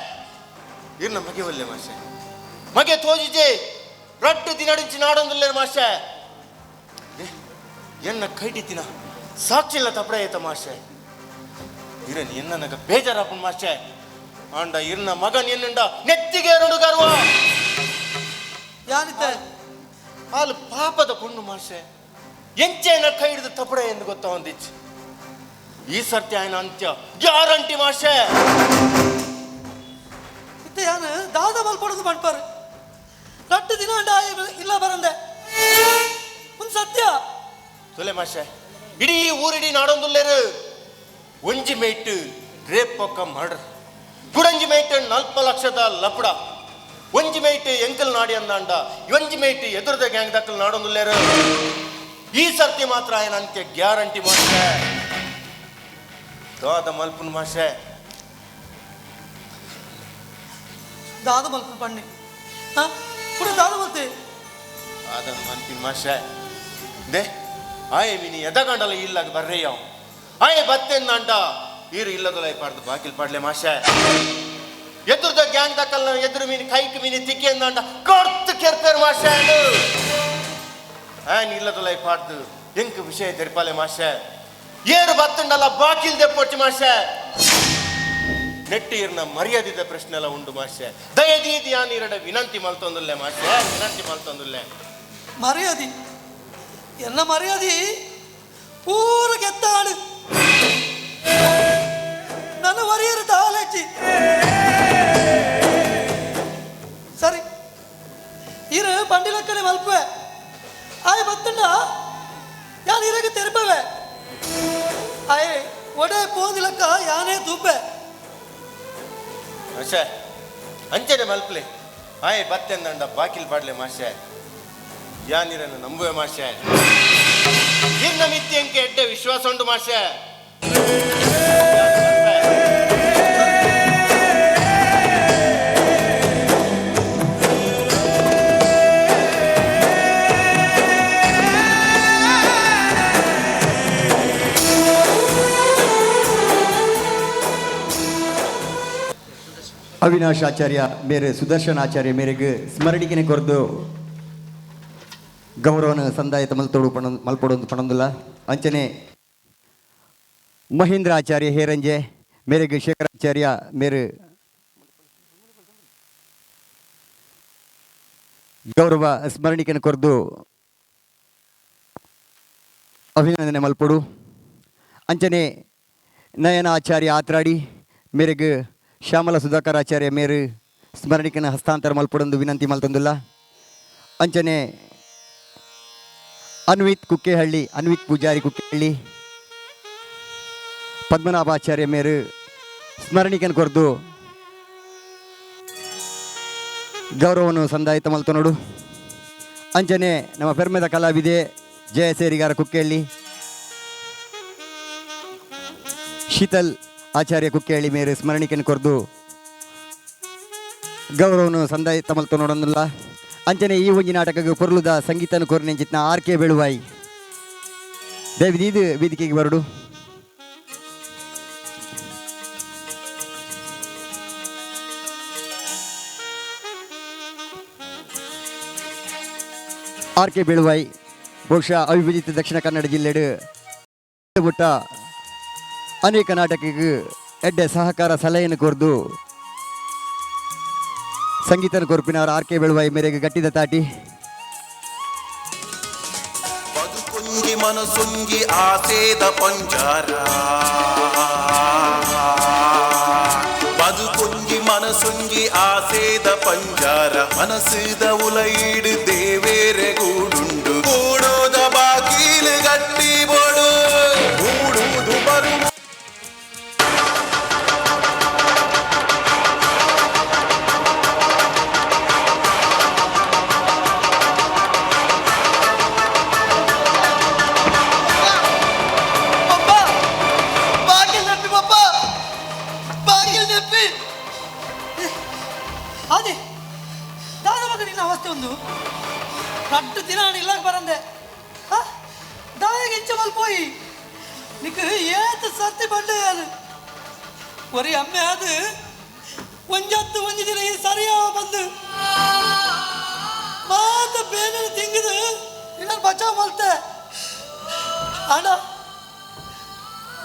ಇರ್ನ ಮಗೆ ಒಲ್ಲೆ ಮಾಸ್ಟರ್, ಮಗೆ ತೋಜಿಜೆ ರಟ್ಟು ದಿನಡಿಂಚಿ ನಾಡೊಂದುಲ್ಲೇರು ಮಾಸ್ಟರ್. ಎನ್ನ ಕೈಟಿತ್ತಿನ ಸಾಕ್ಷಿಲ್ಲ ತಪ್ಪಡ ಆಯ್ತ ಮಾಸ್ಟರ್. ಇರನ್ ಎನ್ನ ನಗ ಬೇಜಾರಾಪುನ್ ಮಾಸ್ಟರ್. ಆಂಡ ಇರ್ನ ಮಗನ್ ಎನ್ನುಂಡ ನೆತ್ತಿಗೆ ಎರಡು ಗರ್ವ ಯಾನಿತ್ತೆ ಹಾಲು ಪಾಪದ ಪುಣ್ಣು ಮಾಸ್ಟರ್. ಎಂಚೆನ ಕೈ ಹಿಡಿದು ತಪ್ಪಡ ಎಂದು ಗೊತ್ತಾ ಒಂದಿಚ್ಚು. ಈ ಸರ್ತಿ ಆಯ್ನ ಅಂತ್ಯ ಗ್ಯಾರಂಟಿ ಮಾಸ್ಟರ್. ಇತ್ತೆ ಯಾನು ದಾದ ಮಲ್ಪಡೋದು ಪಂಡ್ಪಾರು ರಟ್ಟು ದಿನ ಅಂಡ ಇಲ್ಲ ಬರಂದೆ ಒಂದು ಸತ್ಯ ತುಲೆ ಮಾಸ್ಟರ್. ಇಡೀ ಊರಿಡೀ ನಾಡೊಂದುಲ್ಲೇರು ಒಂಜಿ ಮೇಟ್ ರೇಪ್ ಪೊಕ್ಕ ಮರ್ಡರ್, ಕುಡಂಜಿ ಮೇಟ್ 4 ಲಕ್ಷದ ಲಪುಡ, ಒಂಜಿ ಮೇಟ್ ಎಂಕಲ್ ನಾಡಿ ಅಂದಾಂಡ, ಒಂಜಿ ಮೇಟ್ ಎದುರದ ಗ್ಯಾಂಗ್ ದಕ್ಕಲ್ ನಾಡೊಂದುಲ್ಲೇರು. ಈ ಸರ್ತಿ ಮಾತ್ರ ಆಯ್ನ ಅಂತ್ಯ ಗ್ಯಾರಂಟಿ ಮಾಸ್ಟರ್. ದಾದ ಮಲ್ಪುನ್ ಮಾಸ್ಟರ್, ದಾದ ಮಲ್ಪುನ್ ಪಣ್ಣಿ ಕೂಡ ದಾದ ಮಲ್ತೆ ದಾದ ಮಲ್ಪಿನ ಮಾಸ್ಟರ್. They ಆಯೆ ಮಿನಿ ಎದಗಂಡಲ ಇಲ್ಲಾಗ ಬರ್ರೆಯೋ ಆಯೆ ಬತ್ತೆಂದಾಂಡ ಈರು ಇಲ್ಲದಲ್ಲ ಪಾಡ್ದು ಬಾಕಿಲ್ ಪಾಡ್ಲೆ ಮಾಸ್ಟರ್. ಎದುರದ ಗ್ಯಾಂಗ್ ದಕ್ಕಲ್ನ ಎದುರು ಮೀನು ಕೈಕ್ ಮೀನಿ ತಿಕ್ಕೆಂದಾಂಡ ಕೊಡ್ತು ಕೆರ್ಪೇರು ಮಾಸ್ಟರ್. ಆಯನ್ ಇಲ್ಲದಲ್ಲ ಪಾಡ್ದು ಎಂಕ್ ವಿಷಯ ತೆರಿಪಾಲೆ ಮಾಸ್ಟರ್. ಏರು ಬತ್ತುಂಡಲ್ಲ ಬಾಕಿಲ್ ದೆಪ್ಪೊಚ್ಚು ಮಾಸ್ಟರ್. ನೆಟ್ಟಿರ್ನ ಮರ್ಯಾದಿದ ಪ್ರಶ್ನೆ ಎಲ್ಲ ಉಂಡು ಮಾಸ್ಟರ್. ದಯದೀದಿ ಯಾನಿರಡ ವಿನಂತಿ ಮಲ್ತೊಂದುಲ್ಲೆ ಮಾಸ್ಟರ್, ವಿನಂತಿ ಮಲ್ತೊಂದುಲ್ಲೆ. ಮರ್ಯಾದಿ ಎಲ್ಲ ಮರ್ಯಾದಿ ಪೂರ ಗೆತ್ತಾಳು ನನ್ನ ವರಿಯರು ತಾಲಚ್ಚಿ. ಸರಿ ಇರು ಬಂಡಿಲಕ್ಕನೆ ಮಲ್ಪುವೆ ಆಯ್ ಬತ್ತಂಡ ಯಾನ್ ಇರಗೆ ತೆರಪವೆ ಆಯ್ ಒಡೆ ಪೋದಿಲಕ್ಕ ಯಾನೇ ತೂಪೆ ಮಾಸ್ಟರ್. ಅಂಚನೆ ಮಲ್ಪ್ಲೆ ಆಯ್ ಬತ್ತೆಂದಂಡ ಬಾಕಿಲ್ ಪಾಡ್ಲೆ ಮಾಸ್ಟರ್. ಯಾನಿರನ್ನು ನಂಬುವೆ ಮಾಸ್ಟರ್. ಇರ್ನ ಮಿತ್ತಿ ಎಡ್ಡೆ ವಿಶ್ವಾಸ ಉಂಟು ಮಾಸ್ಟರ್. ಅವಿನಾಶ್ ಆಚಾರ್ಯ ಮೇರೆ ಸುದರ್ಶನ್ ಆಚಾರ್ಯ ಮೇರೆಗೆ ಸ್ಮರಣಿಕೆನೆ ಕೊರದು ಗೌರವನ ಸಂದಾಯ ಮಲ್ತೋಡು ಪಣ ಮಲ್ಪೊಡೊಂದು ಪಣೊಂದುಲ್ಲ. ಅಂಚನೆ ಮಹೇಂದ್ರ ಆಚಾರ್ಯ ಹೇರಂಜೆ ಮೇರೆಗೆ ಶೇಖರಾಚಾರ್ಯ ಮೇರೆ ಗೌರವ ಸ್ಮರಣಿಕೆನ ಕೊರದು ಅಭಿನಂದನೆ ಮಲ್ಪೊಡು. ಅಂಚನೆ ನಯನ ಆಚಾರ್ಯ ಆತ್ರಾಡಿ ಮೇರೆಗೆ ಶ್ಯಾಮಲ ಸುಧಾಕರ್ ಆಚಾರ್ಯ ಮೇರು ಸ್ಮರಣಿಕೆನ ಹಸ್ತಾಂತರ ಮಲ್ಪಡೊಂದು ವಿನಂತಿ ಮಲ್ತೊಂದುಲ್ಲ. ಅಂಚನೆ ಅನ್ವಿತ್ ಕುಕ್ಕೆಹಳ್ಳಿ, ಅನ್ವಿತ್ ಪೂಜಾರಿ ಕುಕ್ಕೆಹಳ್ಳಿ, ಪದ್ಮನಾಭಾಚಾರ್ಯ ಮೇರು ಸ್ಮರಣಿಕೆನ ಕೊರ್ದು ಗೌರವವನ್ನು ಸಂದಾಯಿತ ಮಲ್ತೊನೋಡು. ಅಂಚನೆ ನಮ್ಮ ಪೆರ್ಮೆದ ಕಲಾವಿದೆ ಜಯ ಸೇರಿಗಾರ ಕುಕ್ಕೆಹಳ್ಳಿ, ಶೀತಲ್ ಆಚಾರ್ಯ ಕುಕ್ಕೆಹಳ್ಳಿ ಮೇರು ಸ್ಮರಣಿಕೆನ ಕೊರ್ದು ಗೌರವನು ಸಂದಾಯಿತ ಮಲ್ತೊನೋಡೊಂದುಲ್ಲ. ಅಂಚನೆ ಈ ಒಂಜಿ ನಾಟಕಕ್ಕೆ ಪೊರ್ಲುದ ಸಂಗೀತನ ಕೊರ್ನೆಂಚಿತ್ನ ಆರ್ ಕೆ ಬೆಳುವಾಯಿ ದಯವಿದೀದು ವೇದಿಕೆಗೆ ಬರಡು. ಆರ್ ಕೆ ಬೆಳುವಾಯಿ ಬಹುಶಃ ಅವಿಭಜಿತ ದಕ್ಷಿಣ ಕನ್ನಡ ಜಿಲ್ಲೆಡು ಬುಟ್ಟ ಅನೇಕ ನಾಟಕಕ್ಕೆ ಎಡ್ಡೆ ಸಹಕಾರ ಸಲಹೆಯನ್ನು ಕೋರ್ದು ಸಂಗೀತನ ಕೊರ್ಪಿನವರ ಆರ್ ಕೆ ಬೆಳುವಾಯಿ ಮೇರೆಗೆ ಗಟ್ಟಿದ ತಾಟಿ. ಬದುಕುಂಗಿ ಮನಸುಂಗಿ ಆಸೇದ ಪಂಜಾರ, ಬದುಕುಂಗಿ ಮನಸುಂಗಿ ಆಸೇದ ಪಂಜಾರ, ಮನಸ್ಸಿದ ಉಲೈಡು ದೇವೇರೆ ಗೂಡುಂಡು, ಗೂಡೋದ ಬಾಕೀಲು ಗಟ್ಟಿ ಬೋಡು, ಗೂಡುವುದು ಬರು. ಅದೇ ದಾದ ಮಗ ನಿನ್ನ ಅವಸ್ಥೆ ಒಂದು ರಡ್ಡು ದಿನ ಇಲ್ಲಾಗ ಬರಂದೆ ದಾಯಗೆ ಇಂಚ ಮಲ್ಪೋಯಿ ನಿಕ್ ಏತ್ ಸರ್ತಿ ಬಂಡೆ ಅದು ಒರಿ ಅಮ್ಮೆ ಅದು ಒಂಜತ್ತು ಒಂಜಿ ದಿನ ಈ ಸರಿಯಾವ ಬಂದು ಮಾತ ಬೇನೆ ತಿಂಗಿದು ಇನ್ನೊಂದು ಬಚಾವ್ ಮಲ್ತೆ ಅಣ್ಣ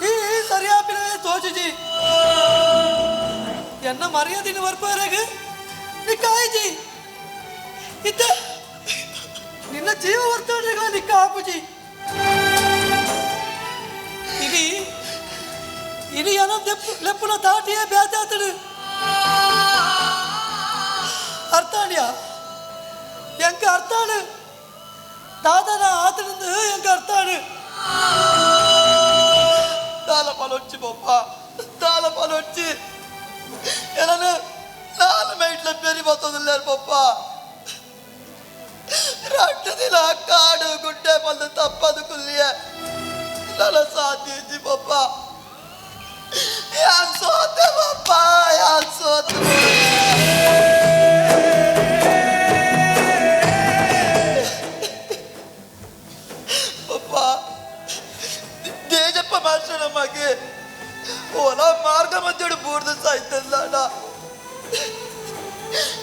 ಈ ಸರಿಯಾಪಿನ ತೋಚುಜಿ ಎನ್ನ ಮರ್ಯಾದಿನ ಬರ್ಪಾರಾಗ ನಿಕ್ಕಾಯ್ಜಿ ಇದ್ದ ನಿನ್ನ ಜೀವ ವರ್ತನೆಗಳ ನಿಕ್ಕ ಆಪುಜಿ ಇಡೀ ಇಡೀ ಏನೋ ಲೆಪ್ಪುನ ತಾಟಿಯೇ ಬ್ಯಾತಾತಡು ಅರ್ಥಾಣಿಯ ಎಂಕ ಅರ್ಥಾಣು ತಾತನ ಆತನಿಂದ ಎಂಕ ಅರ್ಥಾಣು. ತಾಲ ಪಲೊಚ್ಚಿ ಬೊಪ್ಪ ತಾಲ ಪಲೊಚ್ಚಿ ಎನನು ನಾಲ್ ಮೈಟ್ಲ ಪೆರಿ ಬತ್ತದಿಲ್ಲಾರು ಪಪ್ಪ ರಟ್ಟು ದಿನ ಕಾಡು ಗುಡ್ಡೆ ಬಂದು ತಪ್ಪದು ಕುಲ್ಲಿಯ ನನ್ನ ಸಾಧ್ಯ ಪಪ್ಪ ಯಾನ್ ಸೋತೆ ಪಪ್ಪ ಯಾನ್ ಸೋತೆ. ಪಪ್ಪ ತೇಜಪ್ಪ ಮಾಸ್ಟರ್ ನಮಗೆ ಓಲಾ ಮಾರ್ಗ ಮಧ್ಯಡು ಬೂರ್ದು ಸಾಯ್ತಲ್ಲ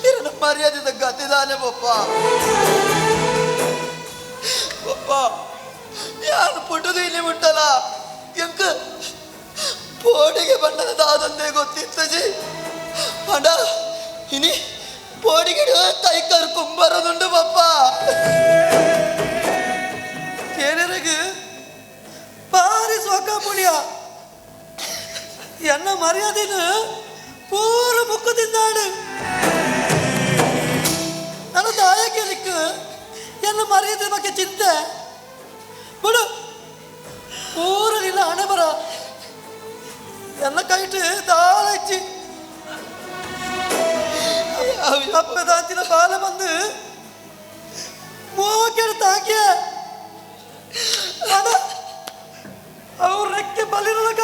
ಇರನ ಮರ್ಯಾದೆ ಗತಿದಾನೆ ಪಪ್ಪ. ಪಪ್ಪ ಯಾರು ಪುಟ್ಟದು ಇಲ್ಲಿ ಮುಟ್ಟಲ್ಲ ಎಂಕ ಪೋಡಿಗೆ ಬಣ್ಣದ ದಾದಂದೇ ಗೊತ್ತಿತ್ತಜಿ ಅಣ್ಣ ಇನಿ ಪೋಡಿಗೆ ತೈಕರ್ ಕುಂಬರದುಂಡು ಪಪ್ಪ. ಕೇಳರಿಗೆ ಬಾರಿ ಸೋಕ ಪುಳಿಯ ಎನ್ನ ಮರ್ಯಾದೆನು ಪೂರ ಮುಕ್ಕುತಿದ್ದಾಡು ನನ್ನ ದಾಯಕಲಿಕ್ಕೆ ಎನ್ನ ಮರ್ಯಾದೆ ಬಗ್ಗೆ ಚಿಂತೆ ಬಿಡು ಪೂರಲಿಲ್ಲ ಹಣೆ ಬರ ಎನ್ನ ಕೈಟು ದಾಳಚ್ಚಿ ಅಪ್ಪದಾಂತಿನ ಬಾಲ ಬಂದು ಮೂಕೆಡು ತಾಕಿಯ ಅವ್ರ ರೆಕ್ಕೆ ಬಲಿರಲಕ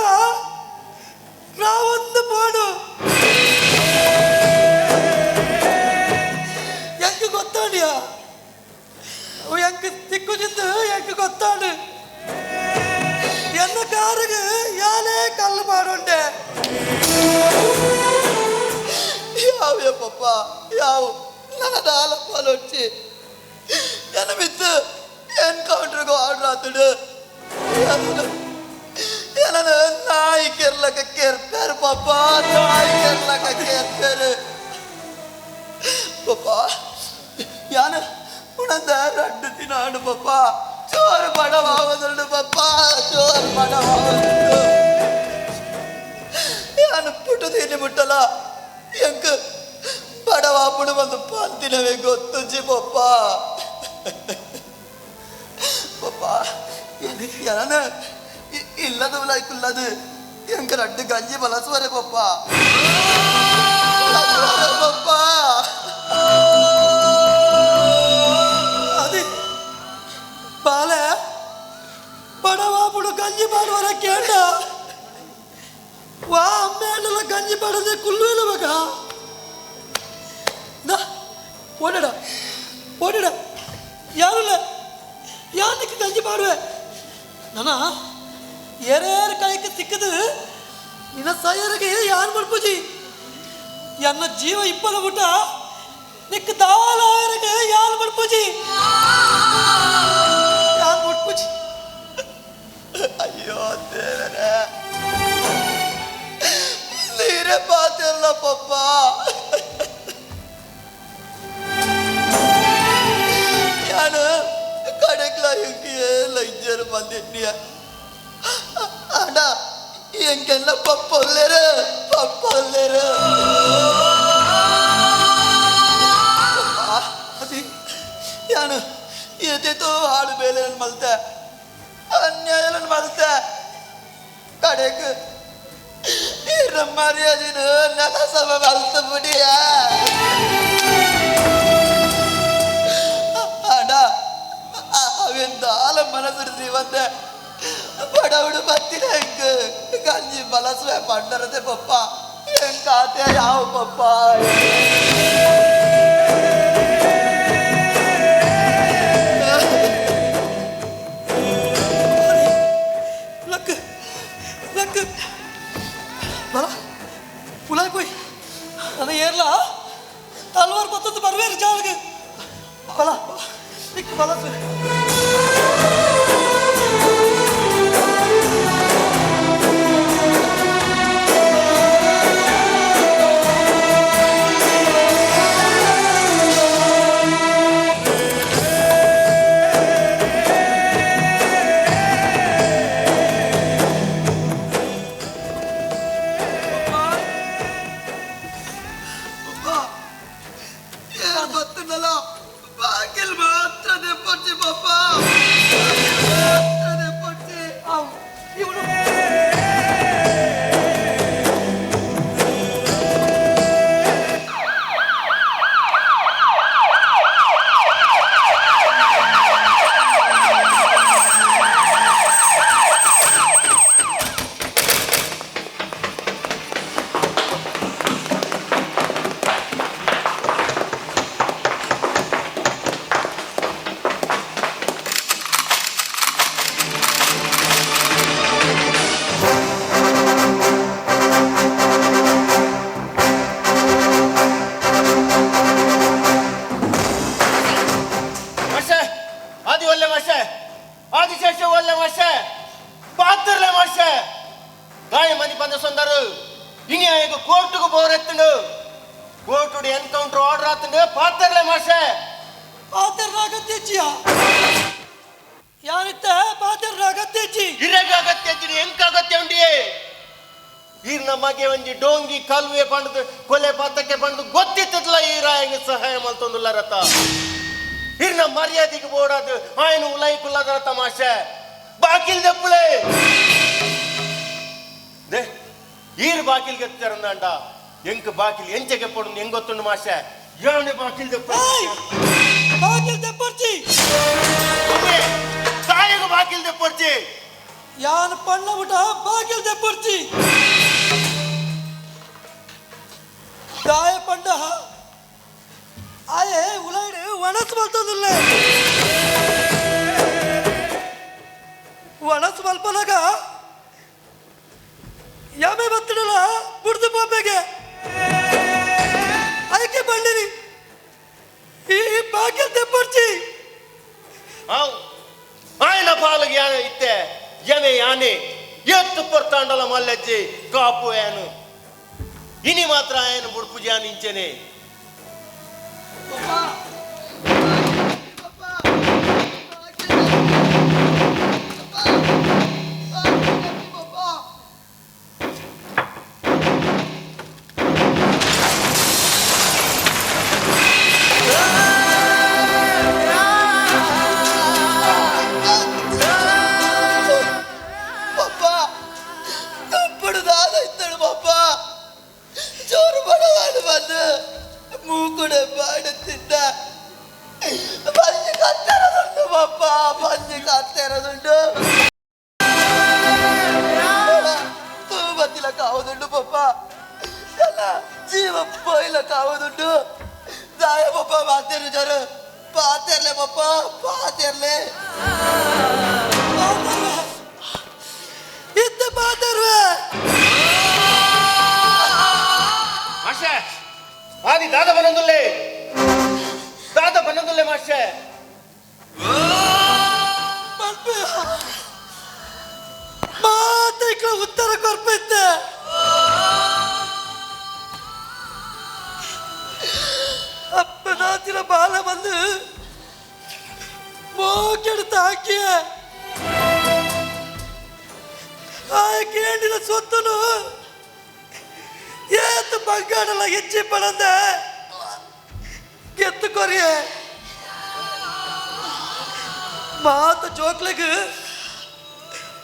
ನಾವೊಂದು ಬೋಡು ಎಂಕ್ ಗೊತ್ತಾಡಿಯ ಎಂಕ್ ತಿಕ್ಕು ಎಂಕ್ ಗೊತ್ತಾಡು ಎನ್ನ ಕಾರಿಗೆ ಯಾಲೇ ಕಲ್ಲು ಮಾಡೋಂಡೆ. ಯಾವ ಪಪ್ಪ ಯಾವ ನನ್ನ ದಾಲಪ್ಪ ಎನ್ನ ಬಿತ್ತು ಎನ್ಕೌಂಟರ್ಗೆ ಆರ್ಡರ್ ಆತಡು ಎನ್ನ ನಾಯಿ ಕೆರ್ಲಕ ಕೆರ್ಪೇರು ಪಪ್ಪ ನಾಯಿ ಕೆರ್ಲಕ ಕೆರ್ಪೇರು ಪಪ್ಪ ಯಾನ ಉಣಂದ ರಡ್ಡು ತಿನ್ನಾಡು ಪಪ್ಪ ಚೋರು ಬಡವಾವದುಂಡು ಪಪ್ಪ ಚೋರು ಬಡವಾವದುಂಡು ಯಾನು ಪುಟ್ಟು ತಿನ್ನಿ ಮುಟ್ಟಲ ಎಂಕ್ ಬಡ ಬಡವಾಪುಡು ಬಂದು ಪಂತಿನವೇ ಗೊತ್ತುಜ್ಜಿ ಪಪ್ಪ. ಪಪ್ಪ ಎನ ಇಲ್ಲದ ಲೈಕುಲ್ಲದು ಎಂಕ ರಡ್ಡು ಗಂಜಿ ಬಲಸುವರೆ ಪಪ್ಪ, ಪಪ್ಪ. అది ಬಾಲೆ ಬಡವಾಪುಡು ಗಂಜಿ ಪಾಡುವರ ಕೇಂಡ ವಾ ಅಮ್ಮೇಲೆಲ್ಲ ಗಂಜಿ ಪಾಡದೆ ಕುಲ್ಲುವೆಲ್ಲ ಮಗ. ದಾ ಓಡಡ ಓಡಡ ಯಾರಿಲ್ಲ ಯಾತಕ್ಕೆ ಗಂಜಿ ಪಾಡುವೆ ನನ್ನ ಏರೇರು ಕೈಗೆ ಸಿಕ್ಕದು ನಿನ್ನ ಸೈಯರಿಗೆ ಯಾರು ಮಡ್ಪುಜಿ ಎನ್ನ ಜೀವ ಇಪ್ಪದ ಬಿಟ್ಟ ನಿಕ್ಕ ದಾಲಾಯರಿಗೆ ಯಾರು ಮಡ್ಪುಜಿ ಯಾರು ಮಡ್ಪುಜಿ. ಅಯ್ಯೋ ದೇವರೇ, ನೀರೇ ಪಾತಿಲ್ಲ ಪಪ್ಪ. ಯಾನು ಕಡೆಕ್ಲ ಎಂಕೆ ಲೈಜರ್ ಬಂದಿದ್ದೀಯ ಅಣ್ಣ, ಎಂಕೆಲ್ಲ ಪಪ್ಪಲ್ಲೇರು ಪಪ್ಪಲ್ಲೇರು. ಅದು ಯಾನು ಏತೇತೋ ಹಾಳು ಬೇಲೆ ಮಲ್ತೆ, ಅನ್ಯಾಯ ಮಲ್ತೆ. ಕಡೆಗೆ ಮರ್ಯಾದಿನ ನೆಲ ಸಮ ಮಲ್ತ ಬಿಡಿಯ ಅಣ್ಣ. ಅವೆಂದಾಲ ಮನಸ್ಸು ಬಂದೆ ಬಡವಡು ಬತ್ತಿನ ಹೆಂಗ ಗಂಜಿ ಬಲಸುವೆ ಪಂಡರದೆ ಪಪ್ಪ, ಹೆಂಗಾತೆ ಯಾವ ಪಪ್ಪ. ಲಕ್ ಲಕ್ ಬಲ ಪುಲಾಯ್ ಪೋಯ್ ನನ್ನ ಏರ್ಲ ತಲ್ವಾರ್ ಬತ್ತದ್ದು ಬರ್ವೇರು ಜಾಲ್ಗೆ ಬಲ ನಿಕ್ ಬಲಸುವೆ. ಬಾಗಿಲ್ ಮಾತ್ರ ದೆಪ್ಪೊಚ್ಚಿ ಪಪ್ಪ, ಮಾತ್ರ ದೆಪ್ಪೊಚ್ಚಿ. ಇವನು ಆದಿ ಒಲ್ಲೆ ಮಾಷೆ, ಆದಿಶೇಷ ಒಲ್ಲೆ ಮಾಷೆ, ಪಾತ್ರಲೆ ಮಾಷೆ. ಗಾಯ ಮನಿ ಬಂದ ಸೊಂದರು ಇನಿ ಆಯಗ ಕೋರ್ಟುಗು ಬೋರೆತ್ತುಂಡು, ಕೋರ್ಟುಡು ಎನ್ಕೌಂಟರ್ ಆರ್ಡರ್ ಆತುಂಡು. ಪಾತ್ರಲೆ ಮಾಷೆ. ಪಾತ್ರ ಅಗತ್ಯಜ್ಜಿಯ ಯಾರಿತ್ತ ಪಾತ್ರ ಅಗತ್ಯಜ್ಜಿ ಇರಗ ಅಗತ್ಯಜ್ಜಿ ಎಂಕ ಅಗತ್ಯ ಉಂಡಿಯೇ. ಈರ್ನ ಮಗೆ ಒಂಜಿ ಡೋಂಗಿ ಕಲ್ವೆ ಪಂಡದು ಕೊಲೆ ಪಾತಕ್ಕೆ ಪಂಡದು ಗೊತ್ತಿತ್ತದಲ್ಲ ಈ ರಾಯಂಗ ಸಹಾಯ ಮಲ್ತೊಂದುಲ್ಲ ರಥ. ಇರ್ನ ಮರ್ಯಾದೆಗೆ ಬೋಡಾದು ಆಯನ ಉಲೈ ಕುಲ್ಲದರ ತಮಾಷೆ ಬಾಕಿಲ್ ದೆಪ್ಪುಲೆ they ಈರ್ ಬಾಕಿಲ್ ಗೆತ್ತಾರಂದಾಂಡ ಎಂಕ್ ಬಾಕಿಲ್ ಎಂಚೆಗೆ ಪೊಡು ಎಂಗೊತ್ತುಂಡು ಮಾಷೆ ಯಾನೆ ಬಾಕಿಲ್ ದೆಪ್ಪ ಬಾಕಿಲ್ ದೆಪ್ಪರ್ಚಿ ತಾಯಿಗೆ ಬಾಕಿಲ್ ದೆಪ್ಪರ್ಚಿ ಯಾನ್ ಪಣ್ಣ ಬಿಟ್ಟ ಬಾಕಿಲ್ ದೆಪ್ಪರ್ಚಿ ದಾಯ ಪಂಡ ಆಯೆ ಉಲೈಡು ಒಣಸ್ ಬರ್ತದಿಲ್ಲ ಒಣಸ್ ಮಲ್ಪನಾಗ ಯಾಮೆ ಬತ್ತಿಡಲ್ಲ ಬುಡ್ದು ಪಾಪೆಗೆ ಆಯ್ಕೆ ಬಂಡಿನಿ ಈ ಬಾಕಿಲ್ ದೆಪ್ಪರ್ಚಿ ಆವ್ ಆಯನ ಪಾಲಿಗೆ ಯಾನೆ ಇತ್ತೆ ಯಮೆ ಯಾನೆ ಎತ್ತು ಪೊರ್ತಾಂಡಲ ಮಲ್ಲಜ್ಜಿ ಕಾಪು ಏನು ಇನಿ ಮಾತ್ರ ಆಯನ ಬುಡ್ಪು ಜಾನ ಇಂಚೆನೆ. ಪಪ್ಪ ಬಂದಿ ಕಾತೇರದುಂಡು ತೂಬತ್ತಿಲ ಕಾವುದುಂಡು ಪಪ್ಪ ಎಲ್ಲ ಜೀವ ಪೋಯಿಲ ಕಾವುದುಂಡು ದಾಯ ಪಪ್ಪ ಪಾತೇರು ಜರು ಪಾತೇರ್ಲೆ ಪಪ್ಪ ಪಾತೇರ್ಲೆ ಇತ್ತ ಪಾತೇರ್ವೆ ಮಾಸ್ಟರ್ ಆದಿ ದಾದ ಬನ್ನೊಂದುಲ್ಲೆ ದಾದ ಬನ್ನೊಂದುಲ್ಲೆ ಮಾಸ್ಟರ್ ಮಾತೈಕ್ಲ ಉತ್ತರ ಕೊರ್ಪಿತ್ತೆ ಅಪ್ಪನಾತಿನ ಬಾಲ ಬಂದು ಮೋಕೆಡ್ತ ಹಾಕಿಯ ಆ ಕೇಂಡಿನ ಸೊತ್ತನು ಏತು ಬಂಗಾಡಲ ಹೆಚ್ಚಿ ಪಡಂದೆ ಗೆತ್ತು ಕೊರಿಯೆ ಮಾತ ಜೋಕ್ಲಿಗೆ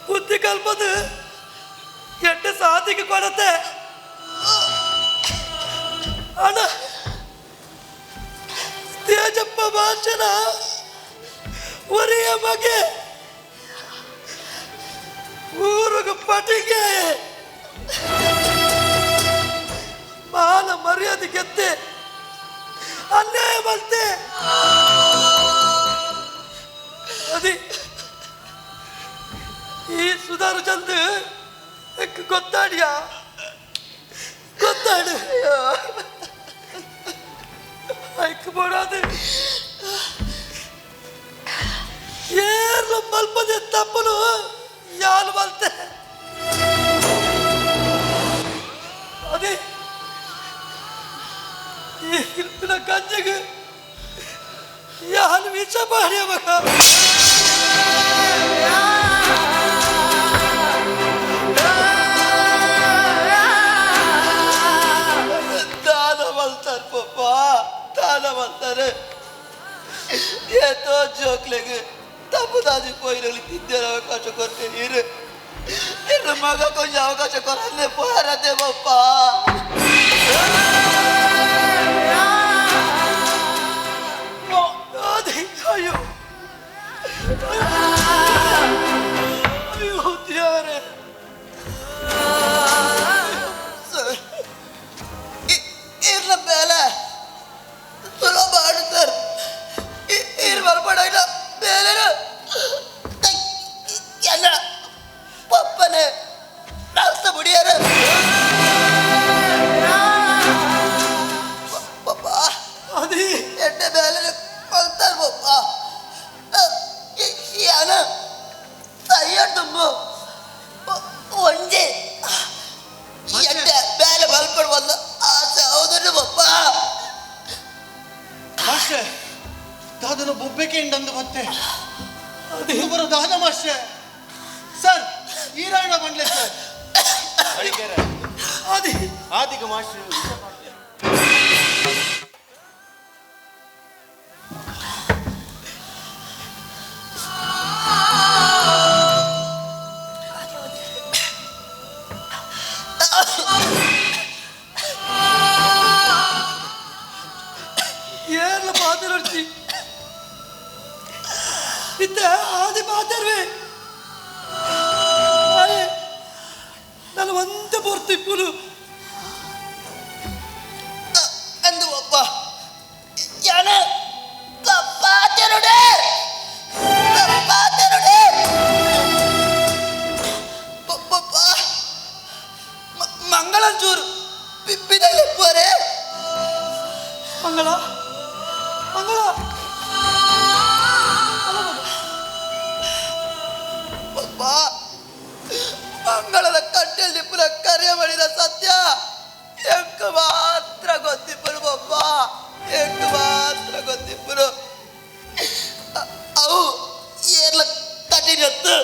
ಬುದ್ಧಿ ಕಲ್ಪದು ಎಟ್ಟು ಸಾಧಿಗೆ ಕೊಡತ್ತೆ ಅಣ್ಣ ತೇಜಪ್ಪ ಭಾಷಣ ಒರೆಯ ಮಗೆ ಊರುಗ ಪಟಿಗೆ ಮಾನ ಮರ್ಯಾದೆ ಗೆದ್ದೆ ಅನ್ಯಾಯ ಬಂತೆ ಅದೇ ಈ ಸುಧಾರು ಚಂದ್ ಗೊತ್ತಾಡಿಯಾ ಗೊತ್ತಾಡು ಐಕ್ ಬೋಡಾದು ಏರ್ಲು ಮಲ್ಪದೆ ತಪ್ಪನು ಯಾರು ಮಲ್ತೆ ಅದೇ ಈ ಇಲ್ಪಿನ ಗಂಜೆಗೆ ಯಾರು ವಿಷ ಮಾಡಿ ಮಗ ದಾದ ಮಲ್ತಾರೆ ಪಪ್ಪ ದಾದ ಮಲ್ತಾರೆ ಏತೋ ಜೋಕ್ಲೆಗ್ ತಪ್ಪು ದಾದಿ ಪೋಯಿನಲ್ಲಿ ತಿದ್ದಿರ ಅವಕಾಶ ಕೊಡ್ತೇನೆ ಇರು ಇರು ಮಗ ಕೊಂಚ ಅವಕಾಶ ಕೊರನ್ನೇ ಪೋರದೆ ಪಪ್ಪ ಅಯ್ಯೋ ಅಯ್ಯೋ ದೇವರೇ ಸರ್ ಇರ್ಲ ಮೇಲೆ ಸುಲಭ ಆಡು ಸರ್ ಇರ್ ಬರ್ಬೇಡ ಬೇರೆ ಎಲ್ಲ ಪಪ್ಪನೆ ರಾಸ್ತ ಬುಡಿಯಾರ ಪಪ್ಪ ಅದೇ ಎಡ್ಡೆ ಮೇಲೆ ಕೊಲ್ತಾರೆ ಪಪ್ಪ ಯಾನ ಸೈಯಡ್ ತುಂಬು ಒಂಜೆ ಎಡ್ಡೆ ಮೇಲೆ ಬಲ್ಪಡ್ ಬಂದ ಆಸೆ ಹೌದನ್ನು ಪಪ್ಪ ಮಾಸ್ಟರ್ ದಾದನ ಬೊಬ್ಬೆಗೆ ಇಂಡಂದು ಮತ್ತೆ ಅದು ಬರೋ ದಾದ ಮಾಸ್ಟರ್ ಸರ್ ಈರಾಯಣ ಬಂಡ್ಲೆ ಸರ್ ಆದಿ ಆದಿಗ ಮಾಸ್ಟರ್ ಏರ್ಲ ಪಾತಿರೊಡ್ಚಿ ಇತ್ತ ಆದಿ ಪಾತಿರ್ವೆ ನಾನು ಒಂದೇ ಪೂರ್ತಿ ಪುಲು ಅಂದು ಒಬ್ಬ ಯಾನ ಕಪ್ಪಾತಿರುಡೆ ಕಪ್ಪಾತಿರುಡೆ ಪಪ್ಪ ಮಂಗಳಂಚೂರು ಪಿಪ್ಪಿದಲ್ಲಿ ಪೋರೆ ಮಂಗಳ ಮಂಗಳ ಪಪ್ಪ ಮಂಗಳದ ಕಟ್ಟೆಲ್ ನಿಪ್ಪುನ ಕರೆ ಮಾಡಿದ ಸತ್ಯ ಎಂಕ್ ಮಾತ್ರ ಗೊತ್ತಿಪ್ಪರು ಪಪ್ಪ ಎಂಕ್ ಮಾತ್ರ ಗೊತ್ತಿಪ್ಪರು ಅವು ಏರ್ಲ ಕಟ್ಟಿನತ್ತು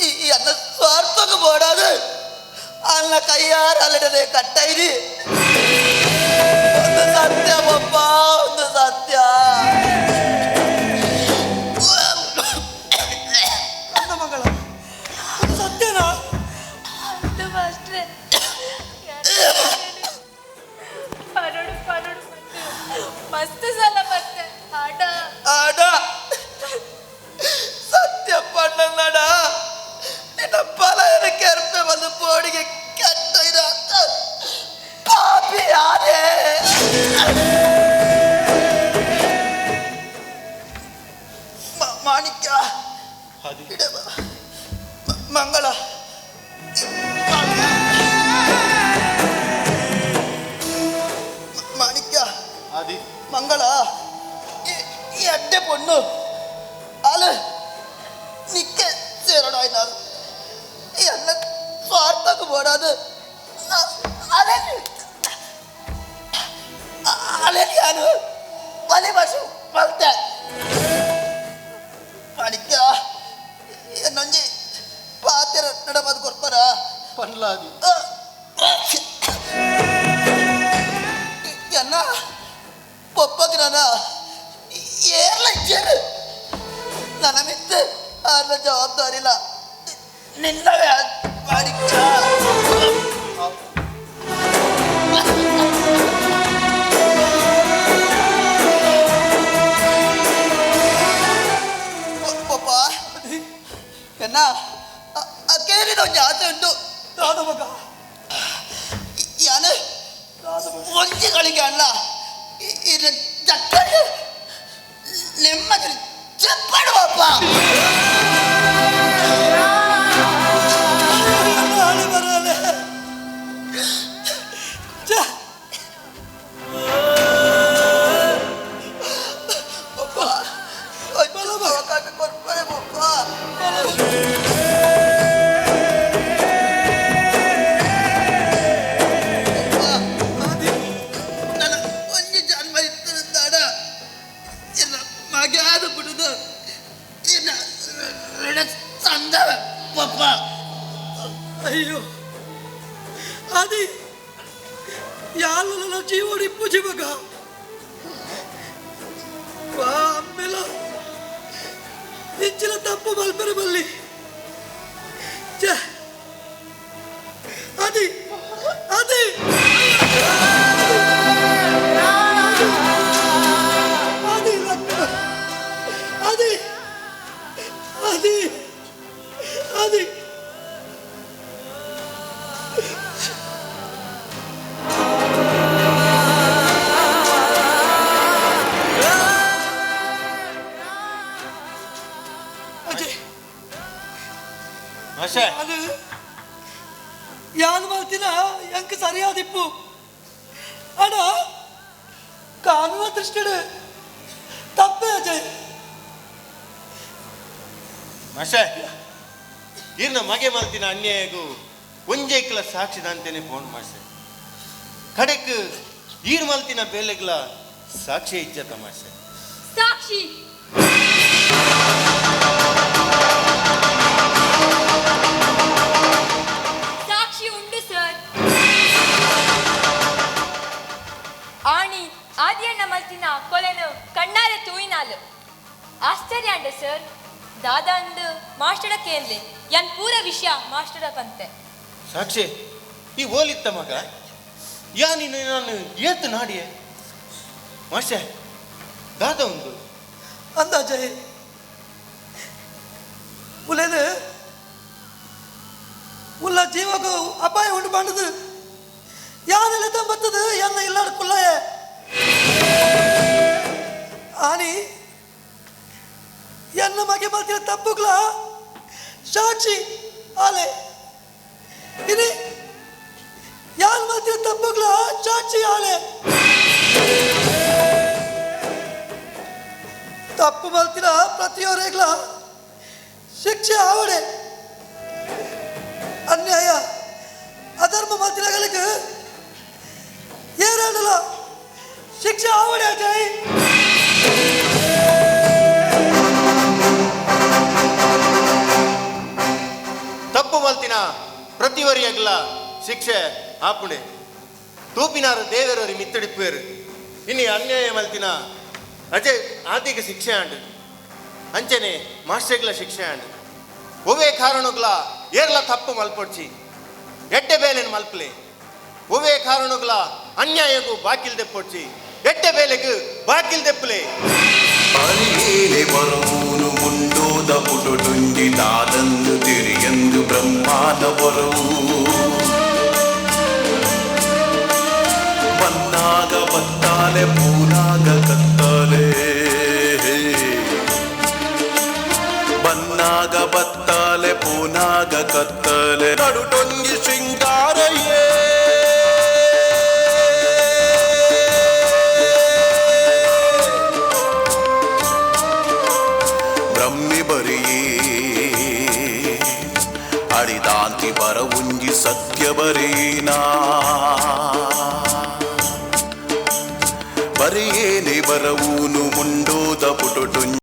ಈ ಅನ್ನ ಸ್ವಾರ್ಥಕ್ಕೆ ಬೋಡಾದು ಅನ್ನ ಕೈಯಾರ ಅಲ್ಲದೆ ಕಟ್ಟೈರಿ ಒಂದು ಸತ್ಯ ಪಪ್ಪ ಒಂದು ಸತ್ಯ ನನ್ನ ಮಗಳ ಅದು ಸತ್ಯನಾ ಅಂದು ಮಾಸ್ಟ್ರೆ ಪನೋಡು ಪನೋಡು ಮಸ್ತ್ ಸಲ ಮತ್ತೆ ಆಡ ಆಡ ಮಾಣಿಕ್ಯ, ಮಂಗಳ, ಮಾಣಿಕ್ಯ, ಆದಿ, ಮಂಗಳ, ಈ ಅಡ್ಡೆ ಪೊಣ್ಣು ಅಲ ನಿಕ್ಕೆ ಸೇರೋಡಾಯ್ನಾಳು. ಈ ಅನ್ನ ಸ್ವಾರ್ಥಕ್ಕೆ ಬೋಡಾದು ಅಲೆ ಅಲೆ ನಾನು ಬಲಿ ಬಸು ಮಲ್ತೆ. ಮಾಣಿಕ್ಯ, ಇನ್ನೊಂಜಿ ಪಾತೆರ ನಡಬದು ಕೊರ್ಪರ ಪನ್ಲಾದಿ. ಎನ್ನ ಪೊಪ್ಪಗೆ ನನ್ನ ಏರ್ಲ ಇಜ್ಜೇರು ನನ್ನ ಮಿತ್ತು ಆರ್ಲ ಜವಾಬ್ದಾರಿ ಇಲ್ಲ ನಿನ್ನವೇ ಮಾಣಿಕ್ಯ. ಪಪ್ಪ, ಎನ್ನ ಅಕೇರಿದ ಒಂಜಿ ಆಸೆ ಉಂಟು. ದಾದ ಮಗ, ಯಾನು ಒಂಜಿಗಳಿಗೆ ಅಲ್ಲ, ಇದು ಜಕ್ಕಡು ನೆಮ್ಮದಿ ಚಪ್ಪಡು ಪಪ್ಪ. ಅವಕಾಶ ಕೊಡ್ತಾರೆ ಪಪ್ಪ. ನನ್ನ ಒಂಜಿ ಜನ್ಮ ಇತ್ತಿರುತ್ತಾಡ ಇಲ್ಲ ಮಗಾದ ಬಿಡುದು ಇಲ್ಲ ಸಂದವ ಪಪ್ಪ. ಅಯ್ಯೋ ಆದಿ, ಯಾರು ಜೀವನ ಪೂಜೆ ಮಗ ಬಾ ಅಮ್ಮೆಲ ಇಂಚಿನ ತಪ್ಪು ಮಲ್ಪೆರೆ ಬಲ್ಲಿ. ಛೆ! ಆದಿ, ಆದಿ, ಆದಿ, ಆದಿ, ಆದಿ, ಆದಿ. ಅಜಯ್, ಮಾಷೆ, ಅದು ಯಾನ್ ಮಲ್ತಿನ ಎಂಕ್ ಸರಿಯಾದಿಪ್ಪು ಅಡ ಕಾನೂನ ದೃಷ್ಟಿಡ್ ತಪ್ಪೇ ಅಜಯ್. ಮಾಷೆ, ಇರ್ನ ಮಗೆ ಮಲ್ತಿನ ಅನ್ಯಾಯಗು ಒಂಜೈಕ್ಲ ಸಾಕ್ಷಿದಂತೇನೆ ಫೋನ್ ಮಾಷೆ. ಕಡೆಕ್ ಈರ್ ಮಲ್ತಿನ ಬೇಲೆಗ್ಲ ಸಾಕ್ಷಿ ಇಜ್ಜತ ಮಾಷೆ. ಸಾಕ್ಷಿ ಸಾಕ್ಷಿ ಉಂಡು ಸರ್. ಆಣಿ ಆದಿಯಣ್ಣ ಮಲ್ತಿನ ಕೊಲೆನು ಕಣ್ಣಾರೆ ತೂಯಿನಾಲು. ಆಶ್ಚರ್ಯ ಅಂಡೆ ಸರ್. ದಾದಾ ಅಂದು ಮಾಸ್ಟರ ಕೇನ್ಲೆ ಯಾನ್ ಪೂರ ವಿಷಯ ಮಾಸ್ಟರ ಪಂತೆ. ಸಾಕ್ಷಿ, ಈ ಓಲಿತ್ತ ಮಗ ಯಾ ನೀನು ನಾನು ಏತು ನಾಡಿಯೆ ಮಾಷೆ ದಾದ ಉಂದು ಅಂದಾಜಯ್ ಉಲೇದು ಉಲ್ಲ ಜೀವಕ್ಕೂ ಅಪಾಯ ಉಂಟು பண்ணுது ಯಾನೆಲ್ಲ ಬರ್ತದೆ ಎನ್ನ ಇಲ್ಲಾಡ ಕುಲ್ಲಯೇ ಆನಿ ಎನ್ನ ಮಗೆ ಮಲ್ತಿನ ತಪ್ಪುಗ್ಲ ಸಾಕ್ಷಿ ಆಲೆ ಇನಿ ಯಾನ್ ಮಲ್ತಿನ ತಪ್ಪುಗ್ಲ ಸಾಕ್ಷಿ ಆಲೆ. ತಪ್ಪು ಮಲ್ತಿನ ಪ್ರತಿಯೊರೆಗ್ಲ ಶಿಕ್ಷೆ ಆವಡೆ. ಅನ್ಯಾಯ ಅಧರ್ಮ ಮಲ್ತಿನಗಳಿಗೆ ಏರಾಡಲ ಶಿಕ್ಷೆ ಆವಡೆ ಅಜಯ್. ತಪ್ಪು ಮಲ್ತಿನ ಪ್ರತಿವರಿಯಾಗಲ ಶಿಕ್ಷೆ ಆಪುಣೆ. ತೂಪಿನಾರು ದೇವರವರಿ ಮಿತ್ತಡಿಪ್ಪೇರು. ಇನಿ ಅನ್ಯಾಯ ಮಲ್ತಿನ ಅಜಯ್ ಆದಿಗೆ ಶಿಕ್ಷೆ ಆಂಡು, ಅಂಚನೆ ಮಾಸ್ಟರ್ಗಳ ಶಿಕ್ಷೆ ಆಂಡು. ಒವೇ ಕಾರಣಗ್ಲ ಏರ್ಲ ತಪ್ಪು ಮಲ್ಪೊಡ್ಚಿ ಎಡ್ಡೆ ಬೇಲೆನ ಮಲ್ಪಲೆ. ಒವೇ ಕಾರಣಗ್ಲ ಅನ್ಯಾಯಗೂ ಬಾಕಿಲ್ ದೆಪ್ಪೊಡ್ಚಿ ಎಡ್ಡೆ ಬೇಲೆಗೂ ಬಾಕಿಲ್ ದೆಪ್ಪಲೆ. ಅರಿಯೇಲೆ ಬರೋನು ಮುಂಡೋದ ಪುಟುಟುಂಜಿ ದಾದಂದು ತಿರಿಯಂದು ಬ್ರಹ್ಮಾದ ಬರವು ಬನ್ನಾಗ ಬತ್ತಾಲೆ ಪೂನಾಗ ಕತ್ತಾಲೆ. ಬನ್ನಾಗ ಬತ್ತಾಲೆ ಪೂನಾಗ ಕತ್ತಲೆ ನಡುಟೊಂಜಿ ಶೃಂಗಾರಯೇ. ಬ್ರಹ್ಮಿ ಬರಿಯೇ ಅಡಿದಾಂತಿ ಬರವುಂಜಿ ಸತ್ಯ ಬರೀನಾ ಬರಿಯೇನೆ ಬರವೂನು ಮುಂಡೋದ ಪುಟುಟುಂಜಿ.